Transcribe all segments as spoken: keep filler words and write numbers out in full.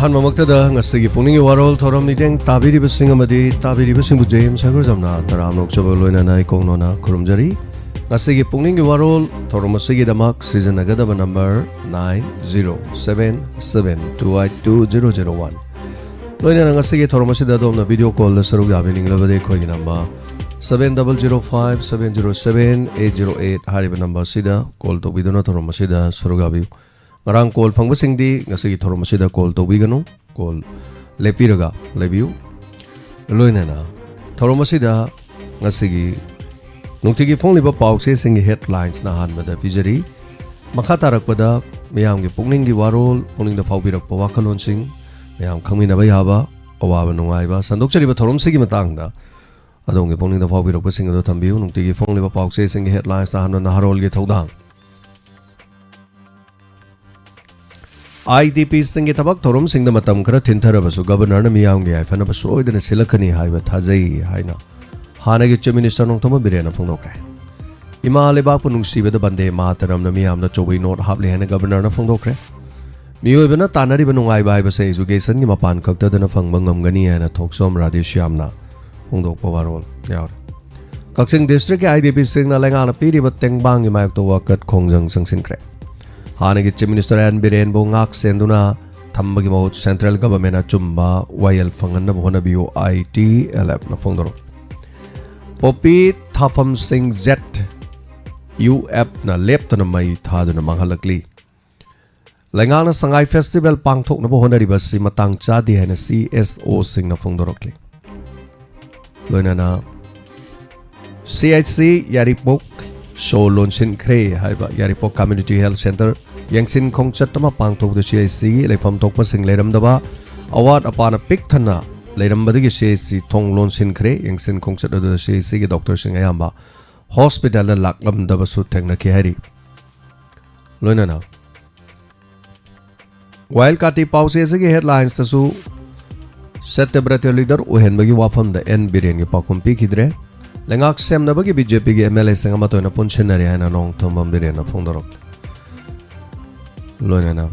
ꯑꯍꯥꯟꯕꯃꯛꯇꯗ ꯉꯁꯤꯒꯤ ꯄꯨꯛꯅꯤꯡꯒꯤ ꯋꯥꯔꯣꯜ ꯊꯧꯔꯝ ꯃꯤꯠꯌꯦꯡ ꯇꯥꯕꯤꯔꯤꯕꯁꯤꯡ ꯑꯃꯗꯤ ꯇꯥꯕꯤꯔꯤꯕꯁꯤꯡꯕꯨ ꯖꯦꯝꯁ ꯁꯪꯒꯔꯖꯝꯅ ꯇꯔꯥꯝꯅ ꯑꯣꯛꯆꯕ ꯂꯣꯏꯅꯅ ꯏꯀꯣꯛꯅꯣꯅ ꯈꯨꯔꯨꯝꯖꯔꯤ꯫ ꯉꯁꯤꯒꯤ ꯄꯨꯛꯅꯤꯡꯒꯤ ꯋꯥꯔꯣꯜ ꯊꯧꯔꯝ ꯑꯁꯤꯒꯤꯗꯃꯛ ꯁꯤꯖꯤꯟꯅꯒꯗꯕ number nine zero seven seven two eight two zero zero one꯫ ꯂꯣꯏꯅꯅ ꯉꯁꯤꯒꯤ ꯊꯧꯔꯝ ꯑꯁꯤꯗ ꯑꯗꯣꯝꯅ ꯚꯤꯗꯤꯑꯣ ꯀꯣꯜꯗ ꯁꯔꯨꯛ ꯌꯥꯕꯤꯅꯤꯡꯂꯕꯗꯤ ꯑꯩꯈꯣꯏꯒꯤ number seven double zero five seven zero seven eight zero eight ꯍꯥꯏꯔꯤꯕ ꯅꯝꯕꯔ ꯑꯁꯤꯗ ꯀꯣꯜ ꯇꯧꯕꯤꯗꯨꯅ ꯊꯧꯔꯝ ꯑꯁꯤꯗ ꯁꯔꯨꯛ ꯌꯥꯕꯤꯌꯨ꯫ ꯉꯔꯥꯡ ꯀꯣꯜ ꯐꯪꯕꯁꯤꯡꯗꯤ ꯉꯁꯤꯒꯤ ꯊꯧꯔꯝ ꯑꯁꯤꯗ ꯀꯣꯜ ꯇꯧꯕꯤꯒꯅꯨ, ꯀꯣꯜ ꯂꯦꯞꯄꯤꯔꯒ ꯂꯩꯕꯤꯌꯨ꯫ ꯂꯣꯏꯅꯅ ꯊꯧꯔꯝ ꯑꯁꯤꯗ ꯉꯁꯤꯒꯤ ꯅꯨꯡꯇꯤꯒꯤ ꯐꯣꯡꯂꯤꯕ ꯄꯥꯎꯆꯦꯁꯤꯡꯒꯤ ꯍꯦꯗꯂꯥꯏꯟꯁꯅ ꯑꯍꯥꯟꯕꯗ ꯄꯤꯖꯔꯤ꯫ ꯃꯈꯥ ꯇꯥꯔꯛꯄꯗ ꯃꯤꯌꯥꯝꯒꯤ ꯄꯨꯛꯅꯤꯡꯒꯤ ꯋꯥꯔꯣꯜ, ꯄꯨꯛꯅꯤꯡꯗ ꯐꯥꯎꯕꯤꯔꯛꯄ ꯋꯥꯈꯜꯂꯣꯟꯁꯤꯡ, ꯃꯌꯥꯝ ꯈꯪꯃꯤꯟꯅꯕ ꯌꯥꯕ, ꯑꯋꯥꯕ ꯅꯨꯡꯉꯥꯏꯕ ꯁꯟꯗꯣꯛꯆꯔꯤꯕ ꯊꯧꯔꯝꯁꯤꯒꯤ ꯃꯇꯥꯡꯗ ꯑꯗꯣꯝꯒꯤ ꯄꯨꯛꯅꯤꯡꯗ ꯐꯥꯎꯕꯤꯔꯛꯄꯁꯤꯡ ꯑꯗꯨ ꯊꯝꯕꯤꯌꯨ꯫ ꯅꯨꯡꯇꯤꯒꯤ ꯐꯣꯡꯂꯤꯕ ꯄꯥꯎꯆꯦꯁꯤꯡꯒꯤ ꯍꯦꯗꯂꯥꯏꯟꯁꯇ ꯑꯍꯥꯟꯕ ꯅꯍꯥꯔꯣꯜꯒꯤ ꯊꯧꯗꯥꯡ꯫ IDPꯁꯤꯡꯒꯤ ꯊꯕꯛ ꯊꯧꯔꯝꯁꯤꯡꯗ ꯃꯇꯝ ꯈꯔ ꯊꯤꯟꯊꯔꯕꯁꯨ ꯒꯕꯔꯅꯔꯅ ꯃꯤꯌꯥꯝꯒꯤ ꯌꯥꯏꯐꯅꯕ ꯁꯣꯏꯗꯅ ꯁꯤꯜꯂꯛꯀꯅꯤ ꯍꯥꯏꯕ ꯊꯥꯖꯩ ꯍꯥꯏꯅ ꯍꯥꯟꯅꯒꯤ ꯆꯤꯐ ꯃꯤꯅꯤꯁꯇꯔ ꯅꯣꯡꯊꯣꯝꯕꯝ ꯕꯤꯔꯦꯟꯅ ꯐꯣꯡꯗꯣꯛꯈ꯭ꯔꯦ꯫ ꯏꯃꯥ ꯂꯩꯕꯥꯛꯄꯨ ꯅꯨꯡꯁꯤꯕꯗ ꯕꯟꯗꯦ ꯃꯥꯇꯔꯝꯅ ꯃꯤꯌꯥꯝꯗ ꯑꯆꯧꯕ ꯏꯅꯣꯠ ꯍꯥꯞꯂꯦ ꯍꯥꯏꯅ ꯒꯕꯔꯅꯔꯅ ꯐꯣꯡꯗꯣꯛꯈ꯭ꯔꯦ꯫ ꯃꯤꯑꯣꯏꯕꯅ ꯇꯥꯟꯅꯔꯤꯕ ꯅꯨꯡꯉꯥꯏꯕ ꯍꯥꯏꯕꯁꯦ ꯑꯦꯖꯨꯀꯦꯁꯟꯒꯤ ꯃꯄꯥꯟ ꯈꯛꯇꯗꯅ ꯐꯪꯕ ꯉꯝꯒꯅꯤ ꯍꯥꯏꯅ ꯊꯣꯛꯆꯣꯝ ꯔꯥꯙꯦꯁ꯭ꯌꯥꯝꯅ ꯐꯣꯡꯗꯣꯛꯄ ꯋꯥꯔꯣꯜ ꯌꯥꯎꯔꯤ꯫ ꯀꯛꯆꯤꯡ ꯗꯤꯁꯇ꯭ꯔꯤꯛꯀꯤ IDPꯁꯤꯡꯅ ꯂꯩꯉꯥꯛꯅ ꯄꯤꯔꯤꯕ ꯇꯦꯡꯕꯥꯡꯒꯤ ꯃꯥꯌꯣꯛꯇ ꯋꯥꯀꯠ ꯈꯣꯡꯖꯪ ꯆꯪꯁꯤꯟꯈ꯭ꯔꯦ꯫ ꯍꯥꯟꯅꯒꯤ ꯆꯤꯐ ꯃꯤꯅꯤꯁꯇꯔ ꯑꯦꯟ ꯕꯤꯔꯦꯟꯕꯨ ꯉꯥꯛ ꯁꯦꯟꯗꯨꯅ ꯊꯝꯕꯒꯤ ꯃꯍꯨꯠ ꯁꯦꯟꯇ꯭ꯔꯦꯜ ꯒꯚꯔꯟꯃꯦꯟꯠ ꯑꯆꯨꯝꯕ ꯋꯥꯌꯦꯜ ꯐꯪꯍꯟꯅꯕ ꯍꯣꯠꯅꯕꯤꯌꯨ, ITLFꯅ ꯐꯣꯡꯗꯣꯔꯛꯂꯤ꯫ ꯄꯣꯄꯤ ꯊꯥꯐꯝꯁꯤꯡ ZUFꯅ ꯂꯦꯞꯇꯅ ꯃꯩ ꯊꯥꯗꯨꯅ ꯃꯥꯡꯍꯜꯂꯛꯂꯤ꯫ ꯂꯩꯉꯥꯛꯅ ꯁꯉꯥꯏ ꯐꯦꯁꯇꯤꯚꯦꯜ ꯄꯥꯡꯊꯣꯛꯅꯕ ꯍꯣꯠꯅꯔꯤꯕ ꯑꯁꯤ ꯃꯇꯥꯡ ꯆꯥꯗꯦ ꯍꯥꯏꯅ CSOꯁꯤꯡꯅ ꯐꯣꯡꯗꯣꯔꯛꯂꯤ꯫ ꯂꯣꯏꯅꯅ CHC ꯌꯥꯏꯔꯤꯄꯣꯛ ꯁꯣ ꯂꯣꯟꯁꯤꯟꯈ꯭ꯔꯦ ꯍꯥꯏꯕ ꯌꯥꯏꯔꯤꯄꯣꯛ ꯀꯝꯃ꯭ꯌꯨꯅꯤꯇꯤ ꯍꯦꯜꯊ ꯁꯦꯟꯇꯔ ꯌꯦꯡꯁꯤꯟ ꯈꯣꯡꯆꯠ ꯑꯃ ꯄꯥꯡꯊꯣꯛꯄꯗ CHCꯒꯤ ꯂꯩꯐꯝ ꯊꯣꯛꯄꯁꯤꯡ ꯂꯩꯔꯝꯗꯕ, ꯑꯋꯥꯠ ꯑꯄꯥꯅ ꯄꯤꯛ ꯊꯟꯅ ꯂꯩꯔꯝꯕꯗꯒꯤ CHC ꯊꯣꯡ ꯂꯣꯟꯁꯤꯟꯈ꯭ꯔꯦ꯫ ꯌꯦꯡꯁꯤꯟ ꯈꯣꯡꯆꯠ ꯑꯗꯨꯗ CHCꯒꯤ ꯗꯣꯛꯇꯔꯁꯤꯡ ꯑꯌꯥꯝꯕ ꯍꯣꯁꯄꯤꯇꯥꯜꯗ ꯂꯥꯛꯂꯝꯗꯕꯁꯨ ꯊꯦꯡꯅꯈꯤ ꯍꯥꯏꯔꯤ꯫ ꯂꯣꯏꯅꯅ ꯋꯥꯏꯜ ꯀꯥꯇꯤ ꯄꯥꯎꯆꯦ ꯑꯁꯤꯒꯤ ꯍꯦꯗꯂꯥꯏꯟꯁꯇꯁꯨ ꯁꯠꯇ꯭ꯌꯕ꯭ꯔꯇ ꯂꯤꯗꯔ ꯑꯣꯏꯍꯟꯕꯒꯤ ꯋꯥꯐꯝꯗ ꯑꯦꯟ ꯕꯤꯔꯦꯟꯒꯤ ꯄꯥꯎꯈꯨꯝ ꯄꯤꯈꯤꯗ꯭ꯔꯦ꯫ ꯂꯩꯉꯥꯛ ꯁꯦꯝꯅꯕꯒꯤ BJPꯒꯤ MLAꯁꯤꯡ ꯑꯃꯠꯇ ꯑꯣꯏꯅ ꯄꯨꯟꯁꯤꯟꯅꯔꯦ ꯍꯥꯏꯅ ꯅꯣꯡꯊꯣꯝꯕꯝ ꯕꯤꯔꯦꯟꯅ ꯐꯣꯡꯗꯣꯔꯛꯂꯤ꯫ ꯂꯣꯏꯅꯅ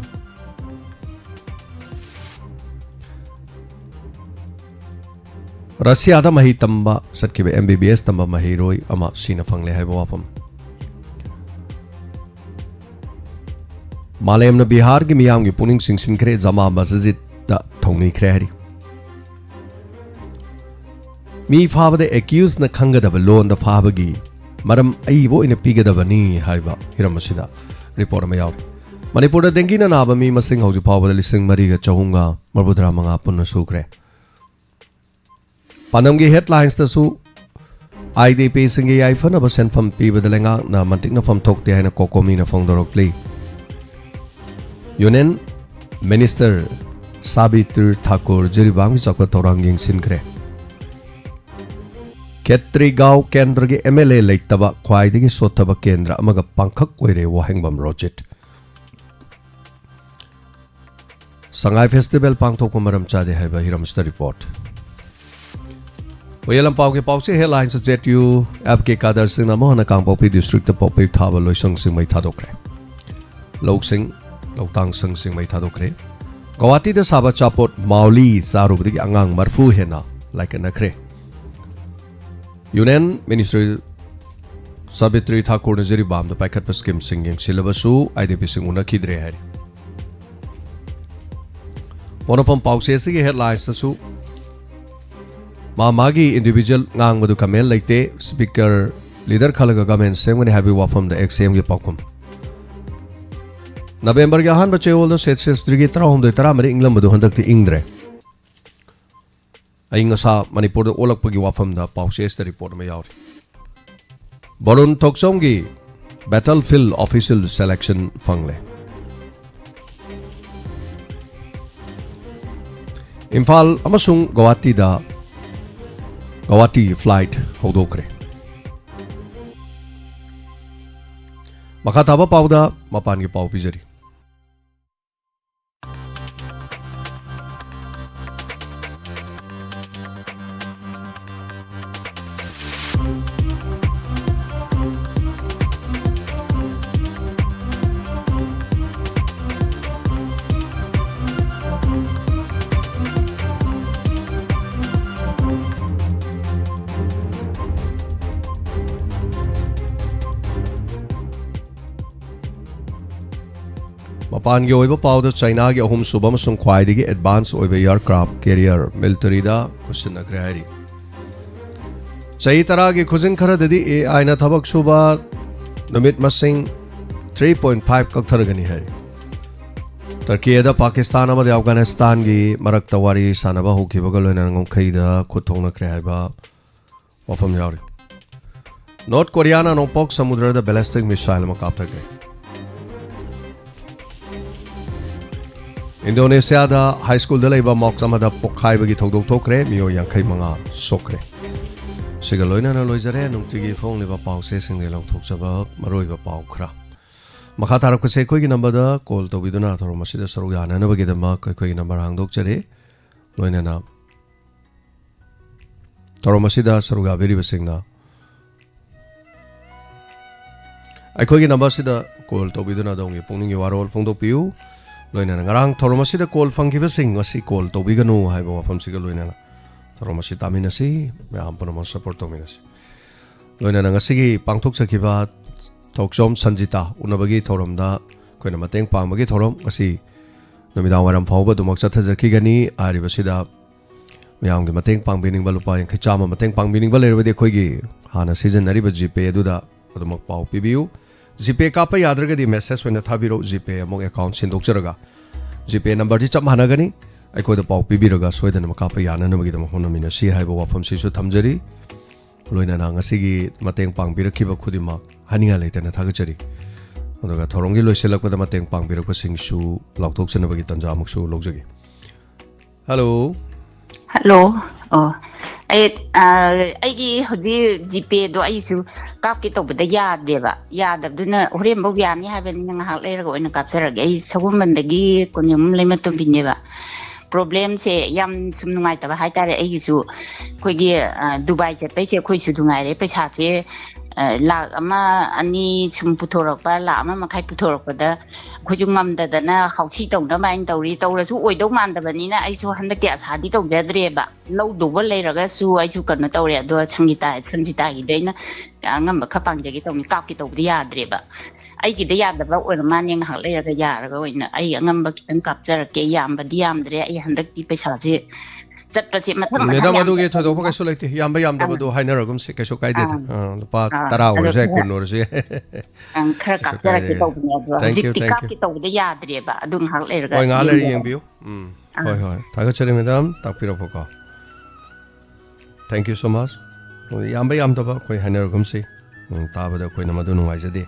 ꯔꯁꯤꯌꯥꯗ ꯃꯍꯩ ꯇꯝꯕ ꯆꯠꯈꯤꯕ ꯑꯦꯝ ꯕꯤ ꯕꯤ ꯑꯦꯁ ꯇꯝꯕ ꯃꯍꯩꯔꯣꯏ ꯑꯃ ꯁꯤꯅ ꯐꯪꯂꯦ ꯍꯥꯏꯕ ꯋꯥꯐꯝ꯫ ꯃꯥꯂꯦꯝꯅ ꯕꯤꯍꯥꯔꯒꯤ ꯃꯤꯌꯥꯝꯒꯤ ꯄꯨꯛꯅꯤꯡ ꯆꯤꯡꯁꯤꯟꯈ꯭ꯔꯦ, ꯖꯃꯥ ꯃꯁꯖꯤꯗꯇ ꯊꯧꯅꯤꯈ꯭ꯔꯦ ꯍꯥꯏꯔꯤ꯫ ꯃꯤ ꯐꯥꯕꯗ ꯑꯦꯀ꯭ꯌꯨꯁꯅ ꯈꯪꯒꯗꯕ ꯂꯣꯟꯗ ꯐꯥꯕꯒꯤ ꯃꯔꯝ ꯑꯏꯕ ꯑꯣꯏꯅ ꯄꯤꯒꯗꯕꯅꯤ ꯍꯥꯏꯕ ꯍꯤꯔꯝ ꯑꯁꯤꯗ ꯔꯤꯄꯣꯔꯠ ꯑꯃ ꯌꯥꯎꯔꯤ꯫ ꯃꯅꯤꯄꯨꯔꯗ ꯗꯦꯡꯒꯤꯅ ꯅꯥꯕ ꯃꯤ ꯃꯁꯤꯡ ꯍꯧꯖꯤꯛ ꯐꯥꯎꯕꯗ ꯂꯤꯁꯤꯡ ꯃꯔꯤꯒ ꯆꯍꯨꯝꯒ ꯃꯔꯤꯐꯨꯇꯔꯥ ꯃꯉꯥ ꯄꯨꯟꯅ ꯁꯨꯈ꯭ꯔꯦ꯫ ꯄꯥꯟꯗꯝꯒꯤ ꯍꯦꯗꯂꯥꯏꯟꯁꯇꯁꯨ ꯑꯥꯏ ꯗꯤ ꯄꯤꯁꯤꯡꯒꯤ ꯌꯥꯏꯐꯅꯕ ꯁꯦꯟꯐꯝ ꯄꯤꯕꯗ ꯂꯩꯉꯥꯛꯅ ꯃꯟꯇꯤꯛꯅꯐꯝ ꯊꯣꯛꯇꯦ ꯍꯥꯏꯅ ꯀꯣꯀꯣꯃꯤꯅ ꯐꯣꯡꯗꯣꯔꯛꯂꯤ꯫ ꯌꯨꯅꯤꯌꯟ ꯃꯤꯅꯤꯁꯇꯔ ꯁꯥꯕꯤꯇ꯭ꯔꯤ ꯊꯥꯀꯨꯔ ꯖꯤꯔꯤꯕꯥꯝꯒꯤ ꯆꯥꯎꯈꯠ ꯊꯧꯔꯥꯡ ꯌꯦꯡꯁꯤꯟꯈ꯭ꯔꯦ꯫ ꯈꯦꯇ꯭ꯔꯤꯒꯥꯎ ꯀꯦꯟꯗ꯭ꯔꯒꯤ ꯑꯦꯝ ꯑꯦꯜ ꯑꯦ ꯂꯩꯇꯕ ꯈ꯭ꯋꯥꯏꯗꯒꯤ ꯁꯣꯠꯊꯕ ꯀꯦꯟꯗ꯭ꯔ ꯑꯃꯒ ꯄꯥꯡꯈꯛ ꯑꯣꯏꯔꯦ ꯋꯥꯍꯦꯡꯕꯝ ꯔꯣꯖꯤꯠ꯫ ꯁꯉꯥꯏ ꯐꯦꯁꯇꯤꯚꯦꯜ ꯄꯥꯡꯊꯣꯛꯄ ꯃꯔꯝ ꯆꯥꯗꯦ ꯍꯥꯏꯕ ꯍꯤꯔꯝꯁꯤꯗ ꯔꯤꯄꯣꯔꯠ꯫ ꯍꯨꯏꯌꯦꯟ ꯂꯝꯄꯥꯛꯀꯤ ꯄꯥꯎꯆꯦ ꯍꯦꯗꯂꯥꯏꯟꯁ꯫ ꯖꯦꯠ ꯌꯨ ꯑꯦꯐ ꯀꯦ ꯀꯥꯗꯔꯁꯤꯡꯅ ꯑꯃꯨꯛ ꯍꯟꯅ ꯀꯥꯡꯄꯣꯛꯄꯤ ꯗꯤꯁꯇ꯭ꯔꯤꯛꯇ ꯄꯣꯛꯄꯩ ꯊꯥꯕ ꯂꯣꯏꯁꯪꯁꯤꯡ ꯃꯩ ꯊꯥꯗꯣꯛꯈ꯭ꯔꯦ꯫ ꯂꯧꯁꯤꯡ, ꯂꯧꯇꯥꯡ ꯁꯪꯁꯤꯡ ꯃꯩ ꯊꯥꯗꯣꯛꯈ꯭ꯔꯦ꯫ ꯒꯧꯍꯥꯇꯤꯗ ꯁꯥꯕ ꯑꯆꯥꯄꯣꯠ ꯃꯥꯎꯂꯤ ꯆꯥꯔꯨꯕꯗꯒꯤ ꯑꯉꯥꯡ ꯃꯔꯐꯨ ꯍꯦꯟꯅ ꯂꯥꯏꯀꯠꯅꯈ꯭ꯔꯦ꯫ ꯌꯨꯅꯤꯌꯟ ꯃꯤꯅꯤꯁꯇꯔ ꯁꯥꯕꯤꯇ꯭ꯔꯤ ꯊꯥꯀꯨꯔꯅ ꯖꯤꯔꯤꯕꯥꯝꯗ ꯄꯥꯏꯈꯠꯄ ꯁ꯭ꯀꯤꯝꯁꯤꯡ ꯌꯦꯡꯁꯤꯜꯂꯕꯁꯨ ꯑꯥꯏ ꯗꯤ ꯄꯤꯁꯤꯡ ꯎꯅꯈꯤꯗ꯭ꯔꯦ ꯍꯥꯏꯔꯤ꯫ ꯄꯣꯛꯅꯐꯝ ꯄꯥꯎꯆꯦ ꯑꯁꯤꯒꯤ ꯍꯦꯗꯂꯥꯏꯟꯁꯇꯁꯨ ꯃꯥ ꯃꯥꯒꯤ ꯏꯟꯗꯤꯚꯤꯖꯨꯋꯦꯜ ꯉꯥꯡꯕꯗꯨ ꯀꯃꯦꯟ ꯂꯩꯇꯦ, ꯁ꯭ꯄꯤꯀꯔ ꯂꯤꯗꯔ ꯈꯜꯂꯒ ꯒꯃꯦꯟ ꯁꯦꯝꯒꯅꯤ ꯍꯥꯏꯕꯒꯤ ꯋꯥꯐꯝꯗ ꯑꯦꯛꯁ ꯑꯦꯝꯒꯤ ꯄꯥꯎꯈꯨꯝ꯫ ꯅꯕꯦꯝꯕꯔꯒꯤ ꯑꯍꯥꯟꯕ ꯆꯌꯣꯜꯗ ꯁꯦꯜꯁꯤꯌꯁꯇꯒꯤ ꯇꯔꯥꯍꯨꯝꯗꯣꯏ ꯇꯔꯥꯃꯔꯤ ꯏꯪꯂꯝꯕꯗꯨ ꯍꯟꯗꯛꯇꯤ ꯏꯪꯗ꯭ꯔꯦ꯫ ꯑꯏꯪ ꯑꯁꯥ ꯃꯅꯤꯄꯨꯔꯗ ꯑꯣꯜꯂꯛꯄꯒꯤ ꯋꯥꯐꯝꯗ ꯄꯥꯎꯆꯦ ꯑꯁꯤꯗ ꯔꯤꯄꯣꯔꯠ ꯑꯃ ꯌꯥꯎꯔꯤ꯫ Barun ꯊꯣꯛꯆꯣꯝꯒꯤ battle feel official selection ꯐꯪꯂꯦ꯫ ꯏꯝꯐꯥꯜ ꯑꯃꯁꯨꯡ ꯒꯧꯍꯥꯇꯤꯗ ꯒꯧꯍꯥꯇꯤ ꯐ꯭ꯂꯥꯏꯠ ꯍꯧꯗꯣꯛꯈ꯭ꯔꯦ꯫ ꯃꯈꯥ ꯇꯥꯕ ꯄꯥꯎꯗ ꯃꯄꯥꯟꯒꯤ ꯄꯥꯎ ꯄꯤꯖꯔꯤ꯫ ꯃꯄꯥꯟꯒꯤ ꯑꯣꯏꯕ ꯄꯥꯎꯗ ꯆꯥꯏꯅꯥꯒꯤ ꯑꯍꯨꯝꯁꯨꯕ ꯑꯃꯁꯨꯡ ꯈ꯭ꯋꯥꯏꯗꯒꯤ ꯑꯦꯗꯚꯥꯟꯁ ꯑꯣꯏꯕ ꯑꯦꯌꯔꯀ꯭ꯔꯥꯐ ꯀꯦꯔꯤꯌꯔ ꯃꯤꯂꯤꯇꯔꯤꯗ ꯈꯨꯠꯁꯤꯟꯅꯈ꯭ꯔꯦ ꯍꯥꯏꯔꯤ꯫ ꯆꯍꯤ ꯇꯔꯥꯒꯤ ꯈꯨꯖꯤꯡ ꯈꯔꯗꯗꯤ ꯑꯦ ꯑꯥꯏꯅ ꯊꯕꯛ ꯁꯨꯕ ꯅꯨꯃꯤꯠ ꯃꯁꯤꯡ three point five ꯀꯛꯊꯔꯒꯅꯤ ꯍꯥꯏꯔꯤ꯫ ꯇꯔꯀꯤꯗ ꯄꯥꯀꯤꯁꯇꯥꯟ ꯑꯃꯗꯤ ꯑꯐꯒꯥꯅꯤꯁꯇꯥꯟꯒꯤ ꯃꯔꯛꯇ ꯋꯥꯔꯤ ꯁꯥꯟꯅꯕ ꯍꯧꯈꯤꯕꯒ ꯂꯣꯏꯅꯅ ꯉꯝꯈꯩꯗ ꯈꯨꯠ ꯊꯣꯛꯅꯈ꯭ꯔꯦ ꯍꯥꯏꯕ ꯋꯥꯐꯝ ꯌꯥꯎꯔꯤ꯫ ꯅꯣꯔꯠ ꯀꯣꯔꯤꯌꯥꯅ ꯅꯣꯡꯄꯣꯛ ꯁꯃꯨꯗ꯭ꯔꯗ ꯕꯦꯂꯤꯁꯇꯤꯛ ꯃꯤꯁꯥꯏꯜ ꯑꯃ ꯀꯥꯞꯊꯈ꯭ꯔꯦ꯫ ꯏꯟꯗꯣꯅꯦꯁꯤꯌꯥꯗ ꯍꯥꯏ ꯁ꯭ꯀꯨꯜꯗ ꯂꯩꯕ ꯃꯣꯛꯁ ꯑꯃꯗ ꯄꯣꯛꯈꯥꯏꯕꯒꯤ ꯊꯧꯗꯣꯛ ꯊꯣꯛꯈ꯭ꯔꯦ, ꯃꯤꯑꯣꯏ ꯌꯥꯡꯈꯩ ꯃꯉꯥ ꯁꯣꯛꯈ꯭ꯔꯦ꯫ ꯁꯤꯒ ꯂꯣꯏꯅꯅ ꯂꯣꯏꯖꯔꯦ ꯅꯨꯡꯇꯤꯒꯤ ꯐꯣꯡꯂꯤꯕ ꯄꯥꯎꯆꯦꯁꯤꯡꯗꯒꯤ ꯂꯧꯊꯣꯛꯆꯕ ꯃꯔꯨꯑꯣꯏꯕ ꯄꯥꯎ ꯈꯔ꯫ ꯃꯈꯥ ꯇꯥꯔꯛꯄꯁꯦ ꯑꯩꯈꯣꯏꯒꯤ ꯅꯝꯕꯔꯗ ꯀꯣꯜ ꯇꯧꯕꯤꯗꯨꯅ ꯊꯧꯔꯝ ꯑꯁꯤꯗ ꯁꯔꯨꯛ ꯌꯥꯅꯅꯕꯒꯤꯗꯃꯛ ꯑꯩꯈꯣꯏꯒꯤ ꯅꯝꯕꯔ ꯍꯥꯡꯗꯣꯛꯆꯔꯤ꯫ ꯂꯣꯏꯅꯅ ꯊꯧꯔꯝ ꯑꯁꯤꯗ ꯁꯔꯨꯛ ꯌꯥꯕꯤꯔꯤꯕꯁꯤꯡꯅ ꯑꯩꯈꯣꯏꯒꯤ ꯅꯝꯕꯔꯁꯤꯗ ꯀꯣꯜ ꯇꯧꯕꯤꯗꯨꯅ ꯑꯗꯣꯝꯒꯤ ꯄꯨꯛꯅꯤꯡꯒꯤ ꯋꯥꯔꯣꯜ ꯐꯣꯡꯗꯣꯛꯄꯤꯌꯨ꯫ ꯂꯣꯏꯅꯅ ꯉꯔꯥꯡ ꯊꯧꯔꯝ ꯑꯁꯤꯗ ꯀꯣꯜ ꯐꯪꯈꯤꯕꯁꯤꯡ ꯉꯁꯤ ꯀꯣꯜ ꯇꯧꯕꯤꯒꯅꯨ ꯍꯥꯏꯕ ꯋꯥꯐꯝꯁꯤꯒ ꯂꯣꯏꯅꯅ ꯊꯧꯔꯝ ꯑꯁꯤ ꯇꯥꯃꯤꯟꯅꯁꯤ, ꯃꯌꯥꯝ ꯄꯨꯝꯅꯃꯛ ꯁꯄꯣꯔꯠ ꯇꯧꯃꯤꯟꯅꯁꯤ꯫ ꯂꯣꯏꯅꯅ ꯉꯁꯤꯒꯤ ꯄꯥꯡꯊꯣꯛꯆꯈꯤꯕ ꯊꯧꯆꯣꯝ ꯁꯟꯖꯤꯇꯥ ꯎꯅꯕꯒꯤ ꯊꯧꯔꯝꯗ ꯑꯩꯈꯣꯏꯅ ꯃꯇꯦꯡ ꯄꯥꯡꯕꯒꯤ ꯊꯧꯔꯝ ꯉꯁꯤ ꯅꯨꯃꯤꯗꯥꯡ ꯋꯥꯏꯔꯝ ꯐꯥꯎꯕ ꯑꯗꯨꯃꯛ ꯆꯠꯊꯖꯈꯤꯒꯅꯤ꯫ ꯍꯥꯏꯔꯤꯕꯁꯤꯗ ꯃꯌꯥꯝꯒꯤ ꯃꯇꯦꯡ ꯄꯥꯡꯕꯤꯅꯤꯡꯕ, ꯂꯨꯄꯥ ꯌꯥꯡꯈꯩ ꯆꯥꯝꯃ ꯃꯇꯦꯡ ꯄꯥꯡꯕꯤꯅꯤꯡꯕ ꯂꯩꯔꯕꯗꯤ ꯑꯩꯈꯣꯏꯒꯤ ꯍꯥꯟꯅ ꯁꯤꯖꯤꯟꯅꯔꯤꯕ ꯖꯤꯄꯦ ꯑꯗꯨꯗ ꯑꯗꯨꯃꯛ ꯄꯥꯎ ꯄꯤꯕꯤꯌꯨ꯫ ꯖꯤꯄꯦ ꯀꯥꯞꯄ ꯌꯥꯗ꯭ꯔꯒꯗꯤ ꯃꯦꯁꯦꯖ ꯑꯣꯏꯅ ꯊꯥꯕꯤꯔꯛꯎ, ꯖꯤꯄꯦ ꯑꯃꯨꯛ ꯑꯦꯀꯥꯎꯟ ꯁꯤꯟꯗꯣꯛꯆꯔꯒ꯫ ꯖꯤꯄꯦ ꯅꯝꯕꯔꯗꯤ ꯆꯞ ꯃꯥꯟꯅꯒꯅꯤ, ꯑꯩꯈꯣꯏꯗ ꯄꯥꯎ ꯄꯤꯕꯤꯔꯒ ꯁꯣꯏꯗꯅꯃꯛ ꯀꯥꯞꯄ ꯌꯥꯅꯅꯕꯒꯤꯗꯃꯛ ꯍꯣꯠꯅꯃꯤꯟꯅꯁꯤ ꯍꯥꯏꯕ ꯋꯥꯐꯝꯁꯤꯁꯨ ꯊꯝꯖꯔꯤ꯫ ꯂꯣꯏꯅꯅ ꯉꯁꯤꯒꯤ ꯃꯇꯦꯡ ꯄꯥꯡꯕꯤꯔꯛꯈꯤꯕ ꯈꯨꯗꯤꯡꯃꯛ ꯍꯥꯏꯅꯤꯡꯉꯥꯏ ꯂꯩꯇꯅ ꯊꯥꯒꯠꯆꯔꯤ꯫ ꯑꯗꯨꯒ ꯊꯧꯔꯝꯒꯤ ꯂꯣꯏꯁꯤꯜꯂꯛꯄꯗ ꯃꯇꯦꯡ ꯄꯥꯡꯕꯤꯔꯛꯄꯁꯤꯡꯁꯨ ꯂꯥꯎꯊꯣꯛꯆꯅꯕꯒꯤ ꯇꯥꯟꯖꯥ ꯑꯃꯨꯛꯁꯨ ꯂꯧꯖꯒꯦ꯫ ꯍꯜꯂꯣ꯫ ꯍꯜꯂꯣ꯫ ꯑꯣ, ꯑꯩ, ꯑ, ꯑꯩꯒꯤ ꯍꯧꯖꯤꯛ ꯖꯤꯄꯦꯗꯣ ꯑꯩꯁꯨ ꯀꯥꯞꯀꯦ ꯇꯧꯕꯗ ꯌꯥꯗꯦꯕ꯫ ꯌꯥꯗꯕꯗꯨꯅ ꯍꯣꯔꯦꯟꯐꯧ ꯌꯥꯅꯤ ꯍꯥꯏꯕꯅꯤꯅ ꯉꯥꯏꯍꯥꯛ ꯂꯩꯔꯒ ꯑꯣꯏꯅ ꯀꯥꯞꯆꯔꯒꯦ꯫ ꯑꯩ ꯁꯒꯣꯜꯕꯟꯗꯒꯤ ꯀꯣꯅꯨꯡꯖꯝ ꯂꯩꯃꯇꯣꯝꯕꯤꯅꯦꯕ꯫ ꯄ꯭ꯔꯣꯕ꯭ꯂꯦꯝꯁꯦ ꯌꯥꯝ ꯁꯨꯝ ꯅꯨꯡꯉꯥꯏꯇꯕ ꯍꯥꯏꯇꯥꯔꯦ꯫ ꯑꯩꯒꯤꯁꯨ ꯑꯩꯈꯣꯏꯒꯤ, ꯑ, ꯗꯨꯕꯥꯏ ꯆꯠꯄꯩꯁꯦ ꯑꯩꯈꯣꯏꯁꯨ ꯅꯨꯡꯉꯥꯏꯔꯦ꯫ ꯄꯩꯁꯥꯁꯦ ꯑ, ꯂꯥꯛ ꯑꯃ, ꯑꯅꯤ ꯁꯨꯝ ꯄꯨꯊꯣꯔꯛꯄ, ꯂꯥꯛ ꯑꯃ ꯃꯈꯥꯏ ꯄꯨꯊꯣꯔꯛꯄꯗ ꯑꯩꯈꯣꯏꯁꯨ ꯉꯝꯗꯗꯅ ꯍꯥꯎꯁꯤ ꯇꯧꯅꯕ ꯍꯥꯏꯅ ꯇꯧꯔꯤ꯫ ꯇꯧꯔꯁꯨ ꯑꯣꯏꯗꯧ ꯃꯥꯟꯗꯕꯅꯤꯅ ꯑꯩꯁꯨ ꯍꯟꯗꯛꯇꯤ ꯑꯁꯥꯗꯤ ꯇꯧꯖꯗ꯭ꯔꯦꯕ꯫ ꯂꯧꯗꯧꯕ ꯂꯩꯔꯒꯁꯨ ꯑꯩꯁꯨ ꯀꯩꯅꯣ ꯇꯧꯔꯦ꯫ ꯑꯗꯣ ꯁꯪꯒꯤꯇꯥ, ꯁꯪꯒꯤꯇꯥꯒꯤꯗ ꯑꯩꯅ ꯑꯉꯝꯕ ꯈꯔ ꯄꯥꯡꯖꯒꯦ ꯇꯧꯅꯤ, ꯀꯥꯞꯀꯦ ꯇꯧꯕꯗꯤ ꯌꯥꯗ꯭ꯔꯦꯕ꯫ ꯑꯩꯒꯤꯗ ꯌꯥꯗꯕ ꯑꯣꯏꯔ ꯃꯥꯅꯦ, ꯉꯥꯏꯍꯥꯛ ꯂꯩꯔꯒ ꯌꯥꯔꯒ ꯑꯣꯏꯅ ꯑꯩ ꯑꯉꯝꯕ ꯈꯤꯇꯪ ꯀꯥꯞꯆꯔꯛꯀꯦ꯫ ꯌꯥꯝꯕꯗꯤ ꯌꯥꯝꯗ꯭ꯔꯦ, ꯑꯩ ꯍꯟꯗꯛꯇꯤ ꯄꯩꯁꯥꯁꯦ ꯆꯠꯄꯁꯦ ꯃꯊꯪ ꯃꯊꯪ ꯃꯦꯗꯥꯝ, ꯌꯥꯝ ꯑꯗꯨꯒꯤ ꯆꯠꯄꯅꯤꯅ꯫ ꯊꯣꯏꯗꯣꯛꯄ ꯀꯩꯁꯨ ꯂꯩꯇꯦ, ꯌꯥꯝꯕ ꯌꯥꯝꯗꯕꯗꯣ ꯑꯥ, ꯍꯥꯏꯅꯔꯒꯨꯝꯁꯤ, ꯀꯩꯁꯨ ꯀꯥꯏꯗꯦꯗ꯫ ꯑꯥ, ꯑꯥ, ꯂꯨꯄꯥ ꯑꯥ, ꯇꯔꯥ ꯑꯗꯣ ꯑꯣꯏꯔꯁꯨ ꯌꯥꯏ, ꯈꯔ, ꯀꯨꯟ ꯑꯣꯏꯔꯁꯨ ꯌꯥꯏ꯫ ꯑꯪ, ꯈꯔ ꯀꯩꯁꯨ ꯀꯥꯞꯆꯔꯛꯀꯦ ꯀꯥꯏꯗꯦ꯫ ꯇꯧꯕꯅꯦ, ꯑꯗꯣ Thank you, ꯍꯧꯖꯤꯛꯇꯤ thank you꯫ ꯀꯥꯞꯀꯦ ꯇꯧꯕꯗ ꯌꯥꯗ꯭ꯔꯦꯕ꯫ ꯑꯗꯨ ꯉꯥꯏꯍꯥꯛ ꯂꯩꯔꯒ ꯍꯣꯏ, ꯉꯥꯏꯍꯥꯛ ꯂꯩꯔ ꯌꯦꯡꯖꯔꯒꯦ꯫ ꯌꯦꯡꯕꯤꯌꯨ꯫ ꯎꯝ, ꯑꯥ꯫ ꯍꯣꯏ, ꯍꯣꯏ, ꯊꯥꯒꯠꯆꯔꯤ madam, ꯇꯥꯛꯄꯤꯔꯛꯄꯀꯣ꯫ Thank you so much꯫ ꯌꯥꯝꯕ ꯌꯥꯝꯗꯕ ꯑꯩꯈꯣꯏ ꯍꯥꯏꯅꯔꯒꯨꯝꯁꯤ꯫ ꯎꯝ, ꯇꯥꯕꯗ ꯑꯩꯈꯣꯏꯅ ꯃꯗꯨ ꯅꯨꯡꯉꯥꯏꯖꯗꯦ꯫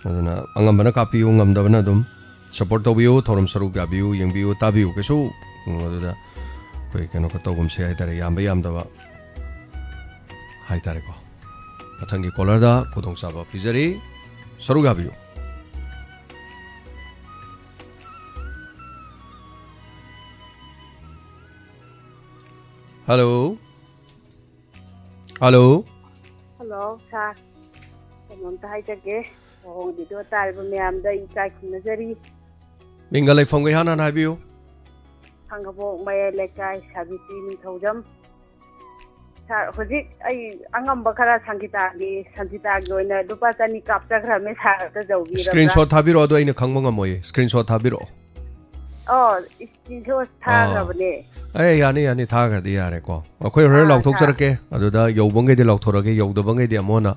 ꯑꯗꯨꯅ ꯑꯉꯝꯕꯅ ꯀꯥꯞꯄꯤꯌꯨ, ꯉꯝꯗꯕꯅ ꯑꯗꯨꯝ support ꯇꯧꯕꯤꯌꯨ, ꯊꯧꯔꯝ ꯁꯔꯨꯛ ꯌꯥꯕꯤꯌꯨ, ꯌꯦꯡꯕꯤꯌꯨ, ꯇꯥꯕꯤꯌꯨ꯫ ꯀꯩꯁꯨ, ꯎꯝ, ꯑꯗꯨꯗ ꯑꯩꯈꯣꯏ ꯀꯩꯅꯣ ꯈꯔ ꯇꯧꯒꯨꯝꯁꯦ ꯍꯥꯏꯇꯥꯔꯦ, ꯌꯥꯝꯕ ꯌꯥꯝꯗꯕ ꯍꯥꯏꯇꯥꯔꯦꯀꯣ꯫ ꯃꯊꯪꯒꯤ caller ꯗ ꯈꯨꯗꯣꯡꯆꯥꯕ ꯄꯤꯖꯔꯤ, ꯁꯔꯨꯛ ꯌꯥꯕꯤꯌꯨ꯫ Hello꯫ Hello꯫ Hello, sir꯫ ꯀꯩꯅꯣꯝꯇ ꯍꯥꯏꯖꯒꯦ꯫ ꯂꯨꯍꯣꯡꯕꯤꯗꯣ ꯇꯥꯔꯤꯕ ꯃꯌꯥꯝꯗ ꯑꯩ ꯏꯀꯥꯏ ꯈꯨꯝꯅꯖꯔꯤ꯫ ꯃꯤꯡꯒ ꯂꯩꯐꯝꯒ ꯏꯍꯥꯟ ꯍꯥꯟꯅ ꯍꯥꯏꯕꯤꯌꯨ꯫ ꯈꯥꯡꯉꯕꯣꯛ ꯃꯌꯥꯏ ꯂꯩꯀꯥꯏ, ꯁꯥꯕꯤꯇ꯭ꯔꯤ ꯅꯤꯡꯊꯧꯖꯝ꯫ Sir, ꯍꯧꯖꯤꯛ ꯑꯩ ꯑꯉꯝꯕ ꯈꯔ ꯁꯪꯒꯤꯇꯥꯒꯤ, ꯁꯪꯒꯤꯇꯥꯒꯤ ꯑꯣꯏꯅ ꯂꯨꯄꯥ ꯆꯅꯤ ꯀꯥꯞꯆꯈ꯭ꯔꯕꯅꯦ, sir ꯑꯝꯇ ꯌꯧꯕꯤꯔꯕ꯭ꯔꯥ? Screenshot ꯊꯥꯕꯤꯔꯛꯑꯣ, ꯑꯗꯣ ꯑꯩꯅ ꯈꯪꯕ ꯉꯝꯃꯣꯏꯌꯦ꯫ Screenshot ꯊꯥꯕꯤꯔꯛꯑꯣ꯫ ꯑꯣ, screenshot ꯑꯥ꯫ ꯊꯥꯈ꯭ꯔꯕꯅꯦ꯫ ꯑꯦ, ꯌꯥꯅꯤ, ꯌꯥꯅꯤ, ꯊꯥꯈ꯭ꯔꯗꯤ ꯌꯥꯔꯦꯀꯣ꯫ ꯑꯩꯈꯣꯏ ꯍꯣꯔꯦꯟ ꯑꯥ, ꯂꯥꯎꯊꯣꯛꯆꯔꯛꯀꯦ꯫ ꯑꯗꯨꯗ ꯌꯧꯕꯉꯩꯗꯤ ꯂꯥꯎꯊꯣꯔꯛꯑꯒꯦ, ꯌꯧꯗꯕꯉꯩꯗꯤ ꯑꯃꯨꯛ ꯍꯟꯅ,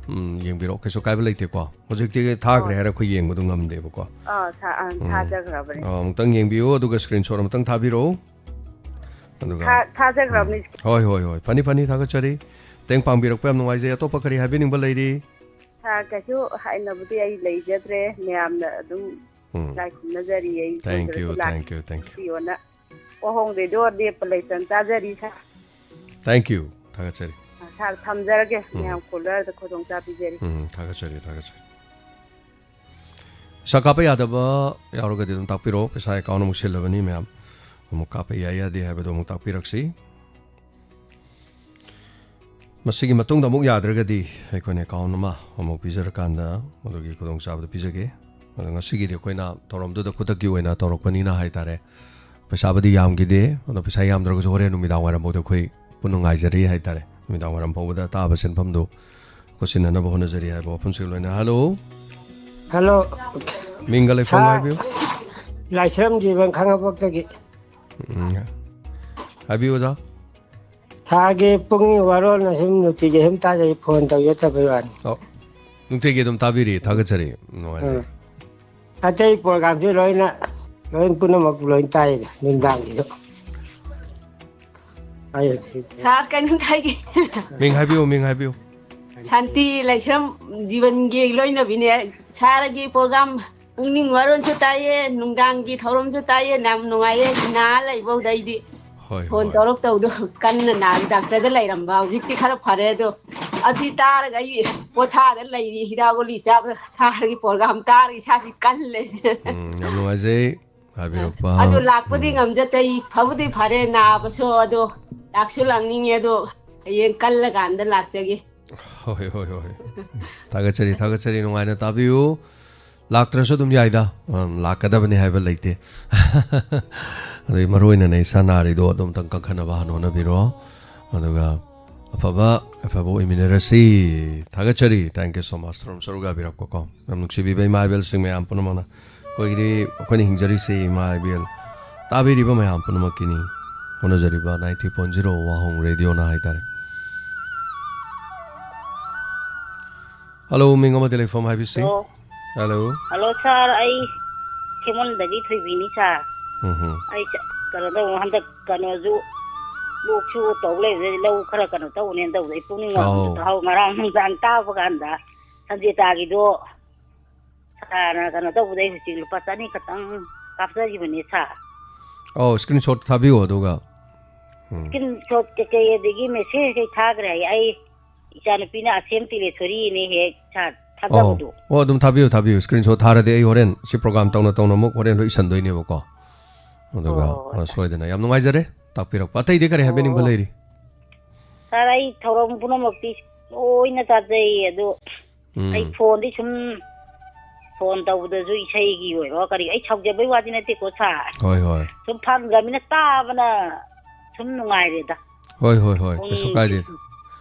ꯎꯝ, ꯌꯦꯡꯕꯤꯔꯛꯑꯣ꯫ ꯀꯩꯁꯨ ꯀꯥꯏꯕ ꯂꯩꯇꯦꯀꯣ꯫ ꯍꯧꯖꯤꯛꯇꯤ ꯊꯥꯈ꯭ꯔꯦ ꯑꯣ꯫ ꯍꯥꯏꯔ ꯑꯩꯈꯣꯏ ꯌꯦꯡꯕꯗꯣ ꯉꯝꯗꯦꯕꯀꯣ꯫ ꯑꯥ, ꯊꯥ-, ꯑꯥ, ꯎꯝ꯫ ꯊꯥꯖꯈ꯭ꯔꯕꯅꯦ꯫ ꯑꯥ, ꯑꯃꯨꯛꯇꯪ ꯌꯦꯡꯕꯤꯌꯨ, ꯑꯗꯨꯒ screenshot ꯑꯃꯨꯛꯇꯪ ꯊꯥꯕꯤꯔꯛꯑꯣ꯫ ꯑꯗꯨꯒ ꯊꯥ-, ꯊꯥꯖꯈ꯭ꯔꯕꯅꯦ꯫ ꯎꯝ꯫ ꯍꯣꯏ, ꯍꯣꯏ, ꯍꯣꯏ꯫ ꯐꯅꯤ, ꯐꯅꯤ, ꯊꯥꯒꯠꯆꯔꯤ꯫ ꯃꯇꯦꯡ ꯄꯥꯡꯕꯤꯔꯛꯄ ꯌꯥꯝ ꯅꯨꯡꯉꯥꯏꯖꯩ꯫ ꯑꯇꯣꯞꯄ ꯀꯔꯤ ꯍꯥꯏꯕꯤꯅꯤꯡꯕ ꯂꯩꯔꯤ? Sir, ꯀꯩꯁꯨ ꯍꯥꯏꯅꯕꯗꯤ ꯑꯩ ꯂꯩꯖꯗ꯭ꯔꯦ꯫ ꯃꯌꯥꯝꯅ ꯑꯗꯨꯝ ꯎꯝ꯫ ꯏꯀꯥꯏ ꯈꯨꯝꯅꯖꯔꯤ꯫ ꯑꯩ Thank you, ꯁꯣꯏꯗꯅꯁꯨ lakh-, thank you, thank you꯫ ꯄꯤꯌꯣꯅ꯫ ꯋꯥꯍꯣꯡꯗꯩꯗꯣ ꯂꯦꯞꯄ ꯂꯩꯇꯅ ꯇꯥꯖꯔꯤ, sir꯫ Thank you꯫ ꯊꯥꯒꯠꯆꯔꯤ꯫ Sir, ꯊꯝꯖꯔꯒꯦ꯫ ꯎꯝ꯫ ꯃꯌꯥꯝ caller ꯗ ꯈꯨꯗꯣꯡ ꯆꯥꯕ ꯄꯤꯖꯔꯤ꯫ ꯎꯝ, ꯊꯥꯒꯠꯆꯔꯤ, ꯊꯥꯒꯠꯆꯔꯤ꯫ ꯄꯩꯁꯥ ꯀꯥꯞꯄ ꯌꯥꯗꯕ ꯌꯥꯎꯔꯒꯗꯤ ꯑꯗꯨꯝ ꯇꯥꯛꯄꯤꯔꯛꯑꯣ꯫ ꯄꯩꯁꯥ account ꯑꯃꯨꯛ ꯁꯤꯜꯂꯕꯅꯤ ꯃꯌꯥꯝ꯫ ꯑꯃꯨꯛ ꯀꯥꯞꯄ ꯌꯥꯏ ꯌꯥꯗꯦ ꯍꯥꯏꯕꯗꯣ ꯑꯃꯨꯛ ꯇꯥꯛꯄꯤꯔꯛꯁꯤ꯫ ꯃꯁꯤꯒꯤ ꯃꯇꯨꯡꯗ ꯑꯃꯨꯛ ꯌꯥꯗ꯭ꯔꯒꯗꯤ ꯑꯩꯈꯣꯏꯅ ꯑꯦꯀꯥꯎꯟ ꯑꯃ ꯑꯃꯨꯛ ꯄꯤꯖꯔꯀꯥꯟꯗ ꯃꯗꯨꯒꯤ ꯈꯨꯗꯣꯡꯆꯥꯕꯗꯨ ꯄꯤꯖꯒꯦ꯫ ꯑꯗꯣ ꯉꯁꯤꯒꯤꯗꯤ ꯑꯩꯈꯣꯏꯅ ꯊꯧꯔꯝꯗꯨꯗ ꯈꯨꯗꯛꯀꯤ ꯑꯣꯏꯅ ꯇꯧꯔꯛꯄꯅꯤꯅ ꯍꯥꯏꯇꯥꯔꯦ, ꯄꯩꯁꯥꯕꯨꯗꯤ ꯌꯥꯝꯈꯤꯗꯦ꯫ ꯑꯗꯣ ꯄꯩꯁꯥ ꯌꯥꯝꯗ꯭ꯔꯒꯁꯨ ꯍꯣꯔꯦꯟ ꯅꯨꯃꯤꯗꯥꯡ ꯋꯥꯏꯔꯝ ꯐꯥꯎꯗ ꯑꯩꯈꯣꯏ ꯄꯨꯟꯅ ꯉꯥꯏꯖꯔꯤ ꯍꯥꯏꯇꯥꯔꯦ꯫ ꯅꯨꯃꯤꯗꯥꯡ ꯋꯥꯏꯔꯝ ꯐꯥꯎꯕꯗ ꯇꯥꯕ ꯁꯤꯟꯐꯝꯗꯨ ꯑꯩꯈꯣꯏ ꯁꯤꯟꯅꯅꯕ ꯍꯣꯠꯅꯖꯔꯤ ꯍꯥꯏꯕ ꯋꯥꯐꯝꯁꯤꯒ ꯂꯣꯏꯅ꯫ ꯍꯜꯂꯣ꯫ ꯍꯜꯂꯣ꯫ ꯃꯤꯡꯒ ꯂꯩꯐꯝꯒ ꯁꯥꯔ ꯍꯥꯏꯕꯤꯌꯨ꯫ ꯂꯥꯏꯁ꯭ꯔꯝ ꯖꯤꯕꯟ ꯈꯥꯉꯕꯣꯛꯇꯒꯤ꯫ ꯎꯝ꯫ ꯍꯥꯏꯕꯤꯌꯨ, ꯑꯣꯖꯥ꯫ ꯁꯥꯔꯒꯤ ꯄꯨꯛꯅꯤꯡ ꯋꯥꯔꯣꯜꯅ ꯁꯨꯝ ꯅꯨꯡꯇꯤꯒꯤ ꯁꯨꯝ ꯇꯥꯖꯩ, ꯐꯣꯟ ꯇꯧꯖꯗꯕꯩ ꯋꯥꯅꯤ꯫ ꯑꯣ, ꯅꯨꯡꯇꯤꯒꯤ ꯑꯗꯨꯝ ꯇꯥꯕꯤꯔꯤ, ꯊꯥꯒꯠꯆꯔꯤ, ꯅꯨꯡꯉꯥꯏꯖꯩ꯫ ꯎꯝ꯫ ꯑꯇꯩ ꯄ꯭ꯔꯣꯒꯥꯝꯁꯨ ꯂꯣꯏꯅ, ꯂꯣꯏ ꯄꯨꯝꯅꯃꯛ ꯂꯣꯏ ꯇꯥꯏꯗ, ꯅꯨꯡꯗꯥꯡꯒꯤꯁꯨ꯫ ꯍꯥꯏꯔꯁꯤ꯫ ꯁꯥꯔ, ꯀꯩꯅꯣꯝꯇ ꯍꯥꯏꯒꯦ꯫ ꯃꯤꯡ ꯍꯥꯏꯕꯤꯌꯨ, ꯃꯤꯡ ꯍꯥꯏꯕꯤꯌꯨ꯫ ꯁꯥꯟꯇꯤ ꯂꯥꯏꯁ꯭ꯔꯝ ꯖꯤꯕꯟꯒꯤ ꯂꯣꯏꯅꯕꯤꯅꯦ꯫ ꯁꯥꯔꯒꯤ ꯄ꯭ꯔꯣꯒꯥꯝ ꯄꯨꯛꯅꯤꯡ ꯋꯥꯔꯣꯜꯁꯨ ꯇꯥꯏꯌꯦ, ꯅꯨꯡꯗꯥꯡꯒꯤ ꯊꯧꯔꯝꯁꯨ ꯇꯥꯏꯌꯦ, ꯌꯥꯝ ꯅꯨꯡꯉꯥꯏꯌꯦ꯫ ꯅꯥ ꯂꯩꯕꯧꯗ ꯑꯩꯗꯤ ꯍꯣꯏ, ꯐꯣꯟ ꯍꯣꯏ꯫ ꯇꯧꯔꯛꯇꯧꯗꯣ ꯀꯟꯅ ꯅꯥꯕ ꯗꯥꯛꯇꯔꯗ ꯂꯩꯔꯝꯕ, ꯍꯧꯖꯤꯛꯇꯤ ꯈꯔ ꯐꯔꯦ꯫ ꯑꯗꯣ ꯑꯗꯨ ꯇꯥꯔꯒ ꯑꯩ ꯄꯣꯊꯥꯗ ꯂꯩꯔꯤ, ꯍꯤꯗꯥꯛ ꯒꯨꯂꯤ ꯆꯥꯕ꯫ ꯁꯥꯔꯒꯤ ꯄ꯭ꯔꯣꯒꯥꯝ ꯇꯥꯔꯒ ꯏꯁꯥꯁꯤ ꯀꯜꯂꯦ꯫ ꯎꯝ, ꯌꯥꯝ ꯅꯨꯡꯉꯥꯏꯖꯩ꯫ ꯍꯥꯏꯕꯤꯔꯛꯄ꯫ ꯑꯗꯨ ꯂꯥꯛꯄꯗꯤ ꯎꯝ꯫ ꯉꯝꯖꯗꯦ, ꯑꯩ ꯐꯕꯨꯗꯤ ꯐꯔꯦ ꯅꯥꯕꯁꯨ, ꯑꯗꯣ ꯂꯥꯛꯁꯨ ꯂꯥꯛꯅꯤꯡꯉꯦ, ꯑꯗꯣ ꯍꯌꯦꯡ ꯀꯜꯂꯀꯥꯟꯗ ꯂꯥꯛꯆꯒꯦ꯫ ꯍꯣꯏ, ꯍꯣꯏ, ꯍꯣꯏ꯫ ꯊꯥꯒꯠꯆꯔꯤ, ꯊꯥꯒꯠꯆꯔꯤ, ꯅꯨꯡꯉꯥꯏꯅ ꯇꯥꯕꯤꯌꯨ꯫ ꯂꯥꯛꯇ꯭ꯔꯁꯨ ꯑꯗꯨꯝ ꯌꯥꯏꯗ, ꯎꯝ, ꯂꯥꯛꯀꯗꯕꯅꯤ ꯍꯥꯏꯕ ꯂꯩꯇꯦ꯫ ꯑꯗꯩ ꯃꯔꯨ ꯑꯣꯏꯅ ꯏꯁꯥ ꯅꯥꯔꯤꯗꯣ ꯑꯗꯨꯝꯇꯪ ꯀꯟꯈꯠꯅꯕ ꯍꯥꯟꯅ ꯍꯣꯠꯅꯕꯤꯔꯣ꯫ ꯑꯗꯨꯒ ꯑꯐꯕ, ꯑꯐꯕ ꯑꯣꯏꯃꯤꯟꯅꯔꯁꯤ꯫ ꯊꯥꯒꯠꯆꯔꯤ꯫ Thank you so much꯫ ꯊꯧꯔꯝ ꯁꯔꯨꯛ ꯌꯥꯕꯤꯔꯛꯄꯀꯣ꯫ ꯌꯥꯝ ꯅꯨꯡꯁꯤꯕꯤꯕ ꯏꯃꯥ ꯏꯕꯦꯜꯁꯤꯡ ꯃꯌꯥꯝ ꯄꯨꯝꯅꯃꯛꯅ꯫ ꯑꯩꯈꯣꯏꯒꯤꯗꯤ, ꯑꯩꯈꯣꯏꯅ ꯍꯤꯡꯖꯔꯤꯁꯤ ꯏꯃꯥ ꯏꯕꯦꯜ ꯇꯥꯕꯤꯔꯤꯕ ꯃꯌꯥꯝ ꯄꯨꯝꯅꯃꯛꯀꯤꯅꯤ꯫ ꯍꯣꯠꯅꯖꯔꯤꯕ ninety point zero ꯋꯥꯍꯣꯡ ꯔꯦꯗꯤꯑꯣꯅ ꯍꯥꯏꯇꯥꯔꯦ꯫ ꯍꯜꯂꯣ, ꯃꯤꯡ ꯑꯃꯗꯤ ꯂꯩꯐꯝ ꯍꯥꯏꯕꯤꯁꯤ꯫ ꯍꯜꯂꯣ꯫ ꯍꯜꯂꯣ꯫ ꯍꯜꯂꯣ, ꯁꯥꯔ, ꯑꯩ ꯈꯦꯃꯟꯗꯒꯤ ꯊꯣꯏꯕꯤꯅꯤ, ꯁꯥꯔ꯫ ꯎꯝ ꯍꯝ꯫ ꯑꯩ ꯆ-, ꯀꯩꯅꯣ ꯇꯧꯕ, ꯍꯟꯗꯛ ꯀꯩꯅꯣꯁꯨ ꯂꯣꯛꯁꯨ ꯇꯧ ꯂꯩꯕꯗꯒꯤ ꯂꯧ ꯈꯔ ꯀꯩꯅꯣ ꯇꯧꯕꯅꯦꯅ ꯇꯧꯕꯗ ꯑꯩ ꯄꯨꯛꯅꯤꯡ ꯑꯧ꯫ ꯋꯥꯡꯕꯗ ꯇꯥꯍꯧ꯫ ꯉꯔꯥꯡ ꯅꯨꯡꯗꯥꯡ ꯇꯥꯕ ꯀꯥꯟꯗ ꯁꯟꯖꯦꯇꯥꯒꯤꯗꯣ ꯁꯥꯔꯅ ꯀꯩꯅꯣ ꯇꯧꯕꯗ ꯑꯩ ꯍꯧꯖꯤꯛ ꯂꯨꯄꯥ ꯆꯅꯤ ꯈꯛꯇꯪ ꯀꯥꯞꯆꯈꯤꯕꯅꯦ, ꯁꯥꯔ꯫ ꯑꯧ, screenshot ꯊꯥꯕꯤꯌꯣ ꯑꯗꯨꯒ꯫ ꯎꯝ꯫ Screenshot ꯀꯩꯀꯩ ꯑꯗꯒꯤ message ꯀꯩ ꯊꯥꯈ꯭ꯔꯦ ꯍꯥꯏꯌꯦ꯫ ꯑꯩ ꯏꯆꯥꯅꯨꯄꯤꯅ ꯑꯁꯦꯝ ꯇꯤꯂꯦꯁꯣꯔꯤꯅꯦ ꯍꯦꯛ ꯁꯥꯔ ꯑꯧ꯫ ꯊꯥꯖꯕꯗꯣ꯫ ꯑꯣ, ꯑꯗꯨꯝ ꯊꯥꯕꯤꯌꯨ, ꯊꯥꯕꯤꯌꯨ꯫ Screenshot ꯊꯥꯔꯗꯤ ꯑꯩ ꯍꯣꯔꯦꯟ ꯁꯤ program ꯇꯧꯅ ꯇꯧꯅ ꯑꯃꯨꯛ ꯍꯣꯔꯦꯟ ꯂꯣꯏ ꯏꯁꯟꯗꯣꯏꯅꯦꯕꯀꯣ꯫ ꯑꯗꯨꯒ, ꯍꯣꯏ, ꯍꯣꯏ, ꯍꯣꯏ, ꯑ, ꯁꯥꯔ꯫ ꯁꯣꯏꯗꯅ꯫ ꯌꯥꯝ ꯅꯨꯡꯉꯥꯏꯖꯔꯦ ꯇꯥꯛꯄꯤꯔꯛꯄ꯫ ꯑꯇꯩꯗꯤ ꯀꯔꯤ ꯍꯥꯏꯕꯤꯅꯤꯡꯕ ꯑꯣ꯫ ꯂꯩꯔꯤ? ꯁꯥꯔ, ꯑꯩ ꯊꯧꯔꯝ ꯄꯨꯝꯅꯃꯛꯇꯤ ꯂꯣꯏꯅ ꯇꯥꯖꯩ꯫ ꯑꯗꯨ ꯎꯝ꯫ ꯑꯩ ꯐꯣꯟꯗꯤ ꯁꯨꯝ, ꯐꯣꯟ ꯇꯧꯕꯗꯁꯨ ꯏꯁꯩꯒꯤ ꯑꯣꯏꯔꯣ ꯀꯔꯤ, ꯑꯩ ꯁꯥꯎꯖꯕꯩ ꯋꯥꯗꯤ ꯅꯠꯇꯦꯀꯣ ꯁꯥꯔ꯫ ꯍꯣꯏ, ꯍꯣꯏ꯫ ꯁꯨꯝ ꯐꯪꯗ꯭ꯔꯕꯅꯤꯅ ꯇꯥꯕꯅ ꯁꯨꯝ ꯅꯨꯡꯉꯥꯏꯔꯦꯗ꯫ ꯍꯣꯏ, ꯍꯣꯏ, ꯍꯣꯏ, ꯀꯩꯁꯨ ꯄꯨꯡꯁꯦ ꯀꯥꯏꯗꯦ꯫ ꯁꯨꯝ꯫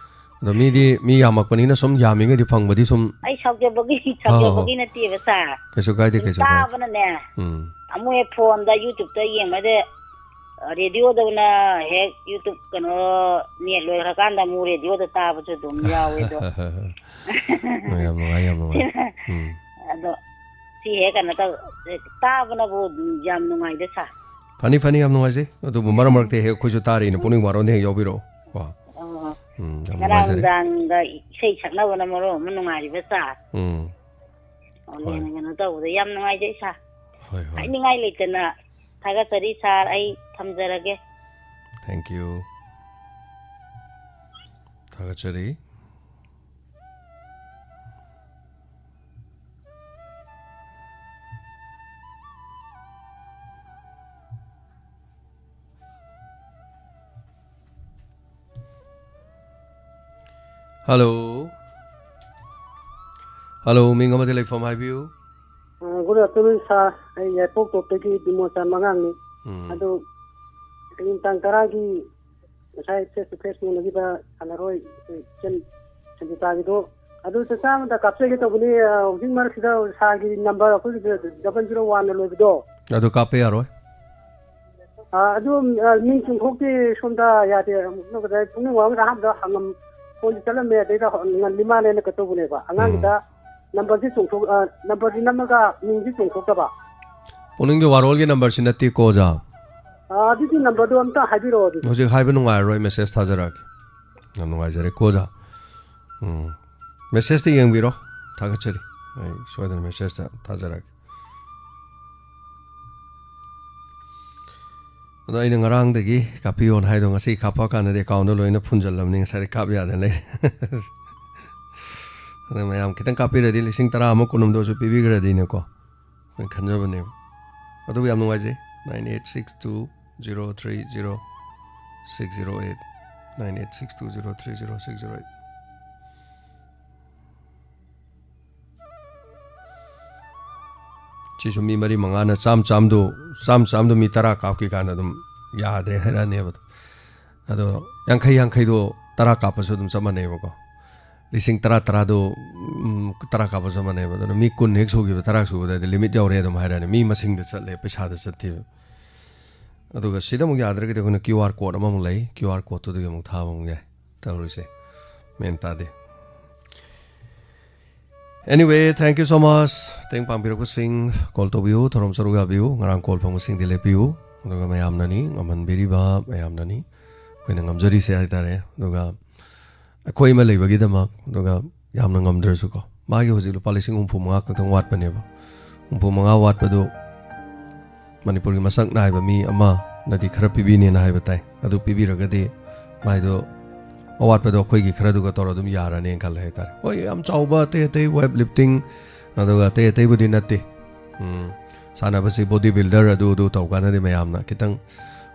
ꯑꯗꯣ ꯃꯤꯗꯤ ꯃꯤ ꯌꯥꯝꯃꯛꯄꯅꯤꯅ ꯁꯨꯝ ꯌꯥꯝꯃꯤꯉꯩꯗꯤ ꯐꯪꯕꯗꯤ ꯁꯨꯝ꯫ ꯑꯩ ꯁꯥꯎꯖꯕꯒꯤ, ꯍꯣꯏ, ꯍꯣꯏ, ꯍꯣꯏ꯫ ꯁꯥꯎꯖꯕꯒꯤꯅꯦ ꯁꯥꯔ꯫ ꯀꯩꯁꯨ ꯀꯥꯏꯗꯦ, ꯁꯨꯝ ꯀꯩꯁꯨ ꯀꯥꯏꯗꯦ꯫ ꯇꯥꯕꯅꯅꯦ꯫ ꯎꯝ꯫ ꯑꯃꯨꯛ ꯍꯦꯛ ꯐꯣꯟꯗ, YouTube-ꯇ ꯌꯦꯡꯕꯗ, ꯔꯦꯗꯤꯑꯣꯗꯧꯅ ꯍꯦꯛ YouTube ꯀꯩꯅꯣ, ꯅꯦꯠ ꯂꯣꯏꯈ꯭ꯔꯀꯥꯟꯗ ꯑꯃꯨꯛ ꯔꯦꯗꯤꯑꯣꯗ ꯇꯥꯕꯁꯨ ꯑꯗꯨꯝ ꯌꯥꯎꯋꯦ ꯑꯗꯣ꯫ ꯍꯣꯏ, ꯌꯥꯝ ꯅꯨꯡꯉꯥꯏ, ꯌꯥꯝ ꯅꯨꯡꯉꯥꯏ꯫ ꯎꯝ꯫ ꯑꯗꯣ ꯁꯤ ꯍꯦꯛ ꯀꯩꯅꯣ ꯇꯧ, ꯇꯥꯕꯅꯕꯨ ꯌꯥꯝ ꯅꯨꯡꯉꯥꯏꯗ ꯁꯥꯔ꯫ ꯐꯅꯤ, ꯐꯅꯤ, ꯌꯥꯝ ꯅꯨꯡꯉꯥꯏꯖꯩ꯫ ꯑꯗꯨꯕꯨ ꯃꯔꯛ ꯃꯔꯛꯇ ꯍꯦꯛ ꯑꯩꯈꯣꯏꯁꯨ ꯇꯥꯔꯤꯅ ꯄꯨꯛꯅꯤꯡ ꯋꯥꯔꯣꯟꯗ ꯍꯦꯛ ꯌꯥꯎꯕꯤꯔꯛꯑꯣ꯫ ꯀꯣ꯫ ꯑꯣ꯫ ꯎꯝ, ꯌꯥꯝ ꯉꯔꯥꯡ ꯅꯨꯡꯉꯥꯏꯖꯔꯦ꯫ ꯅꯨꯡꯗꯥꯡꯗ ꯏꯁꯩ ꯁꯛꯅꯕꯅ ꯃꯔꯣꯟ ꯑꯃ ꯅꯨꯡꯉꯥꯏꯔꯤꯕ ꯁꯥꯔ꯫ ꯎꯝ꯫ ꯑꯣ, ꯍꯣꯏ꯫ ꯂꯦꯟ ꯀꯩꯅꯣ ꯇꯧꯕꯗ ꯌꯥꯝ ꯅꯨꯡꯉꯥꯏꯖꯩ ꯁꯥꯔ꯫ ꯍꯣꯏ, ꯍꯣꯏ꯫ ꯍꯥꯏꯅꯤꯡꯉꯥꯏ ꯂꯩꯇꯅ ꯊꯥꯒꯠꯆꯔꯤ ꯁꯥꯔ, ꯑꯩ ꯊꯝꯖꯔꯒꯦ꯫ Thank you꯫ ꯊꯥꯒꯠꯆꯔꯤ꯫ ꯍꯜꯂꯣ꯫ ꯍꯜꯂꯣ, ꯃꯤꯡ ꯑꯃꯗꯤ ꯂꯩꯐꯝ ꯍꯥꯏꯕꯤꯌꯨ꯫ ꯑ, good afternoon, sir꯫ ꯑꯩ ꯌꯥꯏꯄꯣꯛ ꯇꯣꯞꯇꯒꯤ ꯕꯤꯃꯣꯆꯥꯟ ꯃꯉꯥꯡꯅꯤ꯫ ꯎꯝ꯫ ꯑꯗꯨ, ꯍꯌꯦꯡ ꯇꯥꯡ ꯇꯔꯥꯒꯤ ꯉꯁꯥꯏ face to face ꯎꯅꯈꯤꯕ ꯁꯥꯟꯅꯔꯣꯏ, ꯑꯩꯈꯣꯏ ꯏꯆꯟ ꯁꯟꯖꯤꯇꯥꯒꯤꯗꯣ, ꯑꯗꯨ ꯆꯥꯛꯆꯥ ꯑꯃꯗ ꯀꯥꯞꯆꯒꯦ ꯇꯧꯕꯅꯤ꯫ ꯑ, ꯍꯧꯖꯤꯛ ꯃꯔꯛꯁꯤꯗ sir-ꯒꯤ number ꯑꯩꯈꯣꯏꯒꯤ double zero one-ꯅ ꯂꯣꯏꯕꯗꯣ꯫ ꯑꯗꯨ ꯀꯥꯞꯄ ꯌꯥꯔꯣꯏ꯫ ꯑ, ꯑꯗꯨ, ꯑ, ꯃꯤꯡ ꯆꯣꯡꯊꯣꯛꯇꯦ ꯁꯣꯝꯗ, ꯌꯥꯗꯦ꯫ ꯀꯩꯅꯣ, ꯉꯁꯥꯏ ꯄꯨꯡ ꯑꯃꯗ ꯑꯍꯥꯟꯕꯗ ꯍꯪꯉꯝ-, phone-ꯁꯦ ꯆꯠꯂꯝꯃꯦ, ꯑꯗꯩꯗ ꯉꯜꯂꯤ ꯃꯥꯜꯂꯦꯅ ꯀꯩꯅꯣ ꯇꯧꯕꯅꯦꯕ꯫ ꯑꯉꯥꯡꯒꯤꯗ ꯎꯝ꯫ Number-ꯁꯤ ꯆꯣꯡꯊꯣꯛ-, ꯑ, number-ꯁꯤ ꯅꯝꯃꯒ ꯃꯤꯡꯁꯤ ꯆꯣꯡꯊꯣꯛꯇꯕ꯫ ꯄꯨꯛꯅꯤꯡꯒꯤ ꯋꯥꯔꯣꯜꯒꯤ number-ꯁꯤ ꯅꯠꯇꯦꯀꯣ, ꯑꯣꯖꯥ? ꯑ, ꯑꯗꯨꯗꯤ number-ꯗꯣ ꯑꯝꯇ ꯍꯥꯏꯕꯤꯔꯛꯑꯣ ꯑꯗꯨꯗꯤ꯫ ꯍꯧꯖꯤꯛ ꯍꯥꯏꯕ ꯅꯨꯡꯉꯥꯏꯔꯔꯣꯏ, message ꯊꯥꯖꯔꯛꯑꯒꯦ꯫ ꯌꯥꯝ ꯅꯨꯡꯉꯥꯏꯖꯔꯦꯀꯣ, ꯑꯣꯖꯥ꯫ ꯎꯝ꯫ Message-ꯇ ꯌꯦꯡꯕꯤꯔꯣ꯫ ꯊꯥꯒꯠꯆꯔꯤ꯫ ꯑꯩ ꯁꯣꯏꯗꯅ message-ꯇ ꯊꯥꯖꯔꯛꯑꯒꯦ꯫ ꯑꯗꯣ ꯑꯩꯅ ꯉꯔꯥꯡꯗꯒꯤ ꯀꯥꯞꯄꯤꯌꯣꯅ ꯍꯥꯏꯗꯣ ꯉꯁꯤ ꯀꯥꯞꯄꯛꯑꯀꯥꯟꯗꯗꯤ account-ꯗꯣ ꯂꯣꯏꯅ ꯐꯨꯟꯖꯜꯂꯕꯅꯤ, ꯉꯁꯥꯏꯗꯤ ꯀꯥꯞ ꯌꯥꯗꯅ ꯂꯩꯔꯦ꯫ ꯑꯗꯣ ꯃꯌꯥꯝ ꯈꯤꯇꯪ ꯀꯥꯞꯄꯤꯔꯗꯤ ꯂꯤꯁꯤꯡ ꯇꯔꯥ ꯑꯃ ꯀꯨꯟꯍꯨꯝꯗꯣꯏꯁꯨ ꯄꯤꯕꯤꯈ꯭ꯔꯗꯤꯅꯦꯀꯣ, ꯑꯩꯈꯣꯏꯅ ꯈꯟꯖꯕꯅꯦꯕ꯫ ꯑꯗꯨꯕꯨ ꯌꯥꯝ ꯅꯨꯡꯉꯥꯏꯖꯩ, nine eight six two zero three zero six zero eight꯫ Nine eight six two zero three zero six zero eight. ꯁꯤꯁꯨ ꯃꯤ ꯃꯔꯤ ꯃꯉꯥꯅ ꯆꯥꯝ ꯆꯥꯝꯗꯣ, ꯆꯥꯝ ꯆꯥꯝꯗꯣ ꯃꯤ ꯇꯔꯥ ꯀꯥꯞꯈꯤ ꯀꯥꯟꯗ ꯑꯗꯨꯝ ꯌꯥꯗ꯭ꯔꯦ ꯍꯥꯏꯔꯛꯑꯅꯦꯕ ꯑꯗꯨꯝ. ꯑꯗꯣ ꯌꯥꯡꯈꯩ ꯌꯥꯡꯈꯩꯗꯣ ꯇꯔꯥ ꯀꯥꯞꯄꯁꯨ ꯑꯗꯨꯝ ꯆꯞ ꯃꯥꯟꯅꯩꯕꯀꯣ. ꯂꯤꯁꯤꯡ ꯇꯔꯥ ꯇꯔꯥꯗꯣ, ꯎꯝ, ꯇꯔꯥ ꯀꯥꯞꯄ ꯆꯞ ꯃꯥꯟꯅꯩꯕ. ꯑꯗꯨꯅ ꯃꯤ ꯀꯨꯟ ꯍꯦꯛ ꯁꯨꯈꯤꯕ, ꯇꯔꯥ ꯁꯨꯕꯗꯗꯤ limit ꯌꯧꯔꯦ ꯑꯗꯨꯝ ꯍꯥꯏꯔꯛꯑꯅꯤ. ꯃꯤ ꯃꯁꯤꯡꯗ ꯆꯠꯂꯦ, ꯄꯩꯁꯥꯗ ꯆꯠꯇꯦꯕ. ꯑꯗꯨꯒ ꯁꯤꯗ ꯑꯃꯨꯛ ꯌꯥꯗ꯭ꯔꯒꯗꯤ ꯑꯩꯈꯣꯏꯅ QR code ꯑꯃꯃꯨꯛ ꯂꯩ, QR codeꯇꯨꯗꯒꯤ ꯑꯃꯨꯛ ꯊꯥꯕ ꯑꯃꯨꯛ ꯌꯥꯏ. ꯇꯧꯔꯤꯁꯦ ꯃꯦꯟ ꯇꯥꯗꯦ. Anyway, thank you so much. ꯃꯇꯦꯡ ꯄꯥꯡꯕꯤꯔꯛꯄꯁꯤꯡ call ꯇꯧꯕꯤꯌꯨ, ꯊꯧꯔꯝ ꯁꯔꯨꯛ ꯌꯥꯕꯤꯌꯨ. ꯉꯔꯥꯡ call ꯐꯪꯕꯁꯤꯡꯗꯤ ꯂꯦꯞꯄꯤꯌꯨ. ꯑꯗꯨꯒ ꯃꯌꯥꯝꯅꯅꯤ, ꯉꯝꯍꯟꯕꯤꯔꯤꯕ ꯃꯌꯥꯝꯅꯅꯤ ꯑꯩꯈꯣꯏꯅ ꯉꯝꯖꯔꯤꯁꯦ ꯍꯥꯏꯇꯥꯔꯦ. ꯑꯗꯨꯒ ꯑꯩꯈꯣꯏ ꯑꯃ ꯂꯩꯕꯒꯤꯗꯃꯛ, ꯑꯗꯨꯒ ꯌꯥꯝꯅ ꯉꯝꯗ꯭ꯔꯁꯨꯀꯣ, ꯃꯥꯒꯤ ꯍꯧꯖꯤꯛ ꯂꯨꯄꯥ ꯂꯤꯁꯤꯡ ꯍꯨꯝꯐꯨ ꯃꯉꯥ ꯈꯛꯇꯪ ꯋꯥꯠꯄꯅꯦꯕ. ꯍꯨꯝꯐꯨ ꯃꯉꯥ ꯋꯥꯠꯄꯗꯨ ꯃꯅꯤꯄꯨꯔꯒꯤ ꯃꯁꯛ ꯅꯥꯏꯕ ꯃꯤ ꯑꯃꯅꯗꯤ ꯈꯔ ꯄꯤꯕꯤꯅꯦꯅ ꯍꯥꯏꯕ ꯇꯥꯏ. ꯑꯗꯨ ꯄꯤꯕꯤꯔꯒꯗꯤ ꯃꯥꯏꯗꯣ, ꯑꯋꯥꯠꯄꯗꯣ ꯑꯩꯈꯣꯏꯒꯤ ꯈꯔꯗꯨꯒ ꯇꯧꯔ ꯑꯗꯨꯝ ꯌꯥꯔꯅꯦꯅ ꯈꯜꯂꯦ ꯍꯥꯏꯇꯥꯔꯦ. ꯍꯣꯏ, ꯌꯥꯝ ꯆꯥꯎꯕ ꯑꯇꯩ ꯑꯇꯩ weight lifting, ꯑꯗꯨꯒ ꯑꯇꯩ ꯑꯇꯩꯕꯨꯗꯤ ꯅꯠꯇꯦ. ꯎꯝ, ꯁꯥꯟꯅꯕꯁꯤ body builder ꯑꯗꯨ ꯑꯗꯨ ꯇꯧ ꯀꯥꯟꯗꯗꯤ ꯃꯌꯥꯝꯅ ꯈꯤꯇꯪ,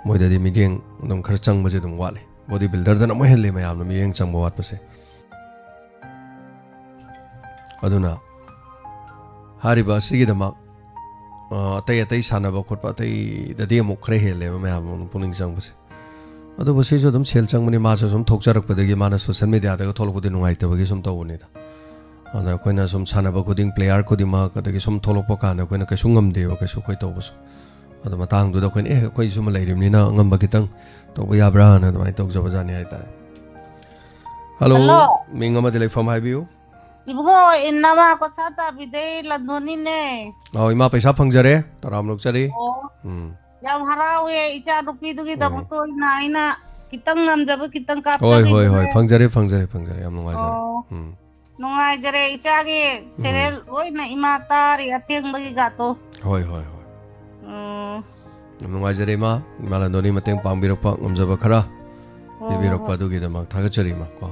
ꯃꯣꯏꯗꯗꯤ ꯃꯤꯠꯌꯦꯡ ꯑꯗꯨꯝ ꯈꯔ ꯆꯪꯕꯁꯦ ꯑꯗꯨꯝ ꯋꯥꯠꯂꯦ. Body builderꯗꯅ ꯑꯃꯨꯛ ꯍꯦꯜꯂꯦ ꯃꯌꯥꯝꯅ ꯃꯤꯠꯌꯦꯡ ꯆꯪꯕ ꯋꯥꯠꯄꯁꯦ. ꯑꯗꯨꯅ ꯍꯥꯏꯔꯤꯕ ꯑꯁꯤꯒꯤꯗꯃꯛ, ꯑ, ꯑꯇꯩ ꯑꯇꯩ ꯁꯥꯟꯅꯕ ꯈꯣꯠꯄ ꯑꯇꯩꯗꯗꯤ ꯑꯃꯨꯛ ꯈꯔ ꯍꯦꯜꯂꯦꯕ ꯃꯌꯥꯝ ꯑꯃ ꯄꯨꯛꯅꯤꯡ ꯆꯪꯕꯁꯦ. ꯑꯗꯨꯕꯨ ꯁꯤꯁꯨ ꯑꯗꯨꯝ ꯁꯦꯜ ꯆꯪꯕꯅꯤ. ꯃꯥꯁꯨ ꯁꯨꯝ ꯊꯣꯛꯆꯔꯛꯄꯗꯒꯤ ꯃꯥꯅ social mediaꯗꯒ ꯊꯣꯛꯂꯛꯄꯗꯤ ꯅꯨꯡꯉꯥꯏꯇꯕꯒꯤ ꯁꯨꯝ ꯇꯧꯕꯅꯤꯗ. ꯑꯗ ꯑꯩꯈꯣꯏꯅ ꯁꯨꯝ ꯁꯥꯟꯅꯕ ꯈꯨꯗꯤꯡ, player ꯈꯨꯗꯤꯡꯃꯛ, ꯑꯗꯒꯤ ꯁꯨꯝ ꯊꯣꯛꯂꯛꯄ ꯀꯥꯟꯗ ꯑꯩꯈꯣꯏꯅ ꯀꯩꯁꯨ ꯉꯝꯗꯦꯕ, ꯀꯩꯁꯨ ꯑꯩꯈꯣꯏ ꯇꯧꯕꯁꯨ. ꯑꯗꯣ ꯃꯇꯥꯡꯗꯨꯗ ꯑꯩꯈꯣꯏꯅ, "ꯑꯦ, ꯑꯩꯈꯣꯏꯁꯨ ꯑꯃ ꯂꯩꯔꯤꯕꯅꯤꯅ ꯑꯉꯝꯕ ꯈꯤꯇꯪ ꯇꯧꯕ ꯌꯥꯕ꯭ꯔꯥꯅ?" ꯑꯗꯨꯃꯥꯏꯅ ꯇꯧꯖꯕꯖꯥꯠꯅꯤ ꯍꯥꯏꯇꯥꯔꯦ. Hello, hello. ꯃꯤꯡ ꯑꯃꯗꯤ ꯂꯩꯐꯝ ꯍꯥꯏꯕꯤꯌꯨ. ꯏꯕꯨꯡꯉꯣ, ꯏꯟꯅꯃ ꯀꯣꯁꯥ ꯇꯥꯕꯤꯗꯩ ꯂꯟꯗꯣꯅꯤꯅꯦ꯫ ꯑꯧ, ꯏꯃꯥ, ꯄꯩꯁꯥ ꯐꯪꯖꯔꯦ, ꯇꯔꯥꯝ ꯂꯧꯖꯔꯤ꯫ ꯑꯣ꯫ ꯎꯝ. ꯌꯥꯝ ꯍꯔꯥꯎꯋꯦ, ꯏꯆꯥ ꯅꯨꯄꯤꯗꯨꯒꯤꯗꯃꯛꯇ ꯑꯣꯏꯅ ꯑꯩꯅ ꯈꯤꯇꯪ ꯉꯝꯖꯕ ꯈꯤꯇꯪ ꯍꯣꯏ, ꯍꯣꯏ, ꯍꯣꯏ, ꯀꯥꯞꯆꯈꯤꯕꯅꯦ꯫ ꯐꯪꯖꯔꯦ, ꯐꯪꯖꯔꯦ, ꯐꯪꯖꯔꯦ, ꯌꯥꯝ ꯅꯨꯡꯉꯥꯏꯖꯔꯦ꯫ ꯑꯣ꯫ ꯎꯝ. ꯅꯨꯡꯉꯥꯏꯖꯔꯦ, ꯏꯆꯥꯒꯤ ꯎꯝ. ꯁꯦꯔꯦꯜ ꯂꯣꯏꯅ ꯏꯃꯥ ꯇꯥꯔꯤ, ꯑꯊꯦꯡꯕꯒꯤꯒꯥꯇꯣ꯫ ꯍꯣꯏ, ꯍꯣꯏ, ꯍꯣꯏ꯫ ꯎꯝ꯫ ꯌꯥꯝ ꯅꯨꯡꯉꯥꯏꯖꯔꯦ, ꯏꯃꯥ꯫ ꯏꯃꯥ ꯂꯟꯗꯣꯅꯤ ꯃꯇꯦꯡ ꯄꯥꯡꯕꯤꯔꯛꯄ, ꯉꯝꯖꯕ ꯈꯔ ꯍꯣꯏ, ꯍꯣꯏ, ꯄꯤꯕꯤꯔꯛꯄ, ꯍꯣꯏ꯫ ꯑꯗꯨꯒꯤꯗꯃꯛ ꯊꯥꯒꯠꯆꯔꯤ, ꯏꯃꯥ, ꯀꯣ꯫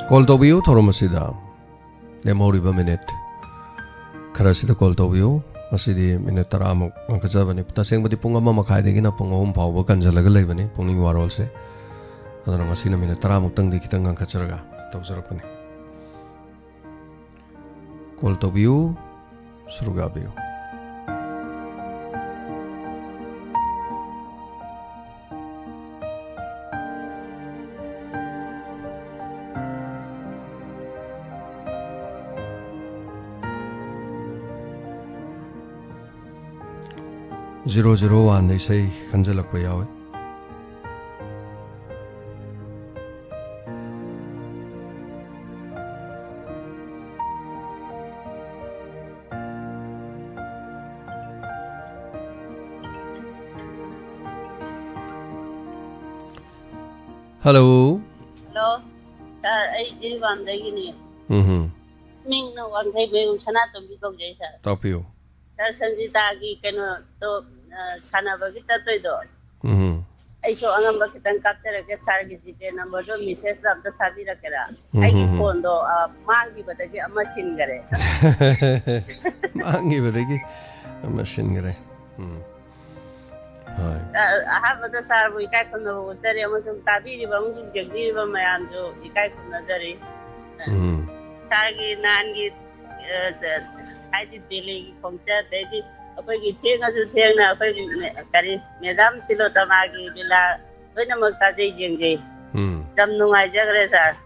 ꯀꯣꯜ ꯇꯧꯕꯤꯌꯨ ꯊꯧꯔꯝ ꯑꯁꯤꯗ꯫ ꯂꯦꯝꯍꯧꯔꯤꯕ ꯃꯤꯅꯤꯠ ꯈꯔꯁꯤꯗ ꯀꯣꯜ ꯇꯧꯕꯤꯌꯨ꯫ ꯉꯁꯤꯗꯤ ꯃꯤꯅꯤꯠ ꯇꯔꯥꯃꯨꯛ ꯉꯥꯡꯈꯠꯆꯕꯅꯤ꯫ ꯇꯁꯦꯡꯕꯗꯤ ꯄꯨꯡ ꯑꯃ ꯃꯈꯥꯏꯗꯒꯤꯅ ꯄꯨꯡ ꯑꯍꯨꯝ ꯐꯥꯎꯕ ꯀꯟꯖꯜꯂꯒ ꯂꯩꯕꯅꯤ ꯄꯨꯛꯅꯤꯡ ꯋꯥꯔꯣꯜꯁꯦ꯫ ꯑꯗꯨꯅ ꯉꯁꯤꯅ ꯃꯤꯅꯤꯠ ꯇꯔꯥꯃꯨꯛꯇꯪꯗꯤ ꯈꯤꯇꯪ ꯉꯥꯡꯈꯠꯆꯔꯒ ꯇꯧꯖꯔꯛꯄꯅꯤ꯫ ꯀꯣꯜ ꯇꯧꯕꯤꯌꯨ, ꯁꯔꯨꯛ ꯌꯥꯕꯤꯌꯨ꯫ ꯖꯤꯔꯣ ꯖꯤꯔꯣ ꯋꯥꯟꯗ ꯏꯁꯩ ꯈꯟꯖꯜꯂꯛꯄ ꯌꯥꯎꯋꯤ꯫ ꯍꯜꯂꯣ꯫ ꯍꯜꯂꯣ, ꯁꯥꯔ, ꯑꯩ ꯖꯤꯔꯤꯕꯥꯝꯗꯒꯤꯅꯦ꯫ ꯎꯝ꯫ ꯃꯤꯡꯅ ꯋꯥꯡꯈꯩ ꯃꯌꯨꯝ ꯁꯅꯥꯇꯣꯝꯕꯤ ꯀꯧꯖꯩ, ꯁꯥꯔ꯫ ꯇꯥꯛꯄꯤꯌꯨ꯫ ꯁꯥꯔ ꯁꯟꯖꯤꯇꯥꯒꯤ ꯀꯩꯅꯣꯗꯣ, ꯑ, ꯁꯥꯟꯅꯕꯒꯤ ꯆꯠꯇꯣꯏꯗꯣ, ꯎꯝ꯫ ꯑꯩꯁꯨ ꯑꯉꯝꯕ ꯈꯤꯇꯪ ꯀꯥꯞꯆꯔꯛꯀꯦ꯫ ꯁꯥꯔꯒꯤ ꯖꯤꯄꯦ ꯅꯝꯕꯔꯗꯣ ꯃꯦꯁꯦꯖꯇ ꯑꯝꯇ ꯊꯥꯕꯤꯔꯛꯀꯦꯔꯥ? ꯎꯝ, ꯑꯩꯒꯤ ꯎꯝ, ꯎꯝ꯫ ꯐꯣꯟꯗꯣ, ꯑ, ꯃꯥꯡꯈꯤꯕꯗꯒꯤ ꯑꯃ ꯁꯤꯟꯈꯔꯦ꯫ ꯃꯥꯡꯈꯤꯕꯗꯒꯤ ꯑꯃ ꯁꯤꯟꯈꯔꯦ꯫ ꯎꯝ꯫ ꯍꯣꯏ꯫ ꯁꯥꯔ, ꯑꯍꯥꯟꯕꯗ ꯁꯥꯔꯕꯨ ꯏꯀꯥꯏ ꯈꯨꯝꯅꯕ ꯎꯠꯆꯔꯤ ꯑꯃꯁꯨꯡ ꯇꯥꯕꯤꯔꯤꯕ ꯑꯃꯁꯨꯡ ꯌꯦꯡꯕꯤꯔꯤꯕ ꯃꯌꯥꯝꯁꯨ ꯏꯀꯥꯏ ꯈꯨꯝꯅꯖꯔꯤ꯫ ꯎꯝ꯫ ꯁꯥꯔꯒꯤ ꯅꯍꯥꯟꯒꯤ, ꯑ, ꯍꯥꯏꯗꯤ ꯗꯦꯜꯂꯤꯒꯤ ꯈꯣꯡꯆꯠ, ꯑꯗꯩꯗꯤ ꯑꯩꯈꯣꯏꯒꯤ ꯊꯦꯡꯉꯁꯨ ꯊꯦꯡꯅ ꯑꯩꯈꯣꯏꯒꯤ ꯃꯦ-, ꯀꯔꯤ, ꯃꯦꯗꯥꯝ ꯇꯤꯂꯣꯇꯃꯥꯒꯤ ꯂꯤꯂꯥ ꯂꯣꯏꯅꯃꯛ ꯇꯥꯖꯩ, ꯌꯦꯡꯖꯩ꯫ ꯎꯝ꯫ ꯌꯥꯝ ꯅꯨꯡꯉꯥꯏꯖꯈ꯭ꯔꯦ, ꯁꯥꯔ꯫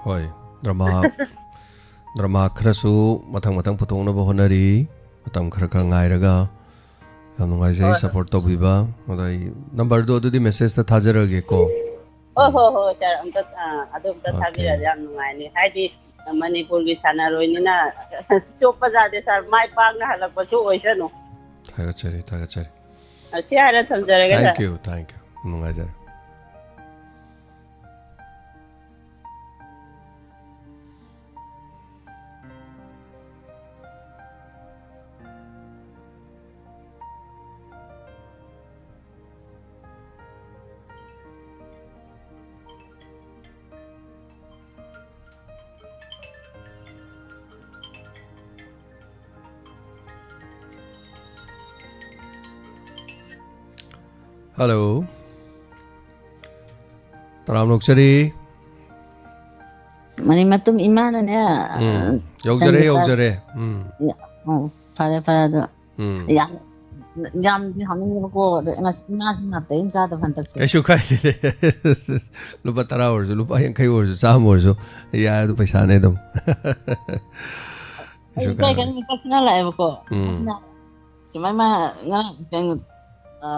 ꯍꯣꯏ, ꯗ꯭ꯔꯃꯥ, ꯗ꯭ꯔꯃꯥ ꯈꯔꯁꯨ ꯃꯊꯪ ꯃꯊꯪ ꯄꯨꯊꯣꯛꯅꯕ ꯍꯣꯠꯅꯔꯤ, ꯃꯇꯝ ꯈꯔ ꯈꯔ ꯉꯥꯏꯔꯒ꯫ ꯌꯥꯝ ꯅꯨꯡꯉꯥꯏꯖꯩ, ꯍꯣꯏ, ꯍꯣꯏ꯫ ꯁꯄꯣꯔꯠ ꯇꯧꯕꯤꯕ꯫ ꯑꯗꯣ ꯑꯩ ꯅꯝꯕꯔꯗꯣ ꯑꯗꯨꯗꯤ ꯃꯦꯁꯦꯖꯇ ꯊꯥꯖꯔꯛꯑꯒꯦꯀꯣ꯫ ꯍꯣꯏ, ꯎꯝ꯫ ꯍꯣꯏ, ꯍꯣꯏ, ꯁꯥꯔ, ꯑꯝꯇ, ꯑ, ꯑꯗꯨ ꯑꯝꯇ ꯑꯣꯀꯦ꯫ ꯊꯥꯕꯤꯔꯛꯑꯗꯤ ꯌꯥꯝ ꯅꯨꯡꯉꯥꯏꯅꯤ꯫ ꯍꯥꯏꯗꯤ, ꯃꯅꯤꯄꯨꯔꯒꯤ ꯁꯥꯟꯅꯔꯣꯏꯅꯤꯅ ꯆꯣꯞꯄ ꯌꯥꯗꯦ, ꯁꯥꯔ꯫ ꯃꯥꯏ ꯄꯥꯛꯅ ꯍꯜꯂꯛꯄꯁꯨ ꯑꯣꯏꯁꯅꯨ꯫ ꯊꯥꯒꯠꯆꯔꯤ, ꯊꯥꯒꯠꯆꯔꯤ꯫ ꯑ, ꯁꯤ ꯍꯥꯏꯔ ꯊꯝꯖꯔꯒꯦ, ꯁꯥꯔ꯫ Thank you, thank you. ꯅꯨꯡꯉꯥꯏꯖꯔꯦ꯫ ꯍꯜꯂꯣ꯫ ꯇꯔꯥꯝꯅ ꯑꯣꯛꯆꯔꯤ꯫ ꯃꯅꯤꯃꯇꯨꯝ ꯏꯃꯥꯅꯅꯦ꯫ ꯎꯝ꯫ ꯌꯧꯖꯔꯦ, ꯆꯟꯗ꯭ꯔ- ꯌꯧꯖꯔꯦ꯫ ꯎꯝ꯫ ꯎꯝ, ꯐꯔꯦ ꯐꯔꯦ ꯑꯗꯣ꯫ ꯎꯝ꯫ ꯌꯥꯝ ꯌꯥꯝꯗꯤ ꯍꯥꯞꯅꯤꯡꯉꯦꯕꯀꯣ, ꯑꯗꯣ ꯉꯁꯤ ꯏꯃꯥꯁꯤ ꯅꯥꯇꯩ ꯑꯃ ꯆꯥꯗꯕ ꯍꯟꯗꯛꯁꯦ꯫ ꯀꯩꯁꯨ ꯀꯥꯏꯗꯦ꯫ ꯂꯨꯄꯥ ꯇꯔꯥ ꯑꯣꯏꯔꯁꯨ, ꯂꯨꯄꯥ ꯌꯥꯡꯈꯩ ꯑꯣꯏꯔꯁꯨ, ꯆꯥꯝꯃ ꯑꯣꯏꯔꯁꯨ ꯌꯥꯏ, ꯑꯗꯨ ꯄꯩꯁꯥꯅꯦ ꯑꯗꯨꯝ꯫ ꯑꯩ ꯀꯩꯁꯨ ꯏꯀꯥꯏ ꯀꯥꯏꯗꯦ꯫ ꯀꯩꯅꯣ ꯀꯛꯁꯤꯅ ꯂꯥꯛꯑꯦꯕꯀꯣ꯫ ꯎꯝ꯫ ꯀꯛꯁꯤꯅ ꯁꯨꯃꯥꯏꯅ ꯉꯔꯥꯡ ꯀꯩꯅꯣ, ꯑ,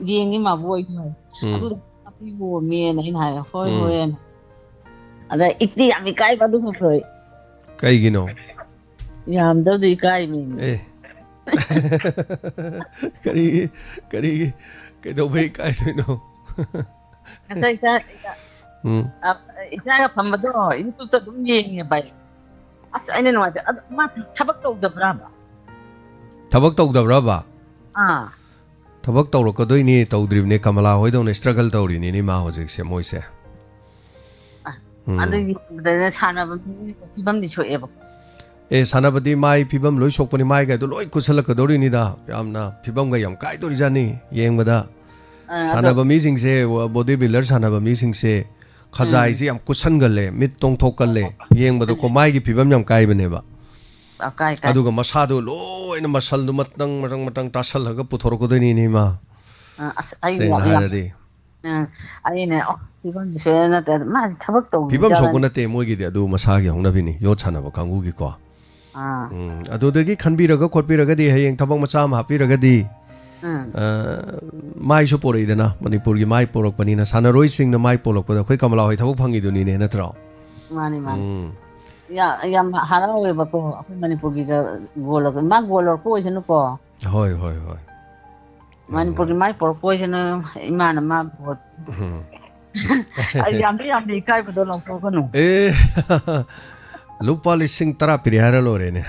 ꯌꯦꯡꯉꯤ ꯃꯥꯕꯨ ꯑꯣꯏꯗꯤ ꯍꯥꯏ꯫ ꯎꯝ꯫ ꯑꯗꯨ ꯅꯥꯄꯤ ꯌꯣꯝꯃꯦꯅ ꯑꯩꯅ ꯍꯥꯏ, "ꯍꯣꯏ, ꯎꯝ꯫ ꯍꯣꯏ" ꯑꯅ꯫ ꯑꯗ ꯏꯛꯇꯤ ꯌꯥꯝ ꯏꯀꯥꯏꯕ ꯑꯗꯨ ꯈꯛꯇꯣꯏ꯫ ꯀꯩꯒꯤꯅꯣ? ꯌꯥꯝꯗꯕꯗꯤ ꯏꯀꯥꯏꯕꯅꯤ꯫ ꯑꯦ꯫ ꯀꯔꯤ, ꯀꯔꯤ, ꯀꯩꯗꯧꯕꯩ ꯏꯀꯥꯏꯗꯣꯏꯅꯣ? ꯉꯁꯥꯏ ꯏꯆꯥ, ꯏꯆꯥ, ꯎꯝ꯫ ꯑ, ꯏꯆꯥꯒ ꯐꯝꯕꯗꯣ YouTube-ꯇ ꯑꯗꯨꯝ ꯌꯦꯡꯉꯦꯕ ꯑꯩ꯫ ꯑꯁ, ꯑꯩꯅ ꯅꯨꯡꯉꯥꯏꯇꯦ꯫ ꯑꯗꯨ ꯃꯥ ꯊꯕꯛ ꯇꯧꯗꯕ꯭ꯔꯥꯕ? ꯊꯕꯛ ꯇꯧꯗꯕ꯭ꯔꯕ? ꯑꯥ꯫ ꯊꯕꯛ ꯇꯧꯔꯛꯀꯗꯣꯏꯅꯤ, ꯇꯧꯗ꯭ꯔꯤꯕꯅꯤ, ꯀꯃꯂꯥ ꯍꯣꯏꯗꯧꯅ struggle ꯇꯧꯔꯤꯅꯤꯅꯦ ꯃꯥ ꯍꯧꯖꯤꯛꯁꯦ, ꯃꯣꯏꯁꯦ꯫ ꯎꯝ꯫ ꯑꯗꯨ ꯌꯦꯡꯕꯗꯅ ꯁꯥꯟꯅꯕ ꯃꯤ ꯐꯤꯕꯝꯗꯤ ꯁꯣꯛꯑꯦꯕ꯫ ꯑꯦ, ꯁꯥꯟꯅꯕꯗꯤ ꯃꯥꯏ ꯐꯤꯕꯝ ꯂꯣꯏ ꯁꯣꯛꯄꯅꯤ, ꯃꯥꯏꯒ ꯑꯗꯨ ꯂꯣꯏ ꯀꯨꯠꯁꯜꯂꯛꯀꯗꯧꯔꯤꯅꯤꯗ, ꯌꯥꯝꯅ ꯐꯤꯕꯝꯒ ꯌꯥꯝ ꯀꯥꯏꯗꯣꯔꯤꯖꯥꯠꯅꯤ ꯌꯦꯡꯕꯗ꯫ ꯑ, ꯑꯗꯣ ꯁꯥꯟꯅꯕ ꯃꯤꯁꯤꯡꯁꯦ, body builder ꯁꯥꯟꯅꯕ ꯃꯤꯁꯤꯡꯁꯦ, ꯈꯖꯥꯏꯁꯦ ꯌꯥꯝ ꯀꯨꯠꯁꯟꯒꯜꯂꯦ, ꯃꯤꯠ ꯇꯣꯡꯊꯣꯛꯀꯜꯂꯦ, ꯌꯦꯡꯕꯗꯀꯣ ꯃꯥꯏꯒꯤ ꯐꯤꯕꯝ ꯌꯥꯝ ꯀꯥꯏꯕꯅꯦꯕ꯫ ꯑ, ꯀꯥꯏ, ꯀꯥꯏ꯫ ꯑꯗꯨꯒ ꯃꯁꯥꯗꯣ ꯂꯣꯏꯅ muscle-ꯗꯣ ꯃꯇꯪ ꯃꯇꯪ ꯃꯇꯪ ꯇꯥꯁꯜꯂꯒ ꯄꯨꯊꯣꯔꯛꯀꯗꯣꯏꯅꯤꯅꯦ ꯃꯥ꯫ ꯑ, ꯑꯁ, ꯑꯩ ꯁꯦꯡꯅ ꯌꯥꯝ, ꯍꯥꯏꯔꯗꯤ꯫ ꯑ, ꯑꯩꯅꯦ, ꯑꯣ, ꯐꯤꯕꯝꯁꯦ ꯁꯣꯏꯗ ꯅꯠꯇꯦ, ꯃꯥꯁꯦ ꯊꯕꯛ ꯇꯧꯕ ꯐꯤꯕꯝ ꯁꯣꯛꯄ ꯖꯥꯠꯂꯅꯦ꯫ ꯅꯠꯇꯦ, ꯃꯣꯏꯒꯤꯗꯤ ꯑꯗꯨ ꯃꯁꯥꯒꯤ ꯍꯧꯅꯕꯤꯅꯤ, ꯌꯣꯠ ꯁꯥꯟꯅꯕ ꯀꯥꯡꯕꯨꯒꯤꯀꯣ꯫ ꯑꯥ꯫ ꯎꯝ, ꯑꯗꯨꯗꯒꯤ ꯈꯟꯕꯤꯔꯒ ꯈꯣꯠꯄꯤꯔꯒꯗꯤ ꯍꯌꯦꯡ ꯊꯕꯛ ꯃꯆꯥ ꯑꯃ ꯍꯥꯞꯄꯤꯔꯒꯗꯤ, ꯎꯝ꯫ ꯑ, ꯃꯥꯏꯁꯨ ꯄꯣꯔꯛꯏꯗꯅ, ꯃꯅꯤꯄꯨꯔꯒꯤ ꯃꯥꯏ ꯄꯣꯔꯛꯄꯅꯤꯅ, ꯁꯥꯟꯅꯔꯣꯏꯁꯤꯡꯅ ꯃꯥꯏ ꯄꯣꯔꯛꯄꯗ ꯑꯩꯈꯣꯏ ꯀꯃꯂꯥ ꯍꯣꯏ ꯊꯕꯛ ꯐꯪꯉꯤꯗꯨꯅꯤꯅꯦ, ꯅꯠꯇ꯭ꯔꯣ? ꯃꯥꯅꯤ, ꯃꯥꯅꯤ꯫ ꯎꯝ꯫ ꯌꯥ-, ꯌꯥꯝ ꯍꯔꯥꯎꯋꯦꯕꯀꯣ, ꯑꯩꯈꯣꯏ ꯃꯅꯤꯄꯨꯔꯒꯤꯒ ꯒꯣꯜ ꯂꯧꯔꯛꯄ-, ꯃꯥ ꯒꯣꯜ ꯂꯧꯔꯛꯄ ꯑꯣꯏꯁꯅꯨꯀꯣ꯫ ꯍꯣꯏ, ꯍꯣꯏ, ꯍꯣꯏ꯫ ꯃꯅꯤꯄꯨꯔꯒꯤ ꯃꯥꯏ ꯄꯣꯔꯛꯄ ꯑꯣꯏꯁꯅꯨ, ꯏꯃꯥꯅ ꯃꯥ ꯒꯣꯜ꯫ ꯎꯝ꯫ ꯑꯩ ꯌꯥꯝꯗꯤ ꯌꯥꯝꯗꯤ ꯏꯀꯥꯏꯕꯗꯣ ꯂꯧꯊꯣꯛꯀꯅꯨ꯫ ꯑꯦ, ꯂꯨꯄꯥ ꯂꯤꯁꯤꯡ ꯇꯔꯥ ꯄꯤꯔꯦ ꯍꯥꯏꯔ ꯂꯣꯏꯔꯦꯅꯦ꯫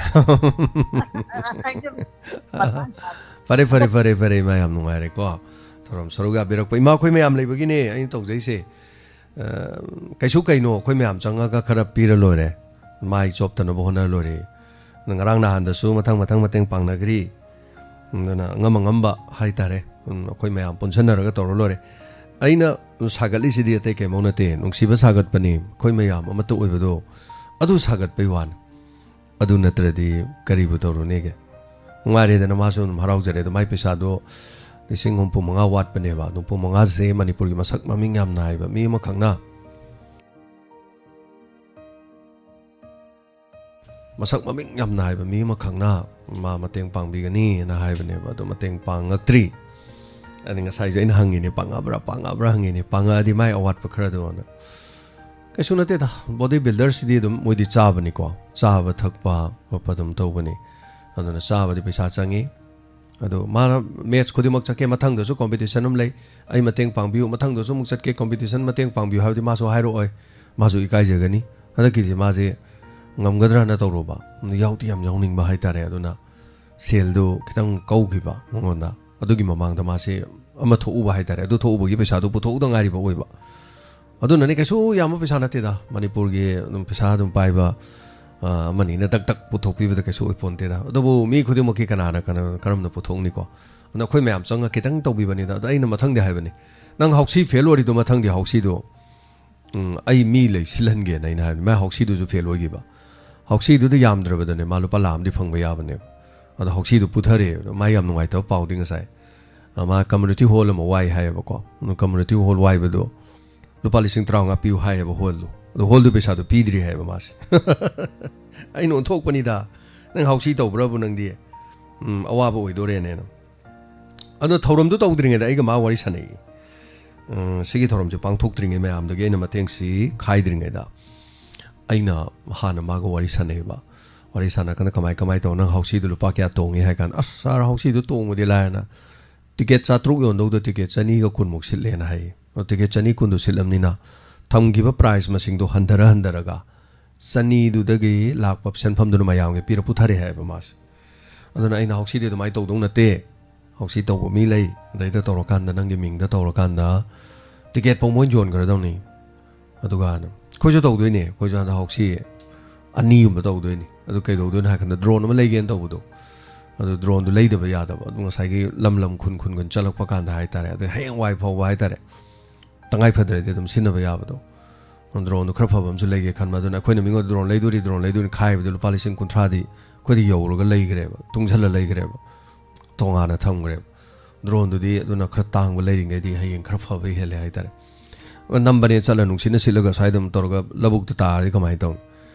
ꯐꯔꯦ, ꯐꯔꯦ, ꯐꯔꯦ, ꯐꯔꯦ, ꯏꯃꯥ, ꯌꯥꯝ ꯅꯨꯡꯉꯥꯏꯔꯦꯀꯣ꯫ ꯊꯧꯔꯝ ꯁꯔꯨꯛ ꯌꯥꯕꯤꯔꯛꯄ꯫ ꯏꯃꯥ, ꯑꯩꯈꯣꯏ ꯃꯌꯥꯝ ꯂꯩꯕꯒꯤꯅꯦ ꯑꯩꯅ ꯇꯧꯖꯩꯁꯦ꯫ ꯑ, ꯀꯩꯁꯨ ꯀꯩꯅꯣ, ꯑꯩꯈꯣꯏ ꯃꯌꯥꯝ ꯆꯪꯉꯒ ꯈꯔ ꯄꯤꯔ ꯂꯣꯏꯔꯦ꯫ ꯃꯥꯏ ꯆꯣꯞꯇꯅꯕ ꯍꯣꯠꯅ ꯂꯣꯏꯔꯦ꯫ ꯉꯔꯥꯡ ꯅꯍꯥꯟꯗꯁꯨ ꯃꯊꯪ ꯃꯊꯪ ꯃꯇꯦꯡ ꯄꯥꯡꯅꯈ꯭ꯔꯤ꯫ ꯑꯗꯨꯅ ꯑꯉꯝ ꯑꯉꯝꯕ ꯍꯥꯏꯇꯥꯔꯦ꯫ ꯎꯝ, ꯑꯩꯈꯣꯏ ꯃꯌꯥꯝ ꯄꯨꯟꯁꯟꯅꯔꯒ ꯇꯧꯔ ꯂꯣꯏꯔꯦ꯫ ꯑꯩꯅ ꯁꯥꯒꯠꯂꯤꯁꯤꯗꯤ ꯑꯇꯩ ꯀꯩꯝ ꯅꯠꯇꯦ, ꯅꯨꯡꯁꯤꯕ ꯁꯥꯒꯠꯄꯅꯤ, ꯑꯩꯈꯣꯏ ꯃꯌꯥꯝ ꯑꯃꯠꯇ ꯑꯣꯏꯕꯗꯣ, ꯑꯗꯨ ꯁꯥꯒꯠꯄꯩ ꯋꯥꯅꯤ꯫ ꯑꯗꯨ ꯅꯠꯇ꯭ꯔꯗꯤ ꯀꯔꯤꯕꯨ ꯇꯧꯔꯨꯅꯦꯒꯦ? ꯅꯨꯡꯉꯥꯏꯔꯦꯗꯅ, ꯃꯥꯁꯨ ꯑꯗꯨꯝ ꯍꯔꯥꯎꯖꯔꯦ꯫ ꯑꯗꯣ ꯃꯥꯏ ꯄꯩꯁꯥꯗꯣ ꯂꯤꯁꯤꯡ ꯍꯨꯝꯐꯨ ꯃꯉꯥ ꯋꯥꯠꯄꯅꯦꯕ꯫ ꯍꯨꯝꯐꯨ ꯃꯉꯥꯁꯦ ꯃꯅꯤꯄꯨꯔꯒꯤ ꯃꯁꯛ ꯃꯃꯤꯡ ꯌꯥꯝ ꯅꯥꯏꯕ ꯃꯤ ꯑꯃꯈꯛꯅ, ꯃꯁꯛ ꯃꯃꯤꯡ ꯌꯥꯝ ꯅꯥꯏꯕ ꯃꯤ ꯑꯃꯈꯛꯅ ꯃꯥ ꯃꯇꯦꯡ ꯄꯥꯡꯕꯤꯒꯅꯤꯅ ꯍꯥꯏꯕꯅꯦꯕ꯫ ꯑꯗꯣ ꯃꯇꯦꯡ ꯄꯥꯡꯉꯛꯇ꯭ꯔꯤ꯫ ꯑꯗ ꯉꯁꯥꯏꯁꯨ ꯑꯩꯅ ꯍꯪꯉꯤꯅꯦ, "ꯄꯥꯡꯉꯛꯑꯕ꯭ꯔꯥ, ꯄꯥꯡꯉꯛꯑꯕ꯭ꯔꯥ?" ꯍꯪꯉꯤꯅꯦ, "ꯄꯥꯡꯉꯛꯑꯗꯤ ꯃꯥꯏ ꯑꯋꯥꯠꯄ ꯈꯔꯗꯣꯅ"꯫ ꯀꯩꯁꯨ ꯅꯠꯇꯦꯗ, ꯕꯣꯗꯤ ꯕꯤꯜꯗꯔꯁꯤꯗꯤ ꯑꯗꯨꯝ ꯃꯣꯏꯗꯤ ꯆꯥꯕꯅꯤꯀꯣ, ꯆꯥꯕ ꯊꯛꯄ ꯈꯣꯠꯄ ꯑꯗꯨꯝ ꯇꯧꯕꯅꯤ꯫ ꯑꯗꯨꯅ ꯆꯥꯕꯗꯤ ꯄꯩꯁꯥ ꯆꯪꯉꯤ꯫ ꯑꯗꯣ ꯃꯥꯅ ꯃꯦꯠꯆ ꯈꯨꯗꯤꯡꯃꯛ ꯆꯠꯀꯦ, ꯃꯊꯪꯗꯁꯨ ꯀꯣꯝꯄꯤꯇꯤꯁꯟ ꯑꯃ ꯂꯩ, "ꯑꯩ ꯃꯇꯦꯡ ꯄꯥꯡꯕꯤꯌꯨ", ꯃꯊꯪꯗꯁꯨ ꯑꯃꯨꯛ ꯆꯠꯀꯦ, "ꯀꯣꯝꯄꯤꯇꯤꯁꯟ ꯃꯇꯦꯡ ꯄꯥꯡꯕꯤꯌꯨ" ꯍꯥꯏꯕꯗꯤ ꯃꯥꯁꯨ ꯍꯥꯏꯔꯛꯑꯣꯏ, ꯃꯥꯁꯨ ꯏꯀꯥꯏꯖꯒꯅꯤ꯫ ꯍꯟꯗꯛꯀꯤꯁꯦ ꯃꯥꯁꯦ ꯉꯝꯒꯗ꯭ꯔꯅ ꯇꯧꯔꯨꯕ, ꯌꯥꯎꯗꯤ ꯌꯥꯝ ꯌꯥꯎꯅꯤꯡꯕ ꯍꯥꯏꯇꯥꯔꯦ꯫ ꯑꯗꯨꯅ ꯁꯦꯜꯗꯨ ꯈꯤꯇꯪ ꯀꯧꯈꯤꯕ ꯃꯉꯣꯟꯗ꯫ ꯑꯗꯨꯒꯤ ꯃꯃꯥꯡꯗ ꯃꯥꯁꯦ ꯑꯃ ꯊꯣꯛꯎꯕ ꯍꯥꯏꯇꯥꯔꯦ, ꯑꯗꯨ ꯊꯣꯛꯎꯕꯒꯤ ꯄꯩꯁꯥꯗꯨ ꯄꯨꯊꯣꯛꯎꯗ ꯉꯥꯏꯔꯤꯕ ꯑꯣꯏꯕ꯫ ꯑꯗꯨꯅꯅꯦ, ꯀꯩꯁꯨ ꯌꯥꯝꯕ ꯄꯩꯁꯥ ꯅꯠꯇꯦꯗ, ꯃꯅꯤꯄꯨꯔꯒꯤ ꯑꯗꯨꯝ ꯄꯩꯁꯥ ꯑꯗꯨꯝ ꯄꯥꯏꯕ, ꯑ, ꯑꯃꯅꯤꯅ ꯇꯛ ꯇꯛ ꯄꯨꯊꯣꯛꯄꯤꯕꯗ ꯀꯩꯁꯨ ꯑꯣꯏꯄꯣꯟꯇꯦꯗ꯫ ꯑꯗꯨꯕꯨ ꯃꯤ ꯈꯨꯗꯤꯡꯃꯛꯀꯤ ꯀꯅꯥꯅ, ꯀꯅꯥ-, ꯀꯔꯝꯅ ꯄꯨꯊꯣꯛꯅꯤꯀꯣ? ꯑꯗꯣ ꯑꯩꯈꯣꯏ ꯃꯌꯥꯝ ꯆꯪꯉ ꯈꯤꯇꯪ ꯇꯧꯕꯤꯕꯅꯤꯗ꯫ ꯑꯗꯣ ꯑꯩꯅ ꯃꯊꯪꯗꯤ ꯍꯥꯏꯕꯅꯤ, "ꯅꯪ ꯍꯥꯎꯁꯤ ꯐꯦꯜ ꯑꯣꯏꯔꯤꯗꯣ ꯃꯊꯪꯗꯤ ꯍꯥꯎꯁꯤꯗꯣ, ꯎꯝ, ꯑꯩ ꯃꯤ ꯂꯩ ꯁꯤꯜꯍꯟꯒꯦꯅ" ꯑꯩꯅ ꯍꯥꯏꯕꯅꯤ꯫ ꯃꯥꯏ ꯍꯥꯎꯁꯤꯗꯨꯁꯨ ꯐꯦꯜ ꯑꯣꯏꯈꯤꯕ꯫ ꯍꯥꯎꯁꯤꯗꯨꯗ ꯌꯥꯝꯗ꯭ꯔꯕꯗꯅꯦ, ꯃꯥ ꯂꯨꯄꯥ ꯂꯥꯈ ꯑꯃꯗꯤ ꯐꯪꯕ ꯌꯥꯕꯅꯦꯕ꯫ ꯑꯗꯣ ꯍꯥꯎꯁꯤꯗꯨ ꯄꯨꯊꯔꯦ꯫ ꯑꯗꯣ ꯃꯥ ꯌꯥꯝ ꯅꯨꯡꯉꯥꯏꯇꯕ ꯄꯥꯎꯗꯤ ꯉꯁꯥꯏ, ꯑ, ꯃꯥ ꯀꯝꯃ꯭ꯌꯨꯅꯤꯇꯤ ꯍꯣꯜ ꯑꯃ ꯋꯥꯏ ꯍꯥꯏꯌꯦꯕꯀꯣ꯫ ꯑꯗꯣ ꯀꯝꯃ꯭ꯌꯨꯅꯤꯇꯤ ꯍꯣꯜ ꯋꯥꯏꯕꯗꯣ ꯂꯨꯄꯥ ꯂꯤꯁꯤꯡ ꯇꯔꯥꯃꯉꯥ ꯄꯤꯌꯨ ꯍꯥꯏꯌꯦꯕ ꯍꯣꯜꯗꯣ꯫ ꯑꯗꯣ ꯍꯣꯜꯗꯨ ꯄꯩꯁꯥꯗꯣ ꯄꯤꯗ꯭ꯔꯤ ꯍꯥꯏꯌꯦꯕ ꯃꯥꯁꯦ꯫ ꯑꯩꯅ ꯑꯣꯟꯊꯣꯛꯄꯅꯤꯗ, "ꯅꯪ ꯍꯥꯎꯁꯤ ꯇꯧꯕ꯭ꯔꯕꯨ ꯅꯪꯗꯤ? ꯎꯝ, ꯑꯋꯥꯕ ꯑꯣꯏꯗꯣꯔꯦꯅꯦꯅ"꯫ ꯑꯗꯣ ꯊꯧꯔꯝꯗꯨ ꯇꯧꯗ꯭ꯔꯤꯉꯩꯗ ꯑꯩꯒ ꯃꯥ ꯋꯥꯔꯤ ꯁꯥꯟꯅꯩ꯫ ꯎꯝ, ꯁꯤꯒꯤ ꯊꯧꯔꯝꯁꯦ ꯄꯥꯡꯊꯣꯛꯇ꯭ꯔꯤꯉꯩ ꯃꯌꯥꯝꯗꯒꯤ ꯑꯩꯅ ꯃꯇꯦꯡꯁꯤ ꯈꯥꯏꯗ꯭ꯔꯤꯉꯩꯗ ꯑꯩꯅ ꯍꯥꯟꯅ ꯃꯥꯒ ꯋꯥꯔꯤ ꯁꯥꯟꯅꯩꯕ꯫ ꯋꯥꯔꯤ ꯁꯥꯟꯅꯀꯥꯟꯗ, "ꯀꯃꯥꯏ, ꯀꯃꯥꯏ ꯇꯧ? ꯅꯪ ꯍꯥꯎꯁꯤꯗꯨ ꯂꯨꯄꯥ ꯀꯌꯥ ꯇꯣꯡꯉꯤ?" ꯍꯥꯏ ꯀꯥꯟꯗ, "ꯑꯁ ꯁꯥꯔ, ꯍꯥꯎꯁꯤꯗꯨ ꯇꯣꯡꯕꯗꯤ ꯂꯥꯏꯔꯅ ꯇꯤꯀꯦꯠ ꯆꯥꯇ꯭ꯔꯨꯛ ꯌꯣꯟꯗꯧꯗ ꯇꯤꯀꯦꯠ ꯆꯅꯤꯒ ꯀꯨꯟꯃꯨꯛ ꯁꯤꯠꯂꯦꯅ" ꯍꯥꯏꯌꯦ꯫ ꯑꯗꯣ ꯇꯤꯀꯦꯠ ꯆꯅꯤ ꯀꯨꯟꯗꯨ ꯁꯤꯠꯂꯕꯅꯤꯅ ꯊꯝꯈꯤꯕ ꯄ꯭ꯔꯥꯏꯖ ꯃꯁꯤꯡꯗꯣ ꯍꯟꯊꯔ ꯍꯟꯊꯔꯒ ꯆꯅꯤꯗꯨꯗꯒꯤ ꯂꯥꯛꯄ ꯁꯦꯟꯐꯝꯗꯨꯅ ꯃꯌꯥꯝꯒꯤ ꯄꯤꯔ ꯄꯨꯊꯔꯦ ꯍꯥꯏꯌꯦꯕ ꯃꯥꯁꯦ꯫ ꯑꯗꯨꯅ ꯑꯩꯅ, "ꯍꯥꯎꯁꯤꯗꯤ ꯑꯗꯨꯃꯥꯏꯅ ꯇꯧꯗꯧ ꯅꯠꯇꯦ, ꯍꯥꯎꯁꯤ ꯇꯧꯕ ꯃꯤ ꯂꯩ, ꯑꯗꯩꯗ ꯇꯧꯔꯀꯥꯟꯗ ꯅꯪꯒꯤ ꯃꯤꯡꯗ ꯇꯧꯔꯀꯥꯟꯗ ꯇꯤꯀꯦꯠ ꯐꯥꯎ ꯃꯣꯏꯅ ꯌꯣꯟꯈ꯭ꯔꯗꯧꯅꯤ"꯫ ꯑꯗꯨꯒ ꯑꯩꯈꯣꯏꯁꯨ ꯇꯧꯗꯣꯏꯅꯦ, ꯑꯩꯈꯣꯏꯁꯨ ꯍꯟꯗꯛ ꯍꯥꯎꯁꯤ ꯑꯅꯤꯒꯨꯝꯕ ꯇꯧꯗꯣꯏꯅꯤ꯫ ꯑꯗꯨ ꯀꯩꯗꯧꯗꯣꯏꯅꯣ ꯍꯥꯏ ꯀꯥꯟꯗ ꯗ꯭ꯔꯣꯟ ꯑꯃ ꯂꯩꯒꯦꯅ ꯇꯧꯕꯗꯣ, ꯑꯗꯨ ꯗ꯭ꯔꯣꯟꯗꯨ ꯂꯩꯗꯕ ꯌꯥꯗꯕ꯫ ꯑꯗꯨ ꯉꯁꯥꯏꯒꯤ ꯂꯝ ꯂꯝ ꯈꯨꯟ ꯈꯨꯟ ꯈꯨꯟ ꯆꯠꯂꯛꯄ ꯀꯥꯟꯗ ꯍꯥꯏꯇꯥꯔꯦ, ꯑꯗꯩ ꯍꯌꯦꯡꯋꯥꯏ ꯐꯥꯎꯕ ꯍꯥꯏꯇꯥꯔꯦ, ꯇꯉꯥꯏ ꯐꯗ꯭ꯔꯗꯤ ꯑꯗꯨꯝ ꯁꯤꯖꯤꯟꯅꯕ ꯌꯥꯕꯗꯣ꯫ ꯗ꯭ꯔꯣꯟꯗꯣ ꯈꯔ ꯐꯕ ꯑꯃꯁꯨ ꯂꯩꯒꯦ ꯈꯟꯕ꯫ ꯑꯗꯨꯅ ꯑꯩꯈꯣꯏꯅ ꯃꯤꯉꯣꯟꯗ ꯗ꯭ꯔꯣꯟ ꯂꯩꯗꯣꯔꯤ, ꯗ꯭ꯔꯣꯟ ꯂꯩꯗꯣꯔꯤ ꯈꯥꯏꯕꯗꯨ ꯂꯨꯄꯥ ꯂꯤꯁꯤꯡ ꯀꯨꯟꯊ꯭ꯔꯥꯗꯤ ꯑꯩꯈꯣꯏꯗ ꯌꯧꯔꯒ ꯂꯩꯈ꯭ꯔꯦꯕ, ꯇꯨꯡꯁꯜꯂ ꯂꯩꯈ꯭ꯔꯦꯕ, ꯇꯣꯉꯥꯟꯅ ꯊꯝꯈ꯭ꯔꯦꯕ꯫ ꯗ꯭ꯔꯣꯟꯗꯨꯗꯤ ꯑꯗꯨꯅ ꯈꯔ ꯇꯥꯡꯕ ꯂꯩꯔꯤꯉꯩꯗꯤ ꯍꯌꯦꯡ ꯈꯔ ꯐꯕ ꯍꯦꯜꯂꯦ ꯍꯥꯏꯇꯥꯔꯦ꯫ ꯅꯝꯕꯅꯦ ꯆꯠꯂ ꯅꯨꯡꯁꯤꯠꯅ ꯁꯤꯠꯂꯒ ꯁ꯭ꯋꯥꯏꯗ ꯑꯗꯨꯝ ꯇꯧꯔꯒ ꯂꯧꯕꯨꯛꯇ ꯇꯥꯔꯗꯤ ꯀꯃꯥꯏꯅ ꯇꯧꯅꯤ?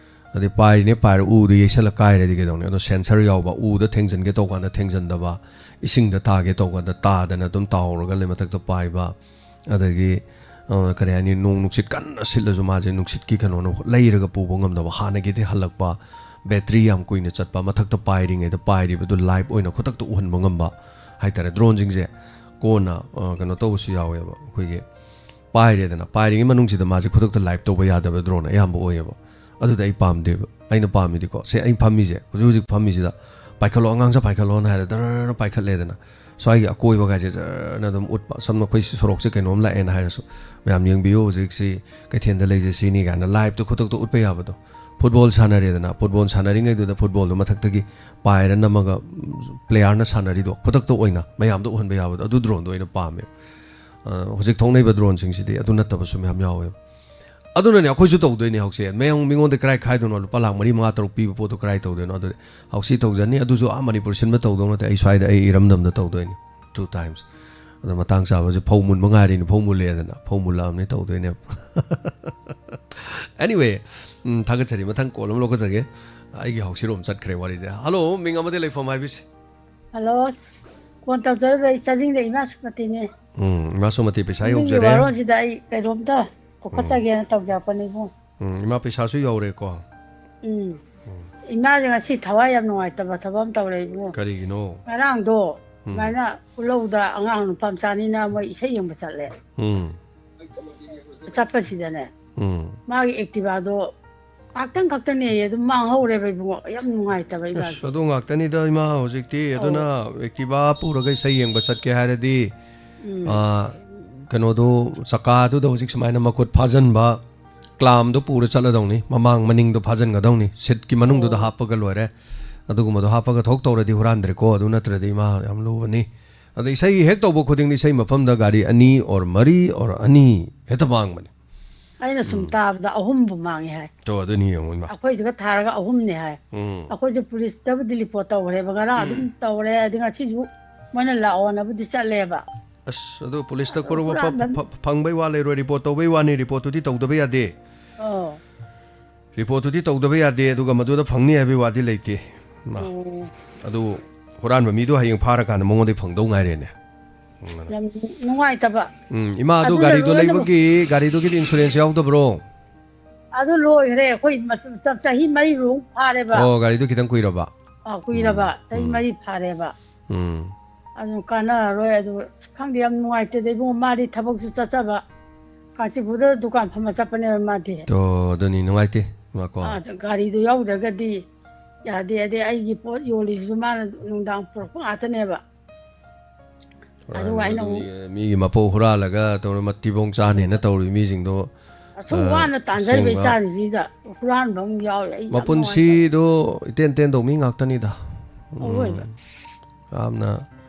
ꯑꯗꯩ ꯄꯥꯏꯔꯤꯅꯦ ꯄꯥꯏꯔ ꯎꯗ ꯌꯩꯁꯜꯂ ꯀꯥꯏꯔꯗꯤ ꯀꯩꯗꯧꯅꯤ? ꯑꯗꯣ ꯁꯦꯟꯁꯔ ꯌꯥꯎꯕ, ꯎꯗ ꯊꯦꯡꯖꯟꯒꯦ ꯇꯧꯀꯥꯟꯗ ꯊꯦꯡꯖꯟꯗꯕ, ꯏꯁꯤꯡꯗ ꯇꯥꯒꯦ ꯇꯧꯀꯥꯟꯗ ꯇꯥꯗꯅ ꯑꯗꯨꯝ ꯇꯥꯍꯧꯔꯒ ꯂꯩ ꯃꯊꯛꯇ ꯄꯥꯏꯕ, ꯑꯗꯒꯤ, ꯑ, ꯀꯔꯤ ꯍꯥꯏꯅꯤ, ꯅꯣꯡ ꯅꯨꯡꯁꯤꯠ ꯀꯟꯅ ꯁꯤꯠꯂꯁꯨ ꯃꯥꯁꯦ ꯅꯨꯡꯁꯤꯠꯀꯤ ꯀꯩꯅꯣꯅ ꯂꯩꯔꯒ ꯄꯨꯕ ꯉꯝꯗꯕ, ꯍꯥꯟꯅꯒꯤꯗꯤ ꯍꯜꯂꯛꯄ, ꯕꯦꯇ꯭ꯔꯤ ꯌꯥꯝ ꯀꯨꯏꯅ ꯆꯠꯄ, ꯃꯊꯛꯇ ꯄꯥꯏꯔꯤꯉꯩꯗ ꯄꯥꯏꯔꯤꯕꯗꯨ ꯂꯥꯏꯚ ꯑꯣꯏꯅ ꯈꯨꯗꯛꯇ ꯎꯍꯟꯕ ꯉꯝꯕ ꯍꯥꯏꯇꯥꯔꯦ꯫ ꯗ꯭ꯔꯣꯟꯁꯤꯡꯁꯦ ꯀꯣꯟꯅ, ꯑ, ꯀꯩꯅꯣ ꯇꯧꯕꯁꯨ ꯌꯥꯎꯋꯦꯕ, ꯑꯩꯈꯣꯏꯒꯤ ꯄꯥꯏꯔꯦꯗꯅ, ꯄꯥꯏꯔꯤꯉꯩ ꯃꯅꯨꯡꯁꯤꯗ ꯃꯥꯁꯦ ꯈꯨꯗꯛꯇ ꯂꯥꯏꯚ ꯇꯧꯕ ꯌꯥꯗꯕ ꯗ꯭ꯔꯣꯟ ꯑꯌꯥꯝꯕ ꯑꯣꯏꯌꯦꯕ꯫ ꯑꯗꯨꯗ ꯑꯩ ꯄꯥꯝꯗꯦꯕ꯫ ꯑꯩꯅ ꯄꯥꯝꯃꯤꯗꯤꯀꯣ, ꯁꯦ, ꯑꯩ ꯐꯝꯃꯤꯁꯦ, ꯍꯧꯖꯤꯛ ꯍꯧꯖꯤꯛ ꯐꯝꯃꯤꯁꯤꯗ ꯄꯥꯏꯈꯠꯂꯣ, ꯑꯉꯥꯡꯁꯦ ꯄꯥꯏꯈꯠꯂꯣꯅ ꯍꯥꯏꯔꯦ, ꯗꯔꯔ ꯄꯥꯏꯈꯠꯂꯦꯗꯅ꯫ ꯁ꯭ꯋꯥꯏꯒꯤ ꯑꯀꯣꯏꯕꯒꯥꯏꯁꯦ ꯖꯔꯅ ꯑꯗꯨꯝ ꯎꯠꯄ꯫ ꯁꯝꯅ ꯑꯩꯈꯣꯏ ꯁꯤ ꯁꯣꯔꯣꯛꯁꯦ ꯀꯩꯅꯣꯝ ꯂꯥꯛꯑꯦꯅ ꯍꯥꯏꯔꯁꯨ, "ꯃꯌꯥꯝ ꯌꯦꯡꯕꯤꯌꯨ, ꯍꯧꯖꯤꯛꯁꯤ ꯀꯩꯊꯦꯜꯗ ꯂꯩꯁꯦ ꯁꯤꯅꯤ" ꯀꯥꯏꯅ ꯂꯥꯏꯚꯇ ꯈꯨꯗꯛꯇ ꯎꯠꯄ ꯌꯥꯕꯗꯣ꯫ ꯐꯨꯠꯕꯣꯜ ꯁꯥꯟꯅꯔꯦꯗꯅ, ꯐꯨꯠꯕꯣꯜ ꯁꯥꯟꯅꯔꯤꯉꯩꯗꯨꯗ ꯐꯨꯠꯕꯣꯜꯗꯣ ꯃꯊꯛꯇꯒꯤ ꯄꯥꯏꯔ ꯅꯝꯃꯒ, ꯎꯝ, ꯄ꯭ꯂꯦꯌꯥꯔꯅ ꯁꯥꯟꯅꯔꯤꯗꯣ ꯈꯨꯗꯛꯇ ꯑꯣꯏꯅ ꯃꯌꯥꯝꯗ ꯎꯍꯟꯕ ꯌꯥꯕꯗꯣ, ꯑꯗꯨ ꯗ꯭ꯔꯣꯟꯗꯣ ꯑꯩꯅ ꯄꯥꯝꯃꯦ꯫ ꯑ, ꯍꯧꯖꯤꯛ ꯊꯣꯛꯅꯔꯤꯕ ꯗ꯭ꯔꯣꯟꯁꯤꯡꯁꯤꯗꯤ ꯑꯗꯨ ꯅꯠꯇꯕꯁꯨ ꯃꯌꯥꯝ ꯌꯥꯎꯋꯦꯕ꯫ ꯑꯗꯨꯅꯅꯦ ꯑꯩꯈꯣꯏꯁꯨ ꯇꯧꯗꯣꯏꯅꯦ ꯍꯧꯖꯤꯛ꯫ ꯃꯌꯥꯝ ꯃꯤꯉꯣꯟꯗ ꯀꯔꯥꯏ ꯈꯥꯏꯗꯣꯏꯅꯣ? ꯂꯨꯄꯥ ꯂꯥꯈ ꯃꯔꯤ, ꯃꯉꯥ, ꯇꯔꯨꯛ ꯄꯤꯕ ꯄꯣꯠꯇꯣ ꯀꯔꯥꯏ ꯇꯧꯗꯣꯏꯅꯣ? ꯑꯗꯨꯗꯤ ꯍꯧꯖꯤꯛ ꯇꯧꯖꯅꯤ꯫ ꯑꯗꯨꯁꯨ ꯑꯥ ꯃꯅꯤꯄꯨꯔ ꯁꯤꯟꯕ ꯇꯧꯗꯧ ꯅꯠꯇꯦ꯫ ꯑꯩ ꯁ꯭ꯋꯥꯏꯗ, ꯑꯩ ꯏꯔꯝꯗꯝꯗ ꯇꯧꯗꯣꯏꯅꯤ꯫ Two times꯫ ꯑꯗꯣ ꯃꯇꯥꯡ ꯆꯥꯕꯁꯦ ꯐꯧ ꯃꯨꯟꯕ ꯉꯥꯏꯔꯤꯅꯤ꯫ ꯐꯧ ꯃꯨꯜꯂꯛꯑꯦꯗꯅ, ꯐꯧ ꯃꯨꯜꯂꯛꯑꯕꯅꯤ ꯇꯧꯗꯣꯏꯅꯦꯕ꯫ Anyway, ꯎꯝ, ꯊꯥꯒꯠꯆꯔꯤ꯫ ꯃꯊꯪ ꯀꯣꯜ ꯑꯃ ꯂꯧꯈꯠꯆꯒꯦ꯫ ꯑꯩꯒꯤ ꯍꯧꯁꯤꯔꯣꯝ ꯆꯠꯈ꯭ꯔꯦ ꯋꯥꯔꯤꯁꯦ꯫ ꯍꯜꯂꯣ, ꯃꯤꯡ ꯑꯃꯗꯤ ꯂꯩꯐꯝ ꯍꯥꯏꯕꯤꯁꯦ꯫ ꯍꯜꯂꯣ, ꯐꯣꯟ ꯇꯧꯖꯔꯤꯕ ꯑꯩ ꯆꯥꯖꯤꯡꯗ ꯏꯃꯥ ꯁꯨꯃꯇꯤꯅꯦ꯫ ꯎꯝ, ꯏꯃꯥ ꯁꯨꯃꯇꯤ, ꯄꯩꯁꯥ ꯏꯃꯨꯡꯒꯤ ꯌꯧꯖꯔꯦ꯫ ꯋꯥꯔꯣꯜꯁꯤꯗ ꯑꯩ ꯀꯩꯅꯣꯝꯇ ꯎꯝ꯫ ꯄꯨꯈꯠꯆꯒꯦꯅ ꯇꯧꯖꯔꯛꯄꯅꯦ ꯏꯕꯨꯡ꯫ ꯎꯝ, ꯏꯃꯥ ꯄꯩꯁꯥꯁꯨ ꯌꯧꯔꯦꯀꯣ꯫ ꯎꯝ꯫ ꯎꯝ꯫ ꯏꯃꯥꯁꯦ ꯉꯁꯤ ꯊꯋꯥꯏ ꯌꯥꯝ ꯅꯨꯡꯉꯥꯏꯇꯕ ꯊꯕꯛ ꯑꯃ ꯇꯧꯔꯦ ꯏꯕꯨꯡ꯫ ꯀꯔꯤꯒꯤꯅꯣ? ꯉꯔꯥꯡꯗꯣ ꯎꯝ꯫ ꯁꯨꯃꯥꯏꯅ ꯈꯨꯜꯂꯧꯗ ꯑꯉꯥꯡ ꯅꯨꯄꯥ ꯃꯆꯥꯅꯤꯅ ꯃꯣꯏ ꯏꯁꯩ ꯌꯦꯡꯕ ꯆꯠꯂꯦ꯫ ꯎꯝ꯫ ꯆꯠꯄꯁꯤꯗꯅꯦ, ꯎꯝ꯫ ꯃꯥꯒꯤ ꯑꯦꯛꯇꯤꯚꯥꯗꯣ ꯉꯥꯛꯇꯪ ꯈꯛꯇꯅꯦꯌꯦ, ꯑꯗꯨꯝ ꯃꯥꯡꯍꯧꯔꯦꯕ ꯏꯕꯨꯡꯉꯣ꯫ ꯌꯥꯝ ꯅꯨꯡꯉꯥꯏꯇꯕ ꯑꯁ, ꯏꯃꯥꯁꯦ꯫ ꯑꯗꯨ ꯉꯥꯛꯇꯅꯤꯗ ꯏꯃꯥ, ꯍꯧꯖꯤꯛꯇꯤ꯫ ꯑꯧ꯫ ꯑꯗꯨꯅ ꯑꯦꯛꯇꯤꯚꯥ ꯄꯨꯔꯒ ꯏꯁꯩ ꯌꯦꯡꯕ ꯆꯠꯀꯦ ꯍꯥꯏꯔꯗꯤ, ꯎꯝ꯫ ꯑꯥ, ꯀꯩꯅꯣꯗꯣ, ꯆꯀꯥꯗꯨꯗ ꯍꯧꯖꯤꯛ ꯁꯨꯃꯥꯏꯅ ꯃꯈꯨꯠ ꯐꯥꯖꯟꯕ, ꯀ꯭ꯂꯥꯝꯗꯣ ꯄꯨꯔ ꯆꯠꯂꯗꯧꯅꯤ, ꯃꯃꯥꯡ ꯃꯅꯤꯡꯗꯣ ꯐꯥꯖꯟꯒꯗꯧꯅꯤ, ꯁꯤꯠꯀꯤ ꯃꯅꯨꯡꯗꯨꯗ ꯑꯣ꯫ ꯍꯥꯞꯄꯒ ꯂꯣꯏꯔꯦ꯫ ꯑꯗꯨꯒꯨꯝꯕꯗꯣ ꯍꯥꯞꯄꯒ ꯊꯣꯛ ꯇꯧꯔꯗꯤ ꯍꯨꯔꯥꯟꯗ꯭ꯔꯦꯀꯣ, ꯑꯗꯨ ꯅꯠꯇ꯭ꯔꯗꯤ ꯏꯃꯥ ꯌꯥꯝ ꯂꯨꯕꯅꯤ꯫ ꯑꯗ ꯏꯁꯩ ꯍꯦꯛ ꯇꯧꯕ ꯈꯨꯗꯤꯡꯗ ꯏꯁꯩ ꯃꯐꯝꯗ ꯒꯥꯔꯤ ꯑꯅꯤ or ꯃꯔꯤ or ꯑꯅꯤ ꯍꯦꯛꯇ ꯃꯥꯡꯕꯅꯤ꯫ ꯑꯩꯅ ꯁꯨꯝ ꯎꯝ꯫ ꯇꯥꯕꯗ ꯑꯍꯨꯝꯕꯨ ꯃꯥꯡꯉꯦ ꯍꯥꯏ꯫ ꯇꯣ, ꯑꯗꯨꯅꯤ ꯌꯦꯡꯉꯣ ꯏꯃꯥ꯫ ꯑꯩꯈꯣꯏꯁꯤꯒ ꯊꯥꯔꯒ ꯑꯍꯨꯝꯅꯦ ꯍꯥꯏ꯫ ꯎꯝ꯫ ꯑꯩꯈꯣꯏꯁꯨ ꯄꯨꯂꯤꯁꯇꯕꯨꯗꯤ ꯔꯤꯄꯣꯔꯠ ꯇꯧꯈ꯭ꯔꯦꯕ, ꯉꯔꯥꯡ ꯑꯗꯨꯝ ꯎꯝ꯫ ꯇꯧꯔꯦ, ꯑꯗꯩ ꯉꯁꯤꯁꯨ ꯃꯣꯏꯅ ꯂꯥꯛꯑꯣꯅꯕꯨꯗꯤ ꯆꯠꯂꯦꯕ꯫ ꯑꯁ, ꯑꯗꯨ ꯄꯨꯂꯤꯁꯇ ꯑꯗꯨ ꯀꯣꯔꯧꯕ ꯐ-, ꯍꯨꯔꯥꯟꯕ ꯐ-, ꯐꯪꯕꯩ ꯋꯥ ꯂꯩꯔꯣꯏ, ꯔꯤꯄꯣꯔꯠ ꯇꯧꯕꯩ ꯋꯥꯅꯤ, ꯔꯤꯄꯣꯔꯠꯇꯨꯗꯤ ꯇꯧꯗꯕ ꯌꯥꯗꯦ꯫ ꯑꯣ꯫ ꯔꯤꯄꯣꯔꯠꯇꯨꯗꯤ ꯇꯧꯗꯕ ꯌꯥꯗꯦ, ꯑꯗꯨꯒ ꯃꯗꯨꯗ ꯐꯪꯅꯤ ꯍꯥꯏꯕꯒꯤ ꯋꯥꯗꯤ ꯂꯩꯇꯦ꯫ ꯃꯥ꯫ ꯑꯣ꯫ ꯑꯗꯨ ꯍꯨꯔꯥꯟꯕ ꯃꯤꯗꯣ ꯍꯌꯦꯡ ꯐꯥꯔꯀꯥꯟꯗ ꯃꯉꯣꯟꯗꯩ ꯐꯪꯗꯧ ꯉꯥꯏꯔꯦꯅꯦ꯫ ꯎꯝ꯫ ꯌꯥꯝ ꯅꯨꯡꯉꯥꯏꯇꯕ꯫ ꯎꯝ, ꯏꯃꯥ, ꯑꯗꯨ ꯑꯗꯨꯅ ꯒꯥꯔꯤꯗꯣ ꯂꯣꯏꯅꯃꯛ ꯂꯩꯕꯒꯤ, ꯒꯥꯔꯤꯗꯨꯒꯤꯗꯤ ꯏꯟꯁꯨꯔꯦꯟꯁ ꯌꯥꯎꯗꯕ꯭ꯔꯣ? ꯑꯗꯨ ꯂꯣꯏꯈ꯭ꯔꯦ꯫ ꯑꯩꯈꯣꯏ ꯃꯆ-, ꯆ-, ꯆꯍꯤ ꯃꯔꯤꯃꯨꯛ ꯐꯥꯔꯦꯕ꯫ ꯑꯣ, ꯒꯥꯔꯤꯗꯣ ꯈꯤꯇꯪ ꯀꯨꯏꯔꯕ? ꯑꯥ, ꯀꯨꯏꯔꯕ꯫ ꯎꯝ, ꯆꯍꯤ ꯎꯝ꯫ ꯃꯔꯤ ꯐꯥꯔꯦꯕ꯫ ꯎꯝ꯫ ꯑꯗꯨ ꯀꯥꯟꯅꯔꯔꯣꯏ꯫ ꯑꯗꯨ ꯑꯁ, ꯈꯪꯗꯦ, ꯌꯥꯝ ꯅꯨꯡꯉꯥꯏꯇꯦꯗ ꯏꯕꯨꯡꯉꯣ꯫ ꯃꯥꯗꯤ ꯊꯕꯛꯁꯨ ꯆꯠꯆꯕ, ꯀꯥꯟꯆꯤꯄꯨꯔꯗ ꯗꯨꯀꯥꯟ ꯐꯝꯕ ꯆꯠꯄꯅꯦꯕ ꯃꯥꯗꯤ꯫ ꯇꯣ, ꯑꯗꯨꯅꯤ ꯅꯨꯡꯉꯥꯏꯇꯦ, ꯃꯥꯀꯣ꯫ ꯑꯥ, ꯑꯗ ꯒꯥꯔꯤꯗꯨ ꯌꯥꯎꯗ꯭ꯔꯒꯗꯤ ꯌꯥꯗꯦ꯫ ꯑꯗꯩ ꯑꯩꯒꯤ ꯄꯣꯠ ꯌꯣꯜꯂꯤꯁꯤꯁꯨ ꯃꯥꯅ ꯅꯨꯡꯗꯥꯡ ꯄꯨꯔꯛꯄ ꯉꯥꯛꯇꯅꯦꯕ꯫ ꯑꯗꯨꯒ ꯍꯨꯔꯥꯟꯕ ꯑꯩꯅ ꯑꯗꯨꯅꯤ, ꯑꯃꯨꯛ ꯃꯤꯒꯤ ꯃꯄꯣꯛ ꯍꯨꯔꯥꯜꯂꯒ ꯇꯧꯔ ꯃꯊꯤꯕꯣꯡ ꯆꯥꯅꯦꯅ ꯇꯧꯔꯤ ꯃꯤꯁꯤꯡꯗꯣ, ꯑꯁꯨꯛ ꯑ, ꯋꯥꯅ ꯇꯥꯟꯖꯔꯤꯕ ꯑꯁꯦꯡꯕ꯫ ꯏꯆꯥꯁꯤꯡꯁꯤꯗ ꯍꯨꯔꯥꯟꯕ ꯑꯃꯨꯛ ꯌꯥꯎꯔꯦ꯫ ꯑꯩ ꯌꯥꯝ ꯅꯨꯡꯉꯥꯏꯇꯕ꯫ ꯃꯄꯨꯟꯁꯤꯗꯣ ꯏꯇꯦꯟ ꯇꯦꯟꯗꯧ ꯃꯤ ꯉꯥꯛꯇꯅꯤꯗ꯫ ꯎꯝ꯫ ꯑꯋꯣꯏꯕ꯫ ꯌꯥꯝꯅ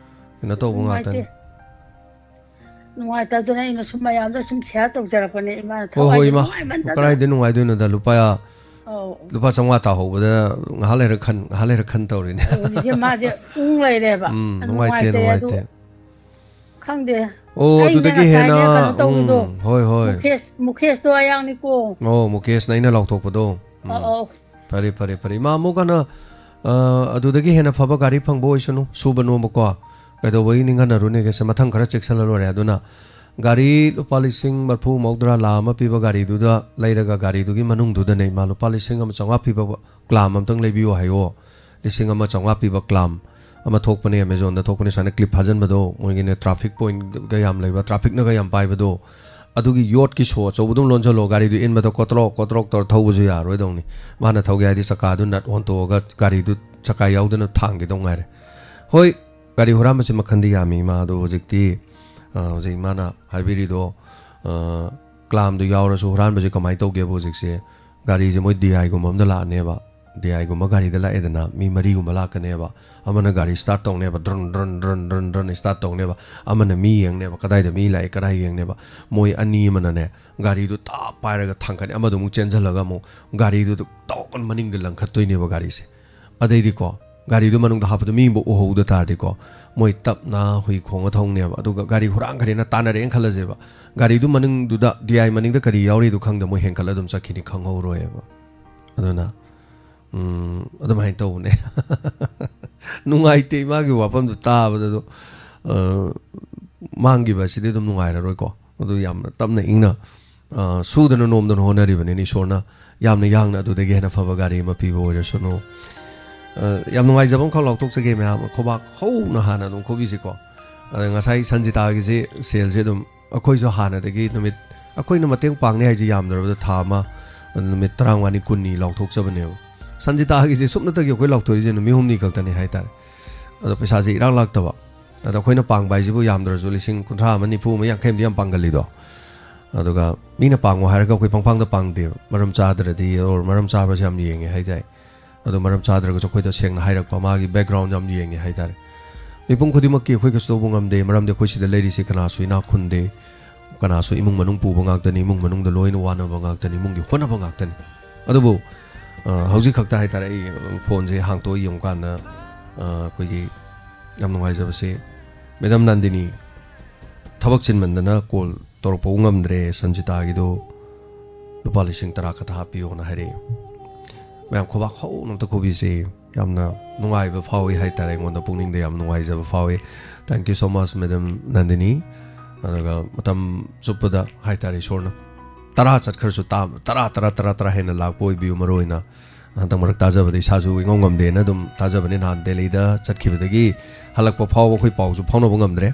ꯀꯩꯅꯣ ꯇꯧꯕ ꯅꯨꯡꯉꯥꯏꯇꯦ꯫ ꯉꯥꯛꯇꯅꯤ꯫ ꯅꯨꯡꯉꯥꯏꯇꯗꯅ ꯑꯩꯅ ꯁꯨꯝ ꯃꯌꯥꯝꯗ ꯁꯨꯝ ꯁꯤꯌꯔ ꯇꯧꯖꯔꯛꯄꯅꯦ, ꯏꯃꯥꯅ ꯍꯣꯏ, ꯍꯣꯏ, ꯊꯋꯥꯏꯁꯦ ꯏꯃꯥ꯫ ꯅꯨꯡꯉꯥꯏꯃꯟꯗꯗꯅ꯫ ꯀꯗꯥꯏꯗ ꯅꯨꯡꯉꯥꯏꯗꯣꯏꯅꯣꯗ? ꯂꯨꯄꯥ, ꯑꯧ꯫ ꯂꯨꯄꯥ ꯆꯥꯝꯃꯉꯥ ꯇꯥꯍꯧꯕꯗ ꯉꯥꯏꯍꯥꯛ ꯂꯩꯔ ꯈꯟ, ꯉꯥꯏꯍꯥꯛ ꯂꯩꯔ ꯈꯟ ꯇꯧꯔꯤꯅꯦ꯫ ꯑꯧ, ꯍꯧꯖꯤꯛꯁꯦ ꯃꯥꯁꯦ ꯎꯪ ꯂꯩꯔꯦꯕ꯫ ꯎꯝ, ꯑꯗꯨ ꯅꯨꯡꯉꯥꯏꯇꯦ, ꯅꯨꯡꯉꯥꯏꯇ꯭ꯔꯦ꯫ ꯑꯗꯨ ꯅꯨꯡꯉꯥꯏꯇꯦ꯫ ꯈꯪꯗꯦ꯫ ꯑꯣ, ꯑꯩꯅ ꯑꯗꯨꯗꯒꯤ ꯉꯁꯥꯏꯅꯦ ꯍꯦꯟꯅ, ꯀꯩꯅꯣ ꯇꯧꯔꯤꯗꯣ, ꯎꯝ, ꯍꯣꯏ, ꯍꯣꯏ꯫ ꯃꯨꯀꯦꯁ, ꯃꯨꯀꯦꯁꯇꯣ ꯑꯌꯥꯡꯅꯤꯀꯣ꯫ ꯑꯣ, ꯃꯨꯀꯦꯁꯅ ꯑꯩꯅ ꯂꯥꯎꯊꯣꯛꯄꯗꯣ꯫ ꯎꯝ꯫ ꯑꯧ, ꯑꯧ꯫ ꯐꯔꯦ, ꯐꯔꯦ, ꯐꯔꯦ꯫ ꯏꯃꯥ, ꯑꯃꯨꯛ ꯍꯟꯅ, ꯑ, ꯑꯗꯨꯗꯒꯤ ꯍꯦꯟꯅ ꯐꯕ ꯒꯥꯔꯤ ꯐꯪꯕ ꯑꯣꯏꯁꯅꯨ, ꯁꯨꯕ ꯅꯣꯝꯕꯀꯣ꯫ ꯀꯩꯗꯧꯕꯒꯤ ꯅꯤꯡꯍꯟꯅꯔꯨꯅꯦꯒꯦꯁꯦ? ꯃꯊꯪ ꯈꯔ ꯆꯦꯛꯁꯜꯂ ꯂꯣꯏꯔꯦ꯫ ꯑꯗꯨꯅ ꯒꯥꯔꯤ ꯂꯨꯄꯥ ꯂꯤꯁꯤꯡ ꯃꯔꯤꯐꯨ, ꯃꯧꯗ꯭ꯔꯥ, ꯂꯥꯈ ꯑꯃ ꯄꯤꯕ ꯒꯥꯔꯤꯗꯨꯗ ꯂꯩꯔꯒ ꯒꯥꯔꯤꯗꯨꯒꯤ ꯃꯅꯨꯡꯗꯨꯗꯅꯦ, ꯏꯃꯥ, ꯂꯨꯄꯥ ꯂꯤꯁꯤꯡ ꯑꯃ ꯆꯥꯝꯃꯉꯥ ꯄꯤꯕ ꯀ꯭ꯂꯥꯝ ꯑꯝꯇꯪ ꯂꯩꯕꯤꯌꯣ ꯍꯥꯏꯌꯣ꯫ ꯂꯤꯁꯤꯡ ꯑꯃ ꯆꯥꯝꯃꯉꯥ ꯄꯤꯕ ꯀ꯭ꯂꯥꯝ ꯑꯃ ꯊꯣꯛꯄꯅꯦ, ꯑꯦꯃꯦꯖꯣꯟꯗ ꯊꯣꯛꯄꯅꯦ, ꯁꯨꯃꯥꯏꯅ ꯀ꯭ꯂꯤꯞ ꯐꯥꯖꯤꯟꯕꯗꯣ, ꯃꯣꯏꯒꯤꯅꯦ, ꯇ꯭ꯔꯥꯐꯤꯛ ꯄꯣꯏꯟꯠꯒ ꯌꯥꯝ ꯂꯩꯕ, ꯇ꯭ꯔꯥꯐꯤꯛꯅꯒ ꯌꯥꯝ ꯄꯥꯏꯕꯗꯣ, ꯑꯗꯨꯒꯤ ꯌꯣꯠꯀꯤ ꯁꯣ ꯑꯆꯧꯕꯗꯨꯝ ꯂꯣꯟꯁꯤꯜꯂꯣ, ꯒꯥꯔꯤꯗꯨ ꯏꯟꯕꯗ ꯀꯣꯇ꯭ꯔꯣꯛ ꯀꯣꯇ꯭ꯔꯣꯛ ꯇꯧꯔ ꯊꯧꯕꯁꯨ ꯌꯥꯔꯣꯏꯗꯧꯅꯤ꯫ ꯃꯥꯅ ꯊꯧꯒꯦ ꯍꯥꯏꯗꯤ ꯆꯀꯥꯗꯨ ꯅꯠ ꯑꯣꯟꯊꯣꯛꯑꯒ ꯒꯥꯔꯤꯗꯨ ꯆꯀꯥ ꯌꯥꯎꯗꯅ ꯊꯥꯡꯒꯦꯗꯧ ꯉꯥꯏꯔꯦ꯫ ꯍꯣꯏ, ꯒꯥꯔꯤ ꯍꯨꯔꯥꯟꯕꯁꯤ ꯃꯈꯟꯗꯤ ꯌꯥꯝꯃꯤ, ꯏꯃꯥ, ꯑꯗꯣ ꯍꯧꯖꯤꯛꯇꯤ, ꯑ, ꯍꯧꯖꯤꯛ ꯏꯃꯥꯅ ꯍꯥꯏꯕꯤꯔꯤꯗꯣ, ꯑ, ꯀ꯭ꯂꯥꯝꯗꯨ ꯌꯥꯎꯔꯁꯨ ꯍꯨꯔꯥꯟꯕꯁꯦ ꯀꯃꯥꯏꯅ ꯇꯧꯒꯦꯕ ꯍꯧꯖꯤꯛꯁꯦ? ꯒꯥꯔꯤꯁꯦ ꯃꯣꯏ ꯗꯤ ꯑꯥꯏꯒꯨꯝꯕ ꯑꯝꯗ ꯂꯥꯛꯑꯅꯦꯕ꯫ ꯗꯤ ꯑꯥꯏꯒꯨꯝꯕ ꯒꯥꯔꯤꯗ ꯂꯥꯛꯑꯦꯗꯅ, ꯃꯤ ꯃꯔꯤꯒꯨꯝꯕ ꯂꯥꯛꯀꯅꯦꯕ꯫ ꯑꯃꯅ ꯒꯥꯔꯤ start ꯇꯧꯅꯦꯕ, ꯗ꯭ꯔꯟ ꯗ꯭ꯔꯟ ꯗ꯭ꯔꯟ ꯗ꯭ꯔꯟ ꯗ꯭ꯔꯟ start ꯇꯧꯅꯦꯕ꯫ ꯑꯃꯅ ꯃꯤ ꯌꯦꯡꯅꯦꯕ, ꯀꯗꯥꯏꯗ ꯃꯤ ꯂꯥꯛꯑꯦ, ꯀꯗꯥꯏ ꯌꯦꯡꯅꯦꯕ꯫ ꯃꯣꯏ ꯑꯅꯤ ꯑꯃꯅꯅꯦ, ꯒꯥꯔꯤꯗꯨ ꯇꯥꯞ ꯄꯥꯏꯔꯒ ꯊꯥꯡꯀꯠꯅꯤ, ꯑꯃꯗꯨ ꯑꯃꯨꯛ ꯆꯦꯟꯁꯤꯜꯂꯒ ꯑꯃꯨꯛ ꯒꯥꯔꯤꯗꯨ ꯇꯣꯛ ꯃꯅꯤꯡꯗ ꯂꯪꯈꯠꯇꯣꯏꯅꯦꯕ ꯒꯥꯔꯤꯁꯦ꯫ ꯑꯗꯩꯗꯤꯀꯣ, ꯒꯥꯔꯤꯗꯨ ꯃꯅꯨꯡꯗ ꯍꯥꯞꯄꯗ ꯃꯤ ꯑꯃꯕꯨ ꯎꯍꯧꯗ ꯇꯥꯔꯗꯤꯀꯣ, ꯃꯣꯏ ꯇꯞꯅ ꯍꯨꯏ ꯈꯣꯡꯉ ꯊꯧꯅꯦꯕ꯫ ꯑꯗꯨꯒ ꯒꯥꯔꯤ ꯍꯨꯔꯥꯟꯈ꯭ꯔꯦꯅ ꯇꯥꯟꯅꯔꯦꯅ ꯈꯜꯂꯁꯦꯕ, ꯒꯥꯔꯤꯗꯨ ꯃꯅꯨꯡꯗꯨꯗ, ꯗꯤ ꯑꯥꯏ ꯃꯅꯤꯡꯗ ꯀꯔꯤ ꯌꯥꯎꯔꯤꯗꯨ ꯈꯪꯗ ꯃꯣꯏ ꯍꯦꯟꯀꯠꯂ ꯑꯗꯨꯝ ꯆꯠꯈꯤꯅꯤ, ꯈꯪꯍꯧꯔꯣꯏꯕ꯫ ꯑꯗꯨꯅ, ꯎꯝ, ꯑꯗꯨꯃꯥꯏꯅ ꯇꯧꯕꯅꯦ꯫ ꯅꯨꯡꯉꯥꯏꯇꯦ ꯃꯥꯒꯤ ꯋꯥꯐꯝꯗꯣ ꯇꯥꯕꯗ꯫ ꯑꯗꯣ, ꯑ, ꯃꯥꯡꯈꯤꯕ ꯑꯁꯤꯗꯤ ꯑꯗꯨꯝ ꯅꯨꯡꯉꯥꯏꯔꯔꯣꯏꯀꯣ꯫ ꯑꯗꯨ ꯌꯥꯝꯅ ꯇꯞꯅ ꯏꯪꯅ, ꯑ, ꯁꯨꯗꯅ ꯅꯣꯝꯗꯅ ꯍꯣꯠꯅꯔꯤꯕꯅꯤꯅ, ꯏꯁꯣꯔꯅ ꯌꯥꯝꯅ ꯌꯥꯡꯅ ꯑꯗꯨꯗꯒꯤ ꯍꯦꯟꯅ ꯐꯕ ꯒꯥꯔꯤ ꯑꯃ ꯄꯤꯕ ꯑꯣꯏꯔꯁꯅꯨ꯫ ꯑ, ꯌꯥꯝ ꯅꯨꯡꯉꯥꯏꯖꯕ ꯑꯃꯈꯛ ꯂꯥꯎꯊꯣꯛꯆꯒꯦ ꯃꯌꯥꯝ, ꯈꯨꯕꯥꯛ ꯍꯧꯅ ꯍꯥꯟꯅ ꯑꯗꯨꯝ ꯈꯨꯕꯤꯁꯤꯀꯣ꯫ ꯑꯗ ꯉꯁꯥꯏ ꯁꯟꯖꯤꯇꯥꯒꯤꯁꯦ ꯁꯦꯜꯁꯦ ꯑꯗꯨꯝ ꯑꯩꯈꯣꯏꯁꯨ ꯍꯥꯟꯅꯗꯒꯤ ꯅꯨꯃꯤꯠ, ꯑꯩꯈꯣꯏꯅ ꯃꯇꯦꯡ ꯄꯥꯡꯅꯤ ꯍꯥꯏꯁꯦ ꯌꯥꯝꯗ꯭ꯔꯕꯗ ꯊꯥ ꯑꯃ, ꯅꯨꯃꯤꯠ ꯇꯔꯥꯃꯉꯥꯅꯤ, ꯀꯨꯟꯅꯤ ꯂꯥꯎꯊꯣꯛꯆꯕꯅꯦꯕ꯫ ꯁꯟꯖꯤꯇꯥꯒꯤꯁꯦ ꯁꯨꯞꯅꯇꯒꯤ ꯑꯩꯈꯣꯏ ꯂꯥꯎꯊꯣꯔꯤꯁꯦ ꯅꯨꯃꯤꯠ ꯍꯨꯝꯅꯤ ꯈꯛꯇꯅꯤ ꯍꯥꯏꯇꯥꯔꯦ꯫ ꯑꯗꯣ ꯄꯩꯁꯥꯁꯦ ꯏꯔꯥꯡ ꯂꯥꯛꯇꯕ꯫ ꯑꯗꯣ ꯑꯩꯈꯣꯏꯅ ꯄꯥꯡꯕ ꯍꯥꯏꯁꯤꯕꯨ ꯌꯥꯝꯗ꯭ꯔꯁꯨ ꯂꯤꯁꯤꯡ ꯀꯨꯟꯊ꯭ꯔꯥ ꯑꯃ, ꯅꯤꯐꯨ ꯑꯃ, ꯌꯥꯡꯈꯩ ꯑꯃꯗꯤ ꯌꯥꯝ ꯄꯥꯡꯒꯜꯂꯤꯗꯣ꯫ ꯑꯗꯨꯒ ꯃꯤꯅ ꯄꯥꯡꯉꯣ ꯍꯥꯏꯔꯒ ꯑꯩꯈꯣꯏ ꯄꯪꯄꯥꯡꯗ ꯄꯥꯡꯗꯦꯕ꯫ ꯃꯔꯝ ꯆꯥꯗ꯭ꯔꯗꯤ, or ꯃꯔꯝ ꯆꯥꯕꯁꯦ ꯌꯥꯝ ꯌꯦꯡꯉꯦ ꯍꯥꯏꯇꯥꯔꯦ꯫ ꯑꯗꯣ ꯃꯔꯝ ꯆꯥꯗ꯭ꯔꯒꯁꯨ ꯑꯩꯈꯣꯏꯗ ꯁꯦꯡꯅ ꯍꯥꯏꯔꯛꯄ, ꯃꯥꯒꯤ background ꯌꯥꯝ ꯌꯦꯡꯉꯦ ꯍꯥꯏꯇꯥꯔꯦ꯫ ꯃꯤꯄꯨꯝ ꯈꯨꯗꯤꯡꯃꯛꯀꯤ ꯑꯩꯈꯣꯏ ꯀꯩꯁꯨ ꯇꯧꯕ ꯉꯝꯗꯦ, ꯃꯔꯝꯗꯤ ꯑꯩꯈꯣꯏ ꯁꯤꯗ ꯂꯩꯔꯤꯁꯤ ꯀꯅꯥꯁꯨ ꯏꯅꯥꯛ ꯈꯨꯟꯗꯦ, ꯀꯅꯥꯁꯨ ꯏꯃꯨꯡ ꯃꯅꯨꯡ ꯄꯨꯕ ꯉꯥꯛꯇꯅꯤ, ꯏꯃꯨꯡ ꯃꯅꯨꯡꯗ ꯂꯣꯏꯅ ꯋꯥꯅꯕ ꯉꯥꯛꯇꯅꯤ, ꯏꯃꯨꯡꯒꯤ ꯍꯣꯠꯅꯕ ꯉꯥꯛꯇꯅꯤ꯫ ꯑꯗꯨꯕꯨ, ꯑ, ꯍꯧꯖꯤꯛ ꯈꯛꯇ ꯍꯥꯏꯇꯥꯔꯦ, ꯑꯩ ꯐꯣꯟꯁꯦ ꯍꯥꯡꯇꯣꯛꯑ ꯌꯦꯡꯕ ꯀꯥꯟꯗ, ꯑ, ꯑꯩꯈꯣꯏꯒꯤ ꯌꯥꯝ ꯅꯨꯡꯉꯥꯏꯖꯕꯁꯤ, ꯃꯦꯗꯥꯝ ꯅꯟꯗꯤꯅꯤ ꯊꯕꯛ ꯆꯤꯟꯃꯟꯗꯅ call ꯇꯧꯔꯛꯄꯕꯨ ꯉꯝꯗ꯭ꯔꯦ, ꯁꯟꯖꯤꯇꯥꯒꯤꯗꯣ ꯂꯨꯄꯥ ꯂꯤꯁꯤꯡ ꯇꯔꯥ ꯈꯛꯇ ꯍꯥꯞꯄꯤꯌꯣꯅ ꯍꯥꯏꯔꯛꯑꯦ꯫ ꯃꯌꯥꯝ ꯈꯨꯕꯥꯛ ꯍꯧꯅ ꯑꯝꯇ ꯈꯨꯕꯤꯁꯦ꯫ ꯌꯥꯝꯅ ꯅꯨꯡꯉꯥꯏꯕ ꯐꯥꯎꯏ ꯍꯥꯏꯇꯥꯔꯦ, ꯑꯩꯉꯣꯟꯗ ꯄꯨꯛꯅꯤꯡꯗ ꯌꯥꯝ ꯅꯨꯡꯉꯥꯏꯖꯕ ꯐꯥꯎꯏ꯫ Thank you so much, Madam Nandini꯫ ꯑꯗꯨꯒ ꯃꯇꯝ ꯆꯨꯞꯄꯗ ꯍꯥꯏꯇꯥꯔꯦ, ꯏꯁꯣꯔꯅ ꯇꯔꯥ ꯆꯠꯈ꯭ꯔꯁꯨ ꯇꯥ-, ꯇꯔꯥ, ꯇꯔꯥ, ꯇꯔꯥ, ꯇꯔꯥ ꯍꯦꯟꯅ ꯂꯥꯛꯄ ꯑꯣꯏꯕꯤꯌꯨ꯫ ꯃꯔꯨ ꯑꯣꯏꯅ ꯍꯟꯗꯛ ꯃꯔꯛ ꯇꯥꯖꯕꯗ ꯏꯁꯥꯁꯨ ꯏꯉꯝ ꯉꯝꯗꯦꯅ ꯑꯗꯨꯝ ꯇꯥꯖꯕꯅꯤ꯫ ꯅꯍꯥꯟ ꯗꯦꯜꯂꯤꯗ ꯆꯠꯈꯤꯕꯗꯒꯤ ꯍꯜꯂꯛꯄ ꯐꯥꯎꯕ ꯑꯩꯈꯣꯏ ꯄꯥꯎꯁꯨ ꯐꯥꯎꯅꯕ ꯉꯝꯗ꯭ꯔꯦ꯫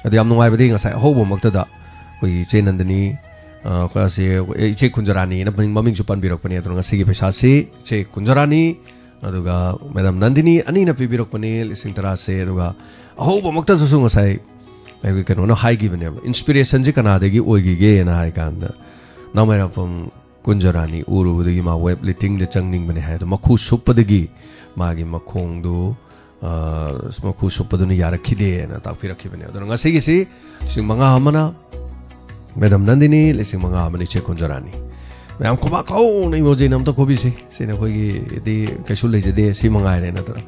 ꯑꯗꯨ ꯌꯥꯝ ꯅꯨꯡꯉꯥꯏꯕꯗꯤ ꯉꯁꯥꯏ ꯑꯍꯧꯕꯃꯛꯇꯗ ꯑꯩꯈꯣꯏꯒꯤ ꯏꯆꯦ ꯅꯟꯗꯤꯅꯤ, ꯑ, ꯑꯩꯈꯣꯏ ꯑꯁꯤ, ꯑꯦ, ꯏꯆꯦ ꯀꯨꯟꯖꯔꯥꯅꯤꯅ ꯃꯃꯤꯡ, ꯃꯃꯤꯡꯁꯨ ꯄꯟꯕꯤꯔꯛꯄꯅꯦ꯫ ꯑꯗꯨꯅ ꯉꯁꯤꯒꯤ ꯄꯩꯁꯥꯁꯤ ꯏꯆꯦ ꯀꯨꯟꯖꯔꯥꯅꯤ ꯑꯗꯨꯒ ꯃꯦꯗꯥꯝ ꯅꯟꯗꯤꯅꯤ ꯑꯅꯤꯅ ꯄꯤꯕꯤꯔꯛꯄꯅꯦ, ꯂꯤꯁꯤꯡ ꯇꯔꯥꯁꯦ꯫ ꯑꯗꯨꯒ ꯑꯍꯧꯕꯃꯛꯇꯗꯁꯨ ꯉꯁꯥꯏ ꯑꯩꯈꯣꯏ ꯀꯩꯅꯣꯅ ꯍꯥꯏꯈꯤꯕꯅꯦꯕ, inspirationꯁꯤ ꯀꯅꯥꯗꯒꯤ ꯑꯣꯏꯈꯤꯒꯦꯅ ꯍꯥꯏ ꯀꯥꯟꯗ, ꯅꯥꯎꯃꯩꯔꯥꯛꯄꯝ ꯀꯨꯟꯖꯔꯥꯅꯤ ꯎꯔꯨꯕꯗꯒꯤ ꯃꯥ ꯋꯦꯠ ꯂꯤꯐꯇꯤꯡꯗ ꯆꯪꯅꯤꯡꯕꯅꯦ ꯍꯥꯏ꯫ ꯑꯗꯣ ꯃꯈꯨ ꯁꯨꯞꯄꯗꯒꯤ ꯃꯥꯒꯤ ꯃꯈꯣꯡꯗꯨ, ꯑ, ꯃꯈꯨ ꯁꯨꯞꯄꯗꯨꯅ ꯌꯥꯔꯛꯈꯤꯗꯦꯅ ꯇꯥꯛꯄꯤꯔꯛꯈꯤꯕꯅꯦ꯫ ꯑꯗꯨꯅ ꯉꯁꯤꯒꯤꯁꯤ ꯂꯤꯁꯤꯡ ꯃꯉꯥ ꯑꯃꯅ ꯃꯦꯗꯥꯝ ꯅꯟꯗꯤꯅꯤ, ꯂꯤꯁꯤꯡ ꯃꯉꯥ ꯑꯃꯅ ꯏꯆꯦ ꯀꯨꯟꯖꯔꯥꯅꯤ꯫ ꯃꯌꯥꯝ ꯈꯨꯕꯥꯛ ꯍꯧꯅ emoji ꯑꯝꯇ ꯈꯣꯕꯤꯁꯤ꯫ ꯁꯤꯅ ꯑꯩꯈꯣꯏꯒꯤꯗꯤ ꯀꯩꯁꯨ ꯂꯩꯖꯗꯦ, ꯁꯤ ꯃꯉꯥꯏꯔꯦ ꯅꯠꯇ꯭ꯔꯥ?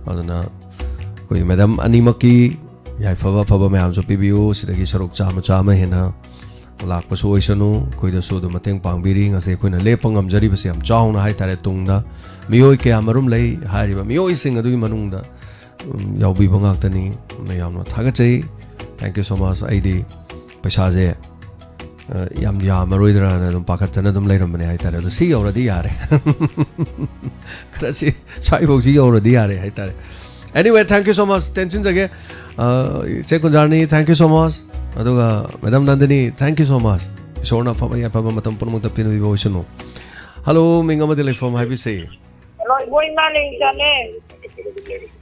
ꯑꯗꯨꯅ ꯑꯩꯈꯣꯏ ꯃꯦꯗꯥꯝ ꯑꯅꯤꯃꯛꯀꯤ ꯌꯥꯏꯐꯕ ꯑꯐꯕ ꯃꯌꯥꯝꯁꯨ ꯄꯤꯕꯤꯌꯨ꯫ ꯁꯤꯗꯒꯤ ꯁꯔꯨꯛ ꯆꯥꯝꯃ, ꯆꯥꯝꯃ ꯍꯦꯟꯅ ꯂꯥꯛꯄꯁꯨ ꯑꯣꯏꯁꯅꯨ꯫ ꯑꯩꯈꯣꯏꯗꯁꯨ ꯑꯗꯨꯝ ꯃꯇꯦꯡ ꯄꯥꯡꯕꯤꯔꯤ꯫ ꯉꯁꯤ ꯑꯩꯈꯣꯏꯅ ꯂꯦꯞꯄ ꯉꯝꯖꯔꯤꯕꯁꯦ ꯌꯥꯝ ꯆꯥꯎꯅ ꯍꯥꯏꯇꯥꯔꯦ꯫ ꯇꯨꯡꯗ ꯃꯤꯑꯣꯏ ꯀꯌꯥ ꯃꯔꯨꯝ ꯂꯩ꯫ ꯍꯥꯏꯔꯤꯕ ꯃꯤꯑꯣꯏꯁꯤꯡ ꯑꯗꯨꯒꯤ ꯃꯅꯨꯡꯗ, ꯎꯝ, ꯌꯥꯎꯕꯤꯕ ꯉꯥꯛꯇꯅꯤ꯫ ꯌꯥꯝꯅ ꯊꯥꯒꯠꯆꯩ꯫ Thank you so much꯫ ꯑꯩꯗꯤ ꯄꯩꯁꯥꯁꯦ, ꯑ, ꯌꯥꯝ ꯌꯥꯝꯃꯔꯣꯏꯗ꯭ꯔꯥꯅ ꯑꯗꯨꯝ ꯄꯥꯈꯠꯇꯅ ꯑꯗꯨꯝ ꯂꯩꯔꯝꯕꯅꯦ ꯍꯥꯏꯇꯥꯔꯦ꯫ ꯑꯗꯣ ꯁꯤ ꯌꯧꯔꯗꯤ ꯌꯥꯔꯦ꯫ ꯈꯔꯁꯤ ꯁ꯭ꯋꯥꯏꯐꯥꯎꯁꯤ ꯌꯧꯔꯗꯤ ꯌꯥꯔꯦ ꯍꯥꯏꯇꯥꯔꯦ꯫ Anyway, thank you so much꯫ ꯇꯦꯟꯁꯤꯟꯖꯒꯦ꯫ ꯑ, ꯏꯆꯦ ꯀꯨꯟꯖꯥꯔꯥꯅꯤ, thank you so much꯫ ꯑꯗꯨꯒ madam Nandini, thank you so much꯫ ꯏꯁꯣꯔꯅ ꯑꯐꯕ ꯌꯥꯏꯐꯕ ꯃꯇꯝ ꯄꯨꯝꯅꯃꯛꯇ ꯄꯤꯅꯕꯤꯕ ꯑꯣꯏꯁꯅꯨ꯫ ꯍꯜꯂꯣ, ꯃꯤꯡ ꯑꯃꯗꯤ ꯂꯩꯐꯝ ꯍꯥꯏꯕꯤꯁꯤ꯫ ꯍꯜꯂꯣ, ꯏꯕꯣ, ꯏꯃꯥ ꯂꯩꯖꯥꯅꯦ꯫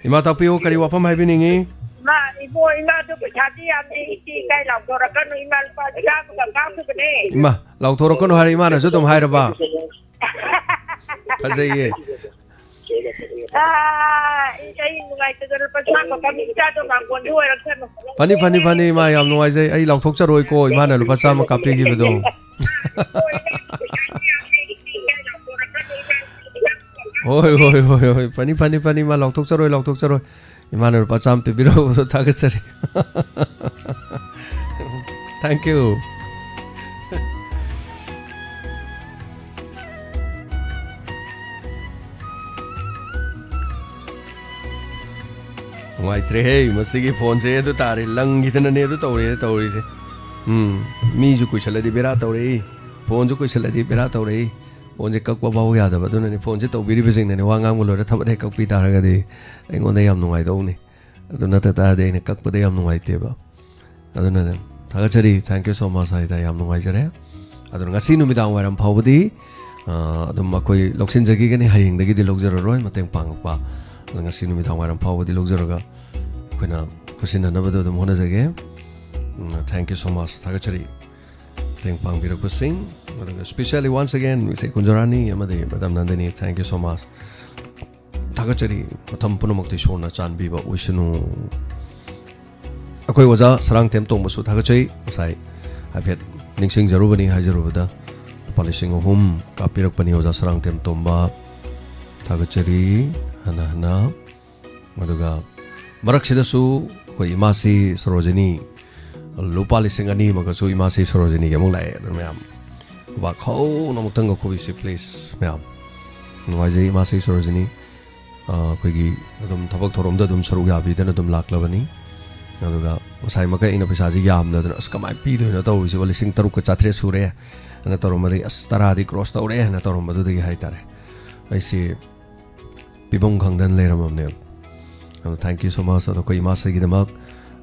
ꯏꯃꯥ ꯇꯥꯛꯄꯤꯌꯨ, ꯀꯔꯤ ꯋꯥꯐꯝ ꯍꯥꯏꯕꯤꯅꯤꯡꯉꯤ? ꯏꯃꯥ, ꯏꯕꯣ, ꯏꯃꯥꯗꯣ ꯄꯩꯁꯥꯗꯤ ꯌꯥꯝꯗꯦ, ꯏꯆꯦ, ꯏꯀꯥꯏ ꯂꯥꯎꯊꯣꯔꯛꯀꯅꯨ, ꯏꯃꯥ ꯂꯨꯄꯥ ꯆꯥꯝꯃꯒ ꯀꯥꯞꯈꯤꯕꯅꯦ꯫ ꯏꯃꯥ, ꯂꯥꯎꯊꯣꯔꯛꯀꯅꯨ ꯍꯥꯏꯔꯦ, ꯏꯃꯥꯅꯁꯨ ꯑꯗꯨꯝ ꯍꯥꯏꯔꯕ? ꯐꯖꯩꯌꯦ꯫ ꯑꯥ, ꯑꯩ, ꯑꯩ ꯅꯨꯡꯉꯥꯏꯇꯗꯅ ꯂꯨꯄꯥ ꯆꯥꯝꯃ ꯀꯥꯞꯄꯤ, ꯏꯆꯥꯗꯣ ꯃꯥꯡꯒꯣꯟꯗ ꯑꯣꯏꯔꯛꯁꯅꯨ꯫ ꯐꯅꯤ, ꯐꯅꯤ, ꯐꯅꯤ, ꯏꯃꯥ, ꯌꯥꯝ ꯅꯨꯡꯉꯥꯏꯖꯩ꯫ ꯑꯩ ꯂꯥꯎꯊꯣꯛꯆꯔꯣꯏꯀꯣ, ꯏꯃꯥꯅ ꯂꯨꯄꯥ ꯆꯥꯝꯃ ꯀꯥꯞꯄꯤꯈꯤꯕꯗꯣ꯫ ꯍꯣꯏ, ꯍꯣꯏ, ꯍꯣꯏ, ꯍꯣꯏ, ꯐꯅꯤ, ꯐꯅꯤ, ꯐꯅꯤ, ꯏꯃꯥ, ꯂꯥꯎꯊꯣꯛꯆꯔꯣꯏ, ꯂꯥꯎꯊꯣꯛꯆꯔꯣꯏ꯫ ꯏꯃꯥꯅ ꯂꯨꯄꯥ ꯆꯥꯝꯃ ꯄꯤꯕꯤꯔꯛꯄꯗꯣ ꯊꯥꯒꯠꯆꯔꯤ꯫ Thank you꯫ ꯅꯨꯡꯉꯥꯏꯇ꯭ꯔꯦꯍꯦ, ꯃꯁꯤꯒꯤ ꯐꯣꯟꯁꯦ ꯑꯗꯨ ꯇꯥꯔꯦ, ꯂꯪꯈꯤꯗꯅꯅꯦ ꯑꯗꯨ ꯇꯧꯔꯦ ꯇꯧꯔꯤꯁꯦ꯫ ꯎꯝ, ꯃꯤꯁꯨ ꯀꯨꯏꯁꯜꯂꯗꯤ ꯕꯦꯔꯥ ꯇꯧꯔꯛꯏ, ꯐꯣꯟꯁꯨ ꯀꯨꯏꯁꯜꯂꯗꯤ ꯕꯦꯔꯥ ꯇꯧꯔꯛꯏ꯫ ꯐꯣꯟꯁꯦ ꯀꯛꯄ ꯐꯥꯎ ꯌꯥꯗꯕ꯫ ꯑꯗꯨꯅꯅꯦ ꯐꯣꯟꯁꯦ ꯇꯧꯕꯤꯔꯤꯕꯁꯤꯡꯅꯅꯦ, ꯋꯥ ꯉꯥꯡꯕ ꯂꯣꯏꯔ ꯊꯕꯛ ꯍꯦꯛ ꯀꯛꯄꯤ ꯇꯥꯔꯒꯗꯤ ꯑꯩꯉꯣꯟꯗ ꯌꯥꯝ ꯅꯨꯡꯉꯥꯏꯗꯧꯅꯤ꯫ ꯑꯗꯨ ꯅꯠꯇ ꯇꯥꯔꯗꯤ ꯑꯩꯅ ꯀꯛꯄꯗ ꯌꯥꯝ ꯅꯨꯡꯉꯥꯏꯇꯦꯕ꯫ ꯑꯗꯨꯅꯅꯦ, ꯊꯥꯒꯠꯆꯔꯤ, thank you so much ꯍꯥꯏꯇꯥꯔꯦ, ꯌꯥꯝ ꯅꯨꯡꯉꯥꯏꯖꯔꯦ꯫ ꯑꯗꯨꯅ ꯉꯁꯤ ꯅꯨꯃꯤꯗꯥꯡ ꯋꯥꯏꯔꯝ ꯐꯥꯎꯕꯗꯤ, ꯑ, ꯑꯗꯨꯝ ꯑꯩꯈꯣꯏ ꯂꯧꯁꯤꯟꯖꯈꯤꯒꯅꯤ, ꯍꯌꯦꯡꯗꯒꯤꯗꯤ ꯂꯧꯖꯔꯔꯣꯏ ꯃꯇꯦꯡ ꯄꯥꯡꯉꯛꯄ꯫ ꯑꯗꯨꯅ ꯉꯁꯤ ꯅꯨꯃꯤꯗꯥꯡ ꯋꯥꯏꯔꯝ ꯐꯥꯎꯕꯗꯤ ꯂꯧꯖꯔꯒ ꯑꯩꯈꯣꯏꯅ ꯈꯨꯠꯁꯤꯟꯅꯅꯕꯗꯣ ꯑꯗꯨꯝ ꯍꯣꯠꯅꯖꯒꯦ꯫ ꯎꯝ, thank you so much, ꯊꯥꯒꯠꯆꯔꯤ꯫ ꯃꯇꯦꯡ ꯄꯥꯡꯕꯤꯔꯛꯄꯁꯤꯡ ꯑꯗꯨꯒ specially once again ꯏꯆꯦ ꯀꯨꯟꯖꯔꯥꯅꯤ ꯑꯃꯗꯤ madam Nandini, thank you so much. ꯊꯥꯒꯠꯆꯔꯤ꯫ ꯃꯇꯝ ꯄꯨꯝꯅꯃꯛꯇ ꯏꯁꯣꯔꯅ ꯆꯥꯟꯕꯤꯕ ꯑꯣꯏꯁꯅꯨ꯫ ꯑꯩꯈꯣꯏ ꯑꯣꯖꯥ ꯁꯔꯥꯡꯊꯦꯝ ꯇꯣꯝꯕꯁꯨ ꯊꯥꯒꯠꯆꯩ꯫ ꯉꯁꯥꯏ ꯍꯥꯏꯐꯦꯠ ꯅꯤꯡꯁꯤꯡꯖꯔꯨꯕꯅꯤ, ꯍꯥꯏꯖꯔꯨꯕꯗ ꯂꯨꯄꯥ ꯂꯤꯁꯤꯡ ꯑꯍꯨꯝ ꯀꯥꯞꯄꯤꯔꯛꯄꯅꯤ ꯑꯣꯖꯥ ꯁꯔꯥꯡꯊꯦꯝ ꯇꯣꯝꯕ꯫ ꯊꯥꯒꯠꯆꯔꯤ ꯍꯟꯅ ꯍꯟꯅ꯫ ꯑꯗꯨꯒ ꯃꯔꯛꯁꯤꯗꯁꯨ ꯑꯩꯈꯣꯏ ꯏꯃꯥꯁꯤ ꯁꯣꯔꯣꯖꯤꯅꯤ, ꯂꯨꯄꯥ ꯂꯤꯁꯤꯡ ꯑꯅꯤ ꯑꯃꯒꯁꯨ ꯏꯃꯥꯁꯤ ꯁꯣꯔꯣꯖꯤꯅꯤꯒꯤ ꯑꯃꯨꯛ ꯂꯥꯛꯑꯦ꯫ ꯑꯗꯨ ꯃꯌꯥꯝ ꯈꯨꯕꯥꯛ ꯍꯧꯅ ꯑꯃꯨꯛꯇꯪꯒ ꯈꯨꯕꯤꯁꯤ please ꯃꯌꯥꯝ꯫ ꯅꯨꯡꯉꯥꯏꯖꯩ ꯏꯃꯥꯁꯤ ꯁꯣꯔꯣꯖꯤꯅꯤ꯫ ꯑ, ꯑꯩꯈꯣꯏꯒꯤ ꯑꯗꯨꯝ ꯊꯕꯛ ꯊꯧꯔꯝꯗ ꯑꯗꯨꯝ ꯁꯔꯨꯛ ꯌꯥꯕꯤꯗꯅ ꯑꯗꯨꯝ ꯂꯥꯛꯂꯕꯅꯤ꯫ ꯑꯗꯨꯒ ꯉꯁꯥꯏꯃꯛ ꯑꯩꯅ ꯄꯩꯁꯥꯁꯤ ꯌꯥꯝꯗꯗꯅ "ꯑꯁ, ꯀꯃꯥꯏꯅ ꯄꯤꯗꯣꯏꯅꯣ ꯇꯧꯔꯤꯁꯤꯕꯣ, ꯂꯤꯁꯤꯡ ꯇꯔꯨꯛꯀ ꯆꯥꯇ꯭ꯔꯦꯠ ꯁꯨꯔꯦ" ꯑꯅ ꯇꯧꯔꯝꯕꯗꯒꯤ "ꯑꯁ, ꯇꯔꯥꯗꯤ cross ꯇꯧꯔꯦ" ꯍꯥꯏꯅ ꯇꯧꯔꯝꯕꯗꯨꯗꯒꯤ ꯍꯥꯏꯇꯥꯔꯦ, ꯑꯩꯁꯤ ꯄꯤꯐꯝ ꯈꯪꯗꯅ ꯂꯩꯔꯝꯃꯕꯅꯦꯕ꯫ ꯑꯗꯣ thank you so much꯫ ꯑꯗꯣ ꯑꯩꯈꯣꯏ ꯏꯃꯥꯁꯤꯒꯤꯗꯃꯛ,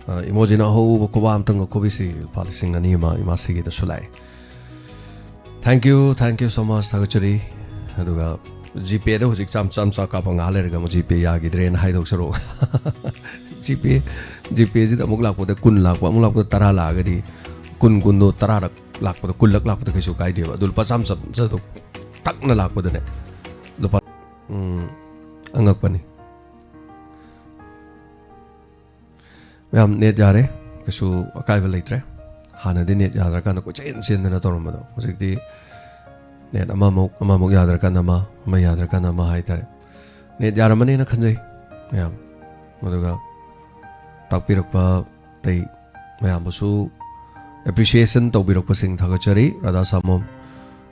ꯑ, ꯏꯃꯣꯖꯤꯅ ꯑꯍꯧꯕ ꯈꯨꯕꯥꯛ ꯑꯝꯇꯪꯒ ꯈꯨꯕꯤꯁꯤ ꯂꯨꯄꯥ ꯂꯤꯁꯤꯡ ꯑꯅꯤ ꯑꯃ ꯏꯃꯥꯁꯤꯒꯤꯗꯁꯨ ꯂꯥꯛꯑꯦ꯫ Thank you, thank you so much, ꯊꯥꯒꯠꯆꯔꯤ꯫ ꯑꯗꯨꯒ GPayꯗ ꯍꯧꯖꯤꯛ ꯆꯥꯝ ꯆꯥꯝ ꯆꯥ ꯀꯥꯞꯄ ꯉꯥꯏꯍꯥꯛ ꯂꯩꯔꯒ ꯑꯃꯨꯛ GPay ꯌꯥꯈꯤꯗ꯭ꯔꯦꯅ ꯍꯥꯏꯗꯧ ꯁꯔꯨꯛ, GPay, GPayꯁꯤꯗ ꯑꯃꯨꯛ ꯂꯥꯛꯄꯗ ꯀꯨꯟ ꯂꯥꯛꯄ, ꯑꯃꯨꯛ ꯂꯥꯛꯄꯗ ꯇꯔꯥ ꯂꯥꯛꯑꯒꯗꯤ, ꯀꯨꯟ, ꯀꯨꯟꯗꯣ ꯇꯔꯥꯔꯛ ꯂꯥꯛꯄꯗ, ꯀꯨꯟꯂꯛ ꯂꯥꯛꯄꯗ ꯀꯩꯁꯨ ꯀꯥꯏꯗꯦꯕ꯫ ꯑꯗꯨ ꯂꯨꯄꯥ ꯆꯥꯝ ꯆꯥꯝ ꯆꯥꯗꯣ ꯇꯛꯅ ꯂꯥꯛꯄꯗꯅꯦ, ꯂꯨꯄꯥ, ꯎꯝ, ꯑꯉꯛꯄꯅꯤ꯫ ꯃꯌꯥꯝ net ꯌꯥꯔꯦ, ꯀꯩꯁꯨ ꯑꯀꯥꯏꯕ ꯂꯩꯇ꯭ꯔꯦ꯫ ꯍꯥꯟꯅꯗꯤ net ꯌꯥꯗ꯭ꯔꯀꯥꯟꯗ ꯀꯣꯏꯆꯦꯟ ꯆꯦꯟꯗꯅ ꯇꯧꯔꯝꯕꯗꯣ, ꯍꯧꯖꯤꯛꯇꯤ net ꯑꯃꯃꯨꯛ, ꯑꯃꯃꯨꯛ ꯌꯥꯗ꯭ꯔꯀꯥꯟꯗ ꯑꯃ, ꯑꯃ ꯌꯥꯗ꯭ꯔꯀꯥꯟꯗ ꯑꯃ ꯍꯥꯏꯇꯥꯔꯦ꯫ Net ꯌꯥꯔꯝꯃꯅꯤꯅ ꯈꯟꯖꯩ ꯃꯌꯥꯝ꯫ ꯑꯗꯨꯒ ꯇꯥꯛꯄꯤꯔꯛꯄ ꯑꯇꯩ ꯃꯌꯥꯝꯕꯨꯁꯨ appreciation ꯇꯧꯕꯤꯔꯛꯄꯁꯤꯡ ꯊꯥꯒꯠꯆꯔꯤ꯫ ꯔꯥꯙꯥ ꯁꯥꯃꯣꯝ,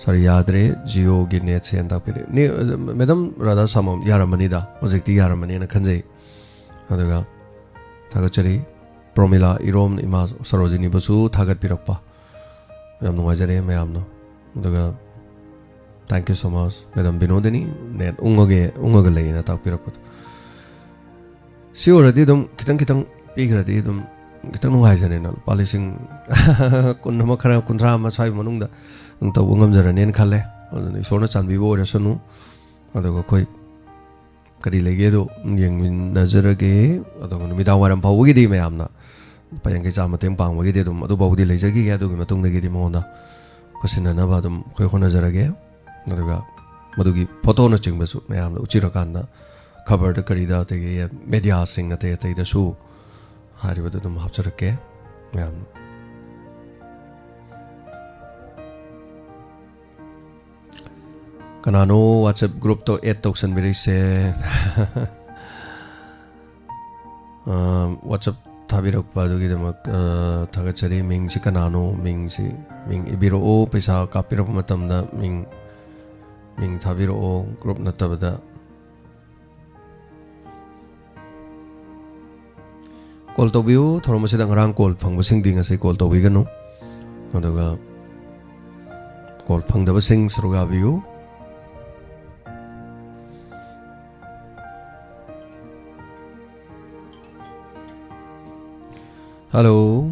"Sir, ꯌꯥꯗ꯭ꯔꯦ, Jioꯒꯤ netꯁꯦꯅ" ꯇꯥꯛꯄꯤꯔꯛꯏ꯫ ꯅꯦ-, ꯃꯦꯗꯥꯝ ꯔꯥꯙꯥ ꯁꯥꯃꯣꯝ, ꯌꯥꯔꯝꯃꯅꯤꯗ, ꯍꯧꯖꯤꯛꯇꯤ ꯌꯥꯔꯝꯃꯅꯤꯅ ꯈꯟꯖꯩ꯫ ꯑꯗꯨꯒ ꯊꯥꯒꯠꯆꯔꯤ꯫ ꯄ꯭ꯔꯣꯃꯤꯂꯥ ꯏꯔꯣꯝ, ꯏꯃꯥ ꯁꯔꯣꯖꯤꯅꯤꯕꯨꯁꯨ ꯊꯥꯒꯠꯄꯤꯔꯛꯄ꯫ ꯌꯥꯝ ꯅꯨꯡꯉꯥꯏꯖꯔꯦ ꯃꯌꯥꯝꯅ꯫ ꯑꯗꯨꯒ thank you so much, madam ꯕꯤꯅꯣꯗꯤꯅꯤ, net ꯎꯪꯉꯒꯦ, ꯎꯪꯉꯒ ꯂꯩꯌꯦꯅ ꯇꯥꯛꯄꯤꯔꯛꯄꯗꯣ꯫ ꯁꯤ ꯑꯣꯏꯔꯗꯤ ꯑꯗꯨꯝ ꯈꯤꯇꯪ ꯈꯤꯇꯪ ꯄꯤꯈ꯭ꯔꯗꯤ ꯑꯗꯨꯝ ꯈꯤꯇꯪ ꯅꯨꯡꯉꯥꯏꯖꯔꯦꯅ꯫ ꯂꯨꯄꯥ ꯂꯤꯁꯤꯡ ꯀꯨꯟ ꯑꯃ, ꯈꯔ ꯀꯨꯟꯊ꯭ꯔꯥ ꯑꯃ ꯁ꯭ꯋꯥꯏ ꯃꯅꯨꯡꯗ ꯑꯗꯨꯝ ꯇꯧꯕ ꯉꯝꯖꯔꯅꯦꯅ ꯈꯜꯂꯦ꯫ ꯑꯗꯨꯅ ꯏꯁꯣꯔꯅ ꯆꯥꯟꯕꯤꯕ ꯑꯣꯏꯔꯁꯅꯨ꯫ ꯑꯗꯨꯒ ꯑꯩꯈꯣꯏ ꯀꯔꯤ ꯂꯩꯒꯦꯗꯣ ꯌꯦꯡꯃꯤꯟꯅꯖꯔꯒꯦ꯫ ꯑꯗꯨꯒ ꯅꯨꯃꯤꯗꯥꯡ ꯋꯥꯏꯔꯝ ꯐꯥꯎꯕꯒꯤꯗꯤ ꯃꯌꯥꯝꯅ ꯂꯨꯄꯥ ꯌꯥꯡꯈꯩ ꯆꯥꯝꯃ ꯃꯇꯦꯡ ꯄꯥꯡꯕꯒꯤꯗꯤ ꯑꯗꯨꯝ ꯑꯗꯨꯐꯥꯎꯕꯗꯤ ꯂꯩꯖꯈꯤꯒꯦ꯫ ꯑꯗꯨꯒꯤ ꯃꯇꯨꯡꯗꯒꯤꯗꯤ ꯃꯉꯣꯟꯗ ꯈꯨꯠꯁꯤꯟꯅꯅꯕ ꯑꯗꯨꯝ ꯑꯩꯈꯣꯏ ꯍꯣꯠꯅꯖꯔꯒꯦ꯫ ꯑꯗꯨꯒ ꯃꯗꯨꯒꯤ ꯐꯣꯇꯣꯅꯆꯤꯡꯕꯁꯨ ꯃꯌꯥꯝꯗ ꯎꯠꯆꯔꯀꯥꯟꯗ, ꯈꯕꯔꯗ ꯀꯔꯤꯗ, ꯑꯗꯒꯤ ꯃꯦꯗꯤꯌꯥꯁꯤꯡ ꯑꯇꯩ ꯑꯇꯩꯗꯁꯨ ꯍꯥꯏꯔꯤꯕꯗꯨ ꯑꯗꯨꯝ ꯍꯥꯞꯆꯔꯛꯀꯦ꯫ ꯃꯌꯥꯝ ꯀꯅꯥꯅꯣ WhatsApp groupꯇꯣ add ꯇꯧꯁꯟꯕꯤꯔꯛꯏꯁꯦ? ꯑ, WhatsApp ꯊꯥꯕꯤꯔꯛꯄ ꯑꯗꯨꯒꯤꯗꯃꯛ, ꯑ, ꯊꯥꯒꯠꯆꯔꯤ꯫ ꯃꯤꯡꯁꯤ ꯀꯅꯥꯅꯣ? ꯃꯤꯡꯁꯤ, ꯃꯤꯡ ꯏꯕꯤꯔꯛꯑꯣ꯫ ꯄꯩꯁꯥ ꯀꯥꯞꯄꯤꯔꯛꯄ ꯃꯇꯝꯗ ꯃꯤꯡ, ꯃꯤꯡ ꯊꯥꯕꯤꯔꯛꯑꯣ꯫ Group ꯅꯠꯇꯕꯗ꯫ Call ꯇꯧꯕꯤꯌꯨ꯫ ꯊꯧꯔꯝ ꯑꯁꯤꯗ ꯉꯔꯥꯡ call ꯐꯪꯕꯁꯤꯡꯗꯤ ꯉꯁꯤ call ꯇꯧꯕꯤꯒꯅꯨ꯫ ꯑꯗꯨꯒ call ꯐꯪꯗꯕꯁꯤꯡ ꯁꯔꯨꯛ ꯌꯥꯕꯤꯌꯨ꯫ Hello꯫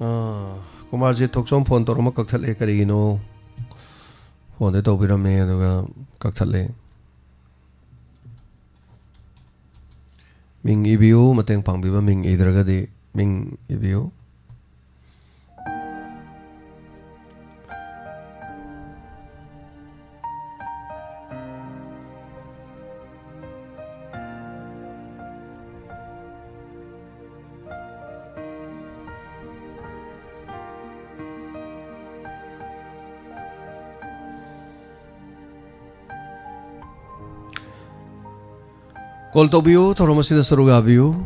ꯑꯥ, ꯀꯨꯃꯥꯔꯖꯤꯠ ꯊꯣꯛꯆꯣꯝ phone ꯇꯧꯔꯝꯃ ꯀꯛꯊꯠꯂꯦ꯫ ꯀꯔꯤꯒꯤꯅꯣ? Phoneꯗꯤ ꯇꯧꯕꯤꯔꯝꯃꯦ, ꯑꯗꯨꯒ ꯀꯛꯊꯠꯂꯦ꯫ ꯃꯤꯡ ꯏꯕꯤꯌꯨ, ꯃꯇꯦꯡ ꯄꯥꯡꯕꯤꯕ ꯃꯤꯡ ꯏꯗ꯭ꯔꯒꯗꯤ ꯃꯤꯡ ꯏꯕꯤꯌꯨ꯫ Call ꯇꯧꯕꯤꯌꯨ, ꯊꯧꯔꯝ ꯑꯁꯤꯗ ꯁꯔꯨꯛ ꯌꯥꯕꯤꯌꯨ꯫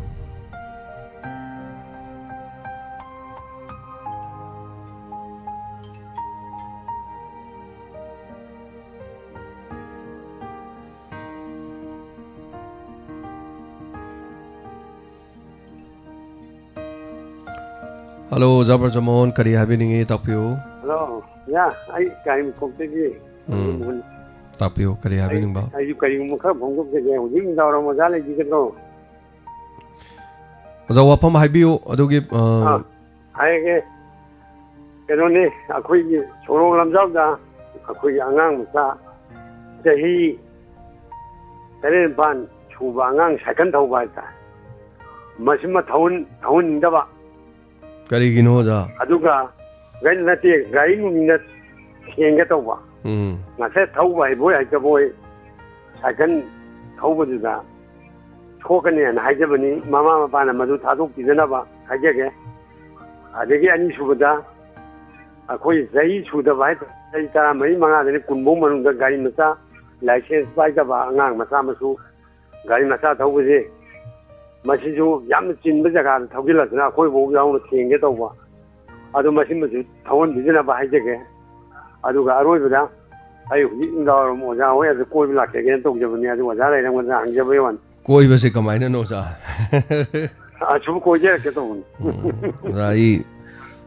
Hello, ꯑꯣꯖꯥ ꯕ꯭ꯔꯖꯃꯣꯍꯟ, ꯀꯔꯤ ꯍꯥꯏꯕꯤꯅꯤꯡꯉꯤ? ꯇꯥꯛꯄꯤꯌꯨ꯫ Hello, ꯑꯣꯖꯥ, ꯑꯩ ꯀꯥꯏꯃꯈꯣꯛꯇꯒꯤ ꯎꯝ꯫ ꯇꯥꯛꯄꯤꯌꯨ, ꯀꯔꯤ ꯑꯩ, ꯍꯥꯏꯕꯤꯅꯤꯡꯕ? ꯑꯩꯁꯨ ꯀꯔꯤꯒꯨꯝꯕ ꯈꯔ ꯐꯣꯡꯗꯣꯛꯆꯒꯦ꯫ ꯍꯧꯖꯤꯛ ꯅꯨꯡꯗꯥꯡꯋꯥꯏꯔꯝ ꯑꯣꯖꯥ ꯂꯩꯕꯤꯒꯗ꯭ꯔꯣ? ꯑꯣꯖꯥ, ꯋꯥꯐꯝ ꯍꯥꯏꯕꯤꯌꯨ, ꯑꯗꯨꯒꯤ, ꯑ, ꯑꯥ, ꯍꯥꯏꯔꯒꯦ꯫ ꯀꯩꯅꯣꯅꯤ, ꯑꯩꯈꯣꯏꯒꯤ ꯁꯣꯔꯣꯛ ꯂꯝꯖꯥꯎꯗ ꯑꯩꯈꯣꯏꯒꯤ ꯑꯉꯥꯡ ꯃꯆꯥ ꯆꯍꯤ ꯇꯔꯦꯠ ꯅꯤꯄꯥꯟ ꯁꯨꯕ ꯑꯉꯥꯡ cycle ꯊꯧꯕ ꯍꯥꯏꯇꯥꯔꯦ, ꯃꯁꯤꯃ ꯊꯧꯍꯟ-, ꯊꯧꯍꯟꯅꯤꯡꯗꯕ꯫ ꯀꯔꯤꯒꯤꯅꯣ ꯑꯣꯖꯥ? ꯑꯗꯨꯒ ꯒꯥꯔꯤ ꯅꯠꯇꯦ, ꯒꯥꯔꯤ ꯅꯨꯡꯅ ꯊꯦꯡꯒꯦ ꯇꯧꯕ꯫ ꯎꯝ꯫ ꯉꯁꯥꯏ ꯊꯧꯕ ꯍꯩꯕꯣꯏ ꯍꯩꯇꯕꯣꯏ ꯁꯥꯏꯀꯜ ꯊꯧꯕꯗꯨꯗ ꯁꯣꯛꯀꯅꯦꯅ ꯍꯥꯏꯖꯕꯅꯤ꯫ ꯃꯃꯥ ꯃꯄꯥꯅ ꯃꯗꯨ ꯊꯥꯗꯣꯛꯄꯤꯗꯅꯕ ꯍꯥꯏꯖꯒꯦ꯫ ꯑꯗꯒꯤ ꯑꯅꯤꯁꯨꯕꯗ, ꯑꯩꯈꯣꯏ ꯆꯍꯤ ꯁꯨꯗꯕ ꯍꯥꯏꯇꯥꯔꯦ, ꯆꯍꯤ ꯇꯔꯥꯃꯔꯤ ꯃꯉꯥꯗꯒꯤ ꯀꯨꯟꯐꯧ ꯃꯅꯨꯡꯗ ꯒꯥꯔꯤ ꯃꯆꯥ ꯂꯥꯏꯁꯦꯟꯁ ꯄꯥꯏꯗꯕ ꯑꯉꯥꯡ ꯃꯆꯥ ꯃꯁꯨ ꯒꯥꯔꯤ ꯃꯆꯥ ꯊꯧꯕꯁꯦ, ꯃꯁꯤꯁꯨ ꯌꯥꯝꯅ ꯆꯤꯟꯕ ꯖꯒꯥꯗ ꯊꯧꯖꯤꯜꯂꯛꯇꯅ ꯑꯩꯈꯣꯏꯐꯧ ꯌꯥꯎꯅ ꯊꯦꯡꯒꯦ ꯇꯧꯕ꯫ ꯑꯗꯣ ꯃꯁꯤꯃꯁꯨ ꯊꯧꯍꯟꯕꯤꯗꯅꯕ ꯍꯥꯏꯖꯒꯦ꯫ ꯑꯗꯨꯒ ꯑꯔꯣꯏꯕꯗ, ꯑꯩ ꯍꯧꯖꯤꯛ ꯅꯨꯡꯗꯥꯡꯋꯥꯏꯔꯝ ꯑꯣꯖꯥ ꯍꯣꯏ ꯑꯗꯨ ꯀꯣꯏꯕ ꯂꯥꯛꯆꯒꯦꯅ ꯇꯧꯖꯕꯅꯤ꯫ ꯑꯗꯨ ꯑꯣꯖꯥ ꯂꯩꯔꯝꯒꯗ꯭ꯔꯥ ꯍꯪꯖꯕꯩ ꯋꯥꯅꯤ꯫ ꯀꯣꯏꯕꯁꯦ ꯀꯃꯥꯏꯅꯅꯣ, ꯑꯣꯖꯥ? ꯑꯁꯨꯝ ꯀꯣꯏꯖꯔꯛꯀꯦ ꯇꯧꯕꯅꯤ꯫ ꯎꯝ, ꯑꯣꯖꯥ, ꯑꯩ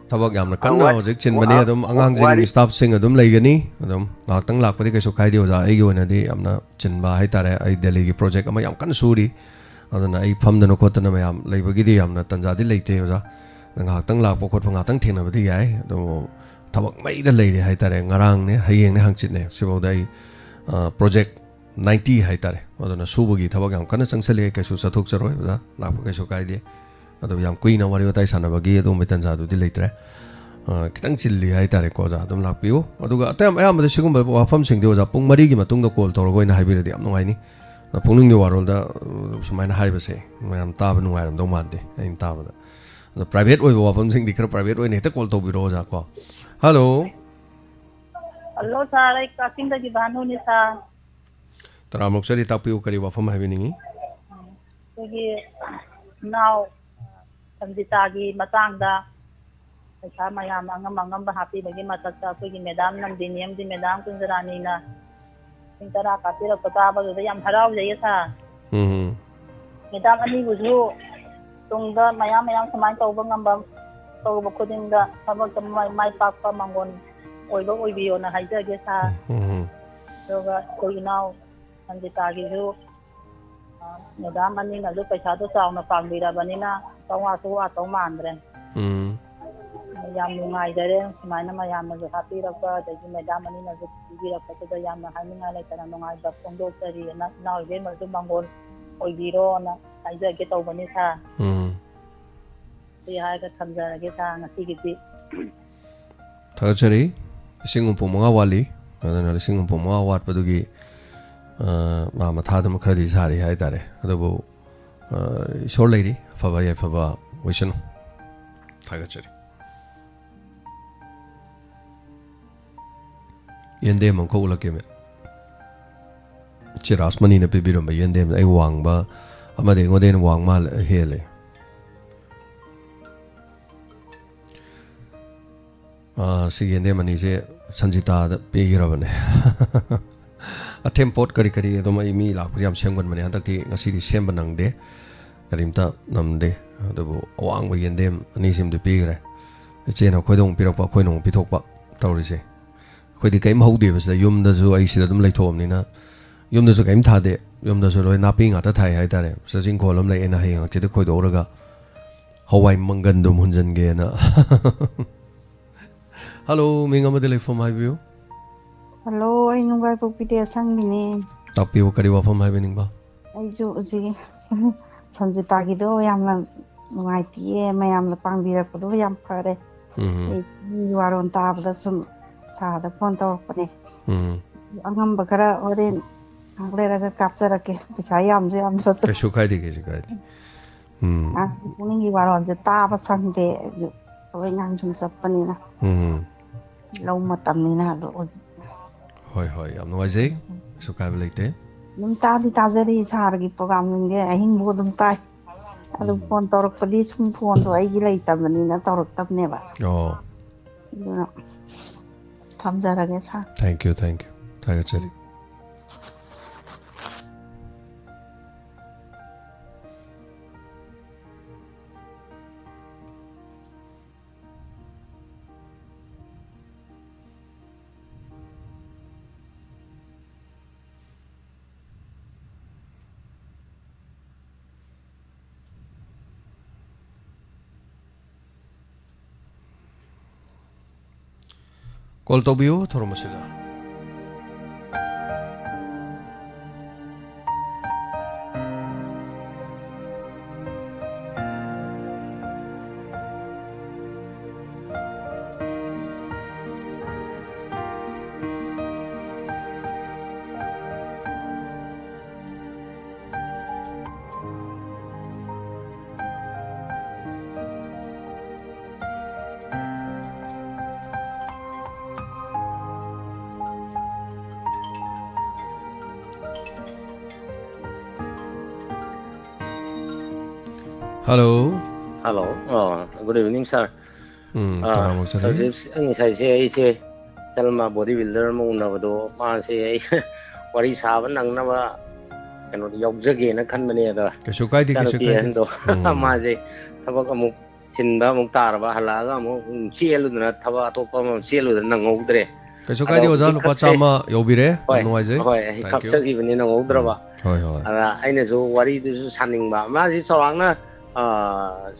ꯊꯕꯛ ꯌꯥꯝꯅ ꯀꯟꯅ ꯑ, ꯋꯥ-, ꯍꯧꯖꯤꯛ ꯆꯤꯟꯕꯅꯤ꯫ ꯑ, ꯑꯗꯨꯝ ꯑꯉꯥꯡꯁꯤꯡ, ꯋꯥꯔꯤ staff ꯁꯤꯡ ꯑꯗꯨꯝ ꯂꯩꯒꯅꯤ꯫ ꯑꯗꯨꯝ ꯉꯥꯏꯍꯥꯛꯇꯪ ꯂꯥꯛꯄꯗꯤ ꯀꯩꯁꯨ ꯀꯥꯏꯗꯦ, ꯑꯣꯖꯥ꯫ ꯑꯩꯒꯤ ꯑꯣꯏꯅꯗꯤ ꯌꯥꯝꯅ ꯆꯤꯟꯕ ꯍꯥꯏꯇꯥꯔꯦ꯫ ꯑꯩ ꯗꯦꯜꯂꯤꯒꯤ project ꯑꯃ ꯌꯥꯝ ꯀꯟꯅ ꯁꯨꯔꯤ꯫ ꯑꯗꯨꯅ ꯑꯩ ꯐꯝꯗꯅ ꯈꯣꯠꯇꯅ ꯃꯌꯥꯝ ꯂꯩꯕꯒꯤꯗꯤ ꯌꯥꯝꯅ ꯇꯟꯖꯥꯗꯤ ꯂꯩꯇꯦ, ꯑꯣꯖꯥ꯫ ꯑꯗ ꯉꯥꯏꯍꯥꯛꯇꯪ ꯂꯥꯛꯄ ꯈꯣꯠꯄ ꯉꯥꯏꯍꯥꯛꯇꯪ ꯊꯦꯡꯅꯕꯗꯤ ꯌꯥꯏ꯫ ꯑꯗꯨꯕꯨ ꯊꯕꯛ ꯃꯩꯗ ꯂꯩꯔꯦ ꯍꯥꯏꯇꯥꯔꯦ꯫ ꯉꯔꯥꯡꯅꯦ, ꯍꯌꯦꯡꯅꯦ, ꯍꯪꯆꯤꯠꯅꯦ, ꯁꯤꯐꯥꯎꯗ ꯑꯩ, ꯑ, project ninety ꯍꯥꯏꯇꯥꯔꯦ꯫ ꯑꯗꯨꯅ ꯁꯨꯕꯒꯤ ꯊꯕꯛ ꯌꯥꯝ ꯀꯟꯅ ꯆꯪꯁꯜꯂꯤ꯫ ꯑꯩ ꯀꯩꯁꯨ ꯆꯠꯊꯣꯛꯆꯔꯣꯏ, ꯑꯣꯖꯥ꯫ ꯂꯥꯛꯄ ꯀꯩꯁꯨ ꯀꯥꯏꯗꯦ꯫ ꯑꯗꯨ ꯌꯥꯝ ꯀꯨꯏꯅ ꯋꯥꯔꯤ ꯋꯥꯇꯥꯏ ꯁꯥꯟꯅꯕꯒꯤ ꯑꯗꯨꯒꯨꯝꯕ ꯇꯥꯟꯖꯥꯗꯨꯗꯤ ꯂꯩꯇ꯭ꯔꯦ꯫ ꯑ, ꯈꯤꯇꯪ ꯆꯤꯜꯂꯤ ꯍꯥꯏꯇꯥꯔꯦꯀꯣ, ꯑꯣꯖꯥ꯫ ꯑꯗꯨꯝ ꯂꯥꯛꯄꯤꯌꯨ꯫ ꯑꯗꯨꯒ ꯑꯇꯩ ꯑꯌꯥꯝꯕꯗ ꯁꯤꯒꯨꯝꯕ ꯋꯥꯐꯝꯁꯤꯡꯗꯤ, ꯑꯣꯖꯥ, ꯄꯨꯡ ꯃꯔꯤꯒꯤ ꯃꯇꯨꯡꯗ call ꯇꯧꯔꯒ ꯑꯣꯏꯅ ꯍꯥꯏꯕꯤꯔꯗꯤ ꯌꯥꯝ ꯅꯨꯡꯉꯥꯏꯅꯤ꯫ ꯑꯗ ꯄꯨꯛꯅꯤꯡꯒꯤ ꯋꯥꯔꯣꯜꯗ, ꯑ, ꯁꯨꯃꯥꯏꯅ ꯍꯥꯏꯕꯁꯦ ꯃꯌꯥꯝ ꯇꯥꯕ ꯅꯨꯡꯉꯥꯏꯔꯝꯗꯧ ꯃꯥꯟꯗꯦ, ꯑꯩꯅ ꯇꯥꯕꯗ꯫ ꯑꯗꯣ private ꯑꯣꯏꯕ ꯋꯥꯐꯝꯁꯤꯡꯗꯤ ꯈꯔ private ꯑꯣꯏꯅ ꯍꯦꯛꯇ call ꯇꯧꯕꯤꯔꯛꯑꯣ, ꯑꯣꯖꯥ, ꯀꯣ꯫ Hello꯫ Hello, sir. ꯑꯩ ꯀꯛꯆꯤꯡꯗꯒꯤ ꯚꯥꯅꯨꯅꯤ, sir꯫ ꯇꯔꯥꯝꯅ ꯑꯣꯛꯆꯔꯤ, ꯇꯥꯛꯄꯤꯌꯨ, ꯀꯔꯤ ꯋꯥꯐꯝ ꯍꯥꯏꯕꯤꯅꯤꯡꯉꯤ? ꯑꯩꯈꯣꯏꯒꯤ ꯏꯅꯥꯎ ꯁꯟꯖꯤꯇꯥꯒꯤ ꯃꯇꯥꯡꯗ ꯄꯩꯁꯥ ꯃꯌꯥꯝ ꯑꯉꯝ ꯑꯉꯝꯕ ꯍꯥꯞꯄꯤꯕꯒꯤ ꯃꯊꯛꯇ ꯑꯩꯈꯣꯏꯒꯤ madam ꯅꯟꯗꯤꯅꯤ ꯑꯃꯗꯤ madam ꯀꯨꯟꯖꯔꯥꯅꯤꯅ ꯂꯤꯁꯤꯡ ꯇꯔꯥ ꯀꯥꯞꯄꯤꯔꯛꯄ ꯇꯥꯕꯗꯨꯗ ꯌꯥꯝ ꯍꯔꯥꯎꯖꯩꯌꯦ, sir꯫ ꯎꯝ꯫ Madam ꯑꯅꯤꯕꯨꯁꯨ ꯇꯨꯡꯗ ꯃꯌꯥꯝ ꯃꯌꯥꯝ ꯁꯨꯃꯥꯏꯅ ꯇꯧꯕ ꯉꯝꯕ, ꯇꯧꯔꯨꯕ ꯈꯨꯗꯤꯡꯗ ꯊꯕꯛꯇ ꯃꯥꯏ, ꯃꯥꯏ ꯄꯥꯛꯄ ꯃꯪꯒꯣꯟ ꯑꯣꯏꯕ ꯑꯣꯏꯕꯤꯌꯣꯅ ꯍꯥꯏꯖꯒꯦ, sir꯫ ꯎꯝ꯫ ꯑꯗꯨꯒ ꯑꯩꯈꯣꯏ ꯏꯅꯥꯎ ꯁꯟꯖꯤꯇꯥꯒꯤꯁꯨ, ꯑ, madam ꯑꯅꯤꯅꯁꯨ ꯄꯩꯁꯥꯗꯣ ꯆꯥꯎꯅ ꯄꯥꯡꯕꯤꯔꯕꯅꯤꯅ ꯆꯥꯝꯃꯉꯥꯁꯨ ꯋꯥꯠꯇꯧ ꯃꯥꯟꯗ꯭ꯔꯦ꯫ ꯎꯝ꯫ ꯌꯥꯝ ꯅꯨꯡꯉꯥꯏꯖꯔꯦ ꯁꯨꯃꯥꯏꯅ ꯃꯌꯥꯝꯅꯁꯨ ꯍꯥꯞꯄꯤꯔꯛꯄ, ꯑꯗꯒꯤ madam ꯑꯅꯤꯅꯁꯨ ꯄꯤꯕꯤꯔꯛꯄꯁꯤꯗ ꯌꯥꯝꯅ ꯍꯥꯏꯅꯤꯡꯉꯥꯏ ꯂꯩꯇꯅ ꯅꯨꯡꯉꯥꯏꯕ ꯐꯣꯡꯗꯣꯛꯆꯔꯤ꯫ ꯏꯅꯥꯎ ꯏꯕꯦꯝꯃꯁꯨ ꯃꯪꯒꯣꯜ ꯑꯣꯏꯕꯤꯔꯣꯅ ꯍꯥꯏꯖꯒꯦ ꯇꯧꯕꯅꯤ, sir꯫ ꯎꯝ꯫ ꯁꯤ ꯍꯥꯏꯔꯒ ꯊꯝꯖꯔꯒꯦ, sir, ꯉꯁꯤꯒꯤꯗꯤ꯫ ꯊꯥꯒꯠꯆꯔꯤ꯫ ꯂꯤꯁꯤꯡ ꯍꯨꯝꯐꯨ ꯃꯉꯥ ꯋꯥꯠꯂꯤ꯫ ꯑꯗꯨꯅ ꯂꯤꯁꯤꯡ ꯍꯨꯝꯐꯨ ꯃꯉꯥ ꯋꯥꯠꯄꯗꯨꯒꯤ, ꯑ, ꯃꯥ ꯃꯊꯥꯗꯨꯃ ꯈꯔꯗꯤ ꯁꯥꯔꯤ ꯍꯥꯏꯇꯥꯔꯦ꯫ ꯑꯗꯨꯕꯨ, ꯑ, ꯏꯁꯣꯔ ꯂꯩꯔꯤ, ꯑꯐꯕ ꯌꯥꯏꯐꯕ ꯑꯣꯏꯁꯅꯨ꯫ ꯊꯥꯒꯠꯆꯔꯤ꯫ ꯌꯦꯟꯗꯦꯝ ꯑꯃꯈꯛ ꯎꯠꯂꯛꯀꯦ, ꯃꯦꯝ꯫ ꯆꯦ ꯔꯥꯁꯃꯅꯤꯅ ꯄꯤꯕꯤꯔꯝꯕ ꯌꯦꯟꯗꯦꯝ, ꯑꯩ ꯋꯥꯡꯕ ꯑꯃꯗꯤ ꯑꯩꯉꯣꯟꯗ ꯍꯦꯟꯅ ꯋꯥꯡ ꯃꯥꯜꯂꯦ, ꯍꯦꯜꯂꯦ꯫ ꯑꯥ, ꯁꯤ ꯌꯦꯟꯗꯦꯝ ꯑꯅꯤꯁꯦ ꯁꯟꯖꯤꯇꯥꯗ ꯄꯤꯈ꯭ꯔꯕꯅꯦ꯫ ꯑꯊꯦꯝ ꯄꯣꯠ ꯀꯔꯤ ꯀꯔꯤ ꯑꯗꯨꯝ ꯑꯩ ꯃꯤ ꯂꯥꯛꯄꯁꯦ ꯌꯥꯝ ꯁꯦꯝꯒꯟꯕꯅꯦ, ꯍꯟꯗꯛꯇꯤ ꯉꯁꯤꯗꯤ ꯁꯦꯝꯕ ꯅꯪꯗꯦ, ꯀꯔꯤꯝꯇ ꯅꯝꯗꯦ꯫ ꯑꯗꯨꯕꯨ ꯑꯋꯥꯡꯕ ꯌꯦꯟꯗꯦꯝ ꯑꯅꯤꯁꯤꯃꯗꯤ ꯄꯤꯈ꯭ꯔꯦ꯫ ꯏꯆꯦꯅ ꯑꯩꯈꯣꯏꯗ ꯑꯃꯨꯛ ꯄꯤꯔꯛꯄ, ꯑꯩꯈꯣꯏꯅ ꯑꯃꯨꯛ ꯄꯤꯊꯣꯛꯄ ꯇꯧꯔꯤꯁꯦ꯫ ꯑꯩꯈꯣꯏꯗꯤ ꯀꯔꯤꯝ ꯍꯧꯗꯦꯕ ꯁꯤꯗ, ꯌꯨꯝꯗꯁꯨ ꯑꯩ ꯁꯤꯗ ꯑꯗꯨꯝ ꯂꯩꯊꯣꯛꯑꯕꯅꯤꯅ꯫ ꯌꯨꯝꯗꯁꯨ ꯀꯔꯤꯝ ꯊꯥꯗꯦ, ꯌꯨꯝꯗꯁꯨ ꯂꯣꯏ ꯅꯥꯄꯤ ꯉꯥꯛꯇ ꯊꯥꯏ ꯍꯥꯏꯇꯥꯔꯦ꯫ ꯁꯤꯗ ꯏꯪꯈꯣꯜ ꯑꯃ ꯂꯩ, ꯑꯩꯅ ꯍꯌꯦꯡ ꯍꯪꯆꯤꯠꯇ ꯈꯣꯏꯗꯣꯛꯎꯔꯒ ꯍꯋꯥꯏ ꯃꯪꯒꯟꯗꯨꯝ ꯍꯨꯟꯖꯟꯒꯦꯅ꯫ ꯍꯜꯂꯣ, ꯃꯤꯡ ꯑꯃꯗꯤ ꯂꯩꯐꯝ ꯍꯥꯏꯕꯤꯌꯨ꯫ ꯍꯜꯂꯣ, ꯑꯩ ꯅꯨꯡꯕꯥꯏꯄꯣꯛꯄꯤꯗꯤ ꯑꯁꯪꯕꯤꯅꯦ꯫ ꯇꯥꯛꯄꯤꯌꯨ, ꯀꯔꯤ ꯋꯥꯐꯝ ꯍꯥꯏꯕꯤꯅꯤꯡꯕ? ꯑꯩꯁꯨ ꯍꯧꯖꯤꯛ ꯁꯟꯖꯤꯇꯥꯒꯤꯗꯣ ꯌꯥꯝꯅ ꯅꯨꯡꯉꯥꯏꯇꯤꯌꯦ, ꯃꯌꯥꯝꯅ ꯄꯥꯡꯕꯤꯔꯛꯄꯗꯣ ꯌꯥꯝ ꯐꯔꯦ꯫ ꯎꯝ꯫ ꯑꯩ ꯃꯤꯒꯤ ꯋꯥꯔꯣꯜ ꯇꯥꯕꯗ ꯁꯨꯝ ꯁꯥꯔꯗ ꯐꯣꯟ ꯇꯧꯔꯛꯄꯅꯦ꯫ ꯎꯝ꯫ ꯑꯉꯝꯕ ꯈꯔ ꯍꯣꯔꯦꯟ ꯉꯥꯏꯍꯥꯛ ꯂꯩꯔꯒ ꯀꯥꯞꯆꯔꯛꯀꯦ, ꯄꯩꯁꯥ ꯌꯥꯝꯁꯨ ꯌꯥꯝꯁꯨ꯫ ꯀꯩꯁꯨ ꯀꯥꯏꯗꯦ, ꯀꯩꯁꯨ ꯀꯥꯏꯗꯦ꯫ ꯎꯝ꯫ ꯉꯥꯏꯍꯥꯛ ꯄꯨꯛꯅꯤꯡꯒꯤ ꯋꯥꯔꯣꯜꯁꯦ ꯇꯥꯕ ꯁꯪꯗꯦ, ꯑꯩꯁꯨ ꯊꯕꯛ ꯏꯪꯈꯥꯡ ꯁꯨꯝ ꯆꯠꯄꯅꯤꯅ꯫ ꯎꯝ꯫ ꯂꯧ ꯃꯇꯝꯅꯤꯅ ꯑꯗꯣ ꯍꯧꯖꯤꯛ꯫ ꯍꯣꯏ, ꯍꯣꯏ, ꯌꯥꯝ ꯅꯨꯡꯉꯥꯏꯖꯩ, ꯀꯩꯁꯨ ꯀꯥꯏꯕ ꯂꯩꯇꯦ꯫ ꯑꯗꯨꯝ ꯇꯥꯗꯤ ꯇꯥꯖꯔꯤ ꯁꯥꯔꯒꯤ ꯄ꯭ꯔꯣꯒꯥꯝꯁꯤꯡꯁꯦ, ꯑꯍꯤꯡꯕꯨ ꯑꯗꯨꯝ ꯇꯥꯏ꯫ ꯑꯗꯨ ꯎꯝ꯫ ꯐꯣꯟ ꯇꯧꯔꯛꯄꯗꯤ ꯁꯨꯝ ꯐꯣꯟꯗꯣ ꯑꯩꯒꯤ ꯂꯩꯇꯕꯅꯤꯅ ꯇꯧꯔꯛꯇꯕꯅꯦꯕ꯫ ꯑꯣ꯫ ꯑꯗꯨꯅ ꯊꯝꯖꯔꯒꯦ ꯁꯥꯔ꯫ Thank you, thank you, ꯊꯥꯒꯠꯆꯔꯤ꯫ ꯀꯣꯜ ꯇꯧꯕꯤꯌꯨ ꯊꯧꯔꯝ ꯑꯁꯤꯗ꯫ Hello. Hello. ꯑꯥ, good evening, sir. ꯎꯝ, ꯑꯥ, ꯀꯅꯥ ꯑꯃꯨꯛ ꯆꯠꯂꯤ? ꯁꯔꯖꯤꯞ, ꯉꯁꯥꯏꯁꯦ ꯑꯩꯁꯦ ꯆꯜꯃ body builder ꯑꯃ ꯎꯅꯕꯗꯣ, ꯃꯥꯁꯦ ꯑꯩ ꯋꯥꯔꯤ ꯁꯥꯕ ꯅꯪꯅꯕ ꯀꯩꯅꯣꯗ ꯌꯥꯎꯖꯒꯦꯅ ꯈꯟꯕꯅꯦ꯫ ꯑꯗ ꯀꯩꯁꯨ ꯀꯥꯏꯗꯦ, ꯀꯩꯁꯨ ꯏꯆꯥꯅꯨꯄꯤ ꯀꯥꯏꯗꯦ꯫ ꯑꯍꯟꯗꯣ, ꯎꯝ꯫ ꯃꯥꯁꯦ ꯊꯕꯛ ꯑꯃꯨꯛ ꯊꯤꯟꯕ ꯑꯃꯨꯛ ꯇꯥꯔꯕ, ꯍꯜꯂꯛꯑꯒ ꯑꯃꯨꯛ ꯆꯦꯜꯂꯨꯗꯅ, ꯊꯕꯛ ꯑꯇꯣꯞꯄ ꯑꯃ ꯆꯦꯜꯂꯨꯗꯅ ꯅꯪꯍꯧꯗ꯭ꯔꯦ꯫ ꯀꯩꯁꯨ ꯑꯗꯣ ꯀꯥꯏꯗꯦ, ꯑꯣꯖꯥ, ꯍꯧꯖꯤꯛ ꯂꯨꯄꯥ ꯀꯛꯁꯦ꯫ ꯆꯥꯝꯃ ꯌꯧꯕꯤꯔꯦ꯫ ꯌꯥꯝ ꯍꯣꯏ, ꯅꯨꯡꯉꯥꯏꯖꯩ꯫ ꯍꯣꯏ, ꯑꯩ Thank you. ꯀꯛꯆꯈꯤꯕꯅꯤ, ꯅꯪꯍꯧꯗ꯭ꯔꯕ꯫ ꯎꯝ, ꯍꯣꯏ, ꯍꯣꯏ꯫ ꯑꯗ ꯑꯩꯅꯁꯨ ꯋꯥꯔꯤꯗꯨꯁꯨ ꯁꯥꯅꯤꯡꯕ꯫ ꯃꯥꯁꯤ ꯆꯥꯎꯔꯥꯛꯅ, ꯑ,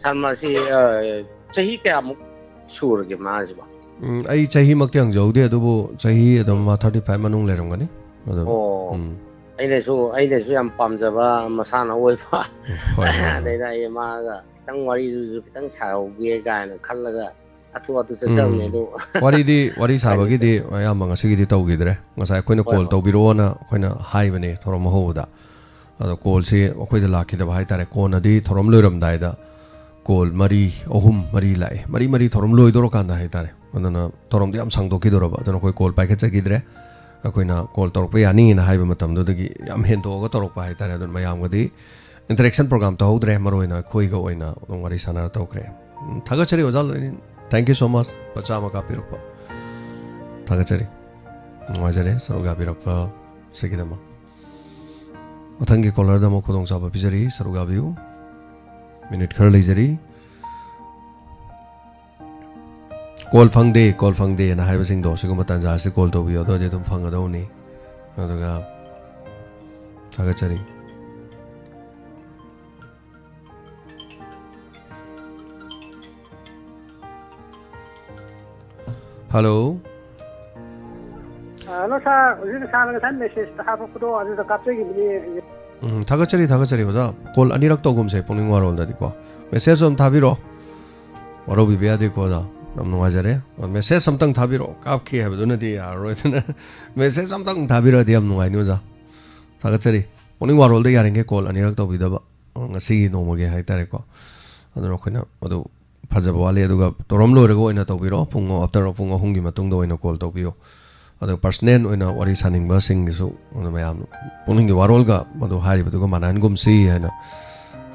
ꯁꯥꯔ, ꯃꯥꯁꯤ, ꯑ, ꯆꯍꯤ ꯀꯌꯥꯃꯨꯛ ꯁꯨꯔꯒꯦ ꯃꯥꯁꯤꯕꯣ? ꯎꯝ, ꯑꯩ ꯆꯍꯤꯃꯛꯇꯤ ꯍꯪꯖꯍꯧꯗꯦ, ꯑꯗꯨꯕꯨ ꯆꯍꯤ ꯑꯗꯨꯝ ꯃꯥ thirty five ꯃꯅꯨꯡ ꯂꯩꯔꯝꯒꯅꯤ꯫ ꯑꯗꯨꯝ, ꯑꯣ꯫ ꯎꯝ꯫ ꯑꯩꯅꯁꯨ, ꯑꯩꯅꯁꯨ ꯌꯥꯝ ꯄꯥꯝꯖꯕ ꯃꯁꯥꯟꯅ ꯑꯣꯏꯕ꯫ ꯍꯣꯏ, ꯍꯣꯏ, ꯍꯣꯏ꯫ ꯑꯗꯩꯗ ꯑꯩ ꯃꯥꯒ ꯈꯤꯇꯪ ꯋꯥꯔꯤꯗꯨꯁꯨ ꯈꯤꯇꯪ ꯁꯥꯍꯧꯒꯦ ꯀꯥꯏꯅ ꯈꯜꯂꯒ ꯑꯇꯣꯞ ꯑꯇꯣꯞ ꯆꯠꯆꯕꯅꯦ, ꯎꯝ꯫ ꯑꯗꯨ ꯋꯥꯔꯤꯗꯤ, ꯋꯥꯔꯤ ꯁꯥꯕꯒꯤꯗꯤ ꯑꯌꯥꯝꯕ ꯉꯁꯤꯒꯤꯗꯤ ꯇꯧꯈꯤꯗ꯭ꯔꯦ꯫ ꯉꯁꯥꯏ ꯑꯩꯈꯣꯏꯅ ꯍꯣꯏ, call ꯍꯣꯏ꯫ ꯇꯧꯕꯤꯔꯛꯑꯣꯅ ꯑꯩꯈꯣꯏꯅ ꯍꯥꯏꯕꯅꯦ ꯊꯧꯔꯝ ꯑꯍꯧꯕꯗ꯫ ꯑꯗꯣ callꯁꯤ ꯑꯩꯈꯣꯏꯗ ꯂꯥꯛꯈꯤꯗꯕ ꯍꯥꯏꯇꯥꯔꯦ꯫ ꯀꯣꯟꯅꯗꯤ ꯊꯧꯔꯝ ꯂꯣꯏꯔꯝꯗꯥꯏꯗ call ꯃꯔꯤ, ꯑꯍꯨꯝ, ꯃꯔꯤ ꯂꯥꯛꯑꯦ꯫ ꯃꯔꯤ, ꯃꯔꯤ ꯊꯧꯔꯝ ꯂꯣꯏꯗꯣꯔꯀꯥꯟꯗ ꯍꯥꯏꯇꯥꯔꯦ꯫ ꯑꯗꯨꯅ ꯊꯧꯔꯝꯗꯣ ꯌꯥꯝ ꯁꯥꯡꯗꯣꯛꯈꯤꯗꯣꯔꯕ꯫ ꯑꯗꯨꯅ ꯑꯩꯈꯣꯏ call ꯄꯥꯏꯈꯠꯆꯈꯤꯗ꯭ꯔꯦ꯫ ꯑꯩꯈꯣꯏꯅ call ꯇꯧꯔꯛꯄ ꯌꯥꯅꯤꯅ ꯍꯥꯏꯕ ꯃꯇꯝꯗꯨꯗꯒꯤ ꯌꯥꯝ ꯍꯦꯟꯗꯣꯛꯑꯒ ꯇꯧꯔꯛꯄ ꯍꯥꯏꯇꯥꯔꯦ꯫ ꯑꯗꯨꯅ ꯃꯌꯥꯝꯒꯗꯤ interaction program ꯇꯧꯍꯧꯗ꯭ꯔꯦ꯫ ꯃꯔꯨꯑꯣꯏꯅ ꯑꯩꯈꯣꯏꯒ ꯑꯣꯏꯅ ꯑꯗꯨꯝ ꯋꯥꯔꯤ ꯁꯥꯟꯅꯔ ꯇꯧꯈ꯭ꯔꯦ꯫ ꯎꯝ, ꯊꯥꯒꯠꯆꯔꯤ ꯑꯣꯖꯥ ꯂꯣꯏꯅ꯫ Thank you so much꯫ ꯂꯨꯄꯥ ꯆꯥꯝꯃ ꯀꯥꯞꯄꯤꯔꯛꯄ꯫ ꯊꯥꯒꯠꯆꯔꯤ꯫ ꯅꯨꯡꯉꯥꯏꯖꯔꯦ ꯁꯔꯨꯛ ꯌꯥꯕꯤꯔꯛꯄ ꯁꯤꯒꯤꯗꯃꯛ꯫ ꯃꯊꯪꯒꯤ callerꯗ ꯑꯃꯨꯛ ꯈꯨꯗꯣꯡꯆꯥꯕ ꯄꯤꯖꯔꯤ, ꯁꯔꯨꯛ ꯌꯥꯕꯤꯌꯨ꯫ Minute ꯈꯔ ꯂꯩꯖꯔꯤ꯫ Call ꯐꯪꯗꯦ, call ꯐꯪꯗꯦꯅ ꯍꯥꯏꯕꯁꯤꯡꯗꯣ, ꯁꯤꯒꯨꯝꯕ ꯇꯥꯟꯖꯥꯁꯤ call ꯇꯧꯕꯤꯌꯣ, ꯑꯗꯨ ꯑꯣꯏꯔꯗꯤ ꯑꯗꯨꯝ ꯐꯪꯒꯗꯧꯅꯤ꯫ ꯑꯗꯨꯒ ꯊꯥꯒꯠꯆꯔꯤ꯫ Hello꯫ ꯑ, hello, sir꯫ ꯍꯧꯖꯤꯛ sirꯅ ꯉꯁꯥꯏ message ꯍꯥꯄꯛꯄꯗꯣ ꯑꯗꯨꯗ ꯀꯥꯞꯆꯈꯤꯕꯅꯤ꯫ ꯎꯝ, ꯊꯥꯒꯠꯆꯔꯤ, ꯊꯥꯒꯠꯆꯔꯤ, ꯑꯣꯖꯥ꯫ Call ꯑꯅꯤꯔꯛ ꯇꯧꯒꯨꯝꯁꯦ, ꯄꯨꯛꯅꯤꯡ ꯋꯥꯔꯣꯜꯗꯗꯤꯀꯣ꯫ Message ꯑꯗꯨꯝ ꯊꯥꯕꯤꯔꯛꯑꯣ꯫ ꯋꯥꯔꯧꯕꯤꯕ ꯌꯥꯗꯦꯀꯣ, ꯑꯣꯖꯥ꯫ ꯌꯥꯝ ꯅꯨꯡꯉꯥꯏꯖꯔꯦ꯫ Message ꯑꯝꯇꯪ ꯊꯥꯕꯤꯔꯛꯑꯣ꯫ ꯀꯥꯞꯈꯤ ꯍꯥꯏꯕꯗꯨꯅꯗꯤ ꯌꯥꯔꯔꯣꯏ꯫ ꯑꯗꯨꯅ message ꯑꯝꯇꯪ ꯊꯥꯕꯤꯔꯛꯑꯗꯤ ꯌꯥꯝ ꯅꯨꯡꯉꯥꯏꯅꯤ, ꯑꯣꯖꯥ꯫ ꯊꯥꯒꯠꯆꯔꯤ꯫ ꯄꯨꯛꯅꯤꯡ ꯋꯥꯔꯣꯜꯗ ꯌꯥꯔꯤꯉꯩ call ꯑꯅꯤꯔꯛ ꯇꯧꯕꯤꯗꯕ, ꯉꯁꯤꯒꯤ ꯅꯣꯡꯃꯒꯤ ꯍꯥꯏꯇꯥꯔꯦꯀꯣ꯫ ꯑꯗꯨꯅ ꯑꯩꯈꯣꯏꯅ ꯃꯗꯨ ꯐꯖꯕ ꯋꯥꯠꯂꯤ꯫ ꯑꯗꯨꯒ ꯊꯧꯔꯝ ꯂꯣꯏꯔꯒ ꯑꯣꯏꯅ ꯇꯧꯕꯤꯔꯛꯑꯣ, ꯄꯨꯡ, after ꯄꯨꯡ ꯑꯍꯨꯝꯒꯤ ꯃꯇꯨꯡꯗ ꯑꯣꯏꯅ call ꯇꯧꯕꯤꯌꯨ꯫ ꯑꯗꯨꯒ personal ꯑꯣꯏꯅ ꯋꯥꯔꯤ ꯁꯥꯅꯤꯡꯕꯁꯤꯡꯒꯤꯁꯨ ꯑꯗꯨ ꯃꯌꯥꯝ ꯄꯨꯛꯅꯤꯡꯒꯤ ꯋꯥꯔꯣꯜꯒ ꯃꯗꯨ ꯍꯥꯏꯔꯤꯕꯗꯨꯒ ꯃꯥꯟꯅꯍꯟꯒꯨꯝꯁꯤ ꯍꯥꯏꯅ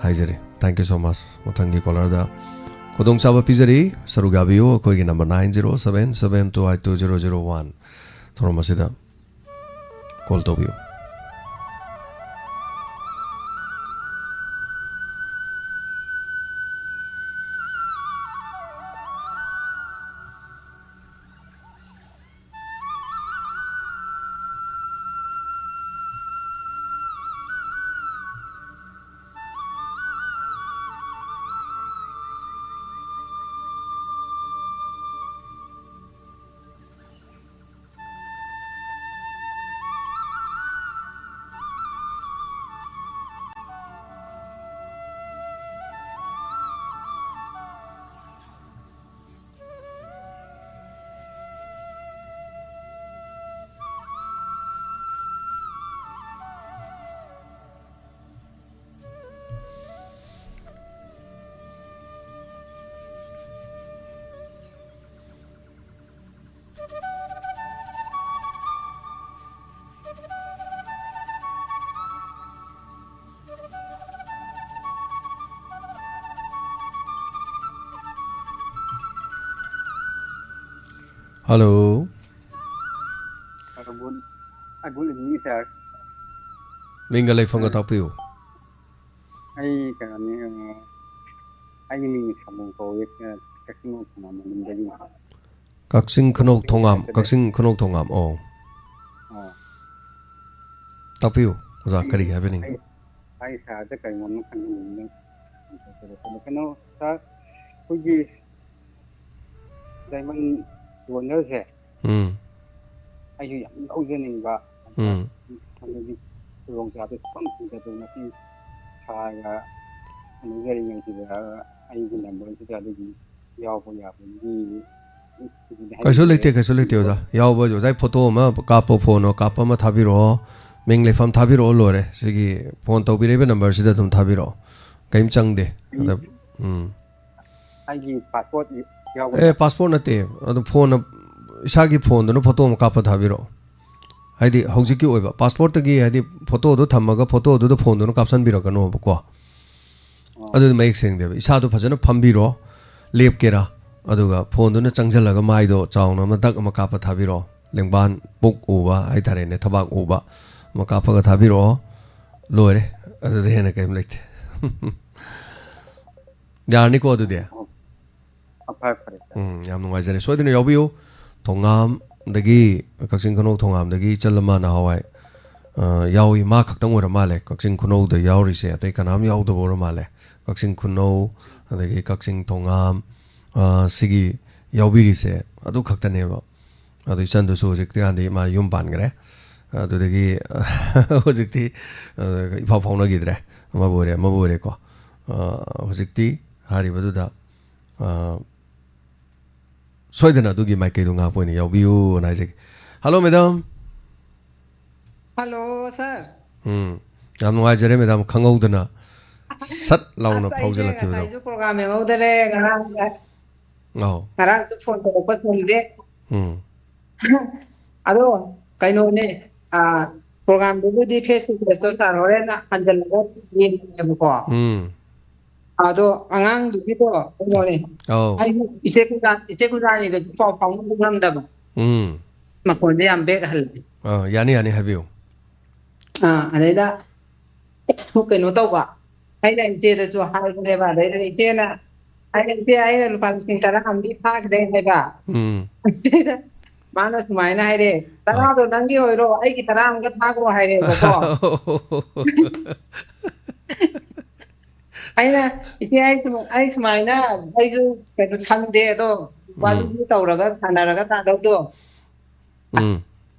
ꯍꯥꯏꯖꯔꯤ꯫ Thank you so much꯫ ꯃꯊꯪꯒꯤ ꯀꯣꯂꯔꯗ ꯈꯨꯗꯣꯡꯆꯥꯕ ꯄꯤꯖꯔꯤ꯫ ꯁꯔꯨꯛ ꯌꯥꯕꯤꯌꯨ ꯑꯩꯈꯣꯏꯒꯤ number nine zero seven seven two eight two zero zero one꯫ ꯊꯧꯔꯝ ꯑꯁꯤꯗ ꯀꯣꯜ ꯇꯧꯕꯤꯌꯨ꯫ Hello꯫ Hello, good, uh, good evening, sir꯫ ꯃꯤꯡꯒ ꯂꯩꯐꯝꯒ ꯇꯥꯛꯄꯤꯌꯨ꯫ ꯑꯩ ꯀꯩꯅꯣꯅꯤ, ꯑ, ꯑꯩꯒꯤ ꯃꯤꯡ ꯁꯥꯃꯨ ꯀꯧꯏ, ꯑ, ꯀꯛꯆꯤꯡ ꯈꯨꯅꯧ ꯊꯣꯡꯉꯥꯝ ꯃꯅꯨꯡꯗꯒꯤ꯫ ꯀꯛꯆꯤꯡ ꯈꯨꯅꯧ ꯊꯣꯡꯉꯥꯝ, ꯀꯛꯆꯤꯡ ꯈꯨꯅꯧ ꯊꯣꯡꯉꯥꯝ, ꯑꯣ꯫ ꯑꯣ꯫ ꯇꯥꯛꯄꯤꯌꯨ, ꯑꯣꯖꯥ, ꯀꯔꯤ ꯍꯥꯏꯕꯤꯅꯤꯡ? ꯑꯩ, ꯑꯩ ꯁꯥꯔꯗ ꯀꯔꯤꯅꯣꯝ ꯈꯪꯅꯤꯡꯕꯅꯤ꯫ ꯀꯩꯅꯣ, ꯁꯥꯔ, ꯑꯩꯈꯣꯏꯒꯤ ꯗꯥꯏꯃꯟ ꯌꯣꯟꯅꯔꯁꯦ꯫ ꯎꯝ꯫ ꯑꯩꯁꯨ ꯌꯥꯝ ꯂꯧꯖꯅꯤꯡꯕ꯫ ꯎꯝ꯫ ꯑꯗꯨꯒꯤ ꯈꯨꯗꯣꯡꯆꯥꯕꯗꯨ ꯁꯨꯐꯪ ꯐꯪꯗꯗꯅ ꯉꯁꯤ ꯁꯥꯔꯒ ꯂꯧꯖꯔꯤꯉꯩꯁꯤꯗ ꯑꯩꯒꯤ ꯅꯝꯕꯔꯁꯤꯗ ꯑꯗꯨꯒꯤ ꯌꯥꯎꯕ ꯌꯥꯕꯒꯤ ꯀꯩꯁꯨ ꯂꯩꯇꯦ, ꯀꯩꯁꯨ ꯂꯩꯇꯦ, ꯑꯣꯖꯥ꯫ ꯌꯥꯎꯕ, ꯑꯣꯖꯥꯒꯤ ꯐꯣꯇꯣ ꯑꯃ ꯀꯥꯞꯄꯣ, ꯐꯣꯟ ꯑꯃ ꯀꯥꯞꯄ ꯑꯃ ꯊꯥꯕꯤꯔꯛꯑꯣ, ꯃꯤꯡ ꯂꯩꯐꯝ ꯊꯥꯕꯤꯔꯛꯑꯣ, ꯂꯣꯏꯔꯦ꯫ ꯁꯤꯒꯤ ꯐꯣꯟ ꯇꯧꯕꯤꯔꯛꯏꯕ ꯅꯝꯕꯔꯁꯤꯗ ꯑꯗꯨꯝ ꯊꯥꯕꯤꯔꯛꯑꯣ, ꯀꯔꯤꯝ ꯆꯪꯗꯦ꯫ ꯑꯗ, ꯎꯝ꯫ ꯑꯩꯒꯤ ꯄꯥꯁꯄꯣꯔꯠ ꯌꯥꯎꯒꯗ꯭ꯔꯥ? ꯑꯦ, ꯄꯥꯁꯄꯣꯔꯠ ꯅꯠꯇꯦ, ꯑꯗꯨꯝ ꯐꯣꯟꯅ, ꯏꯁꯥꯒꯤ ꯐꯣꯟꯗꯨꯅ ꯐꯣꯇꯣ ꯑꯃ ꯀꯥꯞꯄ ꯊꯥꯕꯤꯔꯛꯑꯣ꯫ ꯍꯥꯏꯗꯤ ꯍꯧꯖꯤꯛꯀꯤ ꯑꯣꯏꯕ ꯄꯥꯁꯄꯣꯔꯠꯇꯒꯤ, ꯍꯥꯏꯗꯤ ꯐꯣꯇꯣꯗꯣ ꯊꯝꯃꯒ ꯐꯣꯇꯣꯗꯨꯗ ꯐꯣꯟꯗꯨꯅ ꯀꯥꯞꯁꯟꯕꯤꯔꯛꯀꯅꯣꯕꯀꯣ꯫ ꯑꯗꯨꯗꯤ ꯃꯌꯦꯛ ꯁꯦꯡꯗꯦꯕ꯫ ꯏꯁꯥꯗꯣ ꯐꯖꯅ ꯐꯝꯕꯤꯔꯣ, ꯂꯦꯞꯀꯦꯔꯥ, ꯑꯗꯨꯒ ꯐꯣꯟꯗꯨꯅ ꯆꯪꯁꯤꯜꯂꯒ ꯃꯥꯏꯗꯣ ꯆꯥꯎꯅ ꯑꯃ ꯗꯛ ꯑꯃ ꯀꯥꯞꯄ ꯊꯥꯕꯤꯔꯛꯑꯣ, ꯂꯦꯡꯕꯥꯟ ꯄꯨꯛ ꯎꯕ ꯍꯥꯏꯇꯥꯔꯦꯅꯦ, ꯊꯕꯥꯛ ꯎꯕ ꯑꯃ ꯀꯥꯞꯄꯒ ꯊꯥꯕꯤꯔꯛꯑꯣ꯫ ꯂꯣꯏꯔꯦ, ꯑꯗꯨꯗꯤ ꯍꯦꯟꯅ ꯀꯔꯤꯝ ꯂꯩꯇꯦ꯫ ꯌꯥꯔꯅꯤꯀꯣ ꯑꯗꯨꯗꯤ? ꯑ, ꯐꯔꯦ ꯐꯔꯦ ꯁꯥꯔ꯫ ꯎꯝ, ꯌꯥꯝ ꯅꯨꯡꯉꯥꯏꯖꯔꯦ꯫ ꯁꯣꯏꯗꯅ ꯌꯥꯎꯕꯤꯌꯨ꯫ ꯊꯣꯉꯥꯝꯗꯒꯤ, ꯀꯛꯆꯤꯡ ꯈꯨꯅꯧ ꯊꯣꯉꯥꯝꯗꯒꯤ ꯏꯆꯜ ꯑꯃ ꯅꯍꯥꯟꯋꯥꯏ, ꯑ, ꯌꯥꯎꯏ꯫ ꯃꯥ ꯈꯛꯇꯪ ꯑꯣꯏꯔ ꯃꯥꯜꯂꯦ ꯀꯛꯆꯤꯡ ꯈꯨꯅꯧꯗ ꯌꯥꯎꯔꯤꯁꯦ, ꯑꯇꯩ ꯀꯅꯥꯝ ꯌꯥꯎꯗꯕ ꯑꯣꯏꯔ ꯃꯥꯜꯂꯦ꯫ ꯀꯛꯆꯤꯡ ꯈꯨꯅꯧ, ꯑꯗꯒꯤ ꯀꯛꯆꯤꯡ ꯊꯣꯉꯥꯝ, ꯑ, ꯁꯤꯒꯤ ꯌꯥꯎꯕꯤꯔꯤꯁꯦ ꯑꯗꯨ ꯈꯛꯇꯅꯦꯕ꯫ ꯑꯗꯨ ꯏꯆꯟꯗꯨꯁꯨ ꯍꯧꯖꯤꯛꯇꯤ ꯀꯥꯟꯗꯤ ꯃꯥ ꯌꯨꯝ ꯄꯥꯟꯈ꯭ꯔꯦ꯫ ꯑꯗꯨꯗꯒꯤ ꯍꯧꯖꯤꯛꯇꯤ, ꯑ, ꯏꯐꯥꯎ ꯐꯥꯎꯅꯈꯤꯗ꯭ꯔꯦ꯫ ꯑꯃꯕꯨ ꯑꯣꯏꯔꯦ, ꯑꯃꯕꯨ ꯑꯣꯏꯔꯦꯀꯣ꯫ ꯑ, ꯍꯧꯖꯤꯛꯇꯤ ꯍꯥꯏꯔꯤꯕꯗꯨꯗ, ꯑ, ꯁꯣꯏꯗꯅ ꯑꯗꯨꯒꯤ ꯃꯥꯏꯀꯩꯗꯣ ꯉꯥꯛꯄ ꯑꯣꯏꯅ ꯌꯥꯎꯕꯤꯌꯨꯅ ꯍꯥꯏꯖꯒꯦ꯫ Hello, madam. ꯍꯜꯂꯣ, ꯁꯥꯔ꯫ ꯎꯝ, ꯌꯥꯝ ꯅꯨꯡꯉꯥꯏꯖꯔꯦ, ꯃꯦꯗꯥꯝ꯫ ꯈꯪꯍꯧꯗꯅ ꯁꯠ ꯂꯥꯎꯅ ꯑꯁ, ꯑꯩꯁꯦ ꯐꯥꯎꯖꯤꯜꯂꯛꯈꯤꯕꯗꯣ꯫ ꯉꯁꯥꯏꯁꯨ ꯄ꯭ꯔꯣꯒ꯭ꯔꯥꯝ ꯌꯦꯡꯍꯧꯗꯔꯦ, ꯉꯔꯥꯡ, ꯑꯧ꯫ ꯉꯔꯥꯡꯁꯨ ꯐꯣꯟ ꯇꯧꯔꯛꯄ ꯁꯪꯗꯦ꯫ ꯎꯝ꯫ ꯑꯗꯣ, ꯀꯩꯅꯣꯅꯦ, ꯑ, ꯄ꯭ꯔꯣꯒ꯭ꯔꯥꯝꯗꯨꯕꯨꯗꯤ ꯐꯦꯁ ꯇꯨ ꯐꯦꯁꯇꯣ ꯁꯥꯔ ꯍꯣꯔꯦꯟ ꯍꯟꯖꯜꯂꯒ ꯌꯦꯡꯉꯦꯕꯀꯣ꯫ ꯎꯝ꯫ ꯑꯗꯣ ꯑꯉꯥꯡꯗꯨꯒꯤꯗꯣ ꯀꯩꯅꯣꯅꯦ, ꯑꯧ꯫ ꯑꯩꯁꯨ ꯏꯆꯦ ꯈꯨꯖꯥ-, ꯏꯆꯦ ꯈꯨꯖꯥꯅꯤꯗꯁꯨ ꯄꯥꯎ ꯐꯥꯎꯅꯕ ꯉꯝꯗꯕ꯫ ꯎꯝ꯫ ꯃꯈꯣꯟꯁꯦ ꯌꯥꯝ ꯕꯦꯛ ꯍꯜꯂꯦ꯫ ꯑ, ꯌꯥꯅꯤ, ꯌꯥꯅꯤ, ꯍꯥꯏꯕꯤꯌꯨ꯫ ꯑꯥ, ꯑꯗꯩꯗ ꯀꯩꯅꯣ ꯇꯧꯕ, ꯑꯩꯅ ꯏꯆꯦꯗꯁꯨ ꯍꯥꯏꯕꯅꯦꯕ, ꯑꯗꯩꯗ ꯏꯆꯦꯅ, "ꯑꯩꯅ, ꯏꯆꯦ, ꯑꯩꯅ ꯂꯨꯄꯥ ꯂꯤꯁꯤꯡ ꯇꯔꯥ ꯑꯃꯗꯤ ꯊꯥꯈ꯭ꯔꯦ" ꯍꯥꯏꯕ꯫ ꯎꯝ꯫ ꯃꯥꯅ ꯁꯨꯃꯥꯏꯅ ꯍꯥꯏꯔꯦ, ꯑꯥ꯫ "ꯇꯔꯥꯗꯣ ꯅꯪꯒꯤ ꯑꯣꯏꯔꯣ, ꯑꯩꯒꯤ ꯇꯔꯥ ꯑꯃꯒ ꯊꯥꯈ꯭ꯔꯣ" ꯍꯥꯏꯔꯦꯕꯀꯣ꯫ ꯑꯩꯅ, "ꯏꯆꯦ, ꯑꯩ ꯁꯨꯝ-, ꯑꯩ ꯁꯨꯃꯥꯏꯅ, ꯑꯩꯁꯨ ꯀꯩꯅꯣ ꯁꯪꯗꯦ, ꯑꯗꯣ ꯂꯨꯄꯥ ꯎꯝ꯫ ꯂꯤꯁꯤꯡ ꯇꯧꯔꯒ ꯁꯥꯟꯅꯔꯒ ꯇꯥꯗꯧꯗꯣ, ꯎꯝ꯫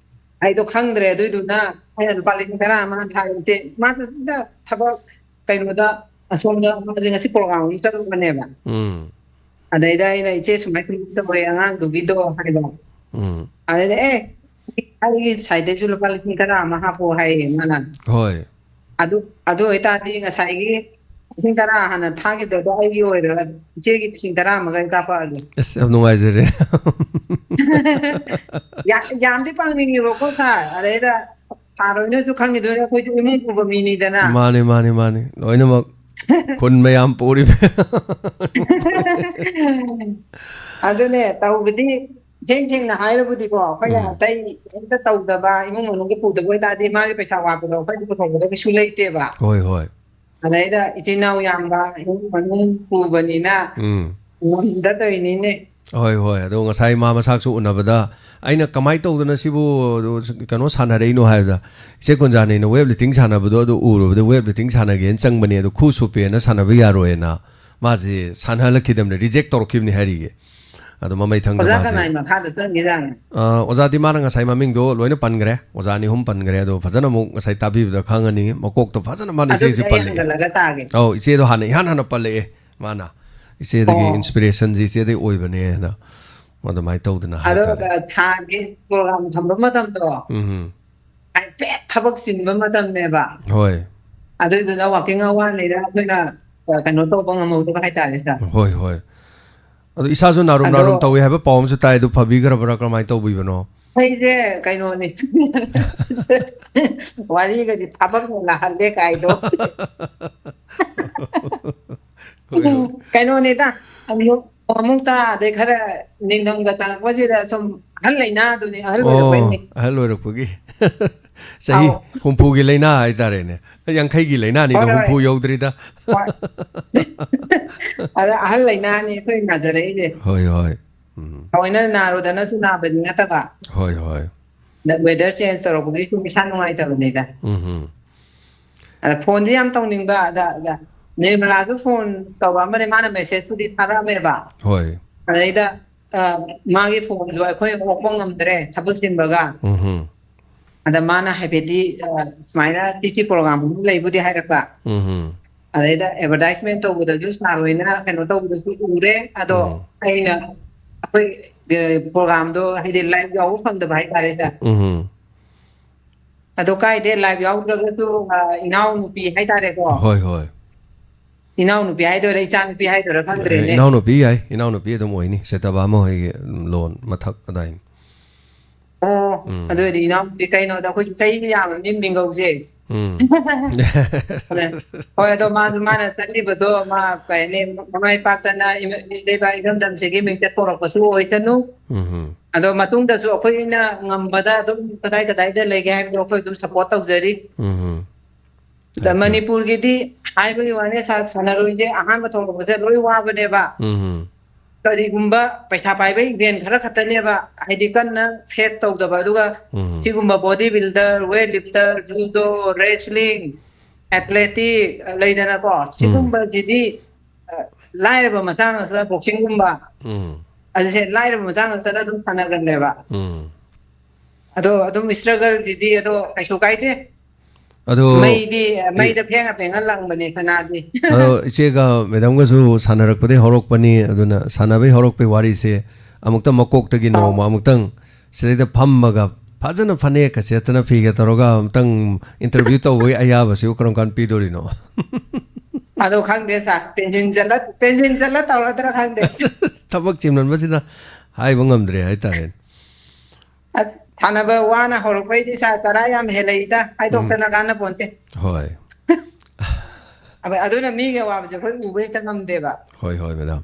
ꯑꯩꯗꯣ ꯈꯪꯗ꯭ꯔꯦ, ꯑꯗꯨꯏꯗꯨꯅ ꯑꯩꯅ ꯂꯨꯄꯥ ꯂꯤꯁꯤꯡ ꯇꯔꯥ ꯑꯃ ꯊꯥꯔꯛꯀꯦ"꯫ ꯃꯥꯗꯣ ꯁꯤꯗ ꯊꯕꯛ ꯀꯩꯅꯣꯗ, ꯑꯁꯣꯝꯗ ꯃꯥꯁꯦ ꯉꯁꯤ ꯄ꯭ꯔꯣꯒ꯭ꯔꯥꯝ ꯑꯃ ꯆꯠꯂꯨꯕꯅꯦꯕ꯫ ꯎꯝ꯫ ꯑꯗꯩꯗ ꯑꯩꯅ, "ꯏꯆꯦ, ꯁꯨꯃꯥꯏ ꯁꯨꯃꯥꯏ ꯇꯧꯋꯦ ꯑꯉꯥꯡꯗꯨꯒꯤꯗꯣ" ꯍꯥꯏꯕ꯫ ꯎꯝ꯫ ꯑꯗꯩꯗ, "ꯑꯦ, ꯑꯩꯒꯤ ꯁꯥꯏꯗꯩꯁꯨ ꯂꯨꯄꯥ ꯂꯤꯁꯤꯡ ꯇꯔꯥ ꯑꯃ ꯍꯥꯞꯄꯣ" ꯍꯥꯏꯌꯦ ꯃꯥꯅ꯫ ꯍꯣꯏ꯫ "ꯑꯗꯨ, ꯑꯗꯨ ꯑꯣꯏꯇꯥꯔꯗꯤ ꯉꯁꯥꯏꯒꯤ ꯂꯤꯁꯤꯡ ꯇꯔꯥ ꯍꯥꯟꯅ ꯊꯥꯈꯤꯕꯗꯣ ꯑꯩꯒꯤ ꯑꯣꯏꯔꯒ ꯏꯆꯦꯒꯤ ꯂꯤꯁꯤꯡ ꯇꯔꯥ ꯑꯃꯒ ꯑꯩ ꯀꯥꯞꯄꯛꯑꯒꯦ"꯫ ꯑꯁ, ꯌꯥꯝ ꯅꯨꯡꯉꯥꯏꯖꯔꯦ꯫ ꯌꯥ-, ꯌꯥꯝꯗꯤ ꯄꯥꯡꯅꯤꯡꯉꯦꯕꯀꯣ, ꯁꯥꯔ꯫ ꯑꯗꯩꯗ ꯁꯥꯔ ꯍꯣꯏꯅꯁꯨ ꯈꯪꯉꯤꯗꯨꯅ ꯑꯩꯈꯣꯏꯁꯨ ꯏꯃꯨꯡ ꯄꯨꯕ ꯃꯤꯅꯤꯗꯅ꯫ ꯃꯥꯅꯤ, ꯃꯥꯅꯤ, ꯃꯥꯅꯤ꯫ ꯂꯣꯏꯅꯃꯛ ꯈꯨꯟ ꯃꯌꯥꯝ ꯄꯨꯔꯤꯕ꯫ ꯑꯗꯨꯅꯦ ꯇꯧꯕꯗꯤ, ꯏꯁꯦꯡ ꯁꯦꯡꯅ ꯍꯥꯏꯔꯕꯨꯗꯤꯀꯣ, ꯑꯩꯈꯣꯏꯅ ꯎꯝ꯫ ꯑꯇꯩ ꯀꯩꯝꯇ ꯇꯧꯗꯕ, ꯏꯃꯨꯡ ꯃꯅꯨꯡꯒꯤ ꯄꯨꯗꯕ ꯑꯣꯏꯇꯥꯔꯗꯤ, ꯃꯥꯒꯤ ꯄꯩꯁꯥ ꯋꯥꯠꯄꯗꯣ ꯑꯩꯈꯣꯏꯗꯤ ꯄꯨꯊꯣꯛꯄꯗ ꯀꯩꯁꯨ ꯂꯩꯇꯦꯕ꯫ ꯍꯣꯏ, ꯍꯣꯏ꯫ ꯑꯗꯩꯗ ꯏꯆꯤꯟ ꯏꯅꯥꯎ ꯌꯥꯝꯕ, ꯏꯃꯨꯡ ꯃꯅꯨꯡ ꯄꯨꯕꯅꯤꯅ ꯎꯝ꯫ ꯉꯝꯗ ꯇꯧꯔꯤꯅꯤꯅꯦ꯫ ꯍꯣꯏ, ꯍꯣꯏ꯫ ꯑꯗꯣ ꯉꯁꯥꯏ ꯃꯥ ꯃꯁꯥꯛꯁꯨ ꯎꯅꯕꯗ ꯑꯩꯅ, "ꯀꯃꯥꯏꯅ ꯇꯧꯗꯅ ꯁꯤꯕꯨ ꯀꯩꯅꯣ ꯁꯥꯟꯅꯔꯛꯏꯅꯣ?" ꯍꯥꯏꯕꯗ, "ꯏꯆꯦ ꯀꯨꯟꯖꯥꯅꯤꯅ ꯋꯦꯠ ꯂꯤꯐꯇꯤꯡ ꯁꯥꯟꯅꯕꯗꯣ ꯑꯗꯨ ꯎꯔꯨꯕꯗ ꯋꯦꯠ ꯂꯤꯐꯇꯤꯡ ꯁꯥꯟꯅꯒꯦꯅ ꯆꯪꯕꯅꯦ, ꯑꯗꯣ ꯈꯨ ꯁꯨꯞꯄꯦꯅ ꯁꯥꯟꯅꯕ ꯌꯥꯔꯣꯏꯅ ꯃꯥꯁꯦ ꯁꯥꯟꯅꯍꯜꯂꯛꯈꯤꯗꯕꯅꯦ, ꯔꯤꯖꯦꯛ ꯇꯧꯔꯛꯈꯤꯕꯅꯦ" ꯍꯥꯏꯔꯤꯒꯦ꯫ ꯑꯗꯣ ꯃꯃꯩ ꯊꯪꯗ ꯑꯣꯖꯥ ꯃꯥꯁꯦ, ꯀꯅꯥꯏ ꯃꯈꯥꯗ ꯆꯪꯈꯤꯖꯥꯠꯅꯣ? ꯑ, ꯑꯣꯖꯥꯗꯤ ꯃꯥꯅ ꯉꯁꯥꯏ ꯃꯃꯤꯡꯗꯣ ꯂꯣꯏꯅ ꯄꯟꯈ꯭ꯔꯦ꯫ ꯑꯣꯖꯥ ꯑꯅꯤ ꯑꯍꯨꯝ ꯄꯟꯈ꯭ꯔꯦ꯫ ꯑꯗꯣ ꯐꯖꯅ ꯑꯃꯨꯛ ꯉꯁꯥꯏ ꯇꯥꯕꯤꯕꯗ ꯈꯪꯉꯅꯤ꯫ ꯃꯀꯣꯛꯇꯣ ꯐꯖꯅ ꯃꯥꯅ ꯏꯆꯦꯁꯦ ꯑꯗꯨꯕꯨꯗꯤ ꯑꯩ ꯄꯜꯂꯛꯑꯦ꯫ ꯍꯟꯒꯠꯂꯒ ꯇꯥꯒꯦ꯫ ꯑꯧ, ꯏꯆꯦꯗꯣ ꯍꯥꯟꯅ ꯏꯍꯥꯟ ꯍꯥꯟꯅ ꯄꯜꯂꯛꯑꯦ꯫ ꯃꯥꯅ ꯏꯆꯦꯗꯒꯤ ꯑꯣ꯫ ꯏꯟꯁꯄꯤꯔꯦꯁꯟꯁꯤ ꯏꯆꯦꯗꯒꯤ ꯑꯣꯏꯕꯅꯦꯅ ꯑꯗꯨꯃꯥꯏꯅ ꯇꯧꯗꯅ ꯑꯗꯣ, ꯍꯥꯏꯇꯥꯔꯦ꯫ ꯑ, ꯊꯥꯒꯤ ꯄ꯭ꯔꯣꯒ꯭ꯔꯥꯝ ꯊꯝꯕ ꯃꯇꯝꯗꯣ ꯎꯝ꯫ ꯍꯥꯏꯐꯦꯠ ꯊꯕꯛ ꯆꯤꯟꯕ ꯃꯇꯝꯅꯦꯕ꯫ ꯍꯣꯏ꯫ ꯑꯗꯨꯏꯗꯨꯅ ꯋꯥꯀꯤꯡ ꯑꯋꯥꯔꯅꯤꯅ ꯑꯩꯈꯣꯏꯅ, ꯑ, ꯀꯩꯅꯣ ꯇꯧꯕ ꯉꯝꯍꯧꯗꯕ ꯍꯥꯏꯇꯥꯔꯦ, ꯁꯥꯔ꯫ ꯍꯣꯏ, ꯍꯣꯏ꯫ ꯑꯗꯣ ꯏꯁꯥꯁꯨ ꯅꯥꯔꯨꯝ ꯑꯗꯣ ꯅꯥꯔꯨꯝ ꯇꯧꯏ ꯍꯥꯏꯕ ꯄꯥꯎ ꯑꯃꯁꯨ ꯇꯥꯏ, ꯑꯗꯨ ꯐꯕꯤꯈ꯭ꯔꯕ꯭ꯔꯥ, ꯀꯔꯝꯍꯥꯏꯅ ꯇꯧꯕꯤꯕꯅꯣ? ꯑꯩꯁꯦ ꯀꯩꯅꯣꯅꯤ꯫ ꯋꯥꯔꯤꯒꯗꯤ ꯊꯕꯛꯅ ꯅꯥꯍꯜꯂꯦ ꯀꯥꯏꯗꯣ꯫ ꯍꯣꯏ, ꯍꯣꯏ꯫ ꯀꯩꯅꯣꯅꯤꯗ, ꯑꯃꯨꯛ, ꯑꯃꯨꯛ ꯇꯥ, ꯑꯗꯩ ꯈꯔ ꯅꯤꯡꯊꯝꯒ ꯇꯥꯔꯛꯄꯁꯤꯗ ꯁꯨꯝ ꯑꯍꯜ ꯂꯩꯅꯥꯗꯨꯅꯤ, ꯑꯍꯜ ꯑꯣ, ꯑꯣꯏꯔꯛꯄꯩꯅꯤ꯫ ꯑꯍꯜ ꯑꯣꯏꯔꯛꯄꯒꯤ꯫ ꯆꯍꯤ ꯑꯧ꯫ ꯍꯨꯝꯐꯨꯒꯤ ꯂꯥꯏꯅꯥ ꯍꯥꯏꯇꯥꯔꯦꯅꯦ꯫ ꯌꯥꯡꯈꯩꯒꯤ ꯂꯥꯏꯅꯥꯅꯤꯅ, ꯍꯣꯏ, ꯍꯣꯏ꯫ ꯍꯨꯝꯐꯨ ꯌꯧꯗ꯭ꯔꯤꯗ꯫ ꯍꯣꯏ꯫ ꯑꯗ ꯑꯍꯜ ꯂꯥꯏꯅꯥꯅꯤ ꯑꯩꯈꯣꯏ ꯅꯥꯖꯔꯛꯏꯁꯦ꯫ ꯍꯣꯏ, ꯍꯣꯏ꯫ ꯎꯝ꯫ ꯊꯑꯣꯏꯅ ꯅꯥꯔꯨꯗꯅꯁꯨ ꯅꯥꯕꯗꯤ ꯅꯠꯇꯕ꯫ ꯍꯣꯏ, ꯍꯣꯏ꯫ ꯑꯗ weather change ꯇꯧꯔꯛꯄꯒꯤ ꯁꯨꯝ ꯏꯁꯥ ꯅꯨꯡꯉꯥꯏꯇꯕꯅꯤꯗ꯫ ꯎꯝ, ꯎꯝ꯫ ꯑꯗ ꯐꯣꯟꯗꯤ ꯌꯥꯝ ꯇꯧꯅꯤꯡꯕ, ꯑꯗ, ꯑꯗ ꯅꯤꯔꯃꯂꯥꯁꯨ ꯐꯣꯟ ꯇꯧꯔꯛꯑꯝꯕꯅꯦ, ꯃꯥꯅ ꯃꯦꯁꯦꯖꯄꯨꯗꯤ ꯊꯥꯔꯛꯑꯝꯃꯦꯕ꯫ ꯍꯣꯏ꯫ ꯑꯗꯩꯗ, ꯑ, ꯃꯥꯒꯤ ꯐꯣꯟꯗꯣ ꯑꯩꯈꯣꯏ ꯑꯣꯛꯄ ꯉꯝꯗ꯭ꯔꯦ, ꯊꯕꯛ ꯆꯤꯟꯕꯒ꯫ ꯎꯝ, ꯎꯝ꯫ ꯑꯗ ꯃꯥꯅ ꯍꯥꯏꯐꯦꯠꯇꯤ, ꯑ, ꯁꯨꯃꯥꯏꯅ ꯁꯤ ꯁꯤ ꯄ꯭ꯔꯣꯒ꯭ꯔꯥꯝ ꯑꯃ ꯂꯩꯕꯨꯗꯤ ꯍꯥꯏꯔꯛꯄ꯫ ꯎꯝ, ꯎꯝ꯫ ꯑꯗꯩꯗ ꯑꯦꯗꯚꯔꯇꯥꯏꯁꯃꯦꯟ ꯇꯧꯕꯗꯁꯨ ꯁꯥꯔ ꯍꯣꯏꯅ ꯀꯩꯅꯣ ꯇꯧꯕꯗꯁꯨ ꯎꯔꯦ꯫ ꯑꯗꯣ ꯎꯝ꯫ ꯑꯩꯅ ꯑꯩꯈꯣꯏ, ꯑ, ꯄ꯭ꯔꯣꯒ꯭ꯔꯥꯝꯗꯣ ꯍꯥꯏꯗꯤ ꯂꯥꯏꯚ ꯌꯥꯎꯕ ꯐꯪꯗꯕ ꯍꯥꯏꯇꯥꯔꯦ, ꯁꯥꯔ꯫ ꯎꯝ꯫ ꯑꯗꯣ ꯀꯥꯏꯗꯦ, ꯂꯥꯏꯚ ꯌꯥꯎꯗ꯭ꯔꯒꯁꯨ, ꯑ, ꯏꯅꯥꯎꯅꯨꯄꯤ ꯍꯥꯏꯇꯥꯔꯦꯀꯣ꯫ ꯍꯣꯏ, ꯍꯣꯏ꯫ ꯏꯅꯥꯎꯅꯨꯄꯤ ꯍꯥꯏꯗꯣꯏꯔꯥ, ꯏꯆꯥꯅꯨꯄꯤ ꯍꯥꯏꯗꯣꯏꯔꯥ ꯑꯦ, ꯈꯪꯗ꯭ꯔꯦꯅꯦ꯫ ꯏꯅꯥꯎꯅꯨꯄꯤ ꯌꯥꯏ, ꯏꯅꯥꯎꯅꯨꯄꯤ ꯑꯗꯨꯝ ꯑꯣꯏꯅꯤ, ꯁꯦꯇꯕꯥꯃ ꯍꯣꯏꯒꯤ ꯂꯣꯟ ꯃꯊꯛ ꯑꯗꯥꯏꯅꯤ꯫ ꯑꯣ, ꯎꯝ꯫ ꯑꯗꯨ ꯑꯣꯏꯔꯗꯤ ꯏꯅꯥꯎꯅꯨꯄꯤ, ꯀꯩꯅꯣꯗ ꯑꯩꯈꯣꯏ ꯆꯍꯤꯗꯤ ꯌꯥꯝꯃꯕꯅꯤꯅ ꯃꯤꯡꯒꯧꯁꯦ꯫ ꯎꯝ꯫ ꯍꯣꯏ, ꯑꯗꯣ ꯃꯥꯁꯨ, ꯃꯥꯅ ꯆꯠꯂꯤꯕꯗꯣ, ꯃꯥ ꯀꯩ ꯍꯥꯏꯅꯤ, ꯃꯃꯥ ꯏꯄꯥꯇꯅ ꯏꯃ-, ꯂꯩꯕꯥꯛ ꯏꯔꯝꯗꯝꯁꯤꯒꯤ ꯃꯤꯡꯆꯠ ꯄꯨꯔꯛꯄꯁꯨ ꯑꯣꯏꯁꯅꯨ꯫ ꯎꯝ꯫ ꯑꯗꯣ ꯃꯇꯨꯡꯗꯁꯨ ꯑꯩꯈꯣꯏꯅ ꯉꯝꯕꯗ ꯑꯗꯨꯝ ꯀꯗꯥꯏ ꯀꯗꯥꯏꯗ ꯂꯩꯒꯦ ꯍꯥꯏꯕꯗꯣ ꯑꯩꯈꯣꯏ ꯑꯗꯨꯝ ꯁꯞꯄꯣꯔꯠ ꯇꯧꯖꯔꯤ꯫ ꯎꯝ꯫ ꯑꯗ ꯃꯅꯤꯄꯨꯔꯒꯤꯗꯤ ꯍꯥꯏꯕꯒꯤ ꯋꯥꯅꯤ, ꯁꯥ-, ꯁꯥꯟꯅꯔꯣꯏꯁꯦ ꯑꯍꯥꯟꯕ ꯊꯣꯛꯂꯛꯄꯁꯦ ꯂꯣꯏ ꯋꯥꯕꯅꯦꯕ꯫ ꯎꯝ꯫ ꯀꯔꯤꯒꯨꯝꯕ ꯄꯩꯁꯥ ꯄꯥꯏꯕ ꯏꯚꯦꯟ ꯈꯔ ꯈꯛꯇꯅꯦꯕ, ꯍꯥꯏꯗꯤ ꯀꯟꯅ ꯐꯦꯁ ꯇꯧꯗꯕ꯫ ꯑꯗꯨꯒ ꯎꯝ꯫ ꯁꯤꯒꯨꯝꯕ body builder, weight lifter, judo, wrestling, athletic, ꯂꯩꯗꯅꯀꯣ, ꯁꯤꯒꯨꯝꯕꯁꯤꯗꯤ, ꯑ, ꯂꯥꯏꯔꯕ ꯃꯆꯥ ꯉꯥꯛꯇ, ꯕꯣꯛꯁꯤꯡꯒꯨꯝꯕ, ꯎꯝ꯫ ꯑꯗꯨꯁꯦ ꯂꯥꯏꯔꯕ ꯃꯆꯥ ꯉꯥꯛꯇꯅ ꯑꯗꯨꯝ ꯁꯥꯟꯅꯒꯜꯂꯦꯕ꯫ ꯎꯝ꯫ ꯑꯗꯣ ꯑꯗꯨꯝ ꯏꯁꯇ꯭ꯔꯒꯜꯁꯤꯗꯤ ꯑꯗꯣ ꯀꯩꯁꯨ ꯀꯥꯏꯗꯦ꯫ ꯑꯗꯣ ꯃꯩꯗꯤ, ꯑꯦ, ꯃꯩꯗ ꯐꯦꯡꯉ ꯐꯦꯡꯉ ꯂꯪꯕꯅꯦ ꯁꯅꯥꯗꯤ꯫ ꯑꯗꯣ ꯏꯆꯦꯒ ꯃꯦꯗꯥꯝꯒꯁꯨ ꯁꯥꯟꯅꯔꯛꯄꯗꯒꯤ ꯍꯧꯔꯛꯄꯅꯤ, ꯑꯗꯨꯅ ꯁꯥꯟꯅꯕꯒꯤ ꯍꯧꯔꯛꯄꯒꯤ ꯋꯥꯔꯤꯁꯦ ꯑꯃꯨꯛꯇꯪ ꯃꯀꯣꯛꯇꯒꯤ ꯑꯥ꯫ ꯅꯣꯡꯃ ꯑꯃꯨꯛꯇꯪ ꯁꯤꯗꯩꯗ ꯐꯝꯃꯒ ꯐꯖꯅ ꯐꯅꯦꯛꯀ ꯁꯦꯠꯇꯅ ꯐꯤꯒ ꯇꯧꯔꯒ ꯑꯃꯨꯛꯇꯪ ꯏꯟꯇꯔꯚꯤꯌꯨ ꯇꯧꯕꯒꯤ ꯑꯌꯥꯕꯁꯤꯕꯨ ꯀꯔꯝ ꯀꯥꯟ ꯄꯤꯗꯣꯔꯤꯅꯣ? ꯑꯗꯣ ꯈꯪꯗꯦ ꯁꯥꯔ, ꯄꯦꯟꯁꯤꯟ ꯆꯠꯂ-, ꯄꯦꯟꯁꯤꯟ ꯆꯠꯂ ꯇꯧꯔꯗ꯭ꯔꯥ ꯈꯪꯗꯦ꯫ ꯊꯕꯛ ꯆꯤꯟꯃꯟꯕꯁꯤꯅ ꯍꯥꯏꯕ ꯉꯝꯗ꯭ꯔꯦ ꯍꯥꯏꯇꯥꯔꯦ꯫ ꯑꯁ, ꯁꯥꯟꯅꯕ ꯋꯥꯅ ꯍꯧꯔꯛꯄꯩꯗꯤ ꯁꯥꯔ ꯆꯔꯥ ꯌꯥꯝ ꯍꯦꯜꯂꯛꯏꯗ, ꯍꯥꯏꯗꯣꯛꯇꯅ ꯀꯥꯟꯅꯄꯣꯟꯇꯦ꯫ ꯍꯣꯏ꯫ ꯑꯕ-, ꯑꯗꯨꯅ ꯃꯤꯒꯤ ꯑꯋꯥꯕꯁꯦ ꯑꯩꯈꯣꯏ ꯎꯕ ꯍꯦꯛꯇ ꯉꯝꯗꯦꯕ꯫ ꯍꯣꯏ, ꯍꯣꯏ, ꯃꯦꯗꯥꯝ꯫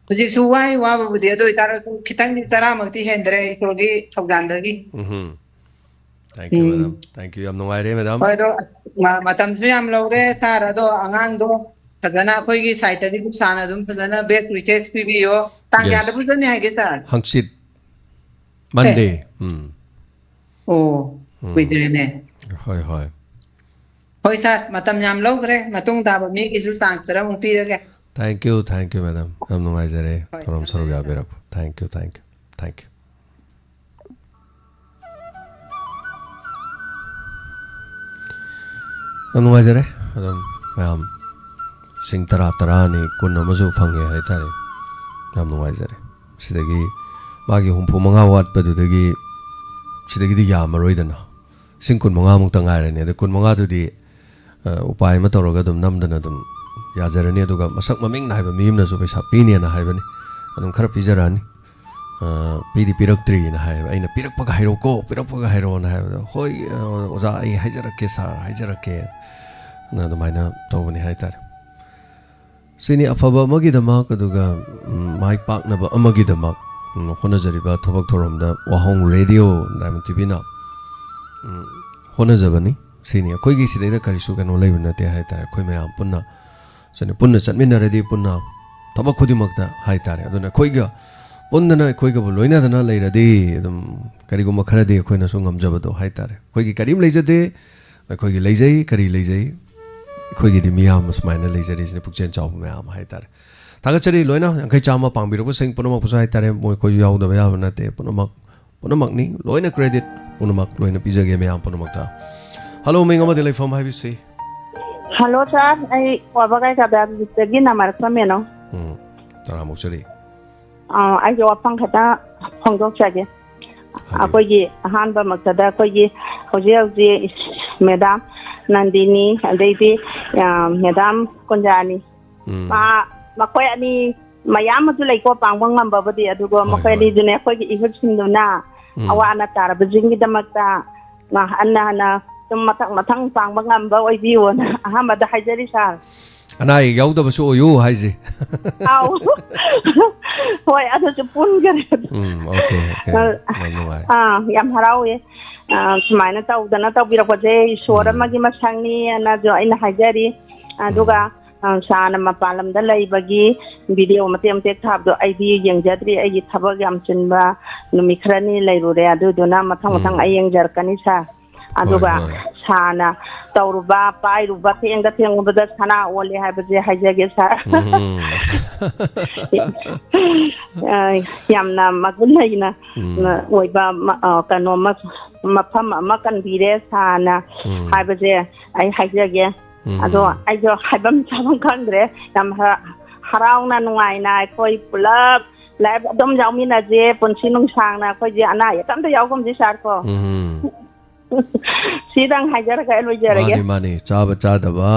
ꯍꯧꯖꯤꯛꯁꯨ ꯋꯥꯏ, ꯋꯥꯕꯕꯨꯗꯤ, ꯑꯗꯨ ꯑꯣꯏꯇꯥꯔꯁꯨ ꯈꯤꯇꯪꯗꯤ ꯆꯔꯥꯃꯛꯇꯤ ꯍꯦꯟꯗ꯭ꯔꯦ ꯏꯁꯣꯔꯒꯤ ꯊꯧꯖꯥꯜꯗꯒꯤ꯫ ꯎꯝ꯫ Thank you, um. Madam. Thank you, ꯌꯥꯝ ꯅꯨꯡꯉꯥꯏꯔꯦ, ꯃꯦꯗꯥꯝ꯫ ꯍꯣꯏ, ꯑꯗꯣ ꯃ-, ꯃꯇꯝꯁꯨ ꯌꯥꯝ ꯂꯧꯔꯦ ꯁꯥꯔ, ꯑꯗꯣ ꯑꯉꯥꯡꯗꯣ ꯐꯖꯅ ꯑꯩꯈꯣꯏꯒꯤ ꯁꯥꯏꯠꯇꯒꯤ ꯁꯥꯔꯅ ꯑꯗꯨꯝ ꯐꯖꯅ best wishes ꯄꯤꯕꯤꯌꯣ꯫ ꯇꯥꯡ Yes. ꯀꯌꯥꯗꯕꯨ ꯆꯠꯅꯤ ꯍꯥꯏꯒꯦ ꯁꯥꯔ? ꯍꯪꯆꯤꯠ, Monday꯫ ꯎꯝ꯫ ꯑꯣ, ꯎꯝ꯫ ꯀꯨꯏꯗ꯭ꯔꯦꯅꯦ꯫ ꯍꯣꯏ, ꯍꯣꯏ꯫ ꯍꯣꯏ ꯁꯥꯔ, ꯃꯇꯝ ꯌꯥꯝ ꯂꯧꯈ꯭ꯔꯦ, ꯃꯇꯨꯡ ꯇꯥꯕ ꯃꯤꯒꯤꯁꯨ ꯆꯥꯟꯁ ꯈꯔ ꯑꯃꯨꯛ ꯄꯤꯔꯒꯦ꯫ Thank you, thank you, madam. ꯌꯥꯝ ꯅꯨꯡꯉꯥꯏꯖꯔꯦ ꯍꯣꯏ, ꯊꯧꯔꯝ ꯁꯔꯨꯛ ꯊꯝꯖꯔꯦ, ꯌꯥꯕꯤꯔꯛꯄ꯫ Thank you, thank you, thank you꯫ ꯌꯥꯝ ꯅꯨꯡꯉꯥꯏꯖꯔꯦ꯫ ꯑꯗꯨꯝ ꯃꯌꯥꯝ ꯂꯤꯁꯤꯡ ꯇꯔꯥ, ꯇꯔꯥꯅꯤ, ꯀꯨꯟ ꯑꯃꯁꯨ ꯐꯪꯉꯦ ꯍꯥꯏꯇꯥꯔꯦ꯫ ꯌꯥꯝ ꯅꯨꯡꯉꯥꯏꯖꯔꯦ꯫ ꯁꯤꯗꯒꯤ ꯃꯥꯒꯤ ꯍꯨꯝꯐꯨ ꯃꯉꯥ ꯋꯥꯠꯄꯗꯨꯗꯒꯤ ꯁꯤꯗꯒꯤꯗꯤ ꯌꯥꯝꯃꯔꯣꯏꯗꯅ꯫ ꯂꯤꯁꯤꯡ ꯀꯨꯟ ꯃꯉꯥꯃꯨꯛꯇ ꯉꯥꯏꯔꯅꯤ꯫ ꯑꯗꯨ ꯀꯨꯟ ꯃꯉꯥꯗꯨꯗꯤ, ꯑ, ꯎꯄꯥꯏ ꯑꯃ ꯇꯧꯔꯒ ꯑꯗꯨꯝ ꯅꯝꯗꯅ ꯑꯗꯨꯝ ꯌꯥꯖꯔꯅꯤ꯫ ꯑꯗꯨꯒ ꯃꯁꯛ ꯃꯃꯤꯡ ꯅꯥꯏꯕ ꯃꯤ ꯑꯃꯅꯁꯨ ꯄꯩꯁꯥ ꯄꯤꯅꯦꯅ ꯍꯥꯏꯕꯅꯤ꯫ ꯑꯗꯨꯝ ꯈꯔ ꯄꯤꯖꯔꯛꯑꯅꯤ꯫ ꯑ, ꯄꯤꯗꯤ ꯄꯤꯔꯛꯇ꯭ꯔꯤꯅ ꯍꯥꯏꯌꯦꯕ꯫ ꯑꯩꯅ, "ꯄꯤꯔꯛꯄꯒ ꯍꯥꯏꯔꯛꯎꯀꯣ, ꯄꯤꯔꯛꯄꯒ ꯍꯥꯏꯔꯛꯑꯣꯅ" ꯍꯥꯏꯕꯗ, "ꯍꯣꯏ, ꯑ, ꯑꯣꯖꯥ, ꯑꯩ ꯍꯥꯏꯖꯔꯛꯀꯦ ꯁꯥꯔ, ꯍꯥꯏꯖꯔꯛꯀꯦ" ꯅ ꯑꯗꯨꯃꯥꯏꯅ ꯇꯧꯕꯅꯤ ꯍꯥꯏꯇꯥꯔꯦ꯫ ꯁꯤꯅꯤ ꯑꯐꯕ ꯑꯃꯒꯤꯗꯃꯛ, ꯑꯗꯨꯒ, ꯎꯝ, ꯃꯥꯏ ꯄꯥꯛꯅꯕ ꯑꯃꯒꯤꯗꯃꯛ, ꯎꯝ, ꯍꯣꯠꯅꯖꯔꯤꯕ ꯊꯕꯛ ꯊꯧꯔꯝꯗ ꯋꯥꯍꯣꯡ ꯔꯦꯗꯤꯑꯣ ꯗꯥꯏꯃꯟ ꯇꯤꯚꯤꯅ, ꯎꯝ, ꯍꯣꯠꯅꯖꯕꯅꯤ꯫ ꯁꯤꯅꯤ ꯑꯩꯈꯣꯏꯒꯤ ꯁꯤꯗꯩꯗ ꯀꯔꯤꯁꯨ ꯀꯩꯅꯣ ꯂꯩꯕ ꯅꯠꯇꯦ ꯍꯥꯏꯇꯥꯔꯦ꯫ ꯑꯩꯈꯣꯏ ꯃꯌꯥꯝ ꯄꯨꯟꯅ, ꯁꯤꯅꯤ ꯄꯨꯟꯅ ꯆꯠꯃꯤꯟꯅꯔꯗꯤ ꯄꯨꯟꯅ ꯊꯕꯛ ꯈꯨꯗꯤꯡꯃꯛꯇ ꯍꯥꯏꯇꯥꯔꯦ꯫ ꯑꯗꯨꯅ ꯑꯩꯈꯣꯏꯒ ꯄꯨꯟꯗꯅ ꯑꯩꯈꯣꯏꯒꯕꯨ ꯂꯣꯏꯅꯗꯅ ꯂꯩꯔꯗꯤ ꯑꯗꯨꯝ ꯀꯔꯤꯒꯨꯝꯕ ꯈꯔꯗꯤ ꯑꯩꯈꯣꯏꯅꯁꯨ ꯉꯝꯖꯕꯗꯣ ꯍꯥꯏꯇꯥꯔꯦ꯫ ꯑꯩꯈꯣꯏꯒꯤ ꯀꯔꯤꯝ ꯂꯩꯖꯗꯦ, ꯑꯩꯈꯣꯏꯒꯤ ꯂꯩꯖꯩ, ꯀꯔꯤ ꯂꯩꯖꯩ? ꯑꯩꯈꯣꯏꯒꯤꯗꯤ ꯃꯤꯌꯥꯝ ꯁꯨꯃꯥꯏꯅ ꯂꯩꯖꯔꯤꯁꯤꯅ ꯄꯨꯛꯆꯦꯜ ꯆꯥꯎꯕ ꯃꯌꯥꯝ ꯍꯥꯏꯇꯥꯔꯦ꯫ ꯊꯥꯒꯠꯆꯔꯤ ꯂꯣꯏꯅ ꯌꯥꯡꯈꯩ ꯆꯥꯝꯃ ꯄꯥꯡꯕꯤꯔꯛꯄꯁꯤꯡ ꯄꯨꯝꯅꯃꯛꯄꯨꯁꯨ ꯍꯥꯏꯇꯥꯔꯦ, ꯃꯣꯏ ꯑꯩꯈꯣꯏꯁꯨ ꯌꯥꯎꯗꯕ ꯌꯥꯕ ꯅꯠꯇꯦ꯫ ꯄꯨꯝꯅꯃꯛ, ꯄꯨꯝꯅꯃꯛꯅꯤ, ꯂꯣꯏꯅ credit ꯄꯨꯝꯅꯃꯛ ꯂꯣꯏꯅ ꯄꯤꯖꯒꯦ ꯃꯌꯥꯝ ꯄꯨꯝꯅꯃꯛꯇ꯫ ꯍꯜꯂꯣ, ꯃꯤꯡ ꯑꯃꯗꯤ ꯂꯩꯐꯝ ꯍꯥꯏꯕꯤꯁꯤ꯫ ꯍꯜꯂꯣ ꯁꯥꯔ, ꯑꯩ ꯋꯥꯕꯒꯥꯏ ꯀꯥꯗꯥꯗꯒꯤ ꯅꯃꯔꯛꯄ ꯃꯦꯅꯣ꯫ ꯎꯝ, ꯇꯔꯥꯃꯨꯛ ꯆꯠꯂꯤ꯫ ꯑꯥ, ꯑꯩꯁꯦ ꯋꯥꯐꯝ ꯈꯛꯇ ꯐꯣꯡꯗꯣꯛꯆꯒꯦ꯫ ꯍꯥꯏꯕꯤꯌꯨ꯫ ꯑꯩꯈꯣꯏꯒꯤ ꯑꯍꯥꯟꯕꯃꯛꯇꯗ ꯑꯩꯈꯣꯏꯒꯤ ꯍꯧꯖꯤꯛ ꯍꯧꯖꯤꯛ ꯃꯦꯗꯥꯝ ꯅꯟꯗꯤꯅꯤ, ꯑꯗꯩꯗꯤ, ꯑꯥ, ꯃꯦꯗꯥꯝ ꯀꯨꯟꯖꯥꯅꯤ꯫ ꯎꯝ꯫ ꯃꯥ, ꯃꯈꯣꯏ ꯑꯅꯤ ꯃꯌꯥꯝ ꯑꯃꯁꯨ ꯂꯩꯀꯣ, ꯄꯥꯡꯕ ꯉꯝꯕꯕꯨꯗꯤ, ꯑꯗꯨꯒ ꯍꯣꯏ, ꯃꯈꯣꯏ ꯍꯣꯏ꯫ ꯑꯅꯤꯗꯨꯅꯦ ꯑꯩꯈꯣꯏꯒꯤ ꯏꯍꯨꯠꯁꯤꯡꯗꯨꯅ ꯎꯝ꯫ ꯑꯋꯥ ꯑꯅꯥ ꯇꯥꯔꯕꯁꯤꯡꯒꯤꯗꯃꯛꯇ ꯉꯥ-, ꯍꯟꯅ ꯍꯟꯅ ꯁꯨꯝ ꯃꯊꯪ ꯃꯊꯪ ꯄꯥꯡꯕ ꯉꯝꯕ ꯑꯣꯏꯕꯤꯌꯣꯅ ꯑꯍꯥꯟꯕꯗ ꯍꯥꯏꯖꯔꯤ ꯁꯥꯔ꯫ ꯑꯅꯥ ꯑꯌꯦꯛ ꯌꯥꯎꯗꯕꯁꯨ ꯑꯣꯏꯌꯨ ꯍꯥꯏꯁꯦ꯫ ꯑꯥꯎ꯫ ꯍꯣꯏ, ꯑꯗꯨꯁꯨ ꯄꯨꯟꯈꯔꯦ꯫ ꯎꯝ, ꯑꯣꯀꯦ, ꯑꯣꯀꯦ꯫ ꯑ, ꯌꯥꯝ ꯅꯨꯡꯉꯥꯏ꯫ ꯑꯥ, ꯌꯥꯝ ꯍꯔꯥꯎꯋꯦ꯫ ꯑ, ꯁꯨꯃꯥꯏꯅ ꯇꯧꯗꯅ ꯇꯧꯕꯤꯔꯛꯄꯁꯦ ꯏꯁꯣꯔ ꯎꯝ꯫ ꯑꯃꯒꯤ ꯃꯁꯛꯅꯤ ꯑꯅꯁꯨ ꯑꯩꯅ ꯍꯥꯏꯖꯔꯤ꯫ ꯑꯗꯨꯒ, ꯎꯝ꯫ ꯑ, ꯁꯥꯔꯅ ꯃꯄꯥꯟ ꯂꯝꯗ ꯂꯩꯕꯒꯤ ꯚꯤꯗꯤꯑꯣ ꯃꯇꯦꯛ ꯃꯇꯦꯛ ꯊꯥꯕꯗꯣ ꯑꯩꯗꯤ ꯌꯦꯡꯖꯗ꯭ꯔꯤ꯫ ꯑꯩꯒꯤ ꯊꯕꯛ ꯌꯥꯝ ꯆꯤꯟꯕ ꯅꯨꯃꯤꯠ ꯈꯔꯅꯤ ꯂꯩꯔꯨꯔꯦ꯫ ꯑꯗꯨꯗꯨꯅ ꯃꯊꯪ ꯃꯊꯪ ꯎꯝ꯫ ꯑꯩ ꯌꯦꯡꯖꯔꯛꯀꯅꯤ ꯁꯥꯔ꯫ ꯍꯣꯏ, ꯑꯗꯨꯒ ꯍꯣꯏ꯫ ꯁꯥꯔꯅ ꯇꯧꯔꯨꯕ, ꯄꯥꯏꯔꯨꯕ, ꯊꯦꯡꯗ ꯊꯦꯡꯉꯨꯕꯗ ꯁꯅꯥ ꯑꯣꯜꯂꯦ ꯍꯥꯏꯕꯁꯦ ꯍꯥꯏꯖꯒꯦ ꯁꯥꯔ꯫ ꯎꯝ꯫ ꯑ, ꯌꯥꯝꯅ ꯃꯒꯨꯟ ꯂꯩꯅ ꯎꯝ꯫ ꯑꯣꯏꯕ ꯃ-, ꯑ, ꯀꯩꯅꯣ ꯑꯃ, ꯃꯐꯝ ꯑꯃ ꯀꯟꯕꯤꯔꯦ ꯁꯥꯔꯅ ꯎꯝ꯫ ꯍꯥꯏꯕꯁꯦ ꯑꯩ ꯍꯥꯏꯖꯒꯦ꯫ ꯎꯝ꯫ ꯑꯗꯣ ꯑꯩꯁꯨ ꯍꯥꯏꯐꯝ ꯁꯥꯐꯝ ꯈꯪꯗ꯭ꯔꯦ꯫ ꯌꯥꯝ ꯍ-, ꯍꯔꯥꯎꯅ ꯅꯨꯡꯉꯥꯏꯅ ꯑꯩꯈꯣꯏ ꯄꯨꯂꯞ live ꯑꯗꯨꯝ ꯌꯥꯎꯃꯤꯟꯅꯁꯦ꯫ ꯄꯨꯟꯁꯤ ꯅꯨꯡꯁꯥꯡꯅ ꯑꯩꯈꯣꯏꯁꯦ ꯑꯅꯥ ꯑꯌꯦꯛ ꯑꯝꯇ ꯌꯥꯎꯒꯨꯝꯁꯤ ꯁꯥꯔ ꯀꯣ꯫ ꯎꯝ꯫ ꯁꯤꯗꯪ ꯍꯥꯏꯖꯔꯒ ꯑꯩ ꯂꯣꯏꯖꯔꯒꯦ꯫ ꯃꯥꯅꯤ, ꯃꯥꯅꯤ꯫ ꯆꯥꯕ ꯆꯥꯗꯕ,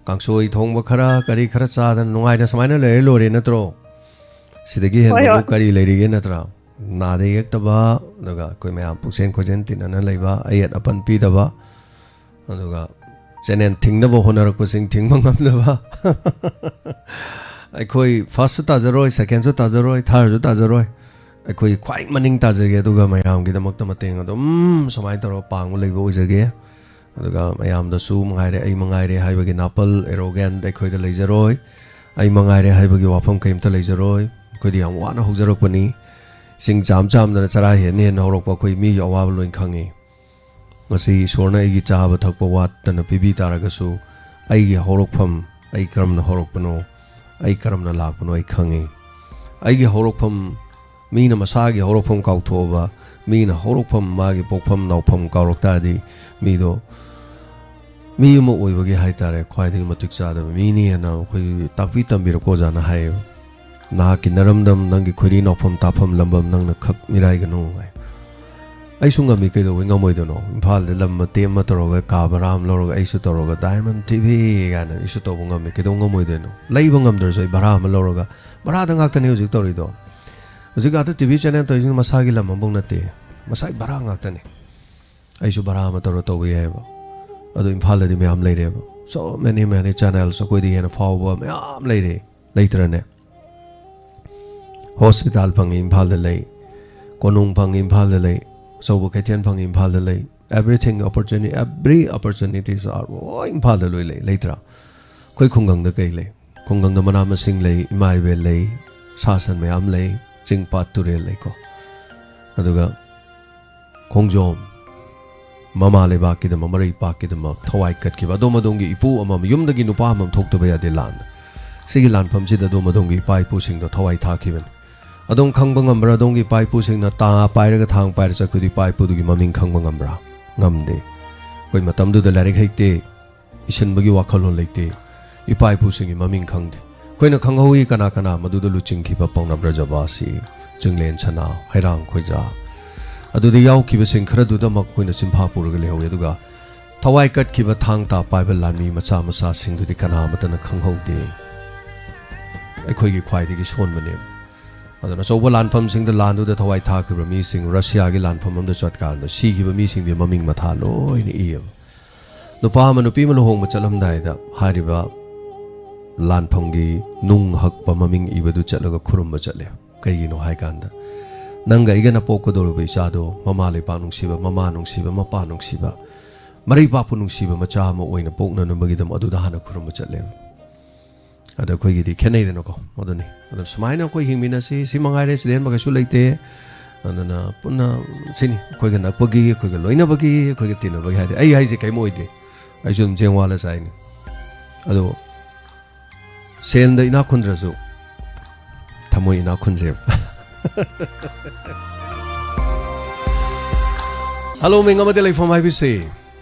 ꯀꯥꯡꯁꯣꯏ ꯊꯣꯡꯕ ꯈꯔ, ꯀꯔꯤ ꯈꯔ ꯆꯥꯗꯅ ꯅꯨꯡꯉꯥꯏꯅ ꯁꯨꯃꯥꯏꯅ ꯂꯩꯔ ꯂꯣꯏꯔꯦ ꯅꯠꯇ꯭ꯔꯣ? ꯁꯤꯗꯒꯤ ꯍꯣꯏ, ꯍꯦꯟꯕꯕꯨ ꯍꯣꯏ꯫ ꯀꯔꯤ ꯂꯩꯔꯤꯒꯦ ꯅꯠꯇ꯭ꯔꯥ? ꯅꯥꯗ ꯌꯦꯛꯇꯕ, ꯑꯗꯨꯒ ꯑꯩꯈꯣꯏ ꯃꯌꯥꯝ ꯄꯨꯛꯆꯦꯟ ꯈꯣꯏꯖꯦꯟ ꯇꯤꯟꯅꯅ ꯂꯩꯕ, ꯑꯌꯦꯠ ꯑꯄꯟ ꯄꯤꯗꯕ, ꯑꯗꯨꯒ ꯆꯦꯅꯦꯜ ꯊꯤꯡꯅꯕ ꯍꯣꯠꯅꯔꯛꯄꯁꯤꯡ ꯊꯤꯡꯕ ꯉꯝꯗꯕ꯫ ꯑꯩꯈꯣꯏ ꯐꯥꯔꯁꯁꯨ ꯇꯥꯖꯔꯣꯏ, ꯁꯦꯀꯦꯟꯁꯨ ꯇꯥꯖꯔꯣꯏ, ꯊꯥꯔꯗꯁꯨ ꯇꯥꯖꯔꯣꯏ꯫ ꯑꯩꯈꯣꯏ ꯈ꯭ꯋꯥꯏ ꯃꯅꯤꯡ ꯇꯥꯖꯒꯦ, ꯑꯗꯨꯒ ꯃꯌꯥꯝꯒꯤꯗꯃꯛꯇ ꯃꯇꯦꯡ ꯑꯗꯨꯝ ꯁꯨꯃꯥꯏꯅ ꯇꯧꯔꯒ ꯄꯥꯡꯕ ꯂꯩꯕ ꯑꯣꯏꯖꯒꯦ꯫ ꯑꯗꯨꯒ ꯃꯌꯥꯝꯗꯁꯨ ꯃꯉꯥꯏꯔꯦ, ꯑꯩ ꯃꯉꯥꯏꯔꯦ ꯍꯥꯏꯕꯒꯤ ꯅꯥꯄꯜ, ꯑꯦꯔꯣꯒꯦꯟ ꯑꯩꯈꯣꯏꯗ ꯂꯩꯖꯔꯣꯏ꯫ ꯑꯩ ꯃꯉꯥꯏꯔꯦ ꯍꯥꯏꯕꯒꯤ ꯋꯥꯐꯝ ꯀꯔꯤꯝꯇ ꯂꯩꯖꯔꯣꯏ꯫ ꯑꯩꯈꯣꯏꯗꯤ ꯌꯥꯝ ꯋꯥꯅ ꯍꯧꯖꯔꯛꯄꯅꯤ꯫ ꯆꯤꯡ ꯆꯥꯝ ꯆꯥꯝꯗꯅ ꯆꯔꯥ ꯍꯦꯟꯅ ꯍꯦꯟꯅ ꯍꯧꯔꯛꯄ ꯑꯩꯈꯣꯏ ꯃꯤꯒꯤ ꯑꯋꯥꯕ ꯂꯣꯏ ꯈꯪꯉꯤ꯫ ꯉꯁꯤ ꯏꯁꯣꯔꯅ ꯑꯩꯒꯤ ꯆꯥꯕ ꯊꯛꯄ ꯋꯥꯠꯇꯅ ꯄꯤꯕꯤ ꯇꯥꯔꯒꯁꯨ, ꯑꯩꯒꯤ ꯍꯧꯔꯛꯐꯝ, ꯑꯩ ꯀꯔꯝꯅ ꯍꯧꯔꯛꯄꯅꯣ, ꯑꯩ ꯀꯔꯝꯅ ꯂꯥꯛꯄꯅꯣ ꯑꯩ ꯈꯪꯉꯤ꯫ ꯑꯩꯒꯤ ꯍꯧꯔꯛꯐꯝ, ꯃꯤꯅ ꯃꯁꯥꯒꯤ ꯍꯧꯔꯛꯐꯝ ꯀꯥꯎꯊꯣꯛꯑꯕ, ꯃꯤꯅ ꯍꯧꯔꯛꯐꯝ, ꯃꯥꯒꯤ ꯄꯣꯛꯐꯝ ꯅꯥꯎꯐꯝ ꯀꯥꯎꯔꯛ ꯇꯥꯔꯗꯤ, ꯃꯤꯗꯣ ꯃꯤ ꯑꯃ ꯑꯣꯏꯕꯒꯤ ꯍꯥꯏ ꯇꯥꯔꯦ, ꯈ꯭ꯋꯥꯏꯗꯒꯤ ꯃꯇꯤꯛ ꯆꯥꯗꯕ ꯃꯤꯅꯤ ꯍꯥꯏꯅ ꯑꯩꯈꯣꯏꯒꯤ ꯇꯥꯛꯄꯤ ꯇꯝꯕꯤꯔꯛꯄ ꯑꯣꯖꯥꯅ ꯍꯥꯏꯌꯦꯕ꯫ "ꯅꯍꯥꯛꯀꯤ ꯅꯔꯝꯗꯝ, ꯅꯪꯒꯤ ꯈꯣꯏꯔꯤ ꯅꯥꯎꯐꯝ ꯇꯥꯐꯝ ꯂꯝꯕꯝ ꯅꯪꯅ ꯈꯛ ꯃꯤꯔꯥꯏꯒꯅꯨ" ꯍꯥꯏ꯫ ꯑꯩꯁꯨ ꯉꯝꯃꯤ, ꯀꯩꯗꯧꯕꯩ ꯉꯝꯃꯣꯏꯗꯣꯏꯅꯣ? ꯏꯝꯐꯥꯜꯗ ꯂꯝ ꯃꯇꯦꯛ ꯑꯃ ꯇꯧꯔꯒ, ꯀꯥ ꯚꯔꯥ ꯑꯃ ꯂꯧꯔꯒ, ꯑꯩꯁꯨ ꯇꯧꯔꯒ, ꯗꯥꯏꯃꯟ ꯇꯤ ꯚꯤ ꯀꯥꯏꯅ ꯑꯩꯁꯨ ꯇꯧꯕ ꯉꯝꯃꯤ, ꯀꯩꯗꯧ ꯉꯝꯃꯣꯏꯗꯣꯏꯅꯣ? ꯂꯩꯕ ꯉꯝꯗ꯭ꯔꯁꯨ ꯑꯩ ꯚꯔꯥ ꯑꯃ ꯂꯧꯔꯒ, ꯚꯔꯥꯗ ꯉꯥꯛꯇꯅꯦ ꯍꯧꯖꯤꯛ ꯇꯧꯔꯤꯗꯣ꯫ ꯍꯧꯖꯤꯛ ꯑꯥꯗ ꯇꯤ ꯚꯤ ꯆꯦꯅꯦꯜ ꯇꯧꯔꯤꯁꯤꯡ ꯃꯁꯥꯒꯤ ꯂꯝ ꯑꯃꯐꯥꯎ ꯅꯠꯇꯦ, ꯃꯁꯥꯒꯤ ꯚꯔꯥ ꯉꯥꯛꯇꯅꯦ꯫ ꯑꯩꯁꯨ ꯚꯔꯥ ꯑꯃ ꯇꯧꯔ ꯇꯧꯕ ꯌꯥꯏꯑꯕ꯫ ꯑꯗꯣ ꯏꯝꯐꯥꯜꯗꯗꯤ ꯃꯌꯥꯝ ꯂꯩꯔꯦꯕ, so many many channels, ꯑꯩꯈꯣꯏꯗꯒꯤ ꯍꯦꯟꯅ ꯐꯥꯎꯕ ꯃꯌꯥꯝ ꯂꯩꯔꯦ, ꯂꯩꯇ꯭ꯔꯅꯦ? ꯍꯣꯁꯄꯤꯇꯥꯜ ꯐꯪꯉꯤ, ꯏꯝꯐꯥꯜꯗ ꯂꯩ꯫ ꯀꯣꯅꯨꯡ ꯐꯪꯉꯤ, ꯏꯝꯐꯥꯜꯗ ꯂꯩ꯫ ꯑꯆꯧꯕ ꯀꯩꯊꯦꯜ ꯐꯪꯉꯤ, ꯏꯝꯐꯥꯜꯗ ꯂꯩ꯫ Everything opportunity, every opportunities are, ꯂꯣꯏ ꯏꯝꯐꯥꯜꯗ ꯂꯣꯏ ꯂꯩ, ꯂꯩꯇ꯭ꯔꯥ? ꯑꯩꯈꯣꯏ ꯈꯨꯡꯒꯪꯗ ꯀꯩ ꯂꯩ? ꯈꯨꯡꯒꯪꯗ ꯃꯅꯥ ꯃꯁꯤꯡ ꯂꯩ, ꯏꯃꯥ ꯏꯕꯦꯜ ꯂꯩ, ꯁꯥ ꯁꯟ ꯃꯌꯥꯝ ꯂꯩ, ꯆꯤꯡ ꯄꯥꯠ ꯇꯨꯔꯦꯜ ꯂꯩꯀꯣ꯫ ꯑꯗꯨꯒ ꯈꯣꯡꯖꯣꯝ, ꯃꯃꯥ ꯂꯩꯕꯥꯛꯀꯤꯗꯃꯛ, ꯃꯔꯩ ꯄꯥꯛꯀꯤꯗꯃꯛ ꯊꯋꯥꯏ ꯀꯠꯈꯤꯕ ꯑꯗꯣꯝ ꯑꯗꯣꯝꯒꯤ ꯏꯄꯨ ꯑꯃꯃꯝ, ꯌꯨꯝꯗꯒꯤ ꯅꯨꯄꯥ ꯑꯃꯃꯝ ꯊꯣꯛꯇꯕ ꯌꯥꯗꯦ ꯂꯥꯟꯗ꯫ ꯁꯤꯒꯤ ꯂꯥꯟꯐꯝꯁꯤꯗ ꯑꯗꯣꯝ ꯑꯗꯣꯝꯒꯤ ꯏꯄꯥ ꯏꯄꯨꯁꯤꯡꯗꯣ ꯊꯋꯥꯏ ꯊꯥꯈꯤꯕꯅꯤ꯫ ꯑꯗꯣꯝ ꯈꯪꯕ ꯉꯝꯕ꯭ꯔꯥ? ꯑꯗꯣꯝꯒꯤ ꯏꯄꯥ ꯏꯄꯨꯁꯤꯡꯅ ꯇꯥ ꯄꯥꯏꯔꯒ, ꯊꯥꯡ ꯄꯥꯏꯔ ꯆꯠꯄꯗꯨ ꯏꯄꯥ ꯏꯄꯨꯗꯨꯒꯤ ꯃꯃꯤꯡ ꯈꯪꯕ ꯉꯝꯕ꯭ꯔꯥ? ꯉꯝꯗꯦ꯫ ꯑꯩꯈꯣꯏ ꯃꯇꯝꯗꯨꯗ ꯂꯥꯏꯔꯤꯛ ꯍꯩꯇꯦ, ꯏꯁꯤꯟꯕꯒꯤ ꯋꯥꯈꯜꯂꯣꯟ ꯂꯩꯇꯦ, ꯏꯄꯥ ꯏꯄꯨꯁꯤꯡꯒꯤ ꯃꯃꯤꯡ ꯈꯪꯗꯦ꯫ ꯑꯩꯈꯣꯏꯅ ꯈꯪꯍꯧꯏ ꯀꯅꯥ ꯀꯅꯥ ꯃꯗꯨꯗ ꯂꯨꯆꯤꯡꯈꯤꯕ ꯄꯥꯎꯅꯥ ꯕ꯭ꯔꯖꯕꯥꯁꯤ, ꯆꯤꯡꯂꯦꯟ ꯁꯅꯥ, ꯍꯩꯔꯥꯡ ꯈꯣꯏꯖꯥ, ꯑꯗꯨꯗ ꯌꯥꯎꯈꯤꯕꯁꯤꯡ ꯈꯔꯗꯨꯗꯃꯛ ꯑꯩꯈꯣꯏꯅ ꯆꯤꯟꯐꯥ ꯄꯨꯔꯒ ꯂꯩꯍꯧꯏ꯫ ꯑꯗꯨꯒ ꯊꯋꯥꯏ ꯀꯠꯈꯤꯕ ꯊꯥꯡ ꯇꯥ ꯄꯥꯏꯕ ꯂꯥꯟꯃꯤ ꯃꯆꯥ ꯃꯆꯥꯁꯤꯡꯗꯨꯗꯤ ꯀꯅꯥ ꯑꯃꯠꯇꯅ ꯈꯪꯍꯧꯗꯦ꯫ ꯑꯩꯈꯣꯏꯒꯤ ꯈ꯭ꯋꯥꯏꯗꯒꯤ ꯁꯣꯟꯕꯅꯦꯕ꯫ ꯑꯗꯨꯅ ꯑꯆꯧꯕ ꯂꯥꯟꯐꯝꯁꯤꯡꯗ ꯂꯥꯟꯗꯨꯗ ꯊꯋꯥꯏ ꯊꯥꯈꯤꯕ ꯃꯤꯁꯤꯡ, ꯔꯁꯤꯌꯥꯒꯤ ꯂꯥꯟꯐꯝ ꯑꯃꯗ ꯆꯠꯀꯥꯟꯗ ꯁꯤꯈꯤꯕ ꯃꯤꯁꯤꯡꯗꯤ ꯃꯃꯤꯡ ꯃꯊꯥ ꯂꯣꯏꯅ ꯏꯌꯦꯕ꯫ ꯅꯨꯄꯥ ꯑꯃ ꯅꯨꯄꯤ ꯑꯃ ꯂꯨꯍꯣꯡꯕ ꯆꯠꯂꯝꯗꯥꯏꯗ ꯍꯥꯏꯔꯤꯕ ꯂꯥꯟꯐꯝꯒꯤ ꯅꯨꯡ ꯍꯛꯄ ꯃꯃꯤꯡ ꯏꯕꯗꯨ ꯆꯠꯂꯒ ꯈꯨꯔꯨꯝꯕ ꯆꯠꯂꯦ꯫ ꯀꯩꯒꯤꯅꯣ ꯍꯥꯏ ꯀꯥꯟꯗ, ꯅꯪꯒ ꯑꯩꯒꯅ ꯄꯣꯛꯀꯗꯧꯔꯤꯕ ꯏꯆꯥꯗꯣ ꯃꯃꯥ ꯂꯩꯄꯥꯛ ꯅꯨꯡꯁꯤꯕ, ꯃꯃꯥ ꯅꯨꯡꯁꯤꯕ, ꯃꯄꯥ ꯅꯨꯡꯁꯤꯕ, ꯃꯔꯩ ꯄꯥꯛꯄꯨ ꯅꯨꯡꯁꯤꯕ ꯃꯆꯥ ꯑꯃ ꯑꯣꯏꯅ ꯄꯣꯛꯅꯅꯕꯒꯤꯗꯃꯛ ꯑꯗꯨꯗ ꯍꯥꯟꯅ ꯈꯨꯔꯨꯝꯕ ꯆꯠꯂꯦꯕ꯫ ꯑꯗ ꯑꯩꯈꯣꯏꯒꯤꯗꯤ ꯈꯦꯠꯅꯩꯗꯅꯀꯣ꯫ ꯑꯗꯨꯅꯤ꯫ ꯑꯗꯨꯅ ꯁꯨꯃꯥꯏꯅ ꯑꯩꯈꯣꯏ ꯍꯤꯡꯃꯤꯟꯅꯁꯤ, ꯁꯤ ꯃꯉꯥꯏꯔꯦ, ꯁꯤꯗꯩ ꯍꯦꯟꯕ ꯀꯩꯁꯨ ꯂꯩꯇꯦ꯫ ꯑꯗꯨꯅ ꯄꯨꯟꯅ ꯁꯤꯅꯤ ꯑꯩꯈꯣꯏꯒ ꯅꯛꯄꯒꯤ, ꯑꯩꯈꯣꯏꯒ ꯂꯣꯏꯅꯕꯒꯤ, ꯑꯩꯈꯣꯏꯒ ꯇꯤꯟꯅꯕꯒꯤ ꯍꯥꯏꯗꯤ꯫ ꯑꯩ ꯍꯥꯏꯁꯦ ꯀꯩꯝ ꯑꯣꯏꯗꯦ, ꯑꯩꯁꯨ ꯑꯗꯨꯝ ꯆꯦꯡ ꯋꯥꯜꯂ ꯆꯥꯏꯅꯤ꯫ ꯑꯗꯣ ꯁꯦꯜꯗ ꯏꯅꯥꯛ ꯈꯨꯟꯗ꯭ꯔꯁꯨ ꯊꯃꯣꯏ ꯏꯅꯥꯛ ꯈꯨꯟꯁꯦꯕ꯫ ꯍꯜꯂꯣ, ꯃꯤꯡ ꯑꯃꯗꯤ ꯂꯩꯐꯝ ꯍꯥꯏꯕꯤꯁꯤ꯫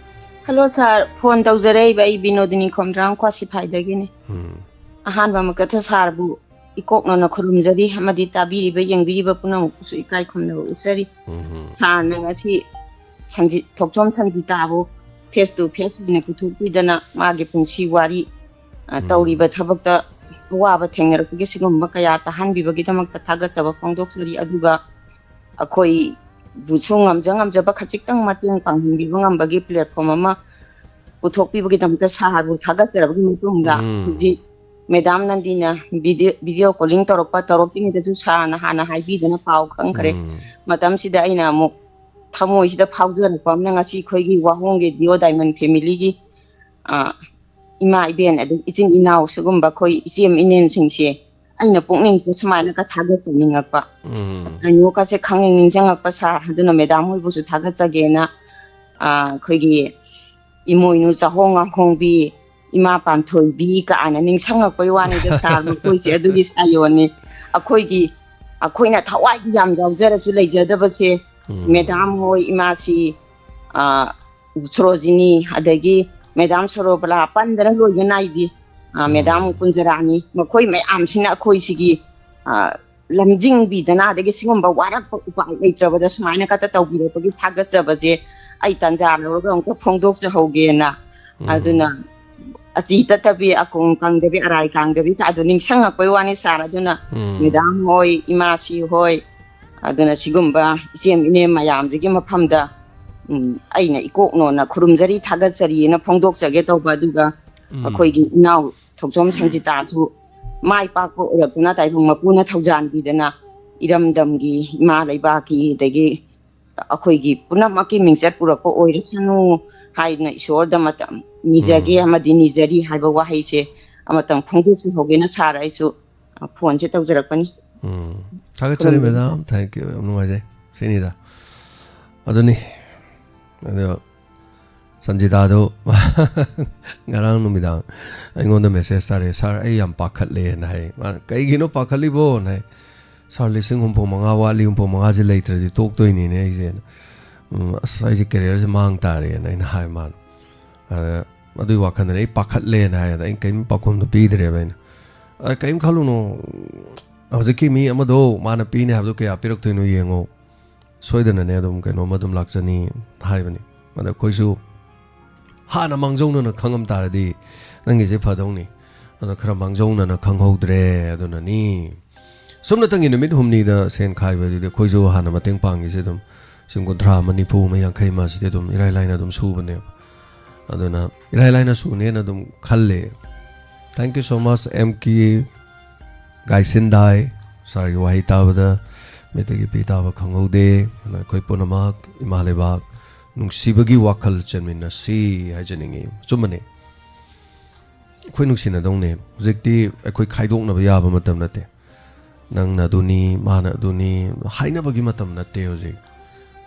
ꯍꯜꯂꯣ ꯁꯥꯔ, ꯐꯣꯟ ꯇꯧꯖꯔꯛꯏꯕ ꯑꯩ ꯕꯤꯅꯣꯗꯤꯅꯤ ꯈꯣꯝꯗ꯭ꯔꯥꯝ ꯀ꯭ꯋꯥꯁꯤꯐꯥꯏꯗꯒꯤꯅꯤ꯫ ꯎꯝ꯫ ꯑꯍꯥꯟꯕ ꯃꯛꯇꯗ ꯁꯥꯔꯕꯨ ꯏꯀꯣꯛꯅꯅ ꯈꯨꯔꯨꯝꯖꯔꯤ ꯑꯃꯗꯤ ꯇꯥꯕꯤꯔꯤꯕ, ꯌꯦꯡꯕꯤꯔꯤꯕ ꯄꯨꯝꯅꯃꯛꯄꯨꯁꯨ ꯏꯀꯥꯏ ꯈꯨꯝꯅꯕ ꯎꯠꯆꯔꯤ꯫ ꯎꯝ꯫ ꯁꯥꯔꯅ ꯉꯁꯤ ꯁꯪꯖꯤ-, ꯊꯣꯛꯆꯣꯝ ꯁꯪꯖꯤꯇꯥꯕꯨ face to face ꯑꯣꯏꯅ ꯄꯨꯊꯣꯛꯄꯤꯗꯅ ꯃꯥꯒꯤ ꯄꯨꯟꯁꯤ ꯋꯥꯔꯤ, ꯑ, ꯎꯝ꯫ ꯇꯧꯔꯤꯕ ꯊꯕꯛꯇ ꯑꯋꯥꯕ ꯊꯦꯡꯅꯔꯛꯄꯒꯤ ꯁꯤꯒꯨꯝꯕ ꯀꯌꯥ ꯇꯥꯍꯟꯕꯤꯕꯒꯤꯗꯃꯛꯇ ꯊꯥꯒꯠꯆꯕ ꯐꯣꯡꯗꯣꯛꯆꯔꯤ꯫ ꯑꯗꯨꯒ ꯑꯩꯈꯣꯏꯕꯨꯁꯨ ꯉꯝꯖ ꯉꯝꯖꯕ ꯈꯖꯤꯛꯇꯪ ꯃꯇꯦꯡ ꯄꯥꯡꯍꯟꯕꯤꯕ ꯉꯝꯕꯒꯤ platform ꯑꯃ ꯄꯨꯊꯣꯛꯄꯤꯕꯒꯤꯗꯃꯛꯇ ꯁꯥꯔꯕꯨ ꯊꯥꯒꯠꯆꯔꯕꯒꯤ ꯃꯇꯨꯡꯗ, ꯎꯝ꯫ ꯍꯧꯖꯤꯛ ꯃꯦꯗꯥꯝ ꯅꯟꯗꯤꯅ video, video calling ꯇꯧꯔꯛꯄ, ꯇꯧꯔꯛꯇ꯭ꯔꯤꯉꯩꯗꯁꯨ ꯁꯥꯔꯅ ꯍꯥꯟꯅ ꯍꯥꯏꯕꯤꯗꯅ ꯄꯥꯎ ꯈꯪꯈ꯭ꯔꯦ꯫ ꯎꯝ꯫ ꯃꯇꯝꯁꯤꯗ ꯑꯩꯅ ꯑꯃꯨꯛ ꯊꯃꯣꯏꯁꯤꯗ ꯐꯥꯎꯖꯔꯛꯄ ꯑꯃꯅ, ꯉꯁꯤ ꯑꯩꯈꯣꯏꯒꯤ ꯋꯥꯍꯣꯡ ꯔꯦꯗꯤꯑꯣ ꯗꯥꯏꯃꯟ ꯐꯦꯃꯤꯂꯤꯒꯤ, ꯑ, ꯏꯃꯥ ꯏꯕꯦꯟ, ꯑꯗꯩ ꯏꯆꯤꯟ ꯏꯅꯥꯎ, ꯁꯤꯒꯨꯝꯕ ꯑꯩꯈꯣꯏ ꯏꯆꯦꯝ ꯏꯅꯦꯝꯁꯤꯡꯁꯦ ꯑꯩꯅ ꯄꯨꯛꯅꯤꯡꯁꯤꯗ ꯁꯨꯃꯥꯏꯅꯒ ꯊꯥꯒꯠꯆꯅꯤꯡꯉꯛꯄ, ꯎꯝ꯫ ꯀꯩꯅꯣꯒꯁꯦ ꯈꯪꯅꯤꯡ ꯅꯤꯡꯁꯤꯡꯉꯛꯄ ꯁꯥꯔ꯫ ꯑꯗꯨꯅ ꯃꯦꯗꯥꯝ ꯍꯣꯏꯕꯨꯁꯨ ꯊꯥꯒꯠꯆꯒꯦꯅ, ꯑ, ꯑꯩꯈꯣꯏꯒꯤ ꯏꯃꯣꯏꯅꯨ ꯆꯥꯍꯣꯡ ꯉꯥꯍꯣꯡꯕꯤ, ꯏꯃꯥ ꯄꯥꯟꯊꯣꯏꯕꯤ ꯀꯥꯏꯅ ꯅꯤꯡꯁꯤꯡꯉꯛꯄꯩ ꯋꯥꯅꯤꯗ ꯁꯥꯔ, ꯃꯈꯣꯏꯁꯦ ꯑꯗꯨꯒꯤ ꯁꯥꯌꯣꯟꯅꯤ꯫ ꯑꯩꯈꯣꯏꯒꯤ, ꯑꯩꯈꯣꯏꯅ ꯊꯋꯥꯏ ꯌꯥꯝ ꯌꯥꯎꯖꯔꯁꯨ ꯂꯩꯖꯗꯕꯁꯦ, ꯎꯝ꯫ ꯃꯦꯗꯥꯝ ꯍꯣꯏ, ꯏꯃꯥꯁꯤ, ꯑ, ꯁꯣꯔꯣꯖꯤꯅꯤ, ꯑꯗꯒꯤ ꯃꯦꯗꯥꯝ ꯁꯣꯔꯣꯕꯂꯥ, ꯄꯟꯗꯅ ꯂꯣꯏꯕ ꯅꯥꯏꯗꯦ꯫ ꯑ, ꯃꯦꯗꯥꯝ ꯎꯝ꯫ ꯀꯨꯟꯖꯔꯥꯅꯤ, ꯃꯈꯣꯏ ꯃꯌꯥꯝꯁꯤꯅ ꯑꯩꯈꯣꯏꯁꯤꯒꯤ, ꯑ, ꯂꯝꯖꯤꯡꯕꯤꯗꯅ, ꯑꯗꯒꯤ ꯁꯤꯒꯨꯝꯕ ꯋꯥꯔꯛꯄ ꯎꯄꯥꯏ ꯂꯩꯇ꯭ꯔꯕꯗ ꯁꯨꯃꯥꯏꯅ ꯈꯛꯇ ꯇꯧꯕꯤꯔꯛꯄꯒꯤ ꯊꯥꯒꯠꯆꯕꯁꯦ ꯑꯩ ꯇꯥꯟꯖꯥ ꯂꯧꯔꯒ ꯑꯃꯨꯛꯇ ꯐꯣꯡꯗꯣꯛꯆꯍꯧꯒꯦꯅ꯫ ꯎꯝ꯫ ꯑꯗꯨꯅ ꯑꯆꯤ ꯇꯠꯇꯕꯤ, ꯑꯀꯣꯡ ꯀꯪꯗꯕꯤ, ꯑꯔꯥꯏ ꯀꯥꯡꯗꯕꯤ, ꯑꯗꯨ ꯅꯤꯡꯁꯤꯡꯉꯛꯄꯩ ꯋꯥꯅꯤ ꯁꯥꯔ꯫ ꯑꯗꯨꯅ ꯎꯝ꯫ ꯃꯦꯗꯥꯝ ꯍꯣꯏ, ꯏꯃꯥꯁꯤ ꯍꯣꯏ, ꯑꯗꯨꯅ ꯁꯤꯒꯨꯝꯕ ꯏꯆꯦ ꯏꯅꯦ ꯃꯌꯥꯝꯁꯤꯒꯤ ꯃꯐꯝꯗ, ꯎꯝ, ꯑꯩꯅ ꯏꯀꯣꯛꯅꯣꯅ ꯈꯨꯔꯨꯝꯖꯔꯤ, ꯊꯥꯒꯠꯆꯔꯤꯅ ꯐꯣꯡꯗꯣꯛꯆꯒꯦ ꯇꯧꯕ꯫ ꯑꯗꯨꯒ ꯎꯝ꯫ ꯑꯩꯈꯣꯏꯒꯤ ꯏꯅꯥꯎ ꯊꯧꯖꯣꯝ ꯁꯪꯖꯤꯇꯥꯁꯨ ꯃꯥꯏ ꯄꯥꯛꯄ ꯑꯣꯏꯔꯛꯇꯨꯅ ꯇꯥꯏꯕꯪ ꯃꯄꯨꯅ ꯊꯧꯖꯥꯟꯕꯤꯗꯅ ꯏꯔꯝꯗꯝꯒꯤ, ꯏꯃꯥ ꯂꯩꯕꯥꯛꯀꯤ, ꯑꯗꯒꯤ ꯑꯩꯈꯣꯏꯒꯤ ꯄꯨꯝꯅꯃꯛꯀꯤ ꯃꯤꯡꯆꯠ ꯄꯨꯔꯛꯄ ꯑꯣꯏꯔꯁꯅꯨ ꯍꯥꯏꯗꯅ ꯏꯁꯣꯔꯗ ꯃꯇꯝ ꯅꯤꯖꯒꯦ ꯎꯝ꯫ ꯑꯃꯗꯤ ꯅꯤꯖꯔꯤ ꯍꯥꯏꯕ ꯋꯥꯍꯩꯁꯦ ꯑꯃꯇꯪ ꯐꯣꯡꯗꯣꯛꯆꯍꯧꯒꯦꯅ ꯁꯥꯔ ꯑꯩꯁꯨ, ꯑ, ꯐꯣꯟꯁꯦ ꯇꯧꯖꯔꯛꯄꯅꯤ꯫ ꯎꯝ꯫ ꯊꯥꯒꯠꯆꯔꯤ ꯈꯨꯔꯨꯝꯖꯔꯤ꯫ ꯃꯦꯗꯥꯝ, thank you, ꯌꯥꯝ ꯅꯨꯡꯉꯥꯏꯖꯩ꯫ ꯁꯤꯅꯤꯗ꯫ ꯑꯗꯨꯅꯤ꯫ ꯑꯗꯣ ꯁꯟꯖꯤꯇꯥꯗꯣ ꯉꯔꯥꯡ ꯅꯨꯃꯤꯗꯥꯡ ꯑꯩꯉꯣꯟꯗ message ꯊꯥꯔꯛꯑꯦ, "ꯁꯥꯔ, ꯑꯩ ꯌꯥꯝ ꯄꯥꯈꯠꯂꯦꯅ" ꯍꯥꯏ꯫ ꯃꯥꯅ, "ꯀꯩꯒꯤꯅꯣ ꯄꯥꯈꯠꯂꯤꯕꯣꯅ?" ꯍꯥꯏ꯫ "ꯁꯥꯔ, ꯂꯤꯁꯤꯡ ꯍꯨꯝꯐꯨ ꯃꯉꯥ ꯋꯥꯠꯂꯤ, ꯍꯨꯝꯐꯨ ꯃꯉꯥꯁꯦ ꯂꯩꯇ꯭ꯔꯗꯤ ꯇꯣꯛꯇꯣꯏꯅꯤꯅꯦ ꯑꯩꯁꯦꯅ꯫ ꯎꯝ, ꯑꯁ, ꯑꯩꯁꯦ careerꯁꯦ ꯃꯥꯡ ꯇꯥꯔꯦꯅ" ꯑꯩꯅ ꯍꯥꯏ ꯃꯥꯅ꯫ ꯑꯗ ꯑꯗꯨꯒꯤ ꯋꯥꯈꯜꯗꯅꯦ ꯑꯩ ꯄꯥꯈꯠꯂꯦꯅ ꯍꯥꯏ꯫ ꯑꯗ ꯑꯩꯅ ꯀꯔꯤꯝ ꯄꯥꯎꯈꯨꯝꯗꯣ ꯄꯤꯗ꯭ꯔꯦꯕ ꯑꯩꯅ꯫ "ꯑ, ꯀꯔꯤꯝ ꯈꯜꯂꯨꯅꯣ, ꯍꯧꯖꯤꯛꯀꯤ ꯃꯤ ꯑꯃꯗꯣ ꯃꯥꯅ ꯄꯤꯅꯤ ꯍꯥꯏꯕꯗꯣ ꯀꯌꯥ ꯄꯤꯔꯛꯇꯣꯏꯅꯣ ꯌꯦꯡꯉꯣ꯫ ꯁꯣꯏꯗꯅꯅꯦ ꯑꯗꯨꯝ ꯀꯩꯅꯣꯝꯃ ꯑꯗꯨꯝ ꯂꯥꯛꯆꯅꯤ" ꯍꯥꯏꯕꯅꯤ꯫ ꯑꯗ ꯑꯩꯈꯣꯏꯁꯨ ꯍꯥꯟꯅ ꯃꯥꯡꯖꯧꯅꯅ ꯈꯪꯉꯝ ꯇꯥꯔꯗꯤ ꯅꯪꯒꯤꯁꯦ ꯐꯗꯧꯅꯤ꯫ ꯑꯗꯣ ꯈꯔ ꯃꯥꯡꯖꯧꯅꯅ ꯈꯪꯍꯧꯗ꯭ꯔꯦ, ꯑꯗꯨꯅꯅꯤ꯫ ꯁꯨꯞꯅꯇꯪꯒꯤ ꯅꯨꯃꯤꯠ ꯍꯨꯝꯅꯤꯗ ꯁꯦꯟ ꯈꯥꯏꯕꯗꯨꯗꯤ ꯑꯩꯈꯣꯏꯁꯨ ꯍꯥꯟꯅ ꯃꯇꯦꯡ ꯄꯥꯡꯉꯤꯁꯦ ꯑꯗꯨꯝ ꯂꯤꯁꯤꯡ ꯀꯨꯟꯊ꯭ꯔꯥ ꯑꯃ, ꯅꯤꯐꯨ ꯑꯃ, ꯌꯥꯡꯈꯩ ꯑꯃ ꯁꯤꯗꯤ ꯑꯗꯨꯝ ꯏꯔꯥꯏ ꯂꯥꯏꯅ ꯑꯗꯨꯝ ꯁꯨꯕꯅꯦꯕ꯫ ꯑꯗꯨꯅ ꯏꯔꯥꯏ ꯂꯥꯏꯅ ꯁꯨꯅꯦꯅ ꯑꯗꯨꯝ ꯈꯜꯂꯦ꯫ Thank you so much, M K ꯒꯥꯏꯁꯤꯟꯗꯥꯏ꯫ ꯁꯥꯔꯒꯤ ꯋꯥꯍꯩ ꯇꯥꯕꯗ ꯃꯤꯠꯇꯒꯤ ꯄꯤ ꯇꯥꯕ ꯈꯪꯍꯧꯗꯦ꯫ ꯑꯗꯨꯅ ꯑꯩꯈꯣꯏ ꯄꯨꯝꯅꯃꯛ ꯏꯃꯥ ꯂꯩꯕꯥꯛ ꯅꯨꯡꯁꯤꯕꯒꯤ ꯋꯥꯈꯜ ꯆꯦꯟꯃꯤꯟꯅꯁꯤ ꯍꯥꯏꯖꯅꯤꯡꯉꯤ꯫ ꯑꯆꯨꯝꯕꯅꯤ꯫ ꯑꯩꯈꯣꯏ ꯅꯨꯡꯁꯤꯅꯗꯧꯅꯦ꯫ ꯍꯧꯖꯤꯛꯇꯤ ꯑꯩꯈꯣꯏ ꯈꯥꯏꯗꯣꯛꯅꯕ ꯌꯥꯕ ꯃꯇꯝ ꯅꯠꯇꯦ꯫ ꯅꯪꯅ ꯑꯗꯨꯅꯤ, ꯃꯥꯅ ꯑꯗꯨꯅꯤ ꯍꯥꯏꯅꯕꯒꯤ ꯃꯇꯝ ꯅꯠꯇꯦ ꯍꯧꯖꯤꯛ꯫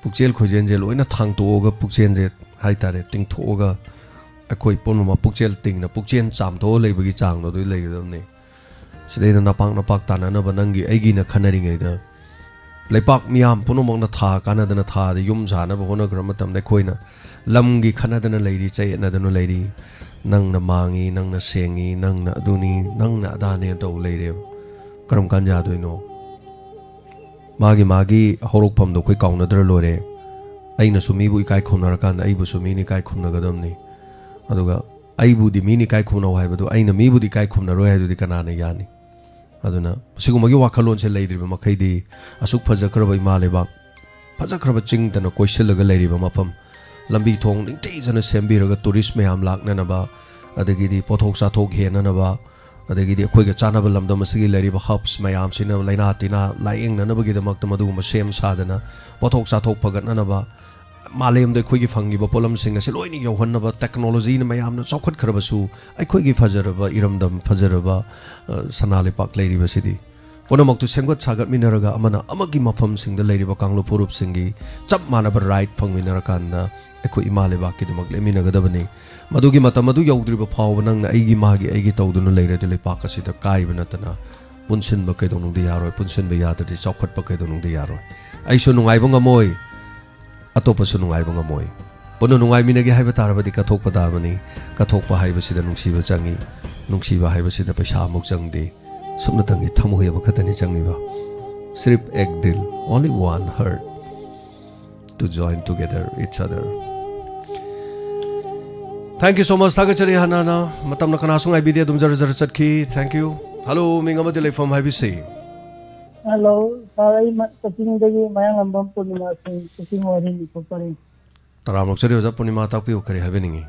ꯄꯨꯛꯆꯦꯜ ꯈꯣꯏꯖꯦꯜꯁꯦ ꯂꯣꯏꯅ ꯊꯥꯡꯇꯣꯛꯑꯒ, ꯄꯨꯛꯆꯦꯜꯁꯦ ꯍꯥꯏꯇꯥꯔꯦ, ꯇꯤꯡꯊꯣꯛꯑꯒ, ꯑꯩꯈꯣꯏ ꯄꯨꯝꯅꯃꯛ ꯄꯨꯛꯆꯦꯜ ꯇꯤꯡꯅ, ꯄꯨꯛꯆꯦꯜ ꯆꯥꯝꯊꯣꯛꯑ ꯂꯩꯕꯒꯤ ꯆꯥꯡꯗꯣ ꯑꯗꯨ ꯂꯩꯒꯗꯕꯅꯤ꯫ ꯁꯤꯗꯩꯗ ꯅꯄꯥꯛ ꯅꯄꯥꯛ ꯇꯥꯅꯅꯕ ꯅꯪꯒꯤ ꯑꯩꯒꯤꯅ ꯈꯟꯅꯔꯤꯉꯩꯗ, ꯂꯩꯄꯥꯛ ꯃꯤꯌꯥꯝ ꯄꯨꯝꯅꯃꯛꯅ ꯊꯥ ꯀꯥꯟꯅꯗꯅ ꯊꯥꯗ ꯌꯨꯝ ꯁꯥꯅꯕ ꯍꯣꯠꯅꯈ꯭ꯔ ꯃꯇꯝꯗ, ꯑꯩꯈꯣꯏꯅ ꯂꯝꯒꯤ ꯈꯟꯅꯗꯅ ꯂꯩꯔꯤ, ꯆꯌꯦꯠꯅꯗꯅ ꯂꯩꯔꯤ, ꯅꯪꯅ ꯃꯥꯡꯉꯤ, ꯅꯪꯅ ꯁꯦꯡꯉꯤ, ꯅꯪꯅ ꯑꯗꯨꯅꯤ, ꯅꯪꯅ ꯑꯗꯥꯅꯦꯅ ꯇꯧ ꯂꯩꯔꯦꯕ꯫ ꯀꯔꯝ ꯀꯥꯟ ꯌꯥꯗꯣꯏꯅꯣ? ꯃꯥꯒꯤ ꯃꯥꯒꯤ ꯍꯧꯔꯛꯐꯝꯗꯣ ꯑꯩꯈꯣꯏ ꯀꯥꯎꯅꯗ꯭ꯔ ꯂꯣꯏꯔꯦ꯫ ꯑꯩꯅꯁꯨ ꯃꯤꯕꯨ ꯏꯀꯥꯏ ꯈꯨꯝꯅꯔꯀꯥꯟꯗ ꯑꯩꯕꯨꯁꯨ ꯃꯤꯅ ꯏꯀꯥꯏ ꯈꯨꯝꯅꯒꯗꯕꯅꯤ꯫ ꯑꯗꯨꯒ ꯑꯩꯕꯨꯗꯤ ꯃꯤꯅ ꯏꯀꯥꯏ ꯈꯨꯝꯅꯧ ꯍꯥꯏꯕꯗꯨ ꯑꯩꯅ ꯃꯤꯕꯨꯗꯤ ꯏꯀꯥꯏ ꯈꯨꯝꯅꯔꯣꯏ ꯍꯥꯏꯗꯨꯗꯤ ꯀꯅꯥꯅ ꯌꯥꯅꯤ? ꯑꯗꯨꯅ ꯃꯁꯤꯒꯨꯝꯕꯒꯤ ꯋꯥꯈꯜꯂꯣꯟꯁꯦ ꯂꯩꯇ꯭ꯔꯤꯕ ꯃꯈꯩꯗꯤ ꯑꯁꯨꯛ ꯐꯖꯈ꯭ꯔꯕ ꯏꯃꯥ ꯂꯩꯕꯥꯛ, ꯐꯖꯈ꯭ꯔꯕ ꯆꯤꯡꯗꯅ ꯀꯣꯏꯁꯤꯜꯂꯒ ꯂꯩꯔꯤꯕ ꯃꯐꯝ, ꯂꯝꯕꯤ ꯊꯣꯡ ꯅꯤꯡꯊꯤꯖꯅ ꯁꯦꯝꯕꯤꯔꯒ tourist ꯃꯌꯥꯝ ꯂꯥꯛꯅꯅꯕ, ꯑꯗꯒꯤꯗꯤ ꯄꯣꯠꯊꯣꯛ ꯆꯥꯊꯣꯛ ꯍꯦꯟꯅꯅꯕ, ꯑꯗꯒꯤꯗꯤ ꯑꯩꯈꯣꯏꯒ ꯆꯥꯟꯅꯕ ꯂꯝꯗꯝ ꯑꯁꯤꯒꯤ ꯂꯩꯔꯤꯕ herbs ꯃꯌꯥꯝꯁꯤꯅ ꯂꯥꯏꯅꯥ ꯇꯤꯟꯅꯥ ꯂꯥꯏꯌꯦꯡꯅꯅꯕꯒꯤꯗꯃꯛꯇ ꯃꯗꯨꯒꯨꯝꯕ ꯁꯦꯝ ꯁꯥꯗꯅ ꯄꯣꯠꯊꯣꯛ ꯆꯥꯊꯣꯛ ꯐꯒꯠꯅꯅꯕ, ꯃꯥꯂꯦꯝꯗ ꯑꯩꯈꯣꯏꯒꯤ ꯐꯪꯉꯤꯕ ꯄꯣꯠꯂꯝꯁꯤꯡ ꯑꯁꯤ ꯂꯣꯏꯅ ꯌꯧꯍꯟꯅꯕ, technologyꯅ ꯃꯌꯥꯝꯅ ꯆꯥꯎꯈꯠꯈ꯭ꯔꯕꯁꯨ, ꯑꯩꯈꯣꯏꯒꯤ ꯐꯖꯔꯕ ꯏꯔꯝꯗꯝ, ꯐꯖꯔꯕ, ꯑ, ꯁꯅꯥ ꯂꯩꯄꯥꯛ ꯂꯩꯔꯤꯕꯁꯤꯗꯤ ꯄꯨꯝꯅꯃꯛꯇꯨ ꯁꯦꯝꯒꯠ ꯁꯥꯒꯠꯃꯤꯟꯅꯔꯒ ꯑꯃꯅ ꯑꯃꯒꯤ ꯃꯐꯝꯁꯤꯡꯗ ꯂꯩꯔꯤꯕ ꯀꯥꯡꯂꯨꯞ ꯐꯨꯔꯨꯞꯁꯤꯡꯒꯤ ꯆꯞ ꯃꯥꯟꯅꯕ right ꯐꯪꯃꯤꯟꯅꯔꯀꯥꯟꯗ ꯑꯩꯈꯣꯏ ꯏꯃꯥ ꯂꯩꯕꯥꯛꯀꯤꯗꯃꯛ ꯂꯦꯞꯃꯤꯟꯅꯒꯗꯕꯅꯤ꯫ ꯃꯗꯨꯒꯤ ꯃꯇꯝ ꯑꯗꯨ ꯌꯧꯗ꯭ꯔꯤꯕ ꯐꯥꯎꯕ ꯅꯪꯅ ꯑꯩꯒꯤ ꯃꯥꯒꯤ ꯑꯩꯒꯤ ꯇꯧꯗꯨꯅ ꯂꯩꯔꯗꯤ ꯂꯩꯄꯥꯛ ꯑꯁꯤꯗ ꯀꯥꯏꯕ ꯅꯠꯇꯅ ꯄꯨꯟꯁꯤꯟꯕ ꯀꯩꯗꯧꯅꯨꯡꯗ ꯌꯥꯔꯣꯏ꯫ ꯄꯨꯟꯁꯤꯟꯕ ꯌꯥꯗ꯭ꯔꯗꯤ ꯆꯥꯎꯈꯠꯄ ꯀꯩꯗꯧꯅꯨꯡꯗ ꯌꯥꯔꯣꯏ꯫ ꯑꯩꯁꯨ ꯅꯨꯡꯉꯥꯏꯕ ꯉꯝꯃꯣꯏ, ꯑꯇꯣꯞꯄꯁꯨ ꯅꯨꯡꯉꯥꯏꯕ ꯉꯝꯃꯣꯏ꯫ ꯄꯨꯟꯅ ꯅꯨꯡꯉꯥꯏꯃꯤꯟꯅꯒꯦ ꯍꯥꯏꯕ ꯇꯥꯔꯕꯗꯤ ꯀꯠꯊꯣꯛꯄ ꯇꯥꯕꯅꯤ꯫ ꯀꯠꯊꯣꯛꯄ ꯍꯥꯏꯕꯁꯤꯗ ꯅꯨꯡꯁꯤꯕ ꯆꯪꯏ, ꯅꯨꯡꯁꯤꯕ ꯍꯥꯏꯕꯁꯤꯗ ꯄꯩꯁꯥ ꯑꯃꯨꯛ ꯆꯪꯗꯦ꯫ ꯁꯨꯞꯅꯇꯪꯒꯤ ꯊꯃꯣꯏ ꯑꯃꯈꯛꯇꯅꯤ ꯆꯪꯂꯤꯕ꯫ ꯁꯤꯔꯤꯐ ꯑꯦꯛ ꯗꯤꯜ, only one heart, to join together each other. Thank you so much. ꯊꯥꯒꯠꯆꯔꯤ ꯍꯥꯟꯅ ꯍꯥꯟꯅ꯫ ꯃꯇꯝꯅ ꯀꯅꯥꯁꯨ ꯉꯥꯏꯕꯤꯗꯦ, ꯑꯗꯨꯝ ꯖꯔ ꯖꯔ ꯆꯠꯈꯤ꯫ Thank you. Hello, ꯃꯤꯡ ꯑꯃꯗꯤ ꯂꯩꯐꯝ ꯍꯥꯏꯕꯤꯁꯤ꯫ Hello, sir, ꯑꯩ ꯃ-, ꯀꯛꯆꯤꯡꯗꯒꯤ ꯃꯌꯥꯡꯂꯝꯕꯝ ꯄꯨꯔꯅꯤꯃꯥ ꯁꯤꯡ, ꯀꯛꯆꯤꯡ ꯋꯥꯏꯔꯤ ꯅꯤꯡꯊꯧ ꯄꯔꯦꯡ꯫ ꯇꯔꯥꯝꯅ ꯑꯣꯛꯆꯔꯤ ꯑꯣꯖꯥ ꯄꯨꯔꯅꯤꯃꯥ, ꯇꯥꯛꯄꯤꯌꯨ, ꯀꯔꯤ ꯍꯥꯏꯕꯤꯅꯤꯡꯉꯤ?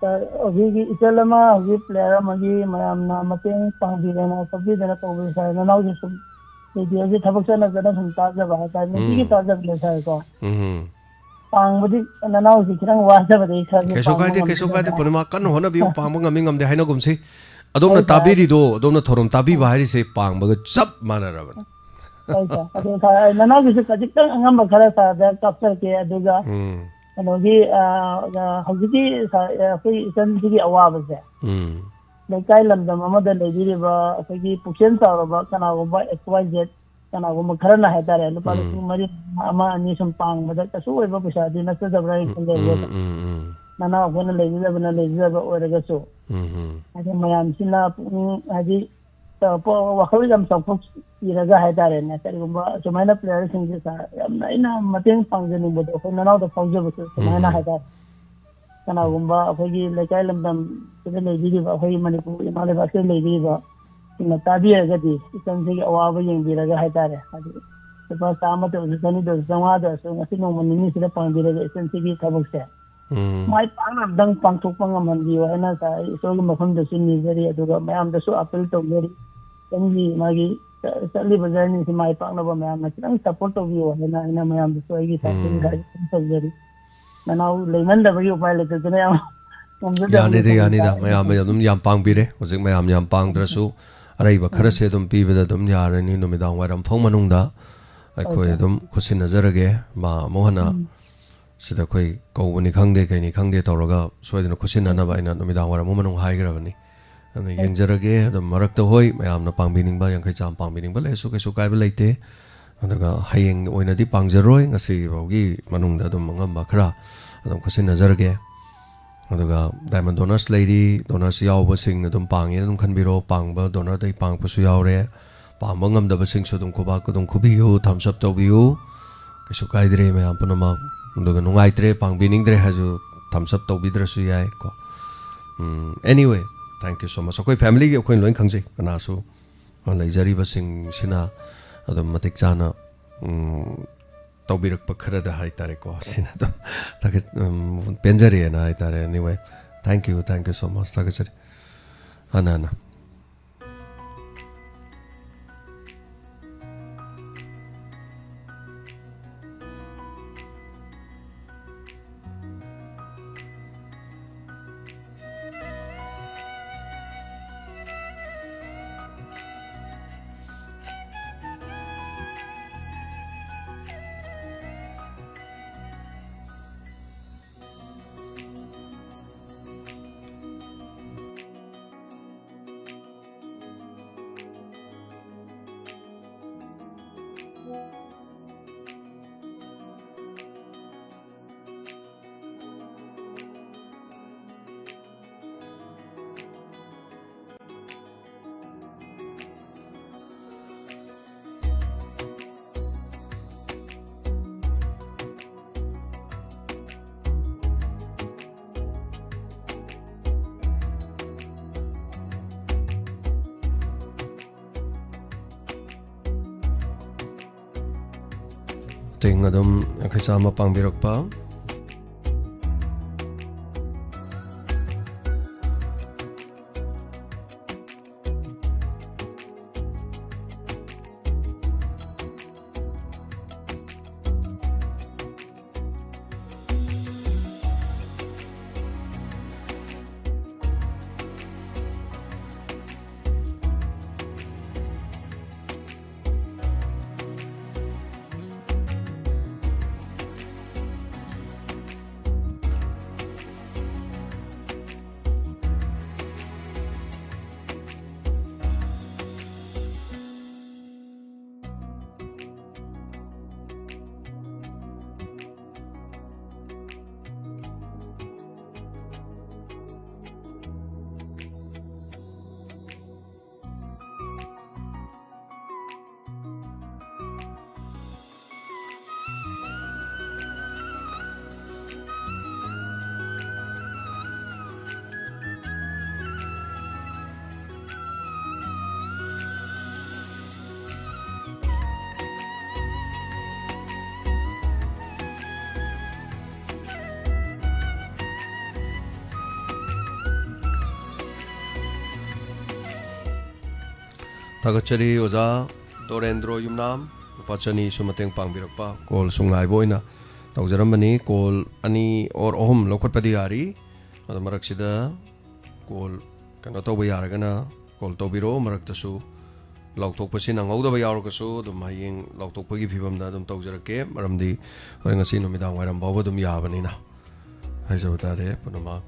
Sir, ꯑꯩꯈꯣꯏꯒꯤ ꯏꯆꯜ ꯑꯃ ꯍꯧꯖꯤꯛ player ꯑꯃꯒꯤ ꯃꯌꯥꯝꯅ ꯃꯇꯦꯡ ꯄꯥꯡꯕꯤꯗꯅ ꯈꯣꯠꯄꯤꯗꯅ ꯇꯧꯕꯁꯦ, sir, ꯅꯅꯥꯎꯁꯦ ꯁꯨꯝ radioꯁꯦ ꯊꯕꯛ ꯆꯠꯅ ꯆꯠꯅ ꯁꯨꯝ ꯇꯥꯖꯕ ꯍꯥꯏꯇꯥꯔꯦ, ꯅꯨꯡꯇꯤꯒꯤ ꯎꯝ꯫ ꯇꯥꯖꯕꯅꯦ, sir, ꯀꯣ꯫ ꯎꯝ꯫ ꯄꯥꯡꯕꯗꯤ ꯅꯅꯥꯎꯁꯦ ꯈꯤꯇꯪ ꯋꯥꯖꯕꯗꯒꯤ sirꯁꯦ ꯀꯩꯁꯨ ꯄꯥꯡꯕ ꯀꯥꯏꯗꯦ, ꯀꯩꯁꯨ ꯉꯝꯗꯕ ꯀꯥꯏꯗꯦ, ꯍꯥꯏꯇꯥꯔꯦ꯫ ꯄꯨꯔꯅꯤꯃꯥ, ꯀꯟꯅ ꯍꯣꯠꯅꯕꯤꯌꯨ, ꯄꯥꯡꯕ ꯉꯝꯃꯤ ꯉꯝꯗꯦ ꯍꯥꯏꯅꯒꯨꯝꯁꯤ꯫ ꯑꯗꯣꯝꯅ ꯍꯣꯏ, sir꯫ ꯇꯥꯕꯤꯔꯤꯗꯣ, ꯑꯗꯣꯝꯅ ꯊꯧꯔꯝ ꯇꯥꯕꯤꯕ ꯍꯥꯏꯔꯤꯁꯦ ꯄꯥꯡꯕꯒ ꯆꯞ ꯃꯥꯟꯅꯔꯕꯅꯤ꯫ ꯍꯣꯏ, sir꯫ ꯑꯗꯣ, sir, ꯑꯩ ꯅꯅꯥꯎꯒꯤꯁꯨ ꯈꯖꯤꯛꯇꯪ ꯑꯉꯝꯕ ꯈꯔ sirꯗ ꯀꯥꯞꯆꯔꯛꯀꯦ, ꯑꯗꯨꯒ ꯎꯝ꯫ ꯀꯩꯅꯣꯒꯤ, ꯑ, ꯑ, ꯍꯧꯖꯤꯛꯀꯤ sir, ꯑ, ꯑꯩꯈꯣꯏ ꯏꯆꯟꯁꯤꯒꯤ ꯑꯋꯥꯕꯁꯦ, ꯎꯝ꯫ ꯂꯩꯀꯥꯏ ꯂꯝꯗꯝ ꯑꯃꯗ ꯂꯩꯕꯤꯔꯤꯕ ꯑꯩꯈꯣꯏꯒꯤ ꯄꯨꯛꯆꯦꯜ ꯆꯥꯎꯔꯕ ꯀꯅꯥꯒꯨꯝꯕ X Y Z, ꯀꯅꯥꯒꯨꯝꯕ ꯈꯔꯅ ꯍꯥꯏꯇꯥꯔꯦ, ꯂꯨꯄꯥ ꯎꯝ꯫ ꯂꯤꯁꯤꯡ ꯃꯔꯤ, ꯃꯉꯥ, ꯑꯃ, ꯑꯅꯤ ꯁꯨꯝ ꯄꯥꯡꯕꯗ ꯀꯩꯁꯨ ꯑꯣꯏꯕ ꯄꯩꯁꯥꯗꯤ ꯅꯠꯆꯗꯕ꯭ꯔꯥ ꯍꯥꯏꯅ ꯎꯝ, ꯈꯜꯂꯦ, ꯎꯝ, ꯑꯗꯨꯒ ꯎꯝ, ꯎꯝ꯫ ꯅꯅꯥꯎ ꯑꯩꯈꯣꯏꯅ ꯂꯩꯖꯗꯕꯅ ꯂꯩꯖꯗꯕ ꯑꯣꯏꯔꯒꯁꯨ, ꯎꯝ, ꯎꯝ꯫ ꯍꯥꯏꯗꯤ ꯃꯌꯥꯝꯁꯤꯅ ꯄꯨꯛꯅꯤꯡ, ꯍꯥꯏꯗꯤ ꯇꯧꯔꯛꯄ ꯋꯥꯈꯜ ꯌꯥꯝ ꯆꯥꯎꯊꯣꯛꯄꯤꯔꯒ ꯍꯥꯏꯇꯥꯔꯦꯅꯦ, ꯀꯔꯤꯒꯨꯝꯕ ꯁꯨꯃꯥꯏꯅ playerꯁꯤꯡꯁꯦ, sir, ꯌꯥꯝꯅ ꯑꯩꯅ ꯃꯇꯦꯡ ꯄꯥꯡꯖꯅꯤꯡꯕꯗꯣ ꯑꯩꯈꯣꯏ ꯅꯅꯥꯎꯗ ꯐꯥꯎꯖꯕꯁꯨ ꯁꯨꯃꯥꯏꯅ ꯎꯝ꯫ ꯍꯥꯏꯇꯥꯔꯦ꯫ ꯀꯅꯥꯒꯨꯝꯕ ꯑꯩꯈꯣꯏꯒꯤ ꯂꯩꯀꯥꯏ ꯂꯝꯗꯝꯁꯤꯗ ꯂꯩꯕꯤꯔꯤꯕ, ꯑꯩꯈꯣꯏꯒꯤ ꯃꯅꯤꯄꯨꯔ ꯏꯃꯥ ꯂꯩꯕꯥꯛꯁꯤꯗ ꯂꯩꯕꯤꯔꯤꯕ ꯁꯤꯡꯅ ꯇꯥꯕꯤꯔꯒꯗꯤ, ꯏꯆꯟꯁꯤꯒꯤ ꯑꯋꯥꯕ ꯌꯦꯡꯕꯤꯔꯒ ꯍꯥꯏꯇꯥꯔꯦ, ꯍꯥꯏꯗꯤ ꯂꯨꯄꯥ ꯆꯥꯝꯃꯇ ꯑꯣꯏꯔꯁꯨ, ꯆꯅꯤꯗ ꯑꯣꯏꯔꯁꯨ, ꯆꯥꯝꯃꯉꯥꯗ ꯑꯣꯏꯔꯁꯨ, ꯉꯁꯤ ꯅꯣꯡꯃ ꯅꯤꯅꯤꯁꯤꯗ ꯄꯥꯡꯕꯤꯔꯒ ꯏꯆꯟꯁꯤꯒꯤ ꯊꯕꯛꯁꯦ ꯎꯝ꯫ ꯃꯥꯏ ꯄꯥꯛꯅ ꯑꯝꯇꯪ ꯄꯥꯡꯊꯣꯛꯄ ꯉꯝꯍꯟꯕꯤꯌꯨ ꯍꯥꯏꯅ ꯁꯥꯔ ꯑꯩ ꯏꯁꯣꯔꯒꯤ ꯃꯐꯝꯗꯁꯨ ꯅꯤꯖꯔꯤ, ꯑꯗꯨꯒ ꯃꯌꯥꯝꯗꯁꯨ ꯑꯥꯄꯤꯜ ꯇꯧꯖꯔꯤ꯫ ꯏꯆꯟꯒꯤ ꯃꯥꯒꯤ ꯆ-, ꯆꯠꯂꯤꯕ ꯖꯔꯅꯤꯁꯤ ꯃꯥꯏ ꯄꯥꯛꯅꯕ ꯃꯌꯥꯝꯅ ꯈꯤꯇꯪ ꯁꯞꯄꯣꯔꯠ ꯇꯧꯕꯤꯌꯨ ꯍꯥꯏꯅ ꯑꯩꯅ ꯃꯌꯥꯝꯗꯁꯨ ꯑꯩꯒꯤ ꯁꯥꯏꯠꯇꯒꯤ ꯎꯝ꯫ ꯒꯥꯏꯗ ꯇꯧꯖꯔꯤ꯫ ꯅꯅꯥꯎ ꯂꯩꯃꯟꯗꯕꯒꯤ ꯎꯄꯥꯏ ꯂꯩꯇꯗꯅ ꯌꯥꯝ ꯉꯝꯖꯗꯕꯅꯤ ꯌꯥꯅꯤꯗ, ꯊꯕꯛ ꯌꯥꯅꯤꯗ꯫ ꯏꯪꯈꯥꯡ ꯃꯌꯥꯝ ꯑꯗꯨꯝ ꯌꯥꯝ ꯄꯥꯡꯕꯤꯔꯦ꯫ ꯍꯧꯖꯤꯛ ꯃꯌꯥꯝ ꯌꯥꯝ ꯄꯥꯡꯗ꯭ꯔꯁꯨ ꯑꯔꯩꯕ ꯎꯝ꯫ ꯈꯔꯁꯦ ꯑꯗꯨꯝ ꯄꯤꯕꯗ ꯑꯗꯨꯝ ꯌꯥꯔꯅꯤ꯫ ꯅꯨꯃꯤꯗꯥꯡ ꯋꯥꯏꯔꯝ ꯐꯥꯎ ꯃꯅꯨꯡꯗ ꯑꯩꯈꯣꯏ ꯑꯣꯀꯦ꯫ ꯑꯗꯨꯝ ꯈꯨꯠꯁꯤꯟꯅꯖꯔꯒꯦ꯫ ꯃꯥ ꯑꯃꯨꯛ ꯍꯟꯅ ꯎꯝ꯫ ꯁꯤꯗ ꯑꯩꯈꯣꯏ ꯀꯧꯕꯅꯤ ꯈꯪꯗꯦ, ꯀꯩꯅꯤ ꯈꯪꯗꯦ ꯇꯧꯔꯒ ꯁꯣꯏꯗꯅ ꯈꯨꯠꯁꯤꯟꯅꯅꯕ ꯑꯩꯅ ꯅꯨꯃꯤꯗꯥꯡ ꯋꯥꯏꯔꯝ ꯑꯃ ꯃꯅꯨꯡ ꯍꯥꯏꯈ꯭ꯔꯕꯅꯤ꯫ ꯑꯗꯨꯅ ꯎꯝ꯫ ꯌꯦꯡꯖꯔꯒꯦ꯫ ꯑꯗꯨꯝ ꯃꯔꯛꯇ, ꯍꯣꯏ, ꯃꯌꯥꯝꯅ ꯄꯥꯡꯕꯤꯅꯤꯡꯕ, ꯌꯥꯡꯈꯩ ꯆꯥꯝꯃ ꯄꯥꯡꯕꯤꯅꯤꯡꯕ ꯂꯩꯔꯁꯨ ꯀꯩꯁꯨ ꯀꯥꯏꯕ ꯂꯩꯇꯦ꯫ ꯑꯗꯨꯒ ꯍꯌꯦꯡꯒꯤ ꯑꯣꯏꯅꯗꯤ ꯄꯥꯡꯖꯔꯣꯏ, ꯉꯁꯤ ꯐꯥꯎꯒꯤ ꯃꯅꯨꯡꯗ ꯑꯗꯨꯝ ꯑꯉꯝꯕ ꯈꯔ ꯑꯗꯨꯝ ꯈꯨꯠꯁꯤꯟꯅꯖꯔꯒꯦ꯫ ꯑꯗꯨꯒ ꯗꯥꯏꯃꯟ ꯗꯣꯅꯔꯁ ꯂꯩꯔꯤ, ꯗꯣꯅꯔꯁ ꯌꯥꯎꯕꯁꯤꯡ ꯑꯗꯨꯝ ꯄꯥꯡꯉꯦꯅ ꯑꯗꯨꯝ ꯈꯟꯕꯤꯔꯣ꯫ ꯄꯥꯡꯕ ꯗꯣꯅꯔꯗꯩ ꯄꯥꯡꯉꯛꯄꯁꯨ ꯌꯥꯎꯔꯦ꯫ ꯄꯥꯡꯕ ꯉꯝꯗꯕꯁꯤꯡꯁꯨ ꯑꯗꯨꯝ ꯈꯨꯕꯥꯛ ꯑꯗꯨꯝ ꯈꯨꯕꯤꯌꯨ, ꯊꯝꯁ ꯑꯞ ꯇꯧꯕꯤꯌꯨ꯫ ꯀꯩꯁꯨ ꯀꯥꯏꯗ꯭ꯔꯦ ꯃꯌꯥꯝ ꯄꯨꯝꯅꯃꯛ꯫ ꯑꯗꯨꯒ ꯅꯨꯡꯉꯥꯏꯇ꯭ꯔꯦ, ꯄꯥꯡꯕꯤꯅꯤꯡꯗ꯭ꯔꯦ ꯍꯥꯏꯔꯁꯨ ꯊꯝꯁ ꯑꯞ ꯇꯧꯕꯤꯗ꯭ꯔꯁꯨ ꯌꯥꯏ ꯀꯣ꯫ ꯎꯝ, anyway, thank you so much꯫ ꯑꯩꯈꯣꯏ ꯐꯦꯃꯤꯂꯤꯒꯤ ꯑꯩꯈꯣꯏꯅ ꯂꯣꯏ ꯈꯪꯖꯩ, ꯀꯅꯥꯁꯨ ꯂꯩꯖꯔꯤꯕꯁꯤꯡꯁꯤꯅ ꯑꯗꯨꯝ ꯃꯇꯤꯛ ꯆꯥꯅ, ꯎꯝ, ꯇꯧꯕꯤꯔꯛꯄ ꯈꯔꯗ ꯍꯥꯏꯇꯥꯔꯦꯀꯣ꯫ ꯁꯤꯅ ꯑꯗꯨꯝ ꯊꯥꯒꯠ-, ꯎꯝ, ꯄꯦꯟꯖꯔꯦꯅ ꯍꯥꯏꯇꯥꯔꯦ꯫ Anyway, thank you, thank you so much꯫ ꯊꯥꯒꯠꯆꯔꯤ꯫ ꯍꯟꯅ ꯍꯟꯅ꯫ ꯃꯇꯦꯡ ꯑꯗꯨꯝ ꯌꯥꯡꯈꯩ ꯆꯥꯝꯃ ꯄꯥꯡꯕꯤꯔꯛꯄ꯫ ꯊꯥꯒꯠꯆꯔꯤ ꯑꯣꯖꯥ ꯗꯣꯔꯦꯟꯗ꯭ꯔꯣ ꯌꯨꯝꯅꯥꯝ, ꯂꯨꯄꯥ ꯆꯅꯤꯁꯨ ꯃꯇꯦꯡ ꯄꯥꯡꯕꯤꯔꯛꯄ꯫ ꯀꯣꯜ ꯁꯨꯝ ꯉꯥꯏꯕ ꯑꯣꯏꯅ ꯇꯧꯖꯔꯝꯕꯅꯤ꯫ ꯀꯣꯜ ꯑꯅꯤ ꯑꯣꯔ ꯑꯍꯨꯝ ꯂꯧꯈꯠꯄꯗꯤ ꯌꯥꯔꯤ꯫ ꯑꯗꯣ ꯃꯔꯛꯁꯤꯗ ꯀꯣꯜ ꯀꯩꯅꯣ ꯇꯧꯕ ꯌꯥꯔꯒꯅ ꯀꯣꯜ ꯇꯧꯕꯤꯔꯛꯑꯣ꯫ ꯃꯔꯛꯇꯁꯨ ꯂꯥꯎꯊꯣꯛꯄꯁꯤ ꯅꯪꯍꯧꯗꯕ ꯌꯥꯎꯔꯒꯁꯨ ꯑꯗꯨꯝ ꯍꯌꯦꯡ ꯂꯥꯎꯊꯣꯛꯄꯒꯤ ꯐꯤꯕꯝꯗ ꯑꯗꯨꯝ ꯇꯧꯖꯔꯛꯀꯦ꯫ ꯃꯔꯝꯗꯤ ꯍꯣꯔꯦꯟ ꯉꯁꯤ ꯅꯨꯃꯤꯗꯥꯡ ꯋꯥꯏꯔꯝ ꯐꯥꯎꯕ ꯑꯗꯨꯝ ꯌꯥꯕꯅꯤꯅ ꯍꯥꯏꯖꯕ ꯇꯥꯔꯦ ꯄꯨꯝꯅꯃꯛ꯫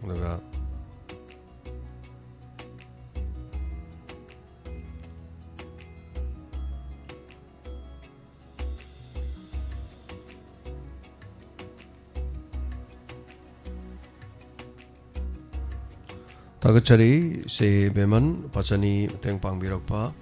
ꯑꯗꯨꯒ ꯊꯥꯒꯠꯆꯔꯤ ꯁꯦ ꯕꯦꯃꯟ, ꯂꯨꯄꯥ ꯆꯅꯤ ꯃꯇꯦꯡ ꯄꯥꯡꯕꯤꯔꯛꯄ꯫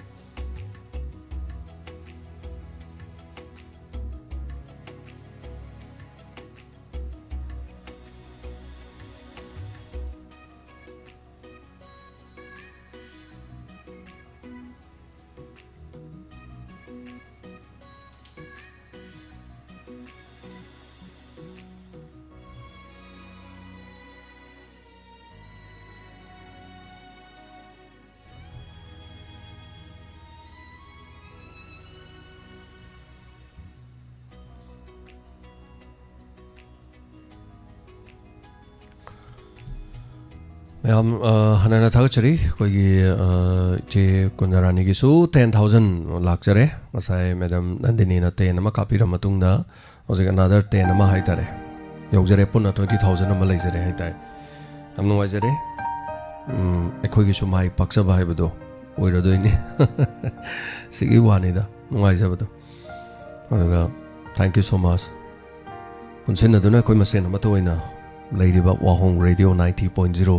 ꯃꯌꯥꯝ, ꯑ, ꯍꯟꯅ ꯍꯟꯅ ꯊꯥꯒꯠꯆꯔꯤ꯫ ꯑꯩꯈꯣꯏꯒꯤ, ꯑ, ꯏꯆꯦ ꯀꯨꯟꯖꯔꯥꯅꯤꯒꯤꯁꯨ ten thousand ꯂꯥꯛꯆꯔꯦ꯫ ꯉꯁꯥꯏ ꯃꯦꯗꯥꯝ ꯅꯟꯗꯤꯅꯤꯅ ten ꯑꯃ ꯀꯥꯞꯄꯤꯔ ꯃꯇꯨꯡꯗ ꯍꯧꯖꯤꯛ another ten ꯑꯃ ꯍꯥꯏꯇꯥꯔꯦ, ꯌꯧꯖꯔꯦ꯫ ꯄꯨꯟꯅ twenty thousand ꯑꯃ ꯂꯩꯖꯔꯦ ꯍꯥꯏꯇꯥꯔꯦ꯫ ꯌꯥꯝ ꯅꯨꯡꯉꯥꯏꯖꯔꯦ꯫ ꯎꯝ, ꯑꯩꯈꯣꯏꯒꯤꯁꯨ ꯃꯥꯏ ꯄꯥꯛꯆꯕ ꯍꯥꯏꯕꯗꯣ ꯑꯣꯏꯔꯗꯣꯏꯅꯤ꯫ ꯁꯤꯒꯤ ꯋꯥꯅꯤꯗ ꯅꯨꯡꯉꯥꯏꯖꯕꯗꯣ꯫ ꯑꯗꯨꯒ thank you so much꯫ ꯄꯨꯟꯁꯤꯟꯅꯗꯨꯅ ꯑꯩꯈꯣꯏ ꯃꯁꯦꯟ ꯑꯃꯠꯇ ꯑꯣꯏꯅ ꯂꯩꯔꯤꯕ ꯋꯥꯍꯣꯡ ꯔꯦꯗꯤꯑꯣ ninety point zero,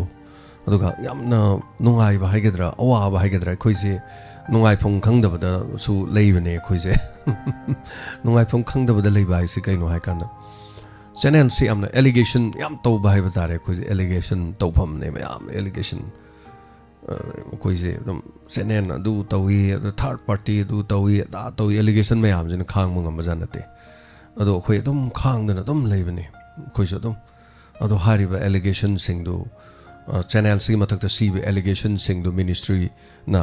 ꯑꯗꯨꯒ ꯌꯥꯝꯅ ꯅꯨꯡꯉꯥꯏꯕ ꯍꯥꯏꯒꯗ꯭ꯔꯥ, ꯑꯋꯥꯕ ꯍꯥꯏꯒꯗ꯭ꯔꯥ, ꯑꯩꯈꯣꯏꯁꯦ ꯅꯨꯡꯉꯥꯏꯐꯝ ꯈꯪꯗꯕꯗꯁꯨ ꯂꯩꯕꯅꯦ ꯑꯩꯈꯣꯏꯁꯦ꯫ ꯅꯨꯡꯉꯥꯏꯐꯝ ꯈꯪꯗꯕꯗ ꯂꯩꯕ ꯍꯥꯏꯁꯤ ꯀꯩꯅꯣ ꯍꯥꯏ ꯀꯥꯟꯗ, ꯆꯦꯅꯦꯜꯁꯤ ꯌꯥꯝꯅ allegation ꯌꯥꯝ ꯇꯧꯕ ꯍꯥꯏꯕ ꯇꯥꯔꯦ꯫ ꯑꯩꯈꯣꯏꯁꯦ allegation ꯇꯧꯐꯝꯅꯦ, ꯃꯌꯥꯝ allegation꯫ ꯑ, ꯑꯩꯈꯣꯏꯁꯦ ꯑꯗꯨꯝ ꯆꯦꯅꯦꯜꯅ ꯑꯗꯨ ꯇꯧꯏ, ꯑꯗ third party ꯑꯗꯨ ꯇꯧꯏ, ꯑꯗꯥ ꯇꯧꯏ, allegation ꯃꯌꯥꯝꯁꯤꯅ ꯈꯥꯡꯕ ꯉꯝꯕꯖꯥꯠ ꯅꯠꯇꯦ꯫ ꯑꯗꯣ ꯑꯩꯈꯣꯏ ꯑꯗꯨꯝ ꯈꯥꯡꯗꯅ ꯑꯗꯨꯝ ꯂꯩꯕꯅꯤ ꯑꯩꯈꯣꯏꯁꯨ ꯑꯗꯨꯝ꯫ ꯑꯗꯣ ꯍꯥꯏꯔꯤꯕ allegationꯁꯤꯡꯗꯨ, ꯑ, ꯆꯦꯅꯦꯜꯁꯤꯒꯤ ꯃꯊꯛꯇ ꯁꯤꯕ allegation ꯁꯤꯡꯗꯨ ministry ꯅ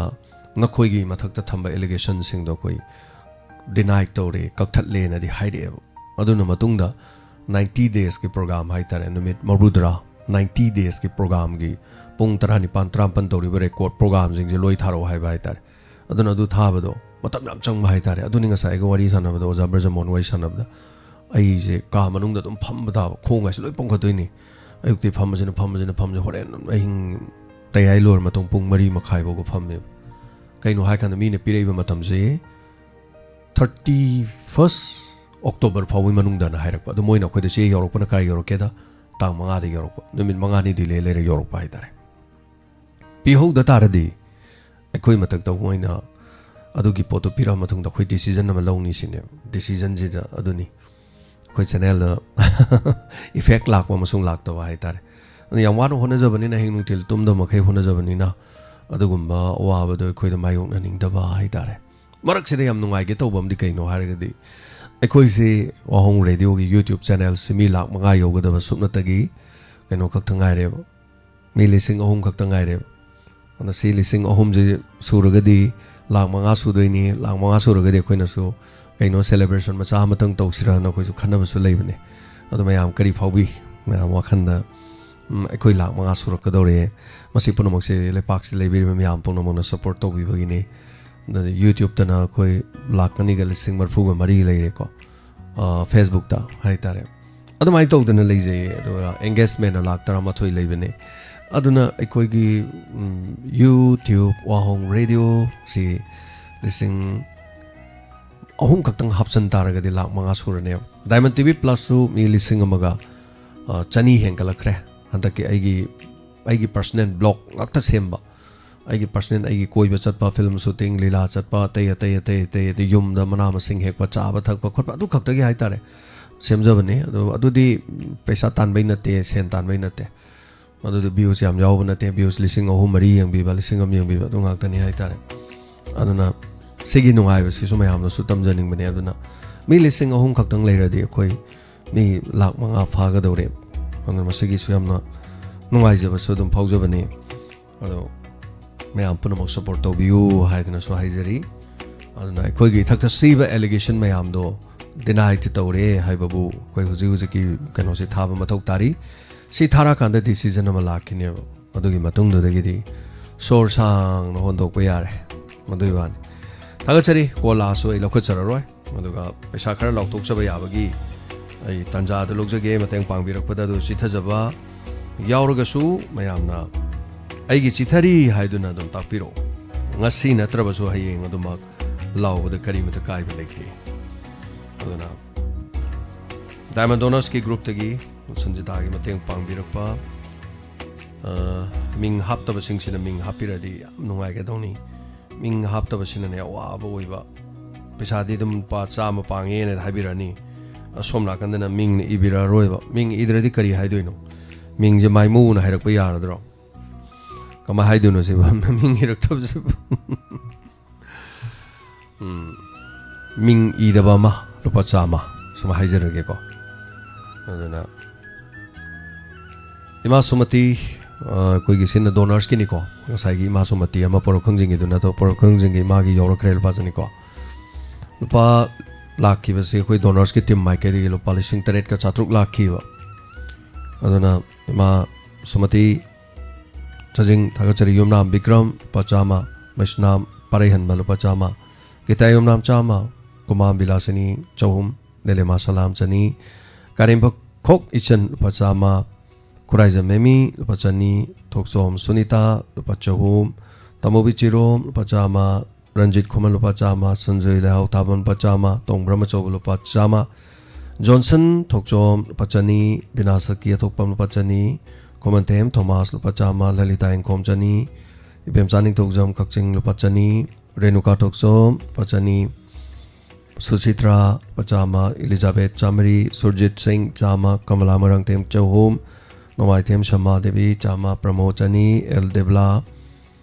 ꯅꯈꯣꯏꯒꯤ ꯃꯊꯛꯇ ꯊꯝꯕ allegation ꯁꯤꯡꯗꯣ ꯑꯩꯈꯣꯏ deny ꯇꯧꯔꯦ, ꯀꯛꯊꯠꯂꯦꯅꯗꯤ ꯍꯥꯏꯔꯛꯑꯦꯕ꯫ ꯑꯗꯨꯅ ꯃꯇꯨꯡꯗ ninety days ꯀꯤ program ꯍꯥꯏꯇꯥꯔꯦ, ꯅꯨꯃꯤꯠ ꯃꯔꯤꯐꯨꯇꯔꯥ, ninety days ꯀꯤ program ꯒꯤ ꯄꯨꯡ ꯇꯔꯥꯅꯤꯄꯥꯟ, ꯇꯔꯥꯃꯥꯄꯟ ꯇꯧꯔꯤꯕ record program ꯁꯤꯡꯁꯦ ꯂꯣꯏ ꯊꯥꯔꯛꯑꯣ ꯍꯥꯏꯕ ꯍꯥꯏꯇꯥꯔꯦ꯫ ꯑꯗꯨꯅ ꯑꯗꯨ ꯊꯥꯕꯗꯣ ꯃꯇꯝ ꯌꯥꯝ ꯆꯪꯕ ꯍꯥꯏꯇꯥꯔꯦ꯫ ꯑꯗꯨꯅꯤ ꯉꯁꯥꯏ ꯑꯩꯒ ꯋꯥꯔꯤ ꯁꯥꯟꯅꯕꯗ, ꯑꯣꯖꯥ ꯕ꯭ꯔꯖꯃꯣꯍꯟ ꯋꯥꯔꯤ ꯁꯥꯟꯅꯕꯗ, ꯑꯩꯁꯦ ꯀꯥ ꯃꯅꯨꯡꯗ ꯑꯗꯨꯝ ꯐꯝꯕ ꯇꯥꯕ, ꯈꯣꯡꯒꯥꯏꯁꯦ ꯂꯣꯏ ꯄꯣꯝꯈꯠꯇꯣꯏꯅꯤ꯫ ꯑꯌꯨꯛꯇꯤ ꯐꯝꯕꯁꯤꯅ, ꯐꯝꯕꯁꯤꯅ, ꯐꯝꯕꯁꯤꯅ, ꯍꯣꯔꯦꯟ ꯑꯍꯤꯡ ꯇꯌꯥꯏ ꯂꯣꯏꯔ ꯃꯇꯨꯡ ꯄꯨꯡ ꯃꯔꯤ ꯃꯈꯥꯏ ꯐꯥꯎꯕ ꯐꯝꯃꯦꯕ꯫ ꯀꯩꯅꯣ ꯍꯥꯏꯀꯥꯟꯗ ꯃꯤꯅ ꯄꯤꯔꯛꯏꯕ ꯃꯇꯝꯁꯦ thirty first October ꯐꯥꯎꯕꯒꯤ ꯃꯅꯨꯡꯗꯅ ꯍꯥꯏꯔꯛꯄ꯫ ꯑꯗꯣ ꯃꯣꯏꯅ ꯑꯩꯈꯣꯏꯗ ꯆꯦ ꯌꯧꯔꯛꯄꯅ ꯀꯥꯏ ꯌꯧꯔꯛꯀꯦꯗ, ꯇꯥꯡ ꯃꯉꯥꯗ ꯌꯧꯔꯛꯄ, ꯅꯨꯃꯤꯠ ꯃꯉꯥꯅꯤ delay ꯂꯩꯔ ꯌꯧꯔꯛꯄ ꯍꯥꯏꯇꯥꯔꯦ꯫ ꯄꯤꯍꯧꯗ ꯇꯥꯔꯗꯤ ꯑꯩꯈꯣꯏ ꯃꯊꯛꯇ ꯃꯣꯏꯅ ꯑꯗꯨꯒꯤ ꯄꯣꯠꯇꯣ ꯄꯤꯔꯛꯑ ꯃꯇꯨꯡꯗ ꯑꯩꯈꯣꯏ decision ꯑꯃ ꯂꯧꯅꯤ ꯁꯤꯅꯦꯕ꯫ Decision ꯁꯤꯗ ꯑꯗꯨꯅꯤ ꯑꯩꯈꯣꯏ ꯆꯦꯅꯦꯜꯗ effect ꯂꯥꯛꯄ ꯑꯃꯁꯨꯡ ꯂꯥꯛꯇꯕ ꯍꯥꯏꯇꯥꯔꯦ꯫ ꯑꯗꯨꯅ ꯌꯥꯝ ꯋꯥꯅ ꯍꯣꯠꯅꯖꯕꯅꯤꯅ, ꯑꯍꯤꯡ ꯅꯨꯡꯊꯤꯜ ꯇꯨꯝꯗꯕ ꯃꯈꯩ ꯍꯣꯠꯅꯖꯕꯅꯤꯅ, ꯑꯗꯨꯒꯨꯝꯕ ꯑꯋꯥꯕꯗꯣ ꯑꯩꯈꯣꯏꯗ ꯃꯥꯌꯣꯛꯅꯅꯤꯡꯗꯕ ꯍꯥꯏꯇꯥꯔꯦ꯫ ꯃꯔꯛꯁꯤꯗ ꯌꯥꯝ ꯅꯨꯡꯉꯥꯏꯒꯦ ꯇꯧꯕ ꯑꯃꯗꯤ ꯀꯩꯅꯣ ꯍꯥꯏꯔꯒꯗꯤ, ꯑꯩꯈꯣꯏꯁꯤ ꯋꯥꯍꯣꯡ ꯔꯦꯗꯤꯑꯣꯒꯤ YouTube ꯆꯦꯅꯦꯜꯁꯤ ꯃꯤ ꯂꯥꯈ ꯃꯉꯥ ꯌꯧꯒꯗꯕ ꯁꯨꯞꯅꯇꯒꯤ ꯀꯩꯅꯣ ꯈꯛꯇ ꯉꯥꯏꯔꯦꯕ, ꯃꯤ ꯂꯤꯁꯤꯡ ꯑꯍꯨꯝ ꯈꯛꯇ ꯉꯥꯏꯔꯦꯕ꯫ ꯑꯗꯨꯅ ꯁꯤ ꯂꯤꯁꯤꯡ ꯑꯍꯨꯝꯁꯤ ꯁꯨꯔꯒꯗꯤ ꯂꯥꯈ ꯃꯉꯥ ꯁꯨꯗꯣꯏꯅꯤ꯫ ꯂꯥꯈ ꯃꯉꯥ ꯁꯨꯔꯒꯗꯤ ꯑꯩꯈꯣꯏꯅꯁꯨ ꯀꯩꯅꯣ celebration ꯃꯆꯥ ꯑꯃꯇꯪ ꯇꯧꯁꯤꯔꯅ ꯑꯩꯈꯣꯏꯁꯨ ꯈꯟꯅꯕꯁꯨ ꯂꯩꯕꯅꯦ꯫ ꯑꯗꯣ ꯃꯌꯥꯝ ꯀꯔꯤ ꯐꯥꯎꯕꯤ? ꯃꯌꯥꯝ ꯋꯥꯈꯜꯗ ꯎꯝ, ꯑꯩꯈꯣꯏ ꯂꯥꯛ ꯃꯉꯥ ꯁꯨꯔꯛꯀꯗꯧꯔꯦ꯫ ꯃꯁꯤ ꯄꯨꯝꯅꯃꯛꯁꯦ ꯂꯩꯄꯥꯛꯁꯤ ꯂꯩꯕꯤꯔꯤꯕ ꯃꯌꯥꯝ ꯄꯨꯝꯅꯃꯛꯅ ꯁꯞꯄꯣꯔꯠ ꯇꯧꯕꯤꯕꯒꯤꯅꯤ꯫ ꯑꯗꯨꯗꯤ YouTube-ꯇꯅ ꯑꯩꯈꯣꯏ ꯂꯥꯛ ꯑꯅꯤꯒ ꯂꯤꯁꯤꯡ ꯃꯔꯤꯐꯨꯒ ꯃꯔꯤ ꯂꯩꯔꯦꯀꯣ꯫ ꯑ, Facebook-ꯇ ꯍꯥꯏꯇꯥꯔꯦ꯫ ꯑꯗꯨꯃꯥꯏꯅ ꯇꯧꯗꯅ ꯂꯩꯖꯩꯌꯦ꯫ ꯑꯗꯨꯒ engagement-ꯅ ꯂꯥꯛ ꯇꯔꯥꯃꯥꯊꯣꯏ ꯂꯩꯕꯅꯦ꯫ ꯑꯗꯨꯅ ꯑꯩꯈꯣꯏꯒꯤ, ꯎꯝ, YouTube, ꯋꯥꯍꯣꯡ Radio-ꯁꯤ ꯂꯤꯁꯤꯡ ꯑꯍꯨꯝ ꯈꯛꯇꯪ ꯍꯥꯞꯆꯤꯟ ꯇꯥꯔꯒꯗꯤ ꯂꯥꯛ ꯃꯉꯥ ꯁꯨꯔꯅꯦꯕ꯫ Diamond T V Plus-ꯁꯨ ꯃꯤ ꯂꯤꯁꯤꯡ ꯑꯃꯒ, ꯑ, ꯆꯅꯤ ꯍꯦꯟꯒꯠꯂꯛꯈ꯭ꯔꯦ ꯍꯟꯗꯛꯀꯤ ꯑꯩꯒꯤ, ꯑꯩꯒꯤ personal blog ꯉꯥꯛꯇ ꯁꯦꯝꯕ꯫ ꯑꯩꯒꯤ personal, ꯑꯩꯒꯤ ꯀꯣꯏꯕ ꯆꯠꯄ, film shooting, ꯂꯤꯂꯥ ꯆꯠꯄ, ꯑꯇꯩ, ꯑꯇꯩ, ꯑꯇꯩ, ꯑꯇꯩ, ꯑꯗꯩ ꯌꯨꯝꯗ ꯃꯅꯥ ꯃꯁꯤꯡ ꯍꯦꯛꯄ, ꯆꯥꯕ ꯊꯛꯄ ꯈꯣꯠꯄ, ꯑꯗꯨ ꯈꯛꯇꯒꯤ ꯍꯥꯏꯇꯥꯔꯦ ꯁꯦꯝꯖꯕꯅꯤ꯫ ꯑꯗꯣ ꯑꯗꯨꯗꯤ ꯄꯩꯁꯥ ꯇꯥꯟꯕꯩ ꯅꯠꯇꯦ, ꯁꯦꯟ ꯇꯥꯟꯕꯩ ꯅꯠꯇꯦ꯫ ꯃꯗꯨꯗ views ꯌꯥꯝ ꯌꯥꯎꯕ ꯅꯠꯇꯦ, views ꯂꯤꯁꯤꯡ ꯑꯍꯨꯝ ꯃꯔꯤ ꯌꯦꯡꯕꯤꯕ, ꯂꯤꯁꯤꯡ ꯑꯃ ꯌꯦꯡꯕꯤꯕ, ꯑꯗꯨ ꯉꯥꯛꯇꯅꯤ ꯍꯥꯏꯇꯥꯔꯦ꯫ ꯑꯗꯨꯅ ꯁꯤꯒꯤ ꯅꯨꯡꯉꯥꯏꯕꯁꯤꯁꯨ ꯃꯌꯥꯝꯗꯁꯨ ꯇꯝꯖꯅꯤꯡꯕꯅꯦ꯫ ꯑꯗꯨꯅ ꯃꯤ ꯂꯤꯁꯤꯡ ꯑꯍꯨꯝ ꯈꯛꯇꯪ ꯂꯩꯔꯗꯤ ꯑꯩꯈꯣꯏ ꯃꯤ ꯂꯥꯛ ꯃꯉꯥ ꯐꯥꯒꯗꯧꯔꯦ꯫ ꯑꯗꯨꯅ ꯃꯁꯤꯒꯤꯁꯨ ꯌꯥꯝꯅ ꯅꯨꯡꯉꯥꯏꯖꯕꯁꯨ ꯑꯗꯨꯝ ꯐꯥꯎꯖꯕꯅꯤ꯫ ꯑꯗꯣ ꯃꯌꯥꯝ ꯄꯨꯝꯅꯃꯛ support ꯇꯧꯕꯤꯌꯨ ꯍꯥꯏꯗꯨꯅꯁꯨ ꯍꯥꯏꯖꯔꯤ꯫ ꯑꯗꯨꯅ ꯑꯩꯈꯣꯏꯒꯤ ꯏꯊꯛꯇ ꯁꯤꯕ allegation ꯃꯌꯥꯝꯗꯣ deny ꯇꯧꯔꯦ ꯍꯥꯏꯕꯕꯨ ꯑꯩꯈꯣꯏ ꯍꯧꯖꯤꯛ ꯍꯧꯖꯤꯛꯀꯤ ꯀꯩꯅꯣꯁꯦ ꯊꯥꯕ ꯃꯊꯧ ꯇꯥꯔꯤ꯫ ꯁꯤ ꯊꯥꯔꯛꯑꯀꯥꯟꯗ decision ꯑꯃ ꯂꯥꯛꯈꯤꯅꯦꯕ꯫ ꯑꯗꯨꯒꯤ ꯃꯇꯨꯡꯗꯨꯗꯒꯤꯗꯤ ꯁꯣꯔ ꯁꯥꯡꯅ ꯍꯣꯟꯗꯣꯛꯄ ꯌꯥꯔꯦ꯫ ꯃꯗꯨꯒꯤ ꯋꯥꯅꯤ꯫ ꯊꯥꯒꯠꯆꯔꯤ꯫ Call ꯂꯥꯛꯑꯁꯨ ꯑꯩ ꯂꯧꯈꯠꯆꯔꯔꯣꯏ꯫ ꯑꯗꯨꯒ ꯄꯩꯁꯥ ꯈꯔ ꯂꯥꯎꯊꯣꯛꯆꯕ ꯌꯥꯕꯒꯤ ꯑꯩ ꯇꯥꯟꯖꯥꯗꯨ ꯂꯧꯖꯒꯦ꯫ ꯃꯇꯦꯡ ꯄꯥꯡꯕꯤꯔꯛꯄꯗ ꯑꯗꯨ ꯆꯤꯊꯖꯕ ꯌꯥꯎꯔꯒꯁꯨ ꯃꯌꯥꯝꯅ ꯑꯩꯒꯤ ꯆꯤꯊꯔꯤ ꯍꯥꯏꯗꯨꯅ ꯑꯗꯨꯝ ꯇꯥꯛꯄꯤꯔꯛꯑꯣ꯫ ꯉꯁꯤ ꯅꯠꯇ꯭ꯔꯕꯁꯨ ꯍꯌꯦꯡ ꯑꯗꯨꯃꯛ ꯂꯥꯎꯕꯗ ꯀꯔꯤꯃꯇ ꯀꯥꯏꯕ ꯂꯩꯇꯦ꯫ ꯑꯗꯨꯅ Diamond Donors-ꯀꯤ group-ꯇꯒꯤ ꯁꯟꯖꯤꯇꯥꯒꯤ ꯃꯇꯦꯡ ꯄꯥꯡꯕꯤꯔꯛꯄ, ꯑ, ꯃꯤꯡ ꯍꯥꯞꯇꯕꯁꯤꯡꯁꯤꯅ ꯃꯤꯡ ꯍꯥꯞꯄꯤꯔꯗꯤ ꯌꯥꯝ ꯅꯨꯡꯉꯥꯏꯒꯗꯧꯅꯤ꯫ ꯃꯤꯡ ꯍꯥꯞꯇꯕꯁꯤꯅꯅꯦ ꯑꯋꯥꯕ ꯑꯣꯏꯕ꯫ ꯄꯩꯁꯥꯗꯤ ꯑꯗꯨꯝ ꯂꯨꯄꯥ ꯆꯥꯝꯃ ꯄꯥꯡꯉꯦꯅ ꯍꯥꯏꯕꯤꯔꯛꯑꯅꯤ, ꯑꯁꯣꯝ ꯅꯥꯀꯟꯗꯅ ꯃꯤꯡꯅ ꯏꯕꯤꯔꯛꯑꯔꯣꯏꯕ꯫ ꯃꯤꯡ ꯏꯗ꯭ꯔꯗꯤ ꯀꯔꯤ ꯍꯥꯏꯗꯣꯏꯅꯣ? ꯃꯤꯡꯁꯦ ꯃꯥꯏꯃꯨꯅ ꯍꯥꯏꯔꯛꯄ ꯌꯥꯔꯗ꯭ꯔꯣ? ꯀꯃꯥꯏꯅ ꯍꯥꯏꯗꯣꯏꯅꯣ ꯁꯤꯕꯨ? ꯃꯤꯡ ꯏꯔꯛꯇꯕꯁꯤꯕꯨ꯫ ꯎꯝ, ꯃꯤꯡ ꯏꯗꯕ ꯑꯃ ꯂꯨꯄꯥ ꯆꯥꯝꯃ, ꯁꯨꯃꯥꯏꯅ ꯍꯥꯏꯖꯔꯒꯦꯀꯣ꯫ ꯑꯗꯨꯅ ꯏꯃꯥ ꯁꯨꯃꯇꯤ, ꯑ, ꯑꯩꯈꯣꯏꯒꯤ ꯁꯤꯅ donors-ꯀꯤꯅꯤꯀꯣ꯫ ꯉꯁꯥꯏꯒꯤ ꯏꯃꯥ ꯁꯨꯃꯇꯤ ꯑꯃ ꯄꯣꯔꯛ ꯈꯪꯖꯤꯡꯒꯤꯗꯨ ꯅꯠꯇꯕ, ꯄꯣꯔꯛ ꯈꯪꯖꯤꯡꯒꯤ ꯏꯃꯥꯒꯤ ꯌꯧꯔꯛꯈ꯭ꯔꯦ ꯂꯨꯄꯥ ꯆꯅꯤꯀꯣ꯫ ꯂꯨꯄꯥ ꯂꯥꯛꯈꯤꯕꯁꯦ ꯑꯩꯈꯣꯏ donors-ꯀꯤ team ꯃꯥꯏꯀꯩꯗꯒꯤ ꯂꯨꯄꯥ ꯂꯤꯁꯤꯡ ꯇꯔꯦꯠꯀ ꯆꯥꯇ꯭ꯔꯨꯛ ꯂꯥꯛꯈꯤꯕ꯫ ꯑꯗꯨꯅ ꯏꯃꯥ ꯁꯨꯃꯇꯤ, ꯆꯥꯖꯤꯡ ꯊꯥꯒꯠꯆꯔꯤ꯫ ꯌꯨꯝꯅꯥꯝ ꯕꯤꯀ꯭ꯔꯝ, ꯂꯨꯄꯥ ꯆꯥꯝꯃ꯫ ꯃꯩꯁꯅꯥꯝ ꯄꯥꯔꯩꯍꯟꯕ, ꯂꯨꯄꯥ ꯆꯥꯝꯃ꯫ ꯒꯤꯇꯥ ꯌꯨꯝꯅꯥꯝ, ꯆꯥꯝꯃ꯫ ꯀꯨꯃꯥꯝ ꯕꯤꯂꯥꯁꯤꯅꯤ, ꯆꯍꯨꯝ꯫ ꯂꯦꯂꯦꯃꯥ ꯁꯂꯥꯝ, ꯆꯅꯤ꯫ ꯀꯥꯔꯦꯝꯕ ꯈꯣꯛ ꯏꯆꯟ, ꯂꯨꯄꯥ ꯆꯥꯝꯃ꯫ ꯈꯨꯔꯥꯏꯖꯝ ꯃꯦꯃꯤ, ꯂꯨꯄꯥ ꯆꯅꯤ꯫ ꯊꯣꯛꯆꯣꯝ ꯁꯨꯅꯤꯇꯥ, ꯂꯨꯄꯥ ꯆꯍꯨꯝ꯫ ꯇꯥꯃꯣꯕꯤ ꯆꯤꯔꯣꯝ, ꯂꯨꯄꯥ ꯆꯥꯝꯃ꯫ ꯔꯟꯖꯤꯠ ꯈꯨꯃꯟ, ꯂꯨꯄꯥ ꯆꯥꯝꯃ꯫ ꯁꯟꯖꯣꯏ ꯂꯩꯍꯥꯎ ꯊꯥꯕꯝ, ꯂꯨꯄꯥ ꯆꯥꯝꯃ꯫ ꯇꯣꯡꯕ꯭ꯔꯝ ꯑꯆꯧꯕ, ꯂꯨꯄꯥ ꯆꯥꯝꯃ꯫ ꯖꯣꯟꯁꯟ ꯊꯣꯛꯆꯣꯝ, ꯂꯨꯄꯥ ꯆꯅꯤ꯫ ꯕꯤꯅꯥꯁꯀꯤ ꯑꯊꯣꯛꯄꯝ, ꯂꯨꯄꯥ ꯆꯅꯤ꯫ ꯈꯨꯃꯟꯊꯦꯝ ꯊꯣꯃꯥꯁ, ꯂꯨꯄꯥ ꯆꯥꯝꯃ꯫ ꯂꯂꯤꯇꯥ ꯏꯪꯈꯣꯝ, ꯆꯅꯤ꯫ ꯏꯕꯦꯝꯆꯥ ꯅꯤꯡꯊꯧꯖꯝ, ꯀꯛꯆꯤꯡ, ꯂꯨꯄꯥ ꯆꯅꯤ꯫ ꯔꯦꯅꯨꯀꯥ ꯊꯣꯛꯆꯣꯝ, ꯂꯨꯄꯥ ꯆꯅꯤ꯫ ꯁꯨꯁꯤꯇ꯭ꯔꯥ, ꯂꯨꯄꯥ ꯆꯥꯝꯃ꯫ ꯏꯂꯤꯖꯥꯕꯦꯠ, ꯆꯥꯝꯃꯔꯤ꯫ ꯁꯨꯔꯖꯤꯠ ꯁꯤꯡ, ꯆꯥꯝꯃ꯫ ꯀꯃꯂꯥ ꯃꯔꯥꯡꯊꯦꯝ, ꯆꯍꯨꯝ꯫ ꯅꯣꯡꯃꯥꯏꯊꯦꯝ ꯁꯃꯥ ꯗꯦꯕꯤ, ꯆꯥꯝꯃ꯫ ꯄ꯭ꯔꯃꯣꯗ, ꯆꯅꯤ꯫ ꯑꯦꯜ ꯗꯦꯕꯂꯥ,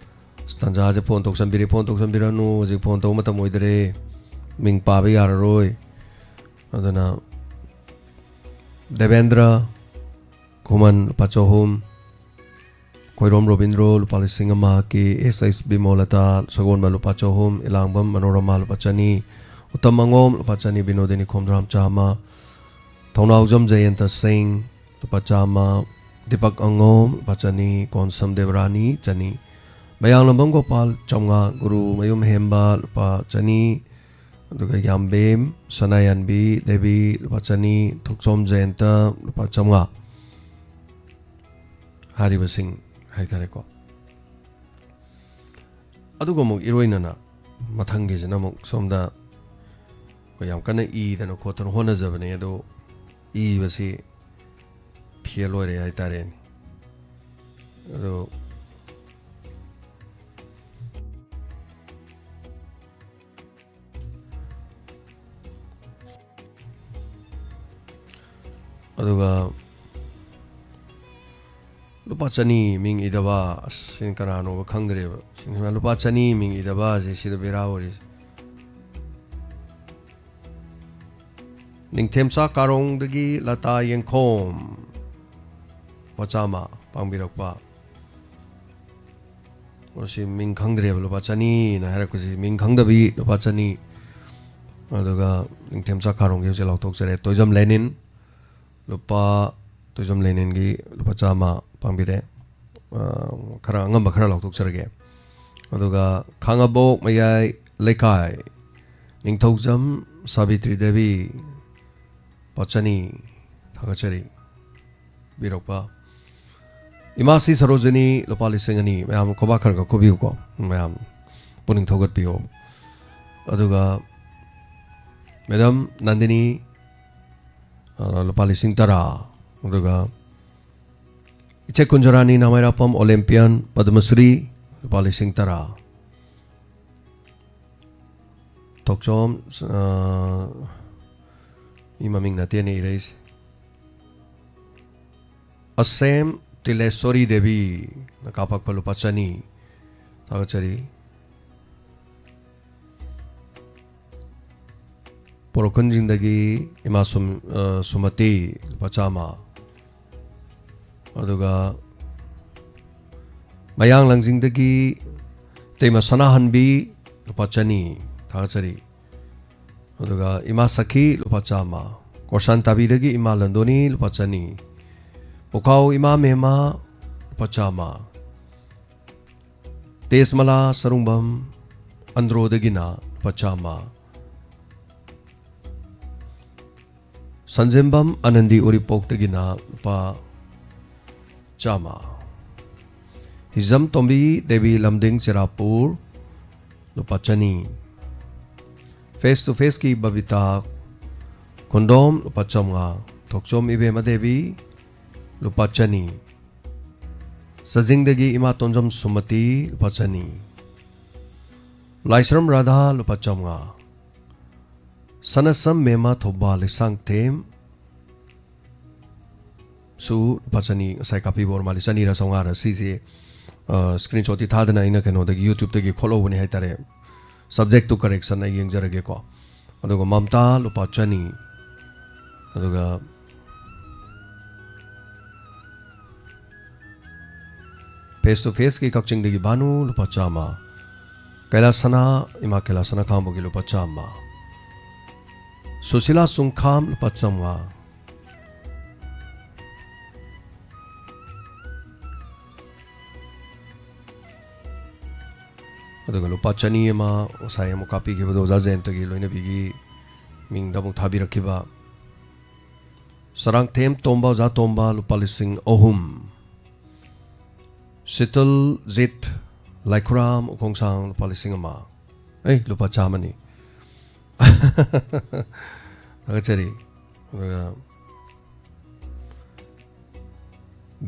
ꯇꯥꯟꯖꯥꯁꯦ ꯐꯣꯟ ꯇꯧꯁꯟꯕꯤꯔꯦ, ꯐꯣꯟ ꯇꯧꯁꯟꯕꯤꯔꯅꯨ, ꯍꯧꯖꯤꯛ ꯐꯣꯟ ꯇꯧꯕ ꯃꯇꯝ ꯑꯣꯏꯗꯔꯦ, ꯃꯤꯡ ꯄꯥꯕ ꯌꯥꯔꯔꯣꯏ꯫ ꯑꯗꯨꯅ ꯗꯦꯕꯦꯟꯗ꯭ꯔ ꯈꯨꯃꯟ, ꯂꯨꯄꯥ ꯆꯍꯨꯝ꯫ ꯈꯣꯏꯔꯣꯝ ꯔꯣꯕꯤꯟꯗ꯭ꯔꯣ, ꯂꯨꯄꯥ ꯂꯤꯁꯤꯡ ꯑꯃ꯫ ꯀꯦ ꯑꯦꯁ ꯑꯩꯁ ꯕꯤꯃꯣꯂꯇꯥ ꯁꯒꯣꯜꯕꯟ, ꯂꯨꯄꯥ ꯆꯍꯨꯝ꯫ ꯏꯂꯥꯡꯕꯝ ꯃꯅꯣꯔꯃꯥ, ꯂꯨꯄꯥ ꯆꯅꯤ꯫ ꯎꯇꯝ ꯑꯉꯣꯝ, ꯂꯨꯄꯥ ꯆꯅꯤ꯫ ꯕꯤꯅꯣꯗꯤꯅꯤ ꯈꯣꯝꯗ꯭ꯔꯥꯝ, ꯆꯥꯝꯃ꯫ ꯊꯧꯅꯥꯎꯖꯝ ꯖꯌꯟꯇ ꯁꯤꯡ, ꯂꯨꯄꯥ ꯆꯥꯝꯃ꯫ ꯗꯤꯄꯛ ꯑꯉꯣꯝ, ꯂꯨꯄꯥ ꯆꯅꯤ꯫ ꯀꯣꯟꯁꯝ ꯗꯦꯕꯔꯥꯅꯤ, ꯆꯅꯤ꯫ ꯃꯌꯥꯡꯂꯝꯕꯝ ꯒꯣꯄꯥꯜ, ꯆꯥꯝꯃꯉꯥ꯫ ꯒꯨꯔꯨꯃꯌꯨꯝ ꯍꯦꯝꯕ, ꯂꯨꯄꯥ ꯆꯅꯤ꯫ ꯑꯗꯨꯒ ꯌꯥꯝꯕꯦꯝ ꯁꯅꯥꯌꯥꯟꯕꯤ ꯗꯦꯕꯤ, ꯂꯨꯄꯥ ꯆꯅꯤ꯫ ꯊꯣꯛꯆꯣꯝ ꯖꯌꯟꯇ, ꯂꯨꯄꯥ ꯆꯥꯝꯃꯉꯥ꯫ ꯍꯥꯏꯔꯤꯕꯁꯤꯡ ꯍꯥꯏꯇꯥꯔꯦꯀꯣ꯫ ꯑꯗꯨꯒ ꯑꯃꯨꯛ ꯏꯔꯣꯏꯅꯅ ꯃꯊꯪꯒꯤꯁꯤꯅ ꯑꯃꯨꯛ ꯁꯣꯝꯗ ꯑꯩꯈꯣꯏ ꯌꯥꯝ ꯀꯟꯅ ꯏꯗꯅ ꯈꯣꯠꯇꯅ ꯍꯣꯠꯅꯖꯕꯅꯦ, ꯑꯗꯣ ꯏꯕꯁꯤ ꯐꯦꯜ ꯑꯣꯏꯔꯦ ꯍꯥꯏꯇꯥꯔꯦꯅꯦ꯫ ꯑꯗꯣ ꯑꯗꯨꯒ ꯂꯨꯄꯥ ꯆꯅꯤ ꯃꯤꯡ ꯏꯗꯕ, ꯑꯁ, ꯁꯤꯅ ꯀꯅꯥꯅꯣꯕ ꯈꯪꯗ꯭ꯔꯦꯕ꯫ ꯁꯤꯅ ꯂꯨꯄꯥ ꯆꯅꯤ ꯃꯤꯡ ꯏꯗꯕ ꯑꯁꯤ ꯁꯤꯗ ꯕꯦꯔꯥ ꯑꯣꯏꯔꯤꯁꯦ꯫ ꯅꯤꯡꯊꯦꯝꯆꯥ ꯀꯥꯔꯣꯡꯗꯒꯤ ꯂꯇꯥ ꯌꯦꯡꯈꯣꯝ, ꯂꯨꯄꯥ ꯆꯥꯝꯃ ꯄꯥꯡꯕꯤꯔꯛꯄ꯫ ꯃꯁꯤ ꯃꯤꯡ ꯈꯪꯗ꯭ꯔꯦꯕ, ꯂꯨꯄꯥ ꯆꯅꯤꯅ ꯍꯥꯏꯔꯛꯄꯁꯤ ꯃꯤꯡ ꯈꯪꯗꯕꯤ, ꯂꯨꯄꯥ ꯆꯅꯤ꯫ ꯑꯗꯨꯒ ꯅꯤꯡꯊꯦꯝꯆꯥ ꯀꯥꯔꯣꯡꯒꯤ ꯍꯧꯖꯤꯛ ꯂꯥꯎꯊꯣꯛꯆꯔꯦ꯫ ꯇꯣꯏꯖꯝ ꯂꯦꯅꯤꯟ, ꯂꯨꯄꯥ, ꯇꯣꯏꯖꯝ ꯂꯦꯅꯤꯟꯒꯤ ꯂꯨꯄꯥ ꯆꯥꯝꯃ꯫ ꯄꯥꯡꯕꯤꯔꯦ꯫ ꯑ, ꯈꯔ ꯑꯉꯝꯕ ꯈꯔ ꯂꯥꯎꯊꯣꯛꯆꯔꯒꯦ꯫ ꯑꯗꯨꯒ ꯈꯥꯉꯕꯣꯛ ꯃꯌꯥꯏ ꯂꯩꯀꯥꯏ ꯅꯤꯡꯊꯧꯖꯝ ꯁꯥꯕꯤꯇ꯭ꯔꯤ ꯗꯦꯕꯤ ꯂꯨꯄꯥ ꯆꯅꯤ ꯊꯥꯒꯠꯆꯔꯤ꯫ ꯄꯤꯕꯤꯔꯛꯄ ꯏꯃꯥꯁꯤ ꯁꯔꯣꯖꯤꯅꯤ ꯂꯨꯄꯥ ꯂꯤꯁꯤꯡ ꯑꯅꯤ꯫ ꯃꯌꯥꯝ ꯈꯨꯕꯥꯛ ꯈꯔ ꯈꯔ ꯈꯨꯕꯤꯌꯨꯀꯣ, ꯃꯌꯥꯝ ꯄꯨꯛꯅꯤꯡ ꯊꯧꯒꯠꯄꯤꯌꯣ꯫ ꯑꯗꯨꯒ ꯃꯦꯗꯥꯝ ꯅꯟꯗꯤꯅꯤ, ꯑ, ꯂꯨꯄꯥ ꯂꯤꯁꯤꯡ ꯇꯔꯥ꯫ ꯑꯗꯨꯒ ꯏꯆꯦ ꯀꯨꯟꯖꯔꯥꯅꯤ ꯅꯥꯃꯩꯔꯥꯛꯄꯝ ꯑꯣꯂꯦꯝꯄꯤꯌꯟ ꯄꯗꯃꯁ꯭ꯔꯤ ꯂꯨꯄꯥ ꯂꯤꯁꯤꯡ ꯇꯔꯥ꯫ ꯊꯣꯛꯆꯣꯝ, ꯑ, ꯃꯤ ꯃꯃꯤꯡ ꯅꯠꯇꯦꯅꯦ ꯏꯔꯩꯁꯦ꯫ ꯑꯁꯦꯝ ꯇꯤꯂꯦꯁꯣꯔꯤ ꯗꯦꯕꯤꯅ ꯀꯥꯞꯄꯛꯄ ꯂꯨꯄꯥ ꯆꯅꯤ ꯊꯥꯒꯠꯆꯔꯤ꯫ ꯄꯣꯔꯣꯛꯈꯣꯟꯖꯤꯡꯗꯒꯤ ꯏꯃꯥ ꯁꯨꯝ-, ꯑ, ꯁꯨꯃꯇꯤ ꯂꯨꯄꯥ ꯆꯥꯝꯃ꯫ ꯑꯗꯨꯒ ꯃꯌꯥꯡ ꯂꯪꯖꯤꯡꯗꯒꯤ ꯏꯇꯩꯃ ꯁꯅꯥꯍꯟꯕꯤ ꯂꯨꯄꯥ ꯆꯅꯤ ꯊꯥꯒꯠꯆꯔꯤ꯫ ꯑꯗꯨꯒ ꯏꯃꯥ ꯁꯈꯤ ꯂꯨꯄꯥ ꯆꯥꯝꯃ꯫ ꯀꯣꯔꯁꯥꯟ ꯇꯥꯕꯤꯗꯒꯤ ꯏꯃꯥ ꯂꯟꯗꯣꯅꯤ ꯂꯨꯄꯥ ꯆꯅꯤ꯫ ꯄꯨꯈꯥꯎ ꯏꯃꯥ ꯃꯦꯃꯥ ꯂꯨꯄꯥ ꯆꯥꯝꯃ꯫ ꯇꯦꯖꯃꯂꯥ ꯁꯔꯨꯡꯕꯝ ꯑꯟꯗ꯭ꯔꯣꯗꯒꯤꯅ ꯂꯨꯄꯥ ꯆꯥꯝꯃ꯫ ꯁꯟꯖꯦꯝꯕꯝ ꯑꯅꯟꯗꯤ ꯎꯔꯤꯄꯣꯛꯇꯒꯤꯅ ꯂꯨꯄꯥ ꯆꯥꯝꯃ꯫ ꯍꯤꯖꯝ ꯇꯣꯝꯕꯤ ꯗꯦꯕꯤ ꯂꯝꯗꯤꯡ ꯆꯦꯔꯥꯄꯨꯔ ꯂꯨꯄꯥ ꯆꯅꯤ꯫ Face to Faceꯀꯤ ꯕꯕꯤꯇꯥ ꯈꯣꯟꯗꯣꯝ ꯂꯨꯄꯥ ꯆꯥꯝꯃꯉꯥ꯫ ꯊꯣꯛꯆꯣꯝ ꯏꯕꯦꯝꯃ ꯗꯦꯕꯤ ꯂꯨꯄꯥ ꯆꯅꯤ꯫ ꯆꯥꯖꯤꯡꯗꯒꯤ ꯏꯃꯥ ꯇꯣꯟꯖꯝ ꯁꯨꯃꯇꯤ ꯂꯨꯄꯥ ꯆꯅꯤ꯫ ꯂꯥꯏꯁ꯭ꯔꯝ ꯔꯥꯙꯥ ꯂꯨꯄꯥ ꯆꯥꯝꯃꯉꯥ꯫ ꯁꯅꯁꯝ ꯃꯦꯃꯥ ꯊꯧꯕꯥꯜ ꯂꯩꯁꯥꯡꯊꯦꯝ ꯁꯨ ꯂꯨꯄꯥ ꯆꯅꯤ ꯉꯁꯥꯏ ꯀꯥꯞꯄꯤꯕ ꯑꯣꯏꯔ ꯃꯥꯜꯂꯦ, ꯆꯅꯤꯔ ꯆꯥꯝꯃꯉꯥꯔ ꯁꯤꯁꯦ, ꯑ, screenshotꯇꯤ ꯊꯥꯗꯅ ꯑꯩꯅ ꯀꯩꯅꯣꯗꯒꯤ YouTubeꯇꯒꯤ ꯈꯣꯠꯍꯧꯕꯅꯦ ꯍꯥꯏꯇꯥꯔꯦ꯫ Subject to correction ꯑꯩ ꯌꯦꯡꯖꯔꯒꯦꯀꯣ꯫ ꯑꯗꯨꯒ ꯃꯝꯇꯥ ꯂꯨꯄꯥ ꯆꯅꯤ꯫ ꯑꯗꯨꯒ Face to Faceꯀꯤ ꯀꯛꯆꯤꯡꯗꯒꯤ ꯚꯥꯅꯨ ꯂꯨꯄꯥ ꯆꯥꯝꯃ꯫ ꯀꯩꯂꯥꯁꯅꯥ, ꯏꯃꯥ ꯀꯩꯂꯥꯁꯅꯥ ꯈꯥꯡꯕꯒꯤ ꯂꯨꯄꯥ ꯆꯥꯝꯃ꯫ ꯁꯨꯁꯤꯂꯥ ꯆꯨꯡꯈꯥꯝ ꯂꯨꯄꯥ ꯆꯥꯝꯃꯉꯥ꯫ ꯑꯗꯨꯒ ꯂꯨꯄꯥ ꯆꯅꯤ ꯑꯃ ꯉꯁꯥꯏ ꯑꯃꯨꯛ ꯀꯥꯞꯄꯤꯈꯤꯕꯗꯣ ꯑꯣꯖꯥ ꯖꯌꯟꯇꯒꯤ ꯂꯣꯏꯅꯕꯤꯒꯤ ꯃꯤꯡꯗ ꯑꯃꯨꯛ ꯊꯥꯕꯤꯔꯛꯈꯤꯕ꯫ ꯆꯔꯥꯡꯊꯦꯝ ꯇꯣꯝꯕ, ꯑꯣꯖꯥ ꯇꯣꯝꯕ, ꯂꯨꯄꯥ ꯂꯤꯁꯤꯡ ꯑꯍꯨꯝ꯫ ꯁꯤꯇꯜꯖꯤꯠ ꯂꯥꯏꯈꯨꯔꯥꯝ ꯎꯈꯣꯡꯁꯥꯡ, ꯂꯨꯄꯥ ꯂꯤꯁꯤꯡ ꯑꯃ꯫ ꯑꯩ, ꯂꯨꯄꯥ ꯆꯥꯝꯃꯅꯤ꯫ ꯊꯥꯒꯠꯆꯔꯤ꯫ ꯑꯗꯨꯒ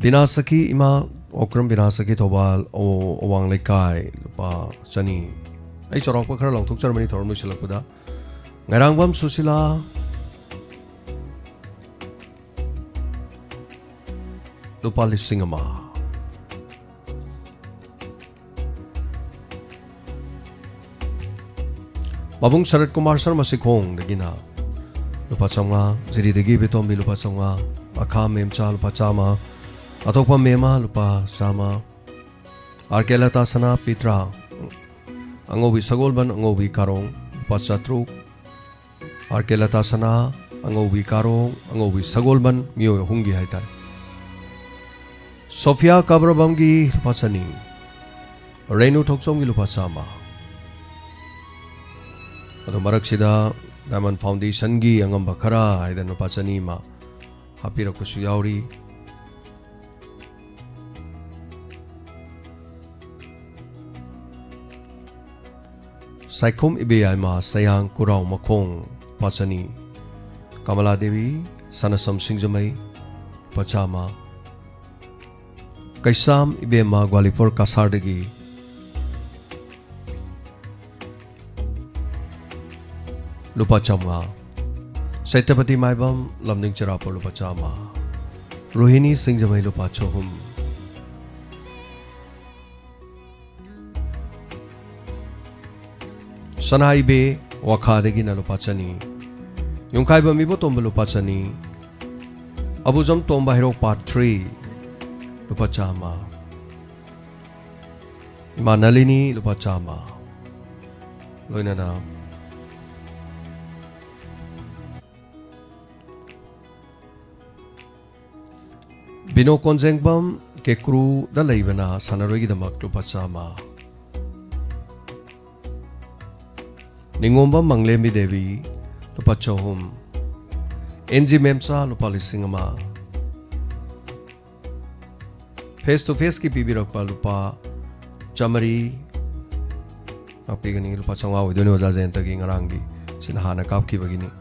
ꯕꯤꯅꯥꯁꯀꯤ ꯏꯃꯥ, ꯑꯣꯀ꯭ꯔꯝ ꯕꯤꯅꯥꯁꯀꯤ ꯊꯧꯕꯥꯜ, ꯑꯣ, ꯑꯋꯥꯡ ꯂꯩꯀꯥꯏ, ꯂꯨꯄꯥ ꯆꯅꯤ꯫ ꯑꯩ ꯆꯥꯎꯔꯥꯛꯄ ꯈꯔ ꯂꯥꯎꯊꯣꯛꯆꯔꯝꯕꯅꯤ ꯊꯧꯔꯝ ꯂꯣꯏꯁꯤꯜꯂꯛꯄꯗ꯫ ꯉꯥꯏꯔꯥꯡꯕꯝ ꯁꯨꯁꯤꯂꯥ, ꯂꯨꯄꯥ ꯂꯤꯁꯤꯡ ꯑꯃ꯫ ꯃꯕꯨꯡ ꯁꯔꯠ ꯀꯨꯃꯥꯔ ꯁꯔꯃ ꯁꯤꯈꯣꯡꯗꯒꯤꯅ ꯂꯨꯄꯥ ꯆꯥꯝꯃꯉꯥ, ꯖꯤꯔꯤꯗꯒꯤ ꯕꯤꯇꯣꯝꯕꯤ ꯂꯨꯄꯥ ꯆꯥꯝꯃꯉꯥ, ꯑꯈꯥ ꯃꯦꯝꯆꯥ ꯂꯨꯄꯥ ꯆꯥꯝꯃ, ꯑꯇꯣꯞꯄ ꯃꯦꯝꯃ ꯂꯨꯄꯥ ꯆꯥꯝꯃ, ꯑꯥꯔ ꯀꯦ ꯂꯇꯥ ꯁꯅꯥ ꯄꯤꯇ꯭ꯔꯥ ꯑꯉꯧꯕꯤ ꯁꯒꯣꯜꯕꯟ ꯑꯉꯧꯕꯤ ꯀꯥꯔꯣꯡ ꯂꯨꯄꯥ ꯆꯥꯇ꯭ꯔꯨꯛ, ꯑꯥꯔ ꯀꯦ ꯂꯇꯥ ꯁꯅꯥ, ꯑꯉꯧꯕꯤ ꯀꯥꯔꯣꯡ, ꯑꯉꯧꯕꯤ ꯁꯒꯣꯜꯕꯟ, ꯃꯤꯑꯣꯏ ꯑꯍꯨꯝꯒꯤ ꯍꯥꯏꯇꯥꯔꯦ꯫ ꯁꯣꯐꯤꯌꯥ ꯀꯕ꯭ꯔꯕꯝꯒꯤ ꯂꯨꯄꯥ ꯆꯅꯤ, ꯔꯦꯅꯨ ꯊꯣꯛꯆꯣꯝꯒꯤ ꯂꯨꯄꯥ ꯆꯥꯝꯃ꯫ ꯑꯗꯣ ꯃꯔꯛꯁꯤꯗ Diamond Foundationꯒꯤ ꯑꯉꯝꯕ ꯈꯔ ꯍꯥꯏꯗꯅ ꯂꯨꯄꯥ ꯆꯅꯤ ꯑꯃ ꯍꯥꯞꯄꯤꯔꯛꯄꯁꯨ ꯌꯥꯎꯔꯤ꯫ ꯁꯥꯏꯈꯣꯝ ꯏꯕꯦꯌꯥꯏꯃ ꯁꯌꯥꯡ ꯀꯨꯔꯥꯎ ꯃꯈꯣꯡ ꯂꯨꯄꯥ ꯆꯅꯤ꯫ ꯀꯃꯂꯥ ꯗꯦꯕꯤ ꯁꯅꯥꯁꯝ ꯁꯤꯡꯖꯃꯩ ꯂꯨꯄꯥ ꯆꯥꯝꯃ꯫ ꯀꯩꯁꯥꯝ ꯏꯕꯦꯝꯃ ꯒ꯭ꯋꯥꯂꯤꯄꯨꯔ ꯀꯁꯥꯔꯗꯒꯤ ꯂꯨꯄꯥ ꯆꯥꯝꯃꯉꯥ꯫ ꯁꯦꯇꯄꯇꯤ ꯃꯥꯏꯕꯝ ꯂꯝꯗꯤꯡ ꯆꯔꯥꯄꯨꯔ ꯂꯨꯄꯥ ꯆꯥꯝꯃ꯫ ꯔꯣꯍꯤꯅꯤ ꯁꯤꯡꯖꯃꯩ ꯂꯨꯄꯥ ꯆꯍꯨꯝ꯫ ꯁꯅꯥꯏꯕꯦ ꯋꯥꯈꯥꯗꯒꯤꯅ ꯂꯨꯄꯥ ꯆꯅꯤ꯫ ꯌꯨꯝꯈꯥꯏꯕꯝ ꯏꯕꯣꯇꯣꯝꯕ ꯂꯨꯄꯥ ꯆꯅꯤ꯫ ꯑꯕꯨꯖꯝ ꯇꯣꯝꯕ ꯍꯩꯔꯣꯛ ꯄꯥꯔꯠ ꯊ꯭ꯔꯤ ꯂꯨꯄꯥ ꯆꯥꯝꯃ꯫ ꯏꯃꯥ ꯅꯂꯤꯅꯤ ꯂꯨꯄꯥ ꯆꯥꯝꯃ꯫ ꯂꯣꯏꯅꯅ ꯕꯤꯅꯣ ꯀꯣꯟꯖꯦꯡꯕꯝ ꯀꯦꯀ꯭ꯔꯨꯗ ꯂꯩꯕꯅ ꯁꯥꯟꯅꯔꯣꯏꯒꯤꯗꯃꯛ ꯂꯨꯄꯥ ꯆꯥꯝꯃ꯫ ꯅꯤꯉꯣꯝꯕꯝ ꯃꯪꯂꯦꯝꯕꯤ ꯗꯦꯕꯤ, ꯂꯨꯄꯥ ꯆꯍꯨꯝ꯫ ꯑꯦꯟ ꯖꯤ ꯃꯦꯝꯆꯥ, ꯂꯨꯄꯥ ꯂꯤꯁꯤꯡ ꯑꯃ꯫ Face to Faceꯀꯤ ꯄꯤꯕꯤꯔꯛꯄ ꯂꯨꯄꯥ ꯆꯥꯃꯔꯤ ꯉꯥꯛꯄꯤꯒꯅꯤ꯫ ꯂꯨꯄꯥ ꯆꯥꯝꯃꯉꯥ ꯑꯣꯏꯗꯣꯏꯅꯤ ꯑꯣꯖꯥ ꯖꯌꯟꯇꯒꯤ ꯉꯔꯥꯡꯒꯤ, ꯁꯤꯅ ꯍꯥꯟꯅ ꯀꯥꯞꯈꯤꯕꯒꯤꯅꯤ꯫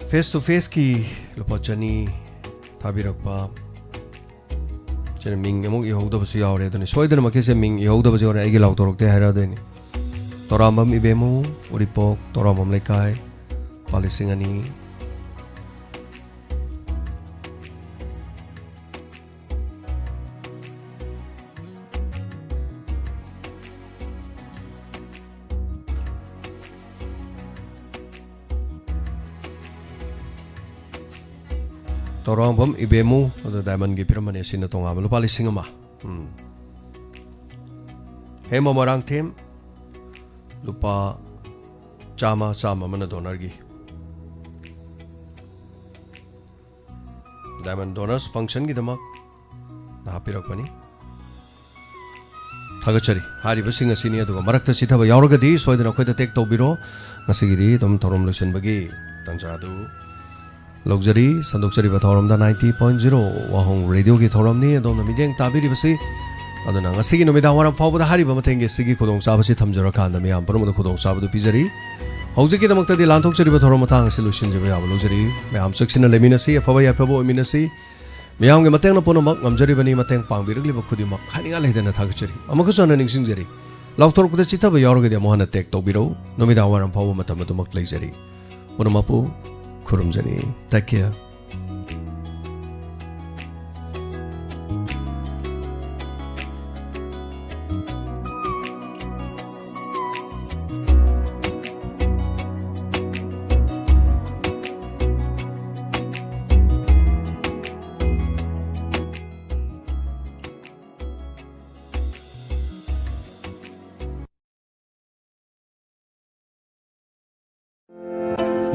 Face to Faceꯀꯤ ꯂꯨꯄꯥ ꯆꯅꯤ ꯊꯥꯕꯤꯔꯛꯄ, ꯁꯤꯅ ꯃꯤꯡ ꯑꯃꯨꯛ ꯏꯍꯧꯗꯕꯁꯨ ꯌꯥꯎꯔꯦ꯫ ꯑꯗꯨꯅꯤ ꯁꯣꯏꯗꯅꯃꯛꯀꯤꯁꯦ ꯃꯤꯡ ꯏꯍꯧꯗꯕꯁꯨ ꯌꯥꯎꯔꯦ, ꯑꯩꯒꯤ ꯂꯥꯎꯊꯣꯔꯛꯇꯦ ꯍꯥꯏꯔꯛꯑꯗꯣꯏꯅꯤ꯫ ꯇꯣꯔꯥꯝꯕꯝ ꯏꯕꯦꯝꯃꯨ, ꯎꯔꯤꯄꯣꯛ ꯇꯣꯔꯥꯝꯕꯝ ꯂꯩꯀꯥꯏ, ꯂꯨꯄꯥ ꯂꯤꯁꯤꯡ ꯑꯅꯤ꯫ ꯇꯧꯔꯥꯡꯕꯝ ꯏꯕꯦꯝꯃꯨ, ꯑꯗꯣ diamondꯒꯤ ꯄꯤꯔꯝꯕꯅꯦ, ꯁꯤꯅ ꯇꯣꯉꯥꯟꯕ ꯂꯨꯄꯥ ꯂꯤꯁꯤꯡ ꯑꯃ꯫ ꯎꯝ꯫ ꯍꯦꯝꯕ ꯃꯣꯏꯔꯥꯡꯊꯦꯝ, ꯂꯨꯄꯥ ꯆꯥꯝꯃ, ꯆꯥꯝꯃ ꯑꯃꯅ donorꯒꯤ꯫ Diamond donors functionꯒꯤꯗꯃꯛ ꯍꯥꯞꯄꯤꯔꯛꯄꯅꯤ꯫ ꯊꯥꯒꯠꯆꯔꯤ꯫ ꯍꯥꯏꯔꯤꯕꯁꯤꯡ ꯑꯁꯤꯅꯤ꯫ ꯑꯗꯨꯒ ꯃꯔꯛꯇ ꯆꯤꯊꯕ ꯌꯥꯎꯔꯒꯗꯤ ꯁꯣꯏꯗꯅ ꯑꯩꯈꯣꯏꯗ tag ꯇꯧꯕꯤꯔꯣ꯫ ꯉꯁꯤꯒꯤꯗꯤ ꯑꯗꯨꯝ ꯊꯧꯔꯝ ꯂꯣꯏꯁꯤꯟꯕꯒꯤ ꯇꯥꯟꯖꯥ ꯑꯗꯨ ꯂꯧꯖꯔꯤ꯫ ꯁꯟꯗꯣꯛꯆꯔꯤꯕ ꯊꯧꯔꯝꯗ ninety point zero ꯋꯥꯍꯣꯡ radioꯒꯤ ꯊꯧꯔꯝꯅꯤ꯫ ꯑꯗꯣꯝꯅ ꯃꯤꯠꯌꯦꯡ ꯇꯥꯕꯤꯔꯤꯕꯁꯤ꯫ ꯑꯗꯨꯅ ꯉꯁꯤꯒꯤ ꯅꯨꯃꯤꯗꯥꯡ ꯋꯥꯏꯔꯝ ꯐꯥꯎꯕꯗ ꯍꯥꯏꯔꯤꯕ ꯃꯊꯦꯜꯒꯤ ꯑꯁꯤꯒꯤ ꯈꯨꯗꯣꯡꯆꯥꯕꯁꯤ ꯊꯝꯖꯔꯀꯥꯟꯗ ꯃꯤꯌꯥꯝ ꯄꯨꯝꯅꯃꯛꯇ ꯈꯨꯗꯣꯡꯆꯥꯕꯗꯨ ꯄꯤꯖꯔꯤ꯫ ꯍꯧꯖꯤꯛꯀꯤꯗꯃꯛꯇꯗꯤ ꯂꯥꯟꯊꯣꯛꯆꯔꯤꯕ ꯊꯧꯔꯝ ꯃꯇꯥꯡ ꯑꯁꯤ ꯂꯣꯏꯁꯤꯟꯖꯕ ꯌꯥꯕ ꯂꯧꯖꯔꯤ꯫ ꯃꯌꯥꯝ ꯆꯦꯛꯁꯤꯟꯅ ꯂꯩꯃꯤꯟꯅꯁꯤ, ꯑꯐꯕ ꯌꯥꯏꯐꯕ ꯑꯣꯏꯃꯤꯟꯅꯁꯤ꯫ ꯃꯤꯌꯥꯝꯒꯤ ꯃꯇꯦꯡꯅ ꯄꯨꯝꯅꯃꯛ ꯉꯝꯖꯔꯤꯕꯅꯤ, ꯃꯇꯦꯡ ꯄꯥꯡꯕꯤꯔꯛꯂꯤꯕ ꯈꯨꯗꯤꯡꯃꯛ ꯍꯥꯏꯅꯤꯡꯉꯥꯏ ꯂꯩꯇꯅ ꯊꯥꯒꯠꯆꯔꯤ꯫ ꯑꯃꯨꯛꯀꯁꯨ ꯍꯟꯅ ꯅꯤꯡꯁꯤꯡꯖꯔꯤ, ꯂꯥꯎꯊꯣꯔꯛꯄꯗ ꯆꯤꯠꯊꯕ ꯌꯥꯎꯔꯒꯗꯤ ꯑꯃꯨꯛ ꯍꯟꯅ tag ꯇꯧꯕꯤꯔꯛꯎ꯫ ꯅꯨꯃꯤꯗꯥꯡ ꯋꯥꯏꯔꯝ ꯐꯥꯎꯕ ꯃꯇꯝ ꯑꯗꯨꯃꯛ ꯂꯩꯖꯔꯤ꯫ ꯄꯨꯝꯅꯃꯛꯄꯨ ꯈꯨꯔꯨꯝꯖꯔꯤ꯫ Take care.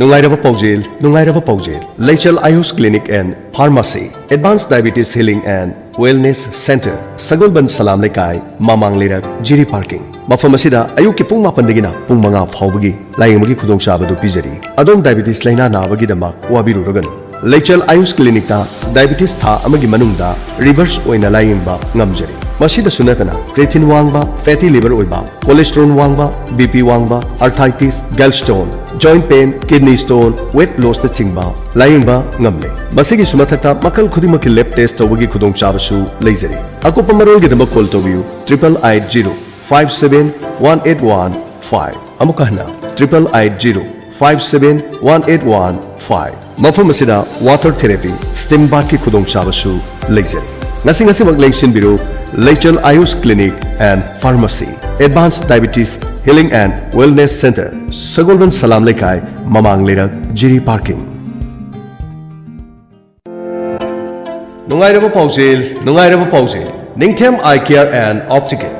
ꯅꯨꯡꯉꯥꯏꯔꯕ ꯄꯥꯎꯖꯦꯜ, ꯅꯨꯡꯉꯥꯏꯔꯕ ꯄꯥꯎꯖꯦꯜ꯫ ꯂꯩꯆꯦꯜ Ayush Clinic and Pharmacy, Advanced Diabetes Healing and Wellness Center, ꯁꯒꯣꯜꯕꯟ ꯁꯂꯥꯝ ꯂꯩꯀꯥꯏ, ꯃꯃꯥꯡ ꯂꯩꯔꯛ, ꯖꯤꯔꯤ ꯄꯥꯔꯀꯤꯡ꯫ ꯃꯐꯝ ꯑꯁꯤꯗ ꯑꯌꯨꯛꯀꯤ ꯄꯨꯡ ꯃꯥꯄꯟꯗꯒꯤꯅ ꯄꯨꯡ ꯃꯉꯥ ꯐꯥꯎꯕꯒꯤ ꯂꯥꯌꯦꯡꯕꯒꯤ ꯈꯨꯗꯣꯡꯆꯥꯕ ꯑꯗꯨ ꯄꯤꯖꯔꯤ꯫ ꯑꯗꯣꯝ ꯗꯥꯏꯕꯤꯇꯤꯁ ꯂꯥꯏꯅꯥ ꯅꯥꯕꯒꯤꯗꯃꯛ ꯋꯥꯕꯤꯔꯨꯔꯒꯅꯨ꯫ ꯂꯩꯆꯦꯜ ꯑꯌꯨꯁ ꯀ꯭ꯂꯤꯅꯤꯛꯇ ꯗꯥꯏꯕꯤꯇꯤꯁ ꯊꯥ ꯑꯃꯒꯤ ꯃꯅꯨꯡꯗ ꯔꯤꯚꯔꯁ ꯑꯣꯏꯅ ꯂꯥꯌꯦꯡꯕ ꯉꯝꯖꯔꯤ꯫ ꯃꯁꯤꯗꯁꯨ ꯅꯠꯇꯅ, ꯀ꯭ꯔꯦꯇꯤꯟ ꯋꯥꯡꯕ, ꯐꯦꯇꯤ ꯂꯤꯚꯔ ꯑꯣꯏꯕ, ꯀꯣꯂꯦꯁꯇ꯭ꯔꯣꯜ ꯋꯥꯡꯕ, ꯕꯤ ꯄꯤ ꯋꯥꯡꯕ, arthritis, gallstone, joint pain, kidney stone, weight ꯂꯣꯁꯅꯆꯤꯡꯕ ꯂꯥꯌꯦꯡꯕ ꯉꯝꯂꯦ꯫ ꯃꯁꯤꯒꯤꯁꯨ ꯃꯊꯛꯇ ꯃꯈꯜ ꯈꯨꯗꯤꯡꯃꯛꯀꯤ ꯂꯦꯕ ꯇꯦꯁ ꯇꯧꯕꯒꯤ ꯈꯨꯗꯣꯡꯆꯥꯕꯁꯨ ꯂꯩꯖꯔꯤ꯫ ꯑꯀꯨꯞꯄ ꯃꯔꯣꯜꯒꯤꯗꯃꯛ ꯀꯣꯜ ꯇꯧꯕꯤꯌꯨ triple eight zero five seven one eight one five꯫ ꯑꯃꯨꯛꯀ ꯍꯟꯅ, triple eight zero five seven one eight one five꯫ ꯃꯐꯝ ꯑꯁꯤꯗ ꯋꯥꯇꯔ ꯊꯦꯔꯥꯄꯤ, ꯁ꯭ꯇꯤꯝ ꯕꯥꯊꯀꯤ ꯈꯨꯗꯣꯡꯆꯥꯕꯁꯨ ꯂꯩꯖꯔꯤ꯫ ꯉꯁꯤ ꯉꯁꯤꯃꯛ ꯂꯦꯡꯁꯤꯟꯕꯤꯔꯨ ꯂꯩꯆꯦꯜ Ayush clinic and pharmacy, advance diabetes healing and wellness centre, Sagolband Salam Leikai, ꯃꯃꯥꯡ ꯂꯩꯔꯛ, ꯖꯤꯔꯤ ꯄꯥꯔꯀꯤꯡ꯫ ꯅꯨꯡꯉꯥꯏꯔꯕ ꯄꯥꯎꯖꯦꯜ, ꯅꯨꯡꯉꯥꯏꯔꯕ ꯄꯥꯎꯖꯦꯜ꯫ Ningthem eye care and optical,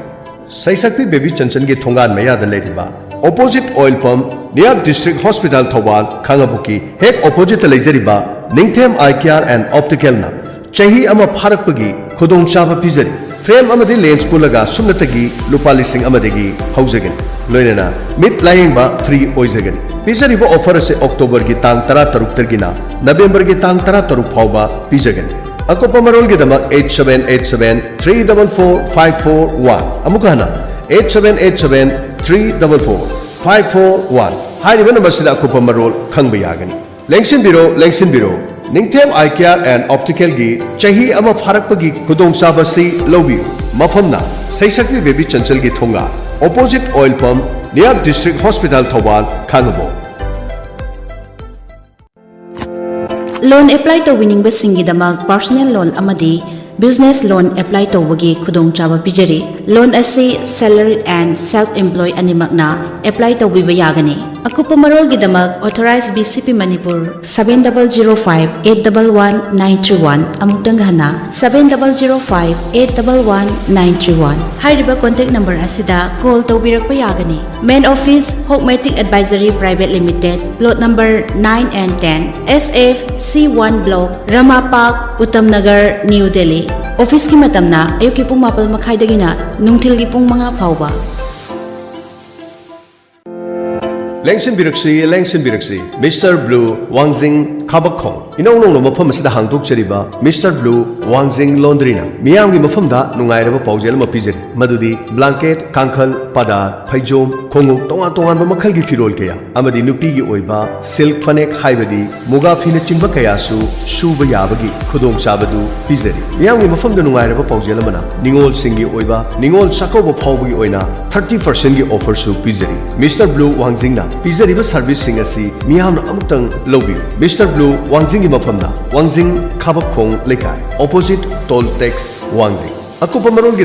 ꯁꯩꯁꯛꯄꯤ ꯕꯦꯕꯤ ꯆꯟꯆꯟꯒꯤ ꯊꯣꯡꯒꯥꯟ ꯃꯌꯥꯗ ꯂꯩꯔꯤꯕ, opposite oil pump, near district hospital Thoubal, ꯈꯥꯡꯉꯕꯣꯛꯀꯤ ꯍꯦꯛ ꯑꯣꯄꯣꯖꯤꯠꯇ ꯂꯩꯖꯔꯤꯕ ꯅꯤꯡꯊꯦꯝ ꯑꯥꯏ ꯀꯤꯌꯥꯔ ꯑꯦꯟ ꯑꯣꯞꯇꯤꯀꯦꯜꯅ ꯆꯍꯤ ꯑꯃ ꯐꯥꯔꯛꯄꯒꯤ ꯈꯨꯗꯣꯡꯆꯥꯕ ꯄꯤꯖꯔꯤ꯫ ꯐ꯭ꯔꯦꯝ ꯑꯃꯗꯤ ꯂꯦꯟꯁ ꯄꯨꯜꯂꯒ ꯁꯨꯞꯅꯇꯒꯤ ꯂꯨꯄꯥ ꯂꯤꯁꯤꯡ ꯑꯃꯗꯒꯤ ꯍꯧꯖꯒꯅꯤ꯫ ꯂꯣꯏꯅꯅ ꯃꯤꯠ ꯂꯥꯌꯦꯡꯕ ꯐ꯭ꯔꯤ ꯑꯣꯏꯖꯒꯅꯤ꯫ ꯄꯤꯖꯔꯤꯕ ꯑꯣꯐꯔ ꯑꯁꯤ ꯑꯣꯛꯇꯣꯕꯔꯒꯤ ꯇꯥꯡ ꯇꯔꯥꯇꯔꯨꯛꯇꯒꯤꯅ ꯅꯕꯦꯝꯕꯔꯒꯤ ꯇꯥꯡ ꯇꯔꯥꯇꯔꯨꯛ ꯐꯥꯎꯕ ꯄꯤꯖꯒꯅꯤ꯫ ꯑꯀꯨꯞꯄ ꯃꯔꯣꯜꯒꯤꯗꯃꯛ eight seven eight seven three double four five four one꯫ ꯑꯃꯨꯛꯀ ꯍꯟꯅ, eight seven eight seven three double four five four one ꯍꯥꯏꯔꯤꯕ ꯅꯝꯕꯔꯁꯤꯗ ꯑꯀꯨꯞꯄ ꯃꯔꯣꯜ ꯈꯪꯕ ꯌꯥꯒꯅꯤ꯫ ꯂꯦꯡꯁꯤꯟꯕꯤꯔꯣ, ꯂꯦꯡꯁꯤꯟꯕꯤꯔꯣ꯫ ꯅꯤꯡꯊꯦꯝ ꯑꯥꯏ ꯀꯤꯌꯥꯔ ꯑꯦꯟ ꯑꯣꯞꯇꯤꯀꯦꯜꯒꯤ ꯆꯍꯤ ꯑꯃ ꯐꯥꯔꯛꯄꯒꯤ ꯈꯨꯗꯣꯡꯆꯥꯕꯁꯤ ꯂꯧꯕꯤꯌꯨ꯫ ꯃꯐꯝꯅ ꯁꯩꯁꯛꯄꯤ baby ꯆꯟꯆꯜꯒꯤ ꯊꯣꯡꯒꯥꯜ, opposite oil pump, near district hospital Thoubal, ꯈꯥꯡꯉꯕꯣꯛ꯫ ꯂꯣꯟ ꯑꯦꯄ꯭ꯂꯥꯏ ꯇꯧꯕꯤꯅꯤꯡꯕꯁꯤꯡꯒꯤꯗꯃꯛ ꯄꯔꯁꯣꯅꯦꯜ ꯂꯣꯟ ꯑꯃꯗꯤ ꯕꯤꯖꯤꯅꯦꯁ ꯂꯣꯟ ꯑꯦꯄ꯭ꯂꯥꯏ ꯇꯧꯕꯒꯤ ꯈꯨꯗꯣꯡꯆꯥꯕ ꯄꯤꯖꯔꯤ꯫ ꯂꯣꯟ ꯑꯁꯤ salaried and self employed ꯑꯅꯤꯃꯛꯅ ꯑꯦꯄ꯭ꯂꯥꯏ ꯇꯧꯕꯤꯕ ꯌꯥꯒꯅꯤ꯫ ꯑꯀꯨꯞꯄ ꯃꯔꯣꯜꯒꯤꯗꯃꯛ authorized B C P Manipur seven double zero five eight double one nine three one, ꯑꯃꯨꯛꯇꯪ ꯍꯟꯅ, seven double zero five eight double one nine three one ꯍꯥꯏꯔꯤꯕ ꯀꯣꯟꯇꯦꯛ ꯅꯝꯕꯔ ꯑꯁꯤꯗ call ꯇꯧꯕꯤꯔꯛꯄ ꯌꯥꯒꯅꯤ꯫ Main office, Hokmatic Advisory Private Limited, plot number nine and ten, S F C one block, Rama Park, Uttam Nagar, New Delhi. ꯑꯣꯐꯤꯁꯀꯤ ꯃꯇꯝꯅ ꯑꯌꯨꯛꯀꯤ ꯄꯨꯡ ꯃꯥꯄꯜ ꯃꯈꯥꯏꯗꯒꯤꯅ ꯅꯨꯡꯊꯤꯜꯒꯤ ꯄꯨꯡ ꯃꯉꯥ ꯐꯥꯎꯕ꯫ ꯂꯦꯡꯁꯤꯟꯕꯤꯔꯛꯁꯤ, ꯂꯦꯡꯁꯤꯟꯕꯤꯔꯛꯁꯤ, ꯃꯤꯁꯇꯔ ꯕ꯭ꯂꯨ ꯋꯥꯡꯖꯤꯡ ꯈꯥꯕꯛꯈꯣꯡ꯫ ꯏꯅꯧ ꯅꯧꯅ ꯃꯐꯝ ꯑꯁꯤꯗ ꯍꯥꯡꯗꯣꯛꯆꯔꯤꯕ ꯃꯤꯁꯇꯔ ꯕ꯭ꯂꯨ ꯋꯥꯡꯖꯤꯡ ꯂꯣꯟꯗ꯭ꯔꯤꯅ ꯃꯤꯌꯥꯝꯒꯤ ꯃꯐꯝꯗ ꯅꯨꯡꯉꯥꯏꯔꯕ ꯄꯥꯎꯖꯦꯜ ꯑꯃ ꯄꯤꯖꯔꯤ, ꯃꯗꯨꯗꯤ ꯕ꯭ꯂꯥꯡꯀꯦꯠ, ꯀꯥꯡꯈꯜ, ꯄꯥꯗꯥ, ꯐꯩꯖꯣꯝ, ꯈꯣꯡꯎꯞ, ꯇꯣꯉꯥꯟ ꯇꯣꯉꯥꯟꯕ ꯃꯈꯜꯒꯤ ꯐꯤꯔꯣꯜ ꯀꯌꯥ ꯑꯃꯗꯤ ꯅꯨꯄꯤꯒꯤ ꯑꯣꯏꯕ ꯁꯤꯜꯛ ꯐꯅꯦꯛ ꯍꯥꯏꯕꯗꯤ ꯃꯨꯒꯥ ꯐꯤꯅꯆꯤꯡꯕ ꯀꯌꯥꯁꯨ ꯁꯨꯕ ꯌꯥꯕꯒꯤ ꯈꯨꯗꯣꯡꯆꯥꯕꯗꯨ ꯄꯤꯖꯔꯤ꯫ ꯃꯤꯌꯥꯝꯒꯤ ꯃꯐꯝꯗ ꯅꯨꯡꯉꯥꯏꯔꯕ ꯄꯥꯎꯖꯦꯜ ꯑꯃꯅ, ꯅꯤꯉꯣꯜꯁꯤꯡꯒꯤ ꯑꯣꯏꯕ ꯅꯤꯉꯣꯜ ꯆꯥꯛꯀꯧꯕ ꯐꯥꯎꯕꯒꯤ ꯑꯣꯏꯅ ꯊꯥꯔꯇꯤ ꯄꯥꯔꯁꯦꯟꯒꯤ ꯑꯣꯐꯔꯁꯨ ꯄꯤꯖꯔꯤ꯫ ꯃꯤꯁꯇꯔ ꯕ꯭ꯂꯨ ꯋꯥꯡꯖꯤꯡꯅ ꯄꯤꯖꯔꯤꯕ ꯁꯔꯚꯤꯁꯁꯤꯡ ꯑꯁꯤ ꯃꯤꯌꯥꯝꯅ ꯑꯃꯨꯛꯇꯪ ꯂꯧꯕꯤꯌꯨ꯫ ꯃꯤꯁꯇꯔ ꯕ꯭ꯂꯨ ꯋꯥꯡꯖꯤꯡꯒꯤ ꯃꯐꯝꯗ ꯋꯥꯡꯖꯤꯡ ꯈꯥꯕꯛꯈꯣꯡ ꯂꯩꯀꯥꯏ, ꯑꯣꯄꯣꯖꯤꯠ ꯇꯣꯜ ꯇꯦꯛꯁ, ꯋꯥꯡꯖꯤꯡ꯫ ꯑꯀꯨꯞꯄ ꯃꯔꯣꯜꯒꯤ